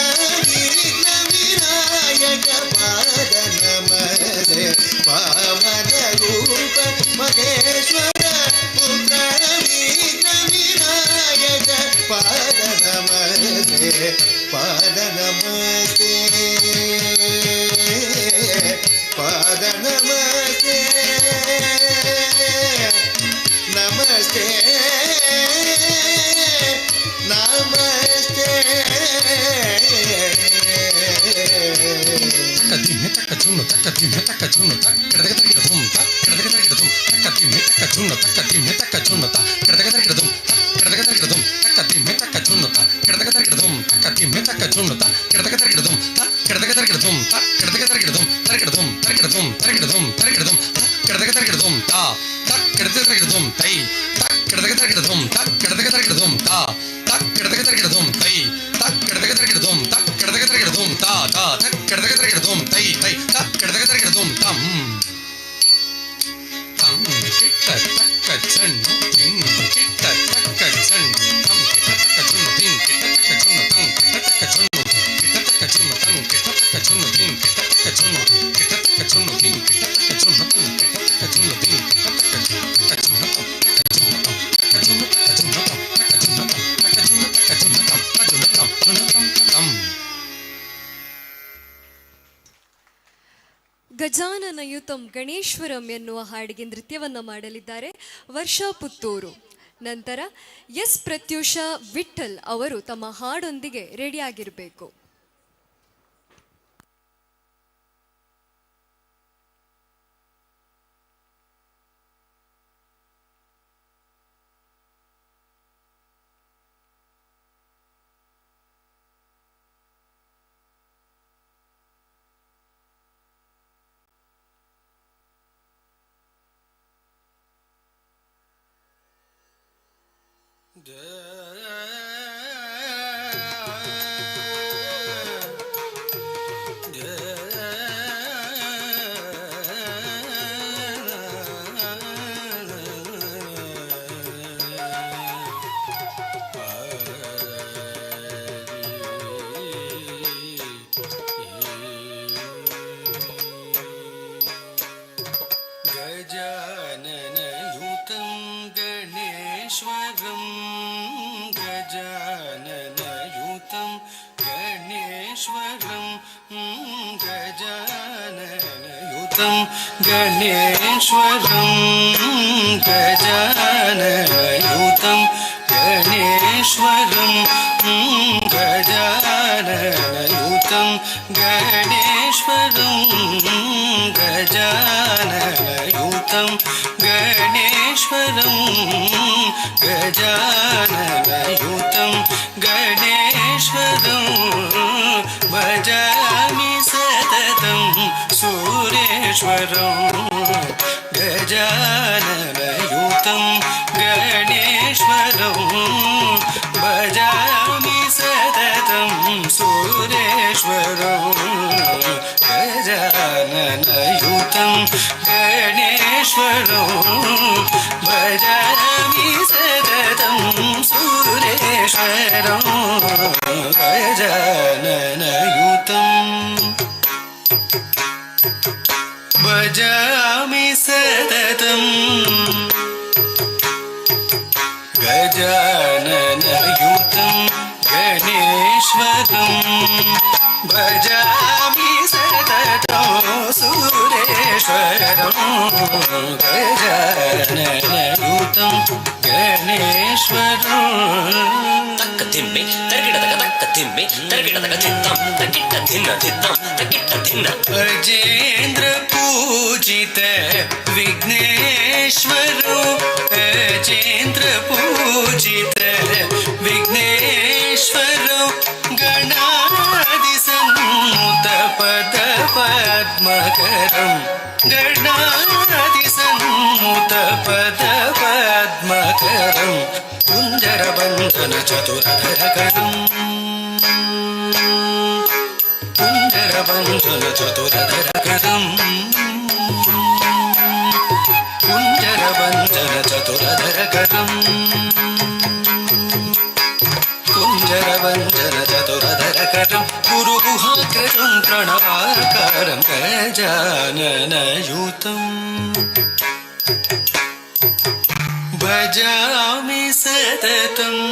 ವಿಘ್ನ ವಿನಾಯಕ ಪಾದ ನಮಸ್ತೆ ವಾಮನ ರೂಪ ಮಹೇಶ್ವರ ಪುತ್ರ ವಿಘ್ನ ವಿನಾಯಕ ಪಾದ ನಮಸ್ತೆ ಪಾದ ನಮಸ್ತೆ ಪಾದ ನಮಸ್ತೆ ನಮಸ್ತೆ ನಮಸ್ತೆ. ತಕ್ಕ ದಿಮ್ಮೆ ತಕ್ಕ ಜುಣ್ಣು ತಕ್ಕ ದಿಮ್ಮೆ ತಕ್ಕ ಜುಣ್ಣು ತಕ್ಕ ಕಡದಗ ತರಗಿಡ ಧುಮ್ ತ ಕಡದಗ ತರಗಿಡ ಧುಮ್ ತಕ್ಕ ದಿಮ್ಮೆ ತಕ್ಕ ಜುಣ್ಣು ತಕ್ಕ ದಿಮ್ಮೆ ತಕ್ಕ ಜುಣ್ಣು ತ ಕಡದಗ ತರಗಿಡ ಧುಮ್ ತ ಕಡದಗ ತರಗಿಡ ಧುಮ್ ತಕ್ಕ ದಿಮ್ಮೆ ತಕ್ಕ ಜುಣ್ಣು ತ ಕಡದಗ ತರಗಿಡ ಧುಮ್ ತಕ್ಕ ದಿಮ್ಮೆ ತಕ್ಕ ಜುಣ್ಣು ತ ಕಡದಗ ತರಗಿಡ ಧುಮ್ ತ ಕಡದಗ ತರಗಿಡ ಧುಮ್ ತ ಕಡದಗ ತರಗಿಡ ಧುಮ್ ತರಗಿಡ ಧುಮ್ ತರಗಿಡ ಧುಮ್ ತರಗಿಡ ಧುಮ್ ತರಗಿಡ ಧುಮ್ ತ ಕಡದಗ ತರಗಿಡ ಧುಮ್ ತ ತ ಕಡದಗ ತರಗಿಡ ಧುಮ್ ತೈ ತ ಕಡದಗ ತರಗಿಡ ಧುಮ್ ತ ಕಡದಗ ತರಗಿಡ ಧುಮ್ ತ ತ ಕಡದಗ ತರಗಿಡ ಧುಮ್ ತೈ ತ ಕಡದಗ ತರಗಿಡ ಧುಮ್ ತ ಕಡದಗ ತರಗಿಡ ಧುಮ್ ತ ತ ತ ಕಡದಗ ತರಗಿಡ ಧುಮ್ ತೈ ತೈ ತ ಕಡದಗ ತರಗಿಡ ಧುಮ್ ತಂ ತಂ ಕಿಟ್ಟ ತಕ್ಕ ಚಣ್ಣು ತಿಂ ಕಿಟ್ಟ ತಕ್ಕ ಚಣ್ಣು ತಂ ಕಿಟ್ಟ ತಕ್ಕ ಚುಣ್ಣು ತಿಂ ಕಿಟ್ಟ ತಕ್ಕ ಚುಣ್ಣು ತಂ ಕಿಟ್ಟ ತಕ್ಕ ಚುಣ್ಣು ಕಿಟ್ಟ ತಕ್ಕ ಚುಣ್ಣು ತಂ ಕಿಟ್ಟ ತಕ್ಕ ಚುಣ್ಣು ತಿಂ ಕಿಟ್ಟ ತಕ್ಕ ಚುಣ್ಣು ಕಿಟ್ಟ ತಕ್ಕ ಚುಣ್ಣು ತಿಂ ಕಿಟ್ಟ ತಕ್ಕ ಚುಣ್ಣು ತಂ ಕಿಟ್ಟ ತಕ್ಕ ಚುಣ್ಣು ತಿಂ ಕಿಟ್ಟ ತಕ್ಕ ತಕ್ಕ ಚುಣ್ಣು ತಂ ತಕ್ಕ ಚುಣ್ಣು ತಂ ತಕ್ಕ ಚುಣ್ಣು ತಕ್ಕ ಚುಣ್ಣು ತಂ ತಕ್ಕ ಚುಣ್ಣು ತಂ ತಕ್ಕ ಚುಣ್ಣು ತಕ್ಕ ಚುಣ್ಣು ತಂ ತ ಚುಣ್ಣು ತಂ ಚುಣ್ಣು ತಂ ತ ತಂ. ಗಜಾನನಯುತಂ ಗಣೇಶ್ವರಂ ಎನ್ನುವ ಹಾಡಿಗೆ ನೃತ್ಯವನ್ನು ಮಾಡಲಿದ್ದಾರೆ ವರ್ಷಾ ಪುತ್ತೂರು. ನಂತರ ಎಸ್ ಪ್ರತ್ಯೂಷಾ ವಿಠಲ್ ಅವರು ತಮ್ಮ ಹಾಡೊಂದಿಗೆ ರೆಡಿಯಾಗಿರಬೇಕು. ಜಯ. गजाननयुतं गणेश्वरं गजाननयुतं गणेश्वरं गजाननयुतं गणेश्वरं गजाननयुतं गणेश्वरं गजाननयुतं गणेश्वरं भजामि सततं सुरेश्वरं गजाननयुतं गणेश्वरं भजामि सततं सुरेश्वरं गजाननयुतं गणेश्वरं भजामि सततं सुरेश्वरं गजाननयुतं भजामि सततं गजाननयुतं गणेश्वरं भजामि सततं सुरेश्वरं गजाननयुतं गणेश्वरं ತಕ್ಕ ತಿಮ್ಮೆ ತರ್ಗಿಡದಗ ತಕ್ಕ ತಿಮ್ಮೆ ತರ್ಗಿಡದಗ ತಿತ್ತಂ ತಕಿಟ್ಟ ತಿನ್ನ ತಿತ್ತಂ ತಕಿಟ್ಟ ತಿನ್ನ ಅಜೇಂದ್ರ ಪೂಜಿತ ವಿಘ್ನೇಶ್ವರೋ ಅಜೇಂದ್ರ ಪೂಜಿತ ವಿಘ್ನೇಶ್ವರೋ ಗಣಾದಿ ಸನ್ನುತ ಪದ ಪದ್ಮಕರಂ ಗಣಾದಿ ಸನ್ನುತ ಪದ ಪದ್ಮಕರಂ ಕುಂಜರ ಬಂಧನ ಚತುರಧರಕರಂ कुञ्जरबन्धन चतुरधरकरम् कुञ्जरबन्धन चतुरधरकरम् कुञ्जरबन्धन चतुरधरकरं गुरुगुहाग्रजं प्रणवाकारं गजाननयुतम् भजामि सततम्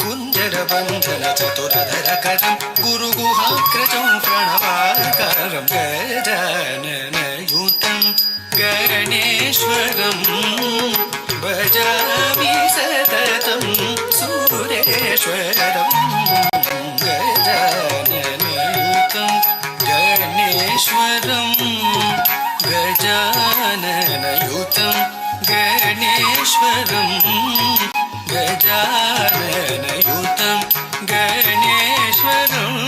कुञ्जरबन्धन चतुरधरकरं गुरुगुहाग्रजं प्रणवाकारं गजाननयुतं गणेश्वरं भजामि सततं सुरेश्वरं गजाननयुतं गणेश्वरं गजाननयुतं गणेश्वरं गजाननयुतं गणेश्वरम्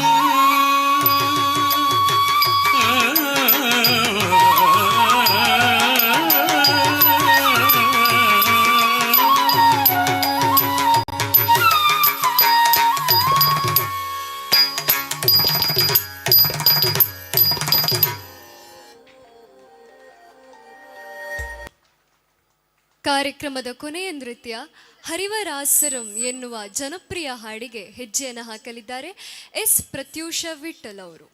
ಕಾರ್ಯಕ್ರಮದ ಕೊನೆಯ ನೃತ್ಯ ಹರಿವರಾಸರಂ ಎನ್ನುವ ಜನಪ್ರಿಯ ಹಾಡಿಗೆ ಹೆಜ್ಜೆಯನ್ನು ಹಾಕಲಿದ್ದಾರೆ ಎಸ್ ಪ್ರತ್ಯೂಷ ವಿಠಲ್ ಅವರು.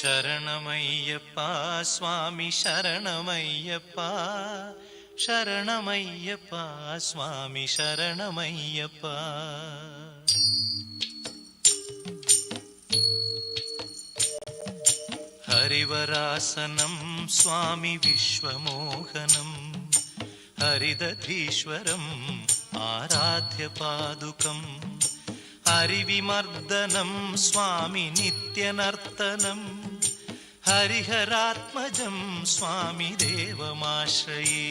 ಶರಣಮಯ್ಯಪ್ಪ ಸ್ವಾಮಿ ಶರಣಮಯ್ಯಪ್ಪ ಶರಣಮಯ್ಯಪ್ಪ ಸ್ವಾಮಿ ಶರಣಮಯ್ಯಪ್ಪ. ಹರಿವರಾಸನಂ ಸ್ವಾಮಿ ವಿಶ್ವಮೋಹನಂ ಹರಿದಧೀಶ್ವರಂ ಆರಾಧ್ಯ ಪಾದುಕಂ ಹರಿವಿಮರ್ದನಂ ಸ್ವಾಮಿ ನಿತ್ಯನರ್ತನಂ ಹರಿಹರಾತ್ಮಜಂ ಸ್ವಾಮಿ ದೇವಮಾಶ್ರಯೇ.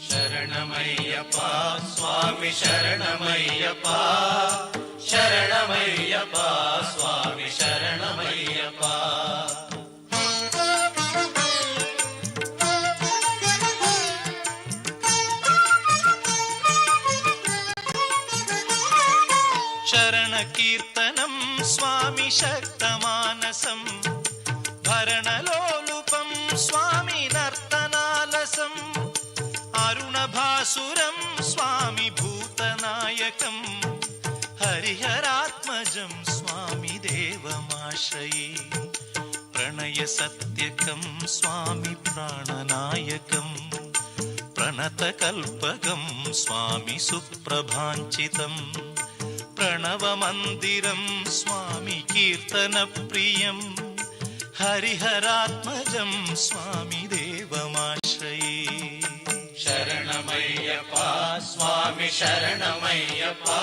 ಶರಣಮಯ್ಯಪ್ಪ ಸ್ವಾಮಿ ಶರಣಮಯ್ಯಪ್ಪ ಶರಣಮಯ್ಯಪ್ಪ ಸ್ವಾಮಿ ಶರಣಮಯ್ಯಪ್ಪ. ಶರಣಕೀರ್ತನಂ ಸ್ವಾಮಿ ಶಕ್ತಮಾನಸಂ ಭರಣಲೋಲುಪಂ ಸ್ವಾಮಿ ನರ್ತನಾಲಸಂ अरुणभासुरं स्वामि भूतनायकं हरिहरात्मजं स्वामि देवमाश्रये। प्रणयसत्यकं स्वामि प्राणनायकं प्रणतकल्पकं स्वामि सुप्रभाञ्चितं प्रणवमन्दिरं स्वामि कीर्तनप्रियं हरिहरात्मजं स्वामि देवमाश्रये। शरणमय्यप्पा स्वामि शरणमय्यप्पा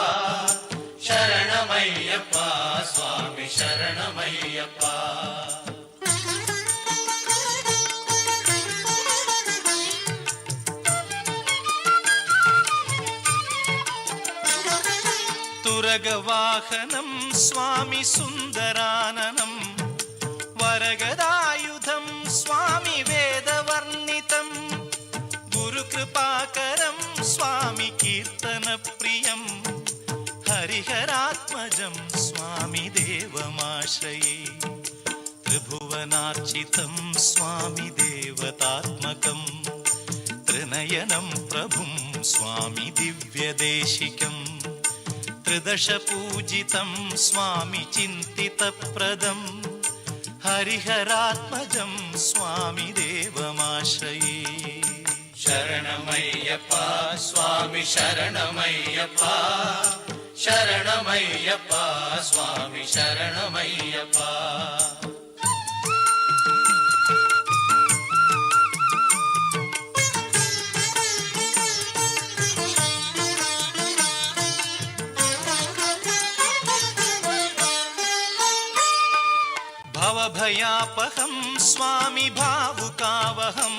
शरणमय्यप्पा स्वामि शरणमय्यप्पा। तुरगवाहनं स्वामि सुन्दराननं वरगदायुधं स्वामि वेदवर्णितं गुरुकृपाकरं स्वामि कीर्तनप्रियं हरिहरात्मजं स्वामि देवमाश्रये। त्रिभुवनार्चितं स्वामि देवतात्मकं त्रिनयनं प्रभुं स्वामि दिव्यदेशिकं त्रिदशपूजितं स्वामि चिन्तितप्रदं हरिहरात्मजं स्वामि देवमाश्रये। शरणमय्यप्पा स्वामि शरणमय्यप्पा शरणमय्यप्पा स्वामि शरणमय्यप्पा। भवभयापहं स्वामि भावुकावहं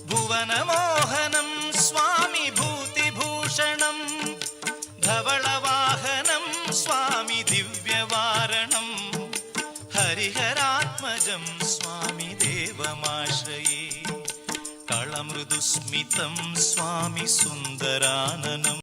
भुवनमोहनं स्वामि भूतिभूषणं धवलवाहनं स्वामि दिव्यवारणं हरिहरात्मजं स्वामि देवमाश्रये। कळमृदुस्मितं स्वामि सुन्दराननं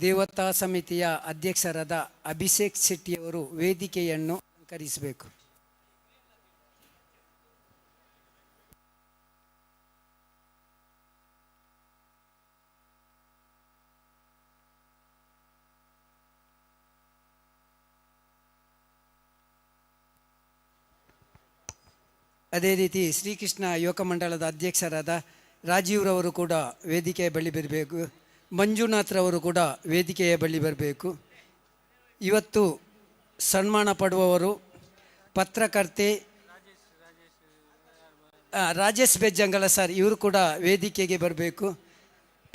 ದೇವತಾ ಸಮಿತಿಯ ಅಧ್ಯಕ್ಷರಾದ ಅಭಿಷೇಕ್ ಶೆಟ್ಟಿಯವರು ವೇದಿಕೆಯನ್ನು ಅಲಂಕರಿಸಬೇಕು. ಅದೇ ರೀತಿ ಶ್ರೀಕೃಷ್ಣ ಯುವಕ ಮಂಡಲದ ಅಧ್ಯಕ್ಷರಾದ ರಾಜೀವ್ರವರು ಕೂಡ ವೇದಿಕೆಯ ಬಳಿ ಬರಬೇಕು. ಮಂಜುನಾಥ್ರವರು ಕೂಡ ವೇದಿಕೆಯ ಬಳಿ ಬರಬೇಕು. ಇವತ್ತು ಸನ್ಮಾನ ಪಡುವವರು ಪತ್ರಕರ್ತೆ ರಾಜೇಶ್ ಬೆಜ್ಜಂಗಳ ಸರ್, ಇವರು ಕೂಡ ವೇದಿಕೆಗೆ ಬರಬೇಕು.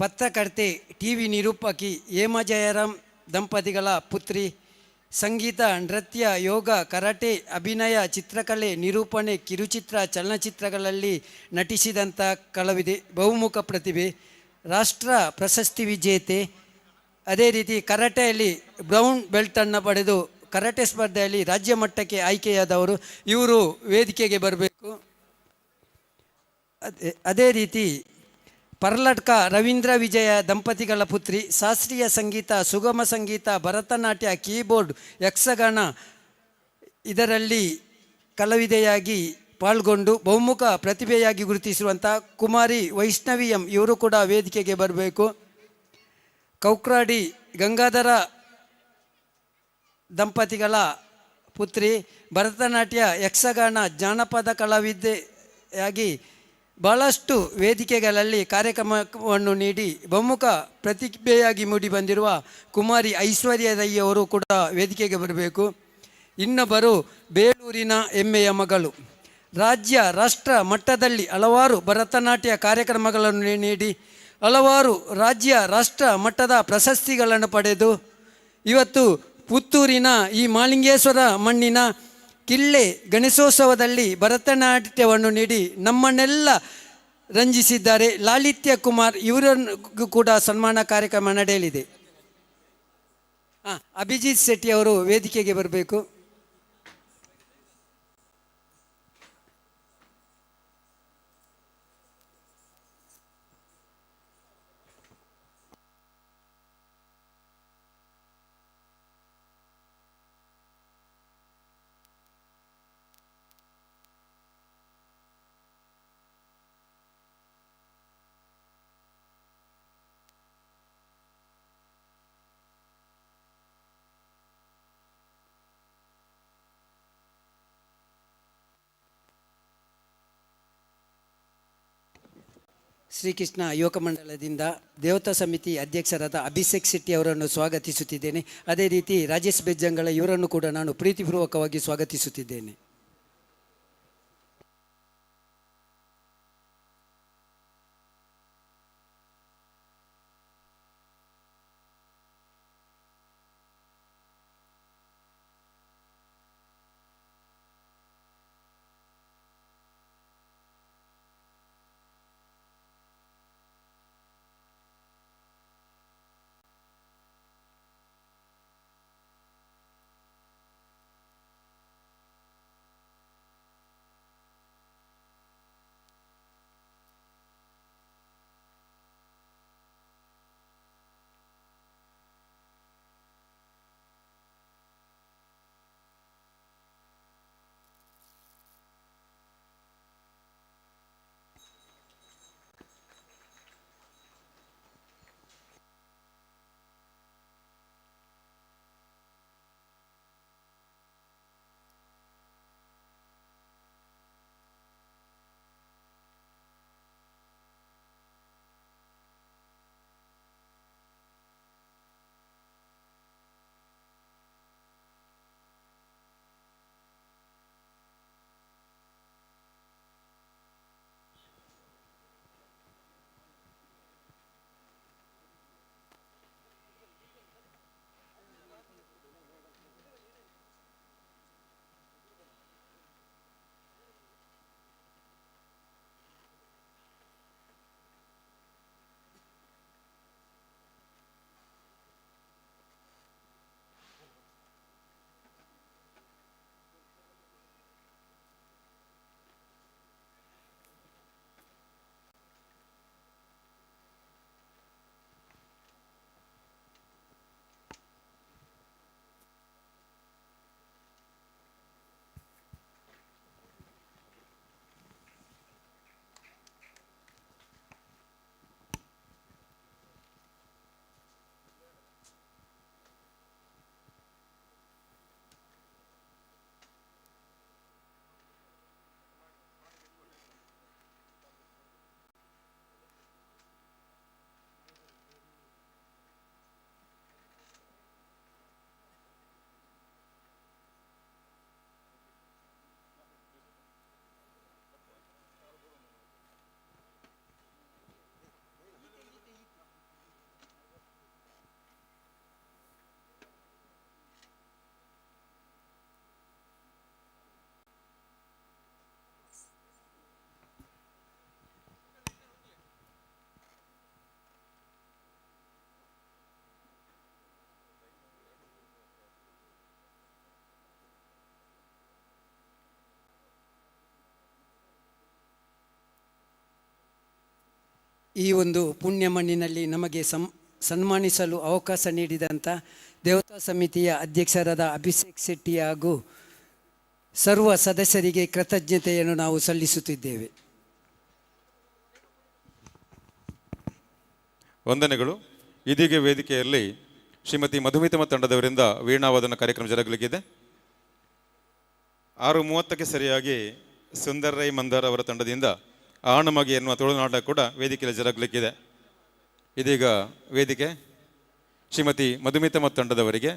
ಪತ್ರಕರ್ತೆ, ಟಿ ವಿ ನಿರೂಪಕಿ ಹೇಮಾ ಜಯರಾಮ್ ದಂಪತಿಗಳ ಪುತ್ರಿ, ಸಂಗೀತ, ನೃತ್ಯ, ಯೋಗ, ಕರಾಟೆ, ಅಭಿನಯ, ಚಿತ್ರಕಲೆ, ನಿರೂಪಣೆ, ಕಿರುಚಿತ್ರ, ಚಲನಚಿತ್ರಗಳಲ್ಲಿ ನಟಿಸಿದಂಥ ಕಲಾವಿದೆ, ಬಹುಮುಖ ಪ್ರತಿಭೆ, ರಾಷ್ಟ್ರ ಪ್ರಶಸ್ತಿ ವಿಜೇತೆ. ಅದೇ ರೀತಿ ಕರಾಟೆಯಲ್ಲಿ ಬ್ರೌನ್ ಬೆಲ್ಟನ್ನು ಪಡೆದು ಕರಾಟೆ ಸ್ಪರ್ಧೆಯಲ್ಲಿ ರಾಜ್ಯ ಮಟ್ಟಕ್ಕೆ ಆಯ್ಕೆಯಾದವರು, ಇವರು ವೇದಿಕೆಗೆ ಬರಬೇಕು. ಅದೇ ರೀತಿ ಪರ್ಲಟ್ಕ ರವೀಂದ್ರ ವಿಜಯ ದಂಪತಿಗಳ ಪುತ್ರಿ, ಶಾಸ್ತ್ರೀಯ ಸಂಗೀತ, ಸುಗಮ ಸಂಗೀತ, ಭರತನಾಟ್ಯ, ಕೀಬೋರ್ಡ್, ಯಕ್ಷಗಾನ ಇದರಲ್ಲಿ ಕಲಾವಿದೆಯಾಗಿ ಪಾಲ್ಗೊಂಡು ಬಹುಮುಖ ಪ್ರತಿಭೆಯಾಗಿ ಗುರುತಿಸಿರುವಂಥ ಕುಮಾರಿ ವೈಷ್ಣವಿ ಎಂ, ಇವರು ಕೂಡ ವೇದಿಕೆಗೆ ಬರಬೇಕು. ಕೌಕ್ರಾಡಿ ಗಂಗಾಧರ ದಂಪತಿಗಳ ಪುತ್ರಿ, ಭರತನಾಟ್ಯ, ಯಕ್ಷಗಾನ, ಜಾನಪದ ಕಲಾವಿದೆಯಾಗಿ ಭಾಳಷ್ಟು ವೇದಿಕೆಗಳಲ್ಲಿ ಕಾರ್ಯಕ್ರಮವನ್ನು ನೀಡಿ ಬಹುಮುಖ ಪ್ರತಿಭೆಯಾಗಿ ಮೂಡಿಬಂದಿರುವ ಕುಮಾರಿ ಐಶ್ವರ್ಯ ರೈ ಅವರು ಕೂಡ ವೇದಿಕೆಗೆ ಬರಬೇಕು. ಇನ್ನೊಬ್ಬರು ಬೇಲೂರಿನ ಹೆಮ್ಮೆಯ ಮಗಳು, ರಾಜ್ಯ ರಾಷ್ಟ್ರ ಮಟ್ಟದಲ್ಲಿ ಹಲವಾರು ಭರತನಾಟ್ಯ ಕಾರ್ಯಕ್ರಮಗಳನ್ನು ನೀಡಿ ಹಲವಾರು ರಾಜ್ಯ ರಾಷ್ಟ್ರ ಮಟ್ಟದ ಪ್ರಶಸ್ತಿಗಳನ್ನು ಪಡೆದು ಇವತ್ತು ಪುತ್ತೂರಿನ ಈ ಮಾಲಿಂಗೇಶ್ವರ ಮಣ್ಣಿನ ಕಿಲ್ಲೆ ಗಣೇಶೋತ್ಸವದಲ್ಲಿ ಭರತನಾಟ್ಯವನ್ನು ನೀಡಿ ನಮ್ಮನ್ನೆಲ್ಲ ರಂಜಿಸಿದ್ದಾರೆ. ಲಾಲಿತ್ಯ ಕುಮಾರ್ ಇವರನ್ನು ಕೂಡ ಸನ್ಮಾನ ಕಾರ್ಯಕ್ರಮ ನಡೆಯಲಿದೆ. ಅಭಿಜಿತ್ ಶೆಟ್ಟಿ ಅವರು ವೇದಿಕೆಗೆ ಬರಬೇಕು. ಶ್ರೀಕೃಷ್ಣ ಯುವಕ ಮಂಡಲದಿಂದ ದೇವತಾ ಸಮಿತಿ ಅಧ್ಯಕ್ಷರಾದ ಅಭಿಷೇಕ್ ಶೆಟ್ಟಿ ಅವರನ್ನು ಸ್ವಾಗತಿಸುತ್ತಿದ್ದೇನೆ. ಅದೇ ರೀತಿ ರಾಜೇಶ್ ಬೆಜ್ಜಂಗಳ ಇವರನ್ನು ಕೂಡ ನಾನು ಪ್ರೀತಿಪೂರ್ವಕವಾಗಿ ಸ್ವಾಗತಿಸುತ್ತಿದ್ದೇನೆ. ಈ ಒಂದು ಪುಣ್ಯ ಮಣ್ಣಿನಲ್ಲಿ ನಮಗೆ ಸನ್ಮಾನಿಸಲು ಅವಕಾಶ ನೀಡಿದಂಥ ದೇವತಾ ಸಮಿತಿಯ ಅಧ್ಯಕ್ಷರಾದ ಅಭಿಷೇಕ್ ಶೆಟ್ಟಿ ಹಾಗೂ ಸರ್ವ ಸದಸ್ಯರಿಗೆ ಕೃತಜ್ಞತೆಯನ್ನು ನಾವು ಸಲ್ಲಿಸುತ್ತಿದ್ದೇವೆ. ವಂದನೆಗಳು. ಇದೀಗ ವೇದಿಕೆಯಲ್ಲಿ ಶ್ರೀಮತಿ ಮಧುಮಿತಮ ತಂಡದವರಿಂದ ವೀಣಾವಾದನ ಕಾರ್ಯಕ್ರಮ ಜರುಗಲಿಕ್ಕಿದೆ. 6:30ಕ್ಕೆ ಸರಿಯಾಗಿ ಸುಂದರ್ ರೈ ಮಂದಾರ್ ಅವರ ತಂಡದಿಂದ ಆಣಮಗೆ ಎನ್ನುವ ತುಳುನಾಟ ಕೂಡ ವೇದಿಕೆಯಲ್ಲಿ ಜರುಗಲಿಕ್ಕಿದೆ. ಇದೀಗ ವೇದಿಕೆ ಶ್ರೀಮತಿ ಮಧುಮಿತಮ ತಂಡದವರಿಗೆ.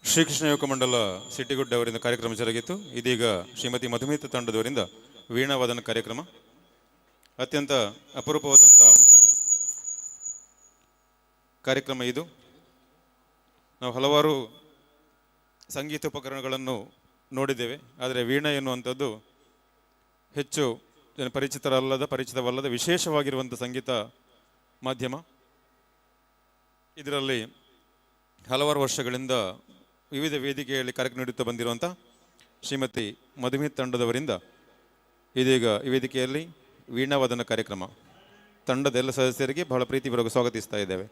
ಶ್ರೀಕೃಷ್ಣ ಯುವಕ ಮಂಡಲ ಸಿಟಿಗುಡ್ಡ ಅವರಿಂದ ಕಾರ್ಯಕ್ರಮ ಜರುಗಿತ್ತು. ಇದೀಗ ಶ್ರೀಮತಿ ಮಧುಮಿತ ತಂಡದವರಿಂದ ವೀಣಾವಾದನ ಕಾರ್ಯಕ್ರಮ. ಅತ್ಯಂತ ಅಪರೂಪವಾದಂಥ ಕಾರ್ಯಕ್ರಮ ಇದು. ನಾವು ಹಲವಾರು ಸಂಗೀತೋಪಕರಣಗಳನ್ನು ನೋಡಿದ್ದೇವೆ, ಆದರೆ ವೀಣೆ ಎನ್ನುವಂಥದ್ದು ಹೆಚ್ಚು ಜನ ಪರಿಚಿತವಲ್ಲದ ವಿಶೇಷವಾಗಿರುವಂಥ ಸಂಗೀತ ಮಾಧ್ಯಮ. ಇದರಲ್ಲಿ ಹಲವಾರು ವರ್ಷಗಳಿಂದ ವಿವಿಧ ವೇದಿಕೆಯಲ್ಲಿ ಕಾರ್ಯಕ್ರಮ ನೀಡುತ್ತಾ ಬಂದಿರುವಂಥ ಶ್ರೀಮತಿ ಮಧುಮಿತ್ ತಂಡದವರಿಂದ ಇದೀಗ ಈ ವೇದಿಕೆಯಲ್ಲಿ ವೀಣಾವಾದನ ಕಾರ್ಯಕ್ರಮ. ತಂಡದ ಎಲ್ಲ ಸದಸ್ಯರಿಗೆ ಬಹಳ ಪ್ರೀತಿಪೂರ್ವಕ ಸ್ವಾಗತಿಸ್ತಾ ಇದ್ದೇವೆ.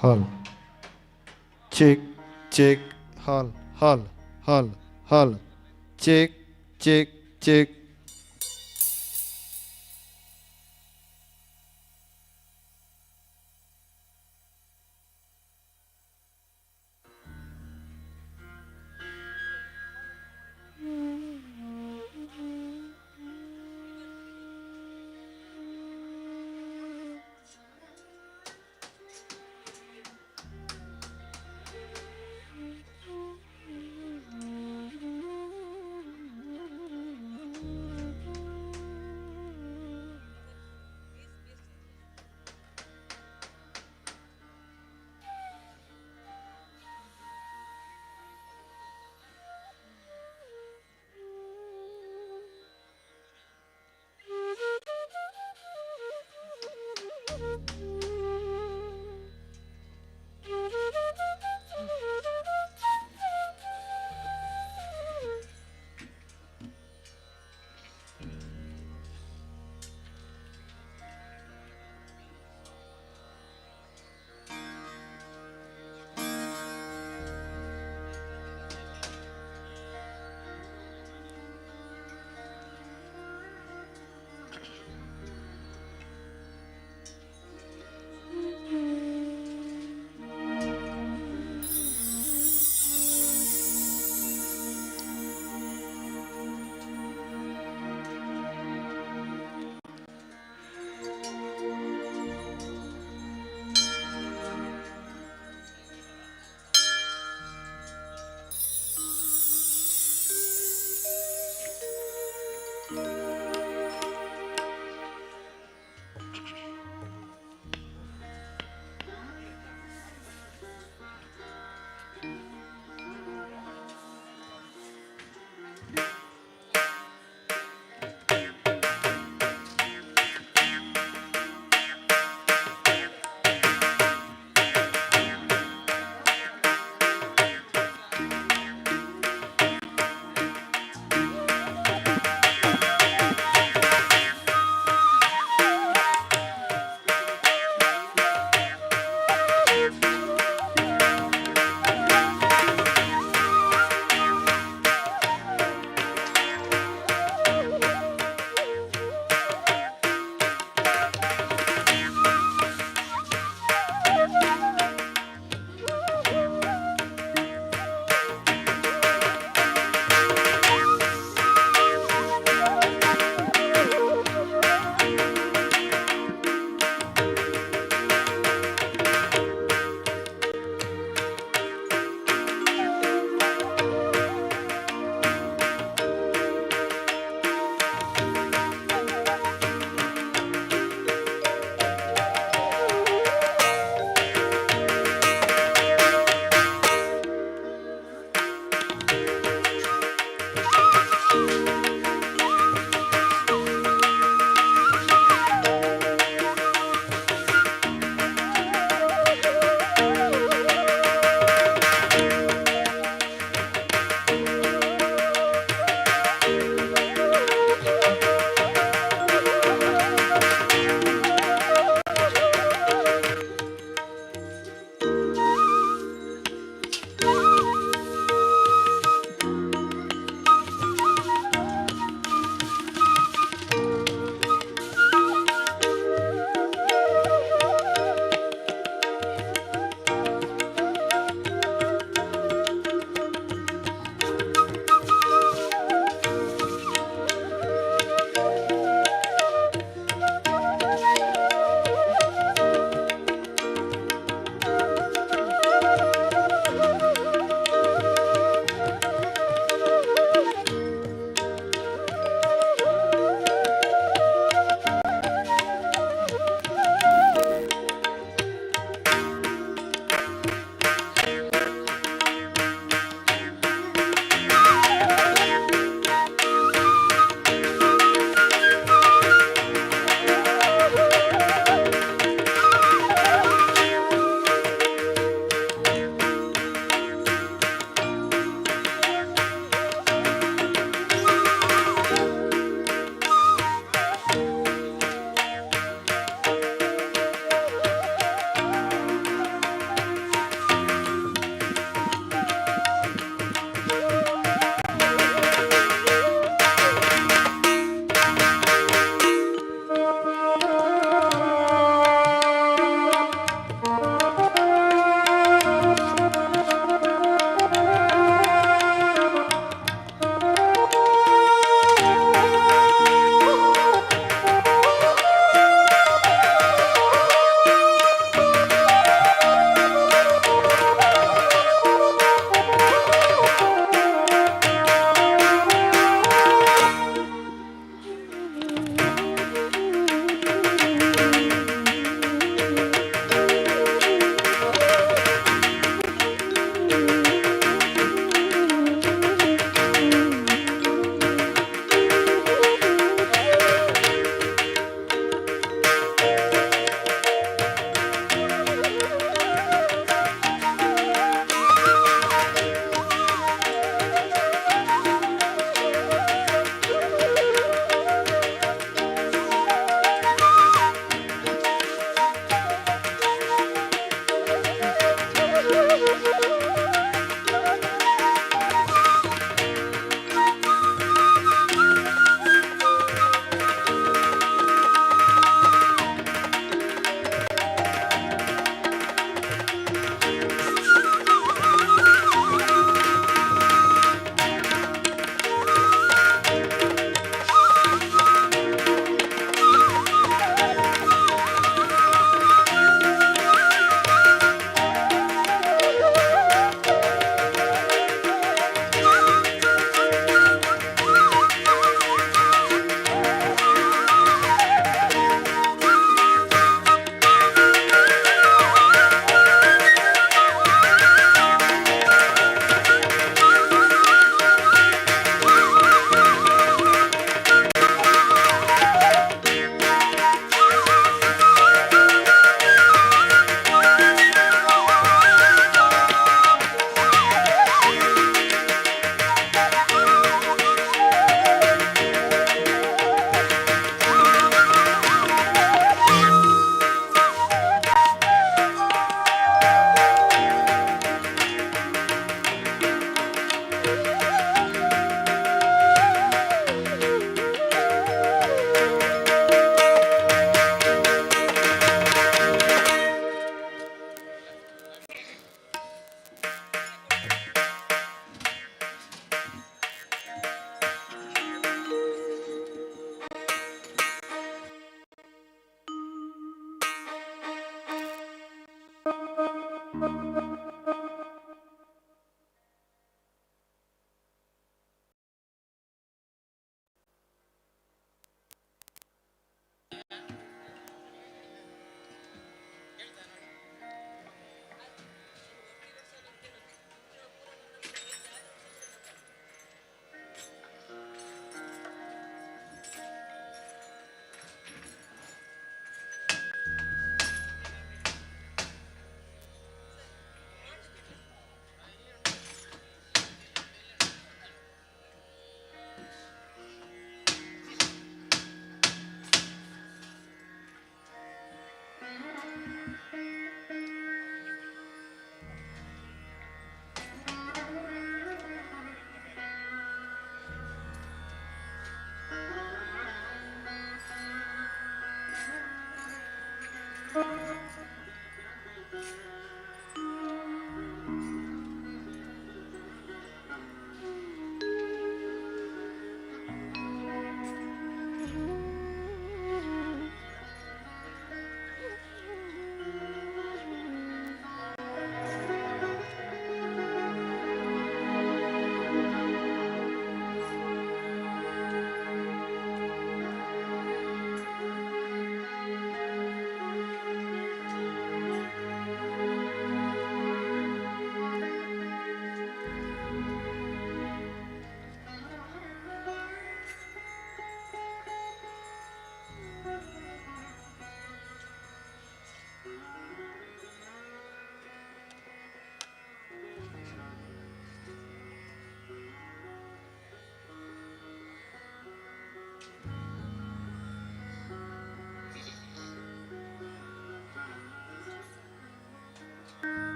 Hall. Check, check, hall, hall, hall, hall. Check, check, check.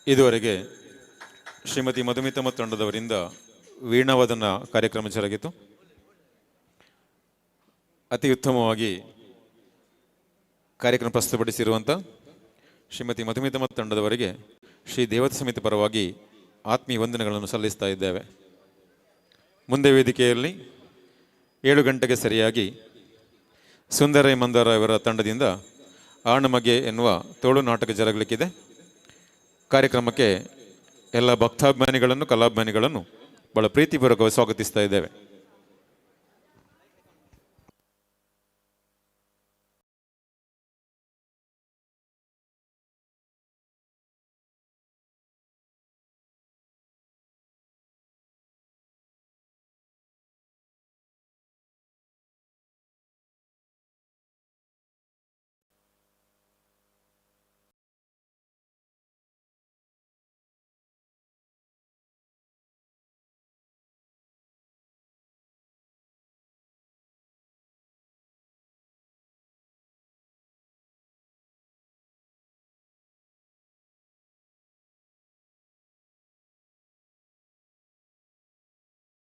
ಇದುವರೆಗೆ ಶ್ರೀಮತಿ ಮಧುಮಿತಮ್ಮ ತಂಡದವರಿಂದ ವೀಣಾವಾದನ ಕಾರ್ಯಕ್ರಮ ಜರುಗಿತು. ಅತಿ ಉತ್ತಮವಾಗಿ ಕಾರ್ಯಕ್ರಮ ಪ್ರಸ್ತುತಪಡಿಸಿರುವಂಥ ಶ್ರೀಮತಿ ಮಧುಮಿತಮ್ಮ ತಂಡದವರಿಗೆ ಶ್ರೀ ದೇವತಾ ಸಮಿತಿ ಪರವಾಗಿ ಆತ್ಮೀಯ ವಂದನೆಗಳನ್ನು ಸಲ್ಲಿಸ್ತಾ ಇದ್ದೇವೆ. ಮುಂದೆ ವೇದಿಕೆಯಲ್ಲಿ 7 ಗಂಟೆಗೆ ಸರಿಯಾಗಿ ಸುಂದರ ಮಂದಾರ ಇವರ ತಂಡದಿಂದ ಆಣಮಗೆ ಎನ್ನುವ ತೋಳು ನಾಟಕ ಜರುಗಲಿಕ್ಕಿದೆ. ಕಾರ್ಯಕ್ರಮಕ್ಕೆ ಎಲ್ಲ ಭಕ್ತಾಭಿಮಾನಿಗಳನ್ನು, ಕಲಾಭಿಮಾನಿಗಳನ್ನು ಬಹಳ ಪ್ರೀತಿಪೂರ್ವಕವಾಗಿ ಸ್ವಾಗತಿಸ್ತಾ ಇದ್ದೇವೆ.